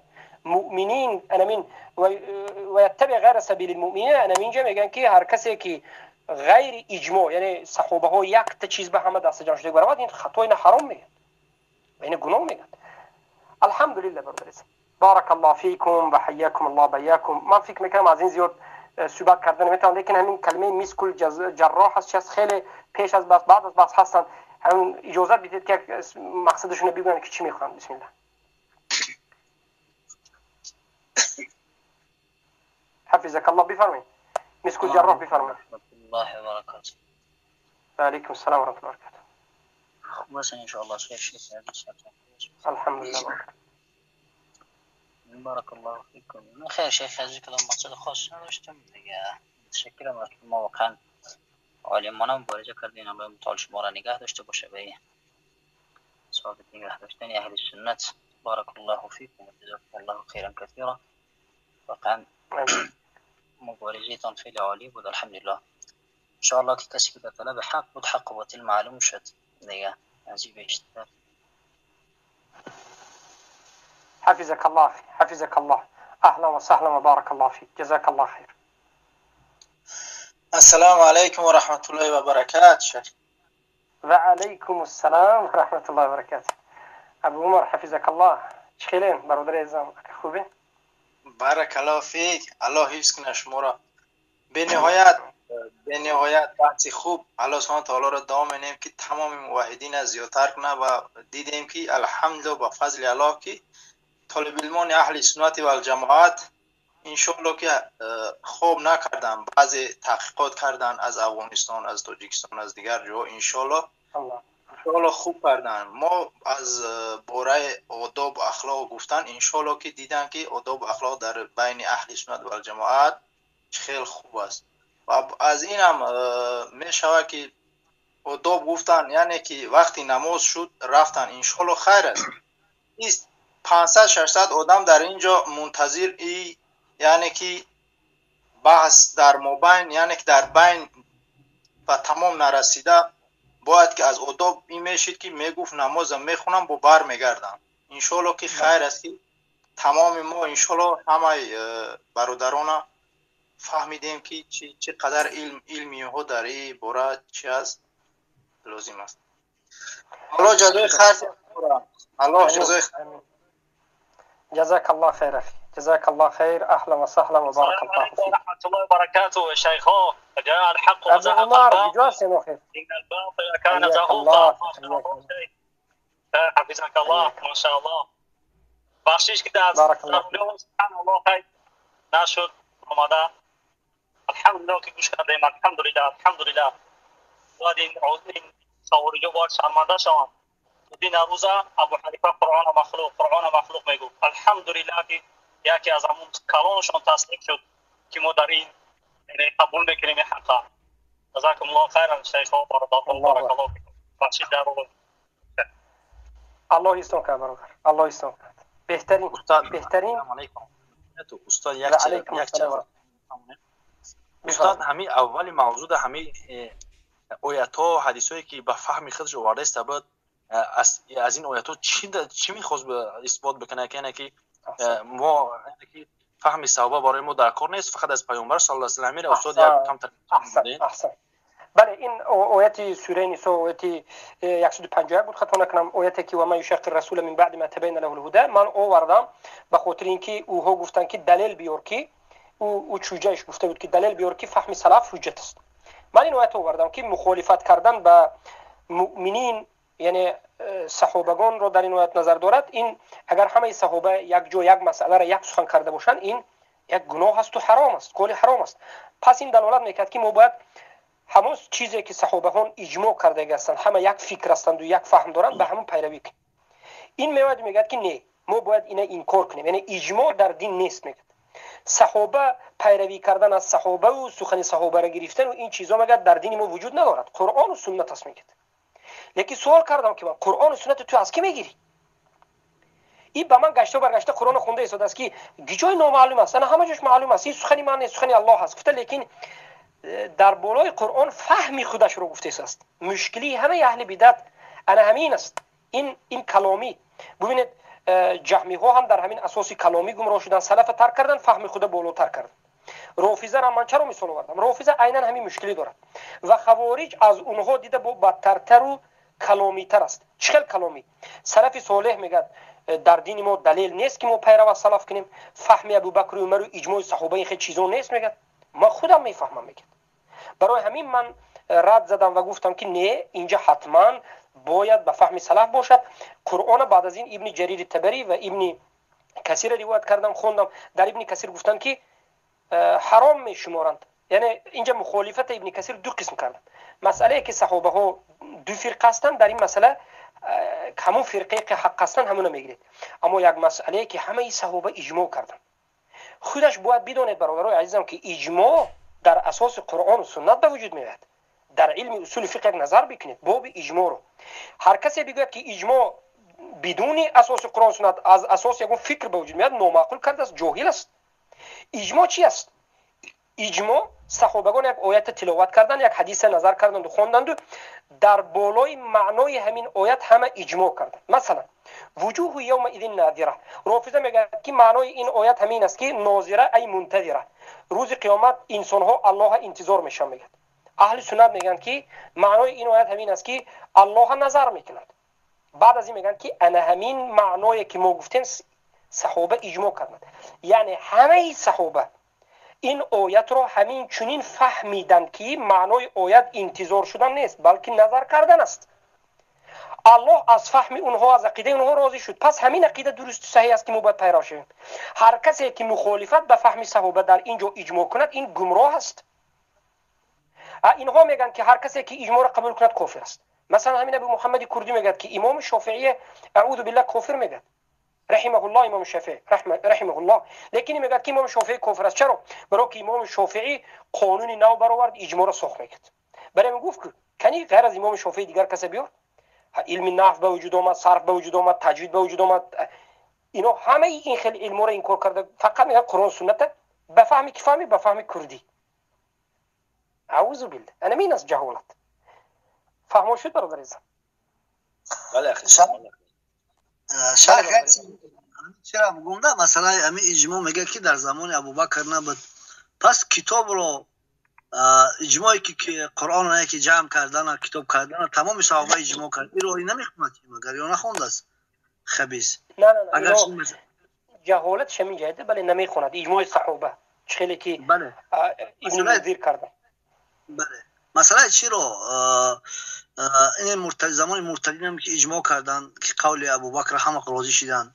مؤمنین انمین و یتبع غیر سبیل المؤمنین، انمینجا میگن که هر کسی که غیر اجماع یعنی صحابه ها یک تا چیز به همه دست جمع شده برآورد، این خطا، این حرام میگن و این گناه میگن. الحمدلله برادر، بارک الله فیکم و حیاکم الله بیاکم. من فکر میکنم از این زیاد صحبت کردن نمیتونم، لیکن همین کلمه مسکل جراح هست چیز خیلی پیش از بس بعد از بس هستن، همین اجازه بدید که مقصدشون رو بگن که چی میخوان. بسم الله. حفظك الله. بفرمایید مسکل جراح، بفرمایید. الله وبركاته. وعليكم السلام ورحمة الله وبركاته. بس إن شاء الله خير شيخ. الحمد لله. بارك الله فيكم. خير شيخ عزيزك الله مقصد خاص نداشتم دیگه. متشکرم از شما، واقعا عالمانه مبارزه کردین، الله متعال شما را نگه داشته باشه به ثابت نگه داشتن اهل سنت. بارك الله فيكم وجزاكم الله خيرا كثيرا. واقعا مبارزه خیلی عالی بود الحمدلله. ان شاء الله که کسی که در طلب حق بود حق و باطل معلوم شد دیگه از این بیشتر. حفظك الله، حفظك الله. اهلا وسهلا وبارك الله فيك، جزاك الله خير. السلام عليكم ورحمة الله وبركاته. وعليكم السلام ورحمة الله وبركاته. ابو عمر حفظك الله، چخیلین برادر عزیزم خوبی؟ بارک الله فیک، الله حفظ کنه شما را. به نهایت بحث خوب، الله سبحانه تعالی را دعا می‌کنیم که تمام موحدین زیادتر کنه و دیدیم که الحمدلله با فضل الله که طالب علمان اهل سنت و الجماعت انشالله که خوب نکردن، بعضی تحقیقات کردن از افغانستان، از تاجیکستان، از دیگر جا، انشالله Иншоаллоҳ хуб карданд. Мо аз бораи одоб ахлоқ гуфтан, иншоаллоҳ ки диданд, ки одоб ахлоқ дар байни аҳли суннат вал ҷамоат хеле хуб аст. Ва аз ин ҳам мешавад, ки одоб гуфтан, яъне ки вақти намоз шуд, рафтан, иншоаллоҳ хайр аст. 500 600 одам дар ин ҷо мунтазир, яъне ки баҳс дар мобайн, яъне ки дар байн ба тамом нарасида, бояд ки аз одоб ин мешид, ки мегуфт: намозам мехонам, бо бар мегардам. Иншоаллоҳ ки хайр аст, ки тамоми мо иншоаллоҳ ҳамаи бародарона фаҳмидем, ки чӣ қадар илм, илми инҳо дар ин бора чи аст, лозим аст. Аллоҳ ҷазои хайр, Аллоҳ ҷазои. جزاك الله خير أخي، جزاك الله خير، أهلا وسهلا وبارك الله فيك. ورحمة الله وبركاته. شيخو، جاء الحق وزهق الباطل، إن الباطل كان زهوقا. حفظك الله، ما شاء الله. بخشش که از بارك الله. سبحان الله، خیر نشد اومده. الحمدلله که گوش کردیم. الحمدلله، الحمدلله. باید این خوارجا باید شرمنده شوند. دین روزا ابو حنیفه قرآن مخلوق، قرآن مخلوق میگفت. الحمدلله که یکی از همون کلانشون تسلیم شد که ما در این قبول میکنیم این حقا. جزاکم الله خیرا شیخ، بارک الله فیکم. بخشید در الله ایستون کرد برادر، الله ایستون کرد. بهترین بهترین. استاد، یک چیز استاد، همین اول موضوع، همین оятҳо, ҳадисҳое ки ба фаҳми худаш оварда буд, аз ин оятҳо чӣ мехост исбот бикунад, яъне ки мо ки фаҳми саҳоба барои мо дар кор нест, фақат аз паёмбар саллаллоҳу алайҳи васаллам? Мера устод як камтар. Аҳсан, бале, ин ояти сураи Нисо, ояти 151 буд, хато накунам, ояте ки ومن يشاقق الرسول من بعد ما تبين له الهدى. Ман овардам ба хотири ин ки ӯҳо гуфтанд, ки далел биёр, ки ӯ чуҷаиш гуфта буд, ки далел биёр, ки фаҳми салаф ҳуҷҷат аст. Ман ин оят овардам, ки мухолифат кардан ба муъминин, яъне саҳобагонро дар ин оят назар дорад. Ин агар ҳамаи саҳоба як ҷо як масъаларо як сухан карда бошанд, ин як гуноҳ асту ҳаром аст, коли ҳаром аст. Пас ин далолат мекард, ки мо бояд ҳамон чизе ки саҳобаҳон иҷмоъ кардаги ҳастанд, ҳама як фикр ҳастанду як фаҳм доранд, ба ҳамон пайравӣ кунем. Ин меояд, мегӯяд, ки не, мо бояд ина инкор кунем, яъне иҷмоъ дар дин нест, мегӯяд. Саҳоба пайравӣ кардан аз саҳобаву сухани саҳобаро гирифтану ин чизо, мегӯяд, дар дини мо вуҷуд надорад, Қуръону суннат аст, мегӯяд. Лекин суол кардам, ки ман Қуръону суннати ту аз кӣ мегирӣ? И ба ман гашту баргашта Қуръоно хонда истодааст, ки ҷой номаълум аст, ана ҳама ҷош маълум аст, ин сухани ман нест, сухани Аллоҳ аст, гуфта, лекин дар болои Қуръон фаҳми худашро гуфтааст. Мушкилии ҳамаи аҳли бидат ана ҳамин аст. Ин каломӣ, бубинед, ҷаҳмиҳо ҳам дар ҳамин асоси каломӣ гумроҳ шуданд, салафа тарк карданд, фаҳми худа болотар карданд. Рофизаро ман чаро мисол овардам? Рофиза айнан ҳамин мушкилӣ дорад ва хавориҷ аз онҳо дида бо бадтартару каломитар аст. Чӣ хел каломӣ? Салафи солеҳ мегӯяд, дар дини мо далел нест, ки мо пайрав аз салаф кунем, фаҳми Абубакру Умару иҷмои саҳоба, ин хел чизо нест, мегӯяд, ман худам мефаҳмам, мегӯяд. Барои ҳамин ман рад задам ва гуфтам, ки не, инҷа ҳатман бояд ба фаҳми салаф бошад. Қуръона баъд аз ин Ибни Ҷарири Табарӣ ва Ибни Касира ривоят кардам, хондам. Дар Ибни Касир гуфтанд, ки ҳаром мешуморанд, яъне инҷа мухолифата Ибни Касир ду қисм карданд. Масъалае ки саҳобаҳо ду фирқа ҳастанд, дар ин масъала ҳамон фирқае ки ҳақ ҳастанд, ҳамона мегиред. Аммо як масъалае ки ҳамаи саҳоба иҷмоъ карданд, худаш бояд бидонед, бародарои азизам, ки иҷмоъ дар асоси Қуръону суннат ба вуҷуд меояд. Дар илми усули фиқҳ як назар бикунед боби иҷмоъро. Ҳар касе бигӯяд, ки иҷмоъ бидуни асоси Қуръон суннат, аз асоси ягон фикр ба вуҷуд меояд, номаъқул кардааст, ҷоҳил аст. Иҷмоъ чи аст? Иҷмоъ: саҳобагон як оята тиловат карданд, як ҳадиса назар карданду хонданду, дар болои маънои ҳамин оят ҳама иҷмоъ карданд. Масалан, وجوه يومئذ ناضرة. Рофиза мегӯяд, ки маънои ин оят ҳамин аст, ки ناضرة أي منتظرة, рӯзи қиёмат инсонҳо Аллоҳа интизор мешаванд, мегӯяд. Аҳли суннат мегӯянд, ки маънои ин оят ҳамин аст, ки Аллоҳа назар мекунанд. Баъд аз ин мегӯянд, ки ана ҳамин маъное ки мо гуфтем, саҳоба иҷмоъ карданд, яъне ҳамаи саҳоба ин оятро ҳамин чунин фаҳмиданд, ки маънои оят интизор шудан нест, балки назар кардан аст. Аллоҳ аз фаҳми онҳо, аз ақидаи онҳо розӣ шуд. Пас ҳамин ақида дурусту саҳеҳ аст, ки мо бояд пайрав шавем. Ҳар касе ки мухолифат ба фаҳми саҳоба дар ин ҷо иҷмоъ кунад, ин гумроҳ аст. Инҳо мегӯянд, ки ҳар касе ки иҷмоъро қабул кунад, кофир аст. Масалан, ҳамин Абу Муҳаммади Курдӣ мегӯяд, ки имоми Шофиия, аъузу биллаҳ, кофир мегӯяд. Раҳимаҳуллоҳ имоми Шофиӣ, раҳимаҳуллоҳ. Лекин мегӯяд, ки имоми Шофиӣ кофир аст. Чаро? Баро ки имоми Шофиӣ қонуни нав баровард, иҷмоъро сохт мекард. Барои ҳамин гуфт, ки кани ғайр аз имоми Шофиӣ дигар касе биёр. Илми наҳв ба вуҷуд омад, сарф ба вуҷуд омад, таҷвид ба вуҷуд омад. Ино ҳамаи ин хел илморо инкор карда, фақат мегӯяд Қуръон сунната ба фаҳми ки фаҳми, ба фаҳми курдӣ. Аъузу биллаҳ. Ана мин аст ҷаҳолат. Фаҳмо шуд, бародар азизам? Бале, шарх чера бигӯм, да, масъалаи ами иҷмоъ мегӯяд, ки дар замони Абубакр набуд. Пас китобро, иҷмое ки Қуръонро яке ҷамъ кардана, китоб кардана, тамоми саҳоба иҷмоъ кард, иро намехонад, магар ё нахондааст хабис? Агар ҷаҳолат шамин ҷайда, бале, намехонад иҷмои саҳоба, чӣ хеле ки Ибни Мунзир карда. Бале, масъалаи чиро ин замони муртадинам ки иҷмоъ карданд, ки қавли Абубакр ҳама розӣ шиданд,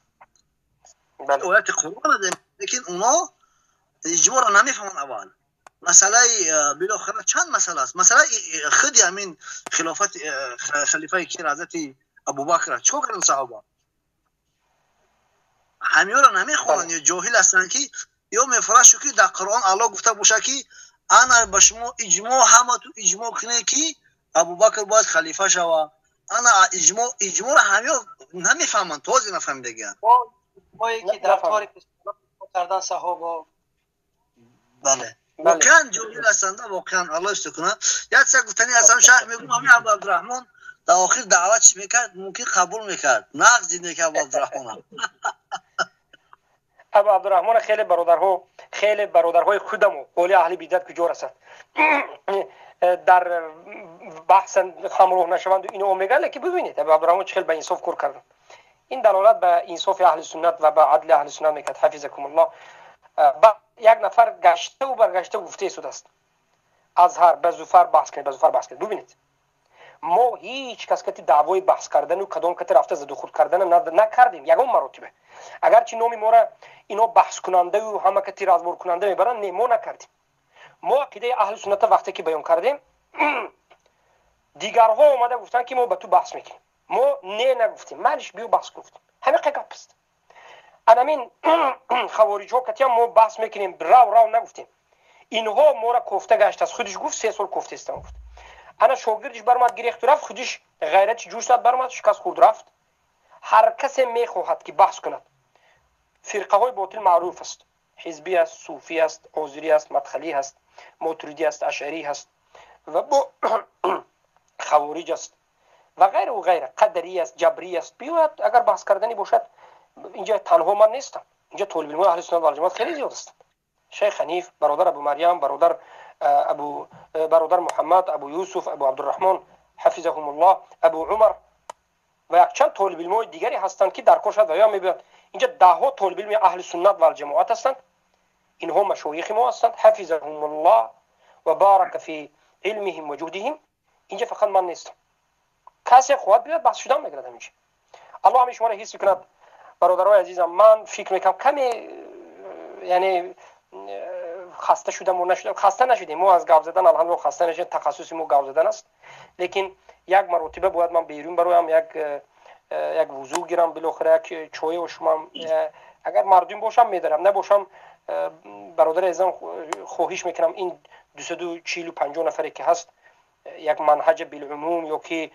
ояти Қуръон, лекин уно иҷмоъро намефаҳманд. Аввал масъалаи, билохира чанд масъала аст. Масъалаи худи ҳамин хилофати халифаи ки ҳазрати Абубакр чикор карданд, саҳоба ҳамиёро намехонанд ё ҷоҳил ҳастанд, ки ё мефарашу ки дар Қуръон Аллоҳ гуфта бошад, ки ана ба шумо иҷмоъ, ҳамату иҷмоъ кунед, ки Абубакр бояд халифа шава. Ана иҷмоъ, иҷмоъро ҳамиё намефаҳманд, този нафаҳмидагианд. Ки дар торик кардан саҳоба. Бале, воқеан ҷоҳил ҳастанд, воқеан, Аллоҳ ҳифз кунад. Як чиз гуфтани ҳастам, шайх мегӯм, ҳамин Абу Абдураҳмон дар охир даъват чӣ мекард, мумкин қабул мекард, нағз дид мекард Абу Абдураҳмона. Абу Абдураҳмона хеле бародарҳо, хеле бародарҳои худамо, ҳоли аҳли бидат куҷо расад, дар баҳсан ҳамроҳ нашаванду ино мегӯянд. Лекин бибинед, Абу Абдураҳмон чӣ хел ба инсоф кор карданд. Ин далолат ба инсофи аҳли суннат ва ба адли аҳли суннат мекард, ҳафизакумуллоҳ. Як нафар гаштаву баргашта гуфта истодааст: Азҳар, ба Зуфар баҳс кунед, ба Зуфар баҳс кунед. Бибинед, мо ҳеҷ кас кати даъвои баҳс кардану кадом кати рафта задухурд кардана накардем ягон маротиба. Агарчи номи моро ино баҳскунандаю ҳама кати разборкунанда мебаранд, не, мо накардем. Мо ақидаи аҳли сунната вақте ки баён кардем, дигарҳо омада гуфтанд, ки мо ба ту баҳс мекунем. Мо не нагуфтем, малиш, биё баҳс кун гуфтем. Ҳамиқа гап аст. Анамин хавориҷҳо катиам мо баҳс мекунем, рав рав нагуфтем. Инҳо мора кофта гаштааст. Худиш гуфт, 3 сол кофтаистам, гуфт. Ана шогирдиш баромад, гирехту рафт, худиш ғайрати ҷӯш зад, баромад, шикаст хӯрд, рафт. Ҳар касе мехоҳад ки баҳс кунад, фирқаҳои ботил маъруф аст: ҳизбӣ аст, суфӣ аст, озирӣ аст, мадхалӣ ҳаст, мотуридӣ аст, ашарӣ ҳаст ва бо хавориҷ аст ва ғайру ғайра, қадарӣ аст, ҷабрӣ аст. Биёяд, агар баҳс карданӣ бошад. Инҷа танҳо ман нестам, инҷа толибилмои аҳли суннат валҷамоат хеле зиёд ҳастанд: шайх Ҳаниф, бародар Абу Марьям, бародар Абу, бародар Муҳаммад, Абу Юсуф, Абу Абдурраҳмон, ҳафизаҳумуллоҳ, Абу Умар ва якчанд толибилмои дигаре ҳастанд, ки дар кор шуд ва ё мебиёяд. Инҷа даҳҳо толибилми аҳли суннат валҷамоат ҳастанд. Инҳо машоихи мо ҳастанд, ҳафизаҳумуллоҳ ва барака фи илмиҳим ва ҷуҳдиҳим. Инҷа фақат ман нестам, касе хоҳад биёяд, баҳс шудан мегирад ҳаминҷа. Аллоҳ ҳамин шуморо ҳис мекунад. Бародарои азизам, ман фикр мекунам, каме яъне хаста шудам. Нашудам, хаста нашудем мо аз гап задан, алҳамдулилла, хаста нашудем. Тахассуси мо гап задан аст. Лекин як маротиба бояд ман берун бароям, як вузӯ гирам, билохира як чой ошумам. Агар мардум бошам, медарам, набошам, бародари азизам, хоҳиш мекунам, ин 240-50 нафаре ки ҳаст, як манҳаҷа билумум ё ки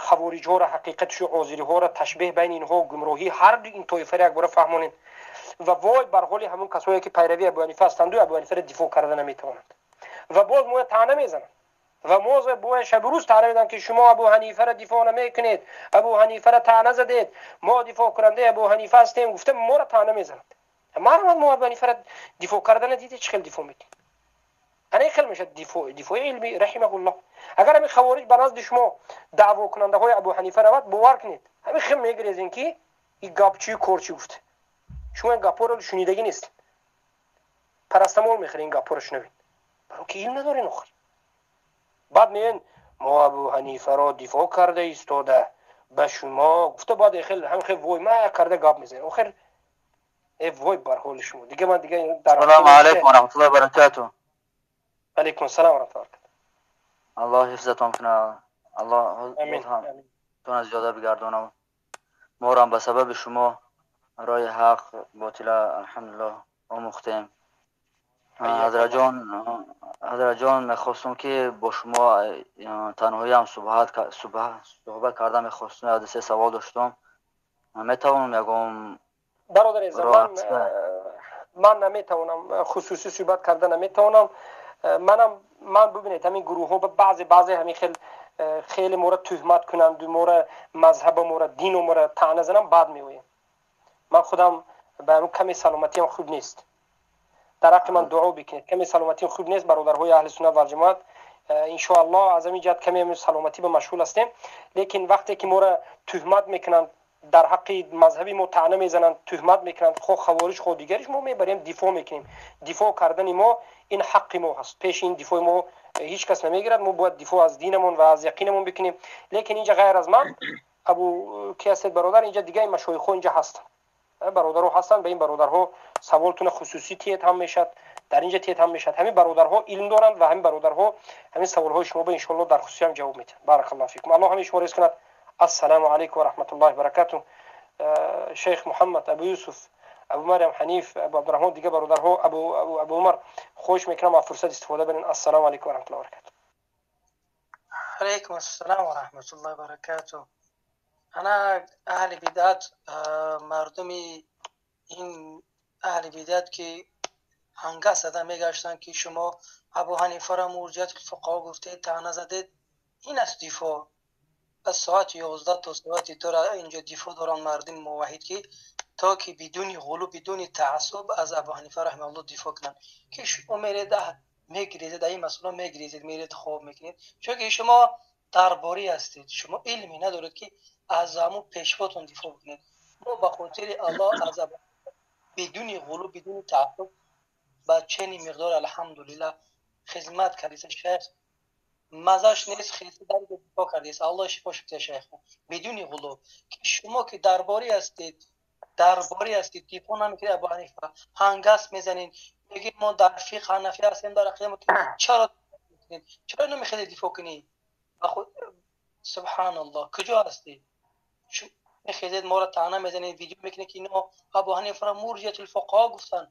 хавориҷҳоро, ҳақиқатшу озириҳоро, ташбеҳ байни инҳо, гумроҳии ҳар ду ин тоифаро якбора фаҳмонед. Ва вой бар ҳоли ҳамон касое ки пайрави Абу Ҳанифа ҳастанду Абу Ҳанифаро дифоъ карда наметавонанд ва боз моя таъна мезананд ва моз бояд шабу рӯз таъна мезананд, ки шумо Абу Ҳанифаро дифоъ намекунед, Абу Ҳанифаро таъна задед, мо дифоъкунандаи Абу Ҳанифа ҳастем, гуфта моро таъна мезананд. Марҳамат, мо Абу Ҳанифаро дифоъ кардана дидед, чӣ хел дифоъ мекунед? Ана хел мешавад дифоъ, дифои илми, раҳимаҳуллоҳ. Агар ҳамин хавориҷ ба назди шумо даъвокунандаҳои Абу Ҳанифа равад, бовар кунед, ҳамин хел мегирезем, ки и гапчии корчӣ гуфта. Шумо ин гапҳоро шунидагӣ нест, парастамол мехӯред ин гапҳоро шунавед, баро ки илм надорен. Охир баъд меен, мо Абу Ҳанифаро дифоъ карда истода ба шумо гуфта, баъд хел ҳам хел вой ма карда гап мезанед. Охир э вой бар ҳоли шумо. Дига ман дига дар Салому алайкум ва раҳматуллоҳи ва баракатуҳ. Алайкум ассалом ва раҳматуллоҳи. Аллоҳ ҳифзатон кунад. Аллоҳ тона зиёда бигардонад. Моро ҳам ба сабаби шумо роҳи ҳақ ботила алҳамдулиллоҳ омӯхтем. Ҳазратҷон, мехостум ки бо шумо танҳоӣ ҳам суҳбат карда мехостум, як ду се савол доштум. Метавонам ягон? Бародари азизам, ман наметавонам, хусусӣ суҳбат карда наметавонам. Манам ман бубинед, ҳамин гурӯҳҳо баъзе баъзе ҳамин хел хеле моро туҳмат кунанд, моро, мазҳаба моро, дину моро таъна занам, бад меоем. Ман худам ба каме саломатиам хуб нест. Дар ҳаққи ман дуо бикунед, каме саломатиам хуб нест. Бародарҳои аҳли суннат валҷамоат, иншоаллоҳ, аз ҳамин ҷиҳат каме саломатӣ ба машғул ҳастем. Лекин вақте ки моро туҳмат мекунанд, дар ҳаққи мазҳаби мо таъна мезананд, туҳмат мекунанд, хо хавориҷ, хо дигариш, мо мебарем, дифоъ мекунем. Дифоъ кардани мо ин ҳаққи мо ҳаст. Пеши ин дифои мо ҳеҷ кас намегирад. Мо бояд дифоъ аз динамон ва аз яқинамон бикунем. Лекин инҷа ғайр аз ман, абу ки ҳастед бародар, инҷа дигаи машоихҳо инҷа ҳастанд, бародарҳо ҳастанд. Ба ин бародарҳо саволтуна хусусӣ тиед ҳам мешад, дар инҷа тиед ҳам мешад. Ҳамин бародарҳо илм доранд ва ҳамин бародарҳо ҳамин саволҳои шумо ба иншоаллоҳ дар хусусӣ ҳам ҷавоб медиҳанд. Баракаллоҳу фикум, аллоҳ ҳамин шумо ризқ кунад. Ассалому алайкум ва раҳматуллоҳи ва баракатуҳ. Шейх Муҳаммад, Абу Юсуф, Абу Марьям, Ҳаниф, Абу Абдурраҳмон, дигар бародарҳо, Абу Умар, хоҳиш мекунам, аз фурсат истифода барен. Ассалому алайкум ва раҳматуллоҳи ва баракатуҳ. Алайкум ассалом ва раҳматуллоҳи ва баракатуҳ. Ана аҳли бидъат, мардуми ин аҳли бидъат ки ҳангас зада мегаштанд, ки шумо Абу Ҳанифаро мурҷиатул фуқаҳо гуфтед, таъна задед, ин аст дифоъ. Аз соати 11 то соати 2 инҷо дифоъ доранд мардуми муваҳҳид, ки то ки бидуни ғулу, бидуни таассуб аз Абу Ҳанифа раҳимаҳуллоҳ дифоъ кунанд, ки шумо меред, мегирезед, дар ин масъала мегирезед, меред, хоб мекунед, чунки шумо дарборӣ ҳастед, шумо илме надоред, ки аз ҳамун пешвотон дифоъ бикунед. Мо ба хотири Аллоҳ аз бидуни ғулу, бидуни таассуб ба ченин миқдор алҳамдулиллаҳ хизмат кардиса. Шайх мазаш нест, хеси дар дифоъ кардист, Аллоҳ шифош бидиҳад шайхо, бидуни ғулу. Ки шумо ки дарборӣ ҳастед, дарборӣ ҳастед, дифоъ намекунед Абу Ҳанифа, ҳангас мезанед, мегӯед мо дар фиқҳ ҳанафӣ ҳастем, дар ақида. Чаро, чаро намехоҳед дифоъ кунӣ? Субҳаналлоҳ, куҷо ҳастед? Мехезед, моро таъна мезанед, видео мекунед, ки ино Абу Ҳанифаро мурҷиатул фуқаҳо гуфтанд.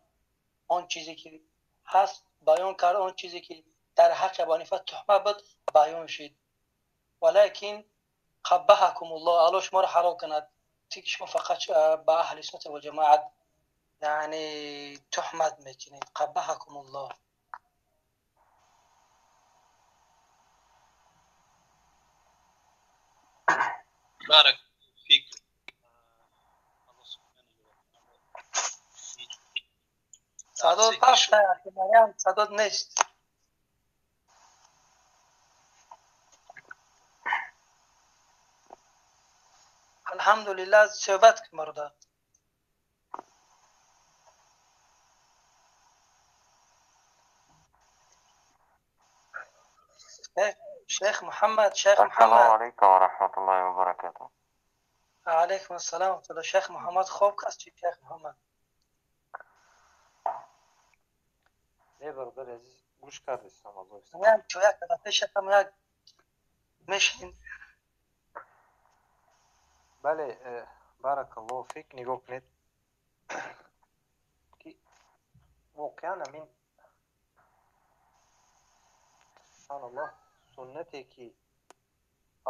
Он чизе ки ҳаст баён кард, он чизе ки дар ҳаққи Абу Ҳанифа туҳмат буд баён шуд. Валакин қаббаҳакумуллоҳ, Аллоҳ шуморо ҳалок кунад, ки шумо фақат ба аҳли суннат ва ҷамоат яъне туҳмат мекунед. Қаббаҳакумуллоҳ. Барак фик. Садо паст, Марьям, садот нест. Алҳамдулиллаҳ, суҳбат кун, бародар. Шейх Муҳаммад, шейх Ассалому Муҳаммад. Алайкум ва раҳматуллоҳи ва баракатуҳ. Алайкум ассалом ва раҳматуллоҳ. Шейх Муҳаммад хоб каст чи, шейх Муҳаммад? Не, бародари азиз, гӯш кардистам, Аллоҳ. Як як пешатам як мешинем. Бале, баракаллоҳу фик. Нигоҳ кунед, ки воқеан ҳамин, субҳаналлоҳ, суннате ки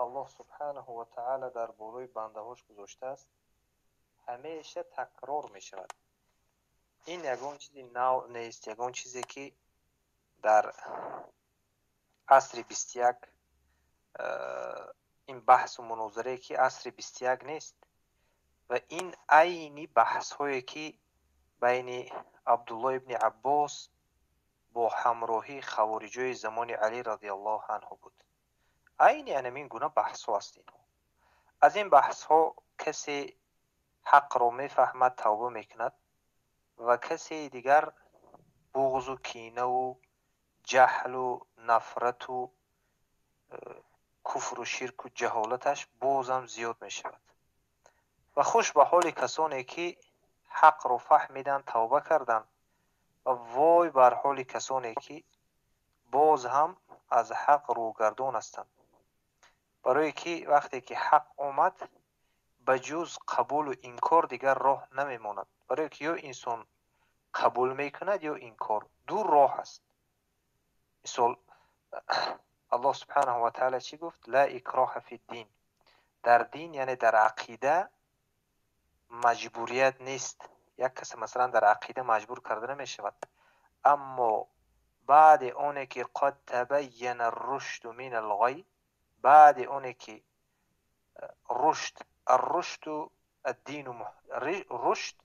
Аллоҳ субҳанаҳу ва таъала дар болои бандаҳош гузоштааст, ҳамеша такрор мешавад. Ин ягон чизи нав нест, ягон чизе ки дар асри 21, ин баҳсу мунозирае ки асри 21 нест ва ин айни баҳсҳое ки байни Абдулло ибни Аббос бо ҳамроҳии хавориҷои замони Алӣ радиаллоҳу анҳу буд, айни анамин гуна баҳсҳо аст инҳо. Аз ин баҳсҳо касе ҳақро мефаҳмад, тавба мекунад ва касе дигар буғзу кинаву ҷаҳлу нафрату куфру ширку ҷаҳолаташ бозам зиёд мешавад. Ва хуш ба ҳоли касоне ки ҳақро фаҳмиданд, тавба карданд, ва вой бар ҳоли касоне ки боз ҳам аз ҳақ рӯгардон ҳастанд. Барое ки вақте ки ҳақ омад, ба ҷуз қабулу инкор дигар роҳ намемонад. Барое ки ё инсон қабул мекунад, ё инкор. Ду роҳ аст. Мисол, Аллоҳ субҳанаҳу ва таъала чӣ гуфт? Ла икроҳа фид-дин. Дар дин, яъне дар ақида маҷбурият нест. Як кас масалан дар ақида маҷбур карда намешавад. Аммо баъди оне ки қад табайяна рушду минал ғай, баъди оне ки рушд, аррушду аддину, рушд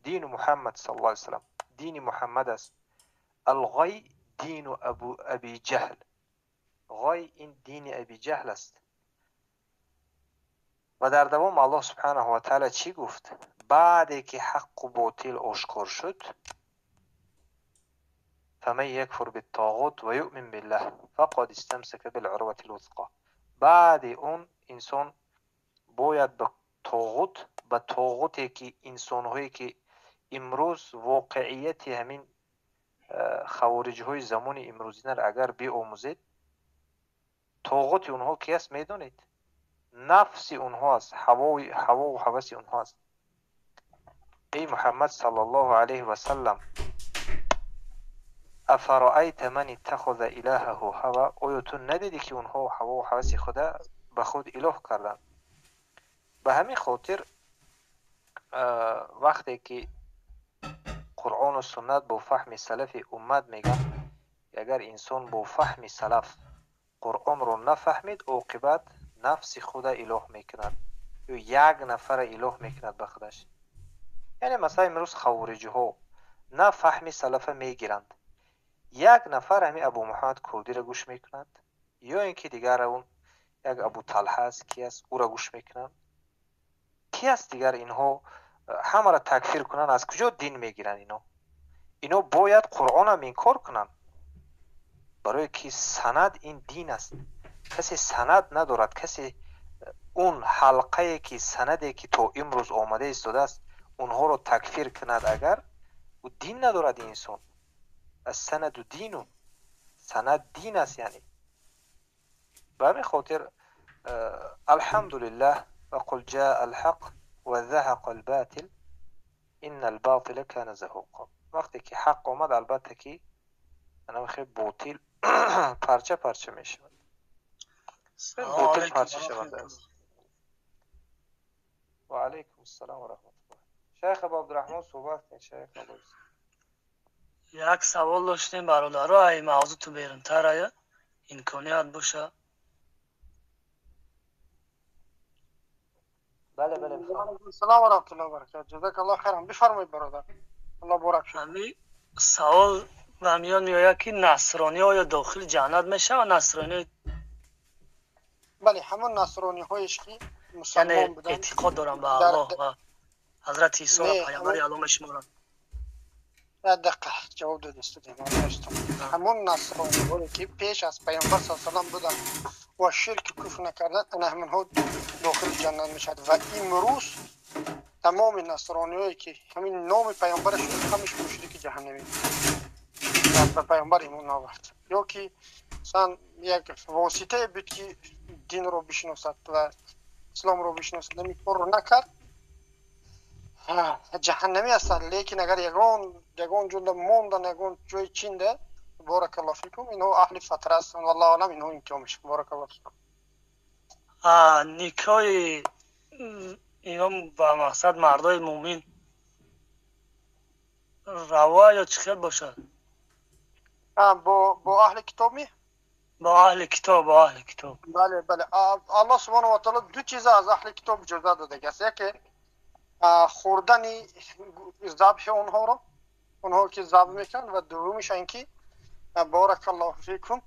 дину Муҳаммад саллаллоҳу алайҳи васаллам, дини Муҳаммад аст. Алғай дину Аби Ҷаҳл. Ғай ин дини Аби Ҷаҳл аст. Ва дар давом Аллоҳ субҳанаҳу ва таъала чӣ гуфт? Баъде ки ҳаққу ботил ошкор шуд, фаман якфур биттоғут ва юъмин биллаҳ фақад истамсака билъурвати лвусқа. Баъди он инсон бояд ба тоғут, ба тоғуте ки инсонҳое ки имрӯз воқеияти ҳамин хавориҷҳои замони имрӯзинар агар биомӯзед, тоғути онҳо ки аст медонед? Нафси онҳо аст, ҳавову ҳаваси онҳо аст. Эй Муҳаммад саллаллоҳу алайҳи васаллам, афараайта ман иттахаза илаҳаҳу ҳава, оё ту надидӣ ки онҳо ҳавову ҳаваси худа ба худ илоҳ карданд? Ба ҳамин хотир вақте ки Қуръону суннат бо фаҳми салафи уммат мегӯянд, агар инсон бо фаҳми салаф Қуръонро нафаҳмид, оқибат нафси худа илоҳ мекунад ё як нафара илоҳ мекунад ба худаш. Яъне масалан имрӯз хавориҷиҳо на фаҳми салафа мегиранд, як нафар ҳамин Абу Муҳаммад Курдиро гӯш мекунад, ё ин ки дигар он як Абу Талҳа аст, ки аст, ӯро гӯш мекунанд. Ки аст дигар инҳо ҳамаро такфир кунанд, аз куҷо дин мегиранд ино? Ино бояд Қуръонам инкор кунанд, барое ки санад ин дин аст. Касе санад надорад, касе он ҳалқае ки санаде ки то имрӯз омада истодааст, онҳоро такфир кунад, агар ӯ дин надорад инсон. Ассанаду дину, санад дин аст. Яъне ба ҳамин хотир алҳамдулиллаҳ, ва қул ҷаа алҳақ ва заҳақа алботил инна алботила кана заҳуқа. Вақте ки ҳақ омад, албатта ки анамхел ботил парча парча мешавад. Ботил парча шаванда аст. Ва алайкум ассалом ва раҳматуллоҳ. Шайх Абу Абдурраҳмон суҳбат кунед. Шайх Абу, як савол доштем бародаро, ай мавзӯъ ту берунтар ая имконият боша. Бале, бале. Салом ва раҳматуллоҳи ва баракатуҳ. Ҷазакаллоҳ хайран. Бифармоед бародар. Аллоҳ борак шуд. Ҳамин савол ба миён меояд ки насронӣ оё дохили ҷаннат мешавад? Насронӣ бале, ҳамон насрониҳоеш ки мусалмон буданд, эътиқод доранд ба Аллоҳ ва ҳазрати Исо паёмбари Аллоҳ мешуморанд. Дақиқа ҷавоб додистед. Ҳамон насрониҳое ки пеш аз паёмбар саллаллоҳу алайҳи васаллам буданд ва ширки куфр накарданд, ана ҳаминҳо дохили ҷаннат мешавад. Ва имрӯз тамоми насрониҳое ки ҳамин номи паёмбара шуд, ҳамаш мушрики ҷаҳаннамӣ, ба паёмбар имон наовард, ё ки масалан як воситае буд ки динро бишиносад ва исломро бишиносад, ҳамин корро накард, ҷаҳаннамӣ ҳастанд. Лекин агар ягон ҷода мондан, ягон ҷои чинда, боракаллоҳу фикум, инҳо аҳли фатра ҳастанд. Валлоҳу аълам, инҳо имтиҳон мешаванд. Боракаллоҳу фикум. Никоҳи инҳо ба мақсад мардои мӯмин рава ё чӣ хел бошад? Бо аҳли китоб ми? Бо аҳли китоб, бо аҳли китоб. Бале, бале. Аллоҳ субҳонаҳу ва таъала ду чиза аз аҳли китоб иҷозат додагиаст. Яке хӯрдани забҳи онҳоро, онҳо ки забҳ мекунанд, ва дуввумиш ин ки боракаллоҳу фикум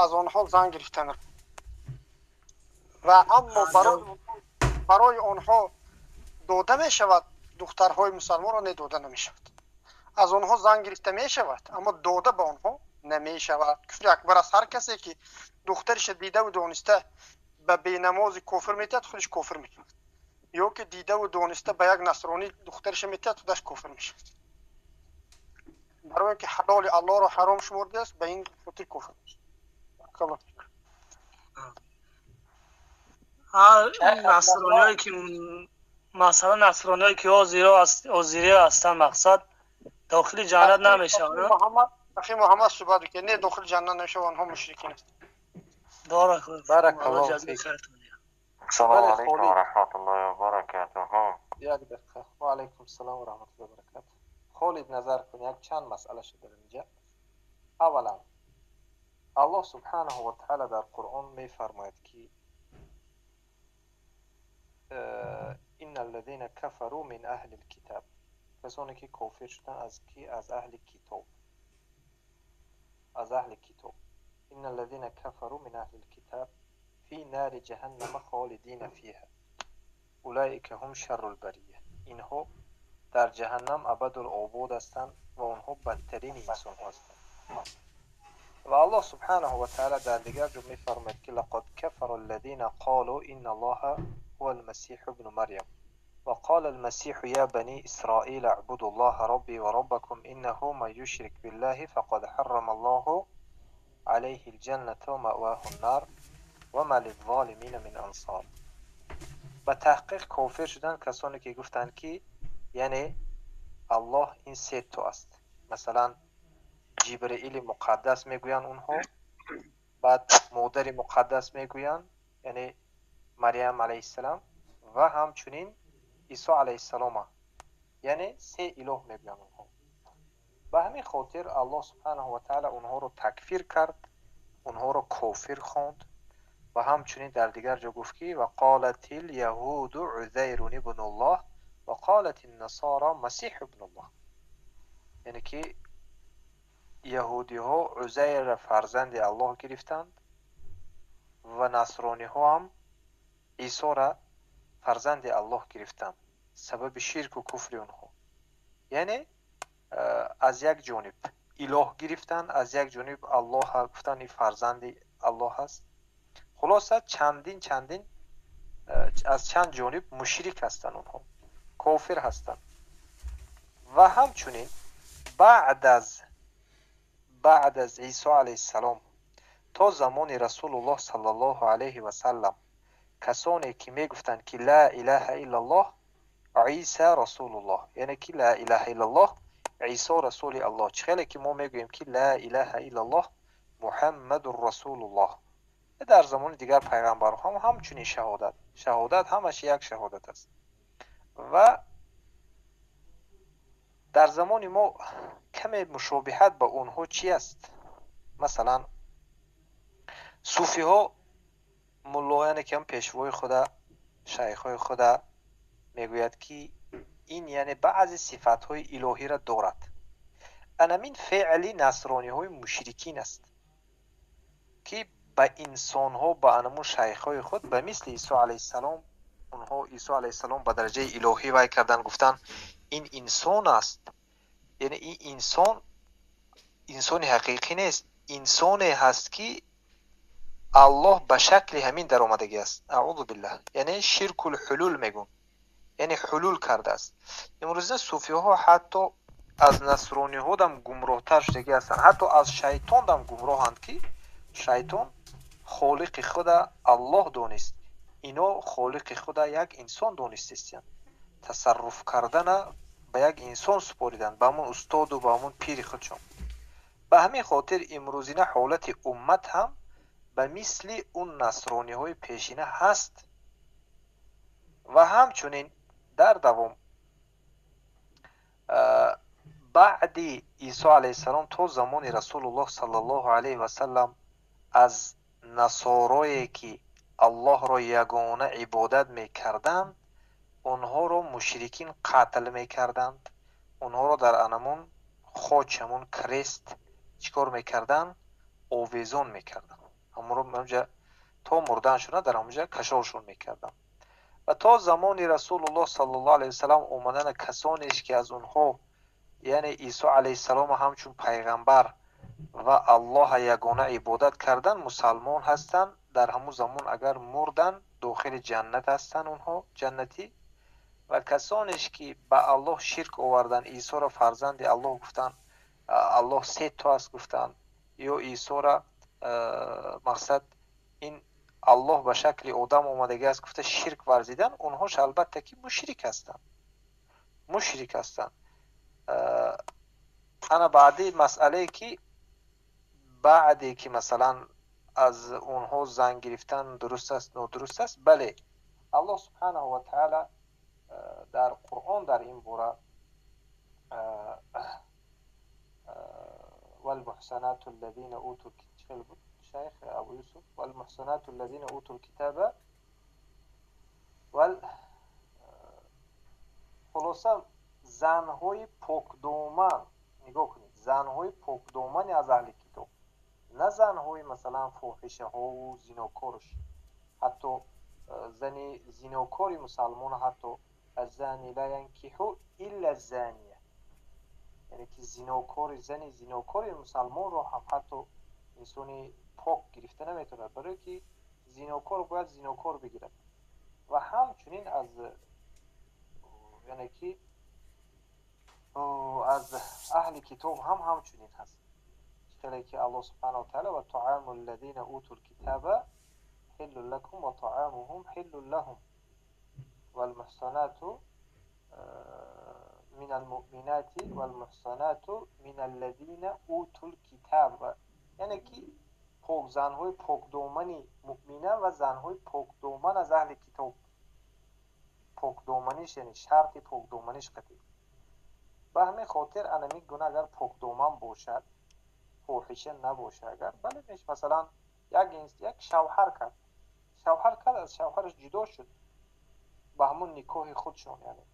аз онҳо зан гирифтан. Ва аммо барои онҳо дода мешавад, духтарҳои мусалмонро не дода намешавад. Аз онҳо зан гирифта мешавад, аммо дода ба онҳо намешавад. Куфри акбар аст. Ҳар касе ки духтарашро дидаву дониста ба бенамози кофир метиҳад, худаш кофир мекунад. Ё ки дидаву дониста ба як насронӣ духтарашро метиҳад, худаш кофир мешавад. Барои ин ки ҳалоли Аллоҳро ҳаром шумурдааст, ба ин хотир кофир мешавад. Насрониҳое ки масалан насрониҳое ки ҳозиро ҳастанд, мақсад дохили ҷаннат намешаванд. Ахи Муҳаммад суҳбат мекунад, не, дохили ҷаннат намешаванд, онҳо мушрикин ҳастанд. Баракаллоҳу фик. Салому алайкум ва раҳматуллоҳи ва баракатуҳ. Як дақиқа. Ва алайкум салом ва раҳматуллоҳи ва баракатуҳ. Холид, назар кун, як чанд масъала шуда дар инҷа. Аввалан, Аллоҳ субҳанаҳу ва таъала дар Қуръон мефармояд ки инна аллазина кафару мин аҳлил китаб, касоне ки кофир шуданд аз ки? Аз аҳли китоб, аз аҳли китоб. Инна аллазина кафару мин аҳлил китаб фи нари ҷаҳаннама холидина фиҳа улаика ҳум шаррул бария. Инҳо дар ҷаҳаннам абадул обод ҳастанд ва онҳо бадтарин инсонҳо ҳастанд. Ва Аллоҳ субҳанаҳу ва таъала дар дигар ҷо мефармояд ки лақад кафара аллазина қолу инна аллоҳа ҳува алмасиҳу ибну марям ва қола алмасиҳу я бани исроила аъбуду аллоҳа робби ва роббакум иннаҳу ман юшрик биллаҳи фақад ҳаррама аллоҳу алайҳи алҷанната ва маъвоҳу аннор ва ма лиззолимина мин ансор. Ба таҳқиқ кофир шуданд касоне ки гуфтанд ки яъне Аллоҳ ин се то аст. Масалан Ҷибраили муқаддас мегӯянд онҳо, баъд модари муқаддас мегӯянд, яъне Марьям алайҳиссалам, ва ҳамчунин Исо алайҳиссалома, яъне се илоҳ мегӯянд онҳо. Ба ҳамин хотир Аллоҳ субҳанаҳу ва таъала онҳоро такфир кард, онҳоро кофир хонд ва ҳамчунин дар дигар ҷо гуфт ки ва қолатил яҳуду узайрун ибнуллоҳ ва қолатин насора масиҳ ибнуллоҳ, яъне ки яҳудиҳо Узайрро фарзанди Аллоҳ гирифтанд ва насрониҳо ҳам Исоро фарзанди Аллоҳ гирифтанд, сабаби ширку куфри онҳо. Яъне аз як ҷониб илоҳ гирифтанд, аз як ҷониб Аллоҳ гуфтанд ин фарзанди Аллоҳ аст. Хулоса чандин чандин аз чанд ҷониб мушрик ҳастанд онҳо, кофир ҳастанд. Ва ҳамчунин баъд аз Исо алайҳиссалом то замони Расулуллоҳ саллаллоҳу алайҳи васаллам касоне ки мегуфтанд ки ла илаҳа иллаллоҳ Иса расулуллоҳ, яъне ки ла илаҳа иллаллоҳ Исо расули Аллоҳ, чӣ хеле ки мо мегӯем ки ла илаҳа иллаллоҳ Муҳаммадур расулуллоҳ. Дар замони дигар пайғамбарҳо ҳам ҳамчунин шаҳодат, шаҳодат ҳамаш як шаҳодат аст. Ва дар замони мо каме мушобиҳат ба онҳо чи аст? Масалан суфиҳо, муллояне ки ҳам пешвои худа, шайхҳои худа мегӯяд ки ин яъне баъзе сифатҳои илоҳиро дорад. Анамин феъли насрониҳои мушрикин аст ки ба инсонҳо, ба анамун шайхҳои худ, ба мисли Исо алайҳиссалом, онҳо Исо алайҳиссалом ба дараҷаи илоҳӣ вай кардан, гуфтанд ин инсон аст, яъне ин инсон инсони ҳақиқӣ нест, инсоне ҳаст ки Аллоҳ ба шакли ҳамин даромадагӣ аст. Аъузу биллаҳ, яъне ширкул ҳулул мегӯн, яъне ҳулул кардааст. Имрӯза суфиҳо ҳатто аз насрониҳо дам гумроҳтар шудагӣ ҳастанд, ҳатто аз шайтон дам гумроҳанд ки шайтон холиқи худа Аллоҳ донист, ино холиқи худа як инсон донистестиянд, тасарруф кардана ба як инсон супориданд, ба ҳамон устоду ба ҳамон пири худшон. Ба ҳамин хотир имрӯзина ҳолати уммат ҳам ба мисли он насрониҳои пешина ҳаст. Ва ҳамчунин дар давом баъди Исо алайҳиссалом то замони Расулуллоҳ саллаллоҳу алайҳи васаллам аз насорое ки Аллоҳро ягона ибодат мекарданд, онҳоро мушрикин қатл мекарданд, онҳоро дар анамун хоч, ҳамун крест чӣ кор мекарданд? Овезон мекарданд, ҳамонро ҳамҷа то мурданшона дар ҳамонҷа кашолшон мекарданд. Ва то замони Расулуллоҳ саллаллоҳу алайҳи васаллам омадана касонеш ки аз онҳо яъне Исо алайҳиссалом ҳамчун пайғамбар ва Аллоҳа ягона ибодат кардан, мусалмон ҳастанд, дар ҳамун замон агар мурдан дохили ҷаннат ҳастанд, онҳо ҷаннатӣ. Ва касонеш ки ба Аллоҳ ширк овардан, Исоро фарзанди Аллоҳ гуфтанд, Аллоҳ се то аст гуфтанд, ё Исоро мақсад ин Аллоҳ ба шакли одам омадагӣ аст гуфта ширк варзидан, онҳош албатта ки мушрик ҳастанд, мушрик ҳастанд. Ана баъди масъалае ки баъде ки масалан аз онҳо зан гирифтан дуруст аст, нодуруст аст, бале, Аллоҳ субҳанаҳу ва таъала дар Қуръон дар ин бора والمحصنات الذين أوتوا شيخ أبو يوسف والمحصنات الذين أوتوا الكتاب وال خلاصه занҳои покдоман, нигоҳ кунед, занҳои покдомани аз аҳли китоб, на занҳои масалан фоҳишаҳову зинокорш. Ҳатто зани зинокори мусалмон, ҳатто الزاني لا ينكح إلا الزانية, яъне ки зинокори, зани зинокори мусалмонро ҳам ҳатто инсони пок гирифта наметавонад, барое ки зинокор бояд зинокор бигирад. Ва ҳамчунин аз, яъне ки аз аҳли китоб ҳам ҳамчунин ҳаст, хеле ки Аллоҳ субҳанаҳу ва таъала وطعام الذين أوتوا الكتاب حل لكم وطعامهم حل لهم والمحصنات من المؤمنات والمحصنات من الذين أوتوا الكتاب, яъне ки пок, занҳои покдомани муъмина ва занҳои покдоман аз аҳли китоб. Покдоманиш, яъне шарти покдоманиш қатӣ. Ба ҳамин хотир анамин гуна агар покдоман бошад, фоҳиша набошад агар, бале, меш масалан як шавҳар кард, шавҳар кард, аз шавҳараш ҷудо шуд, ба ҳамон никоҳи худшон, яъне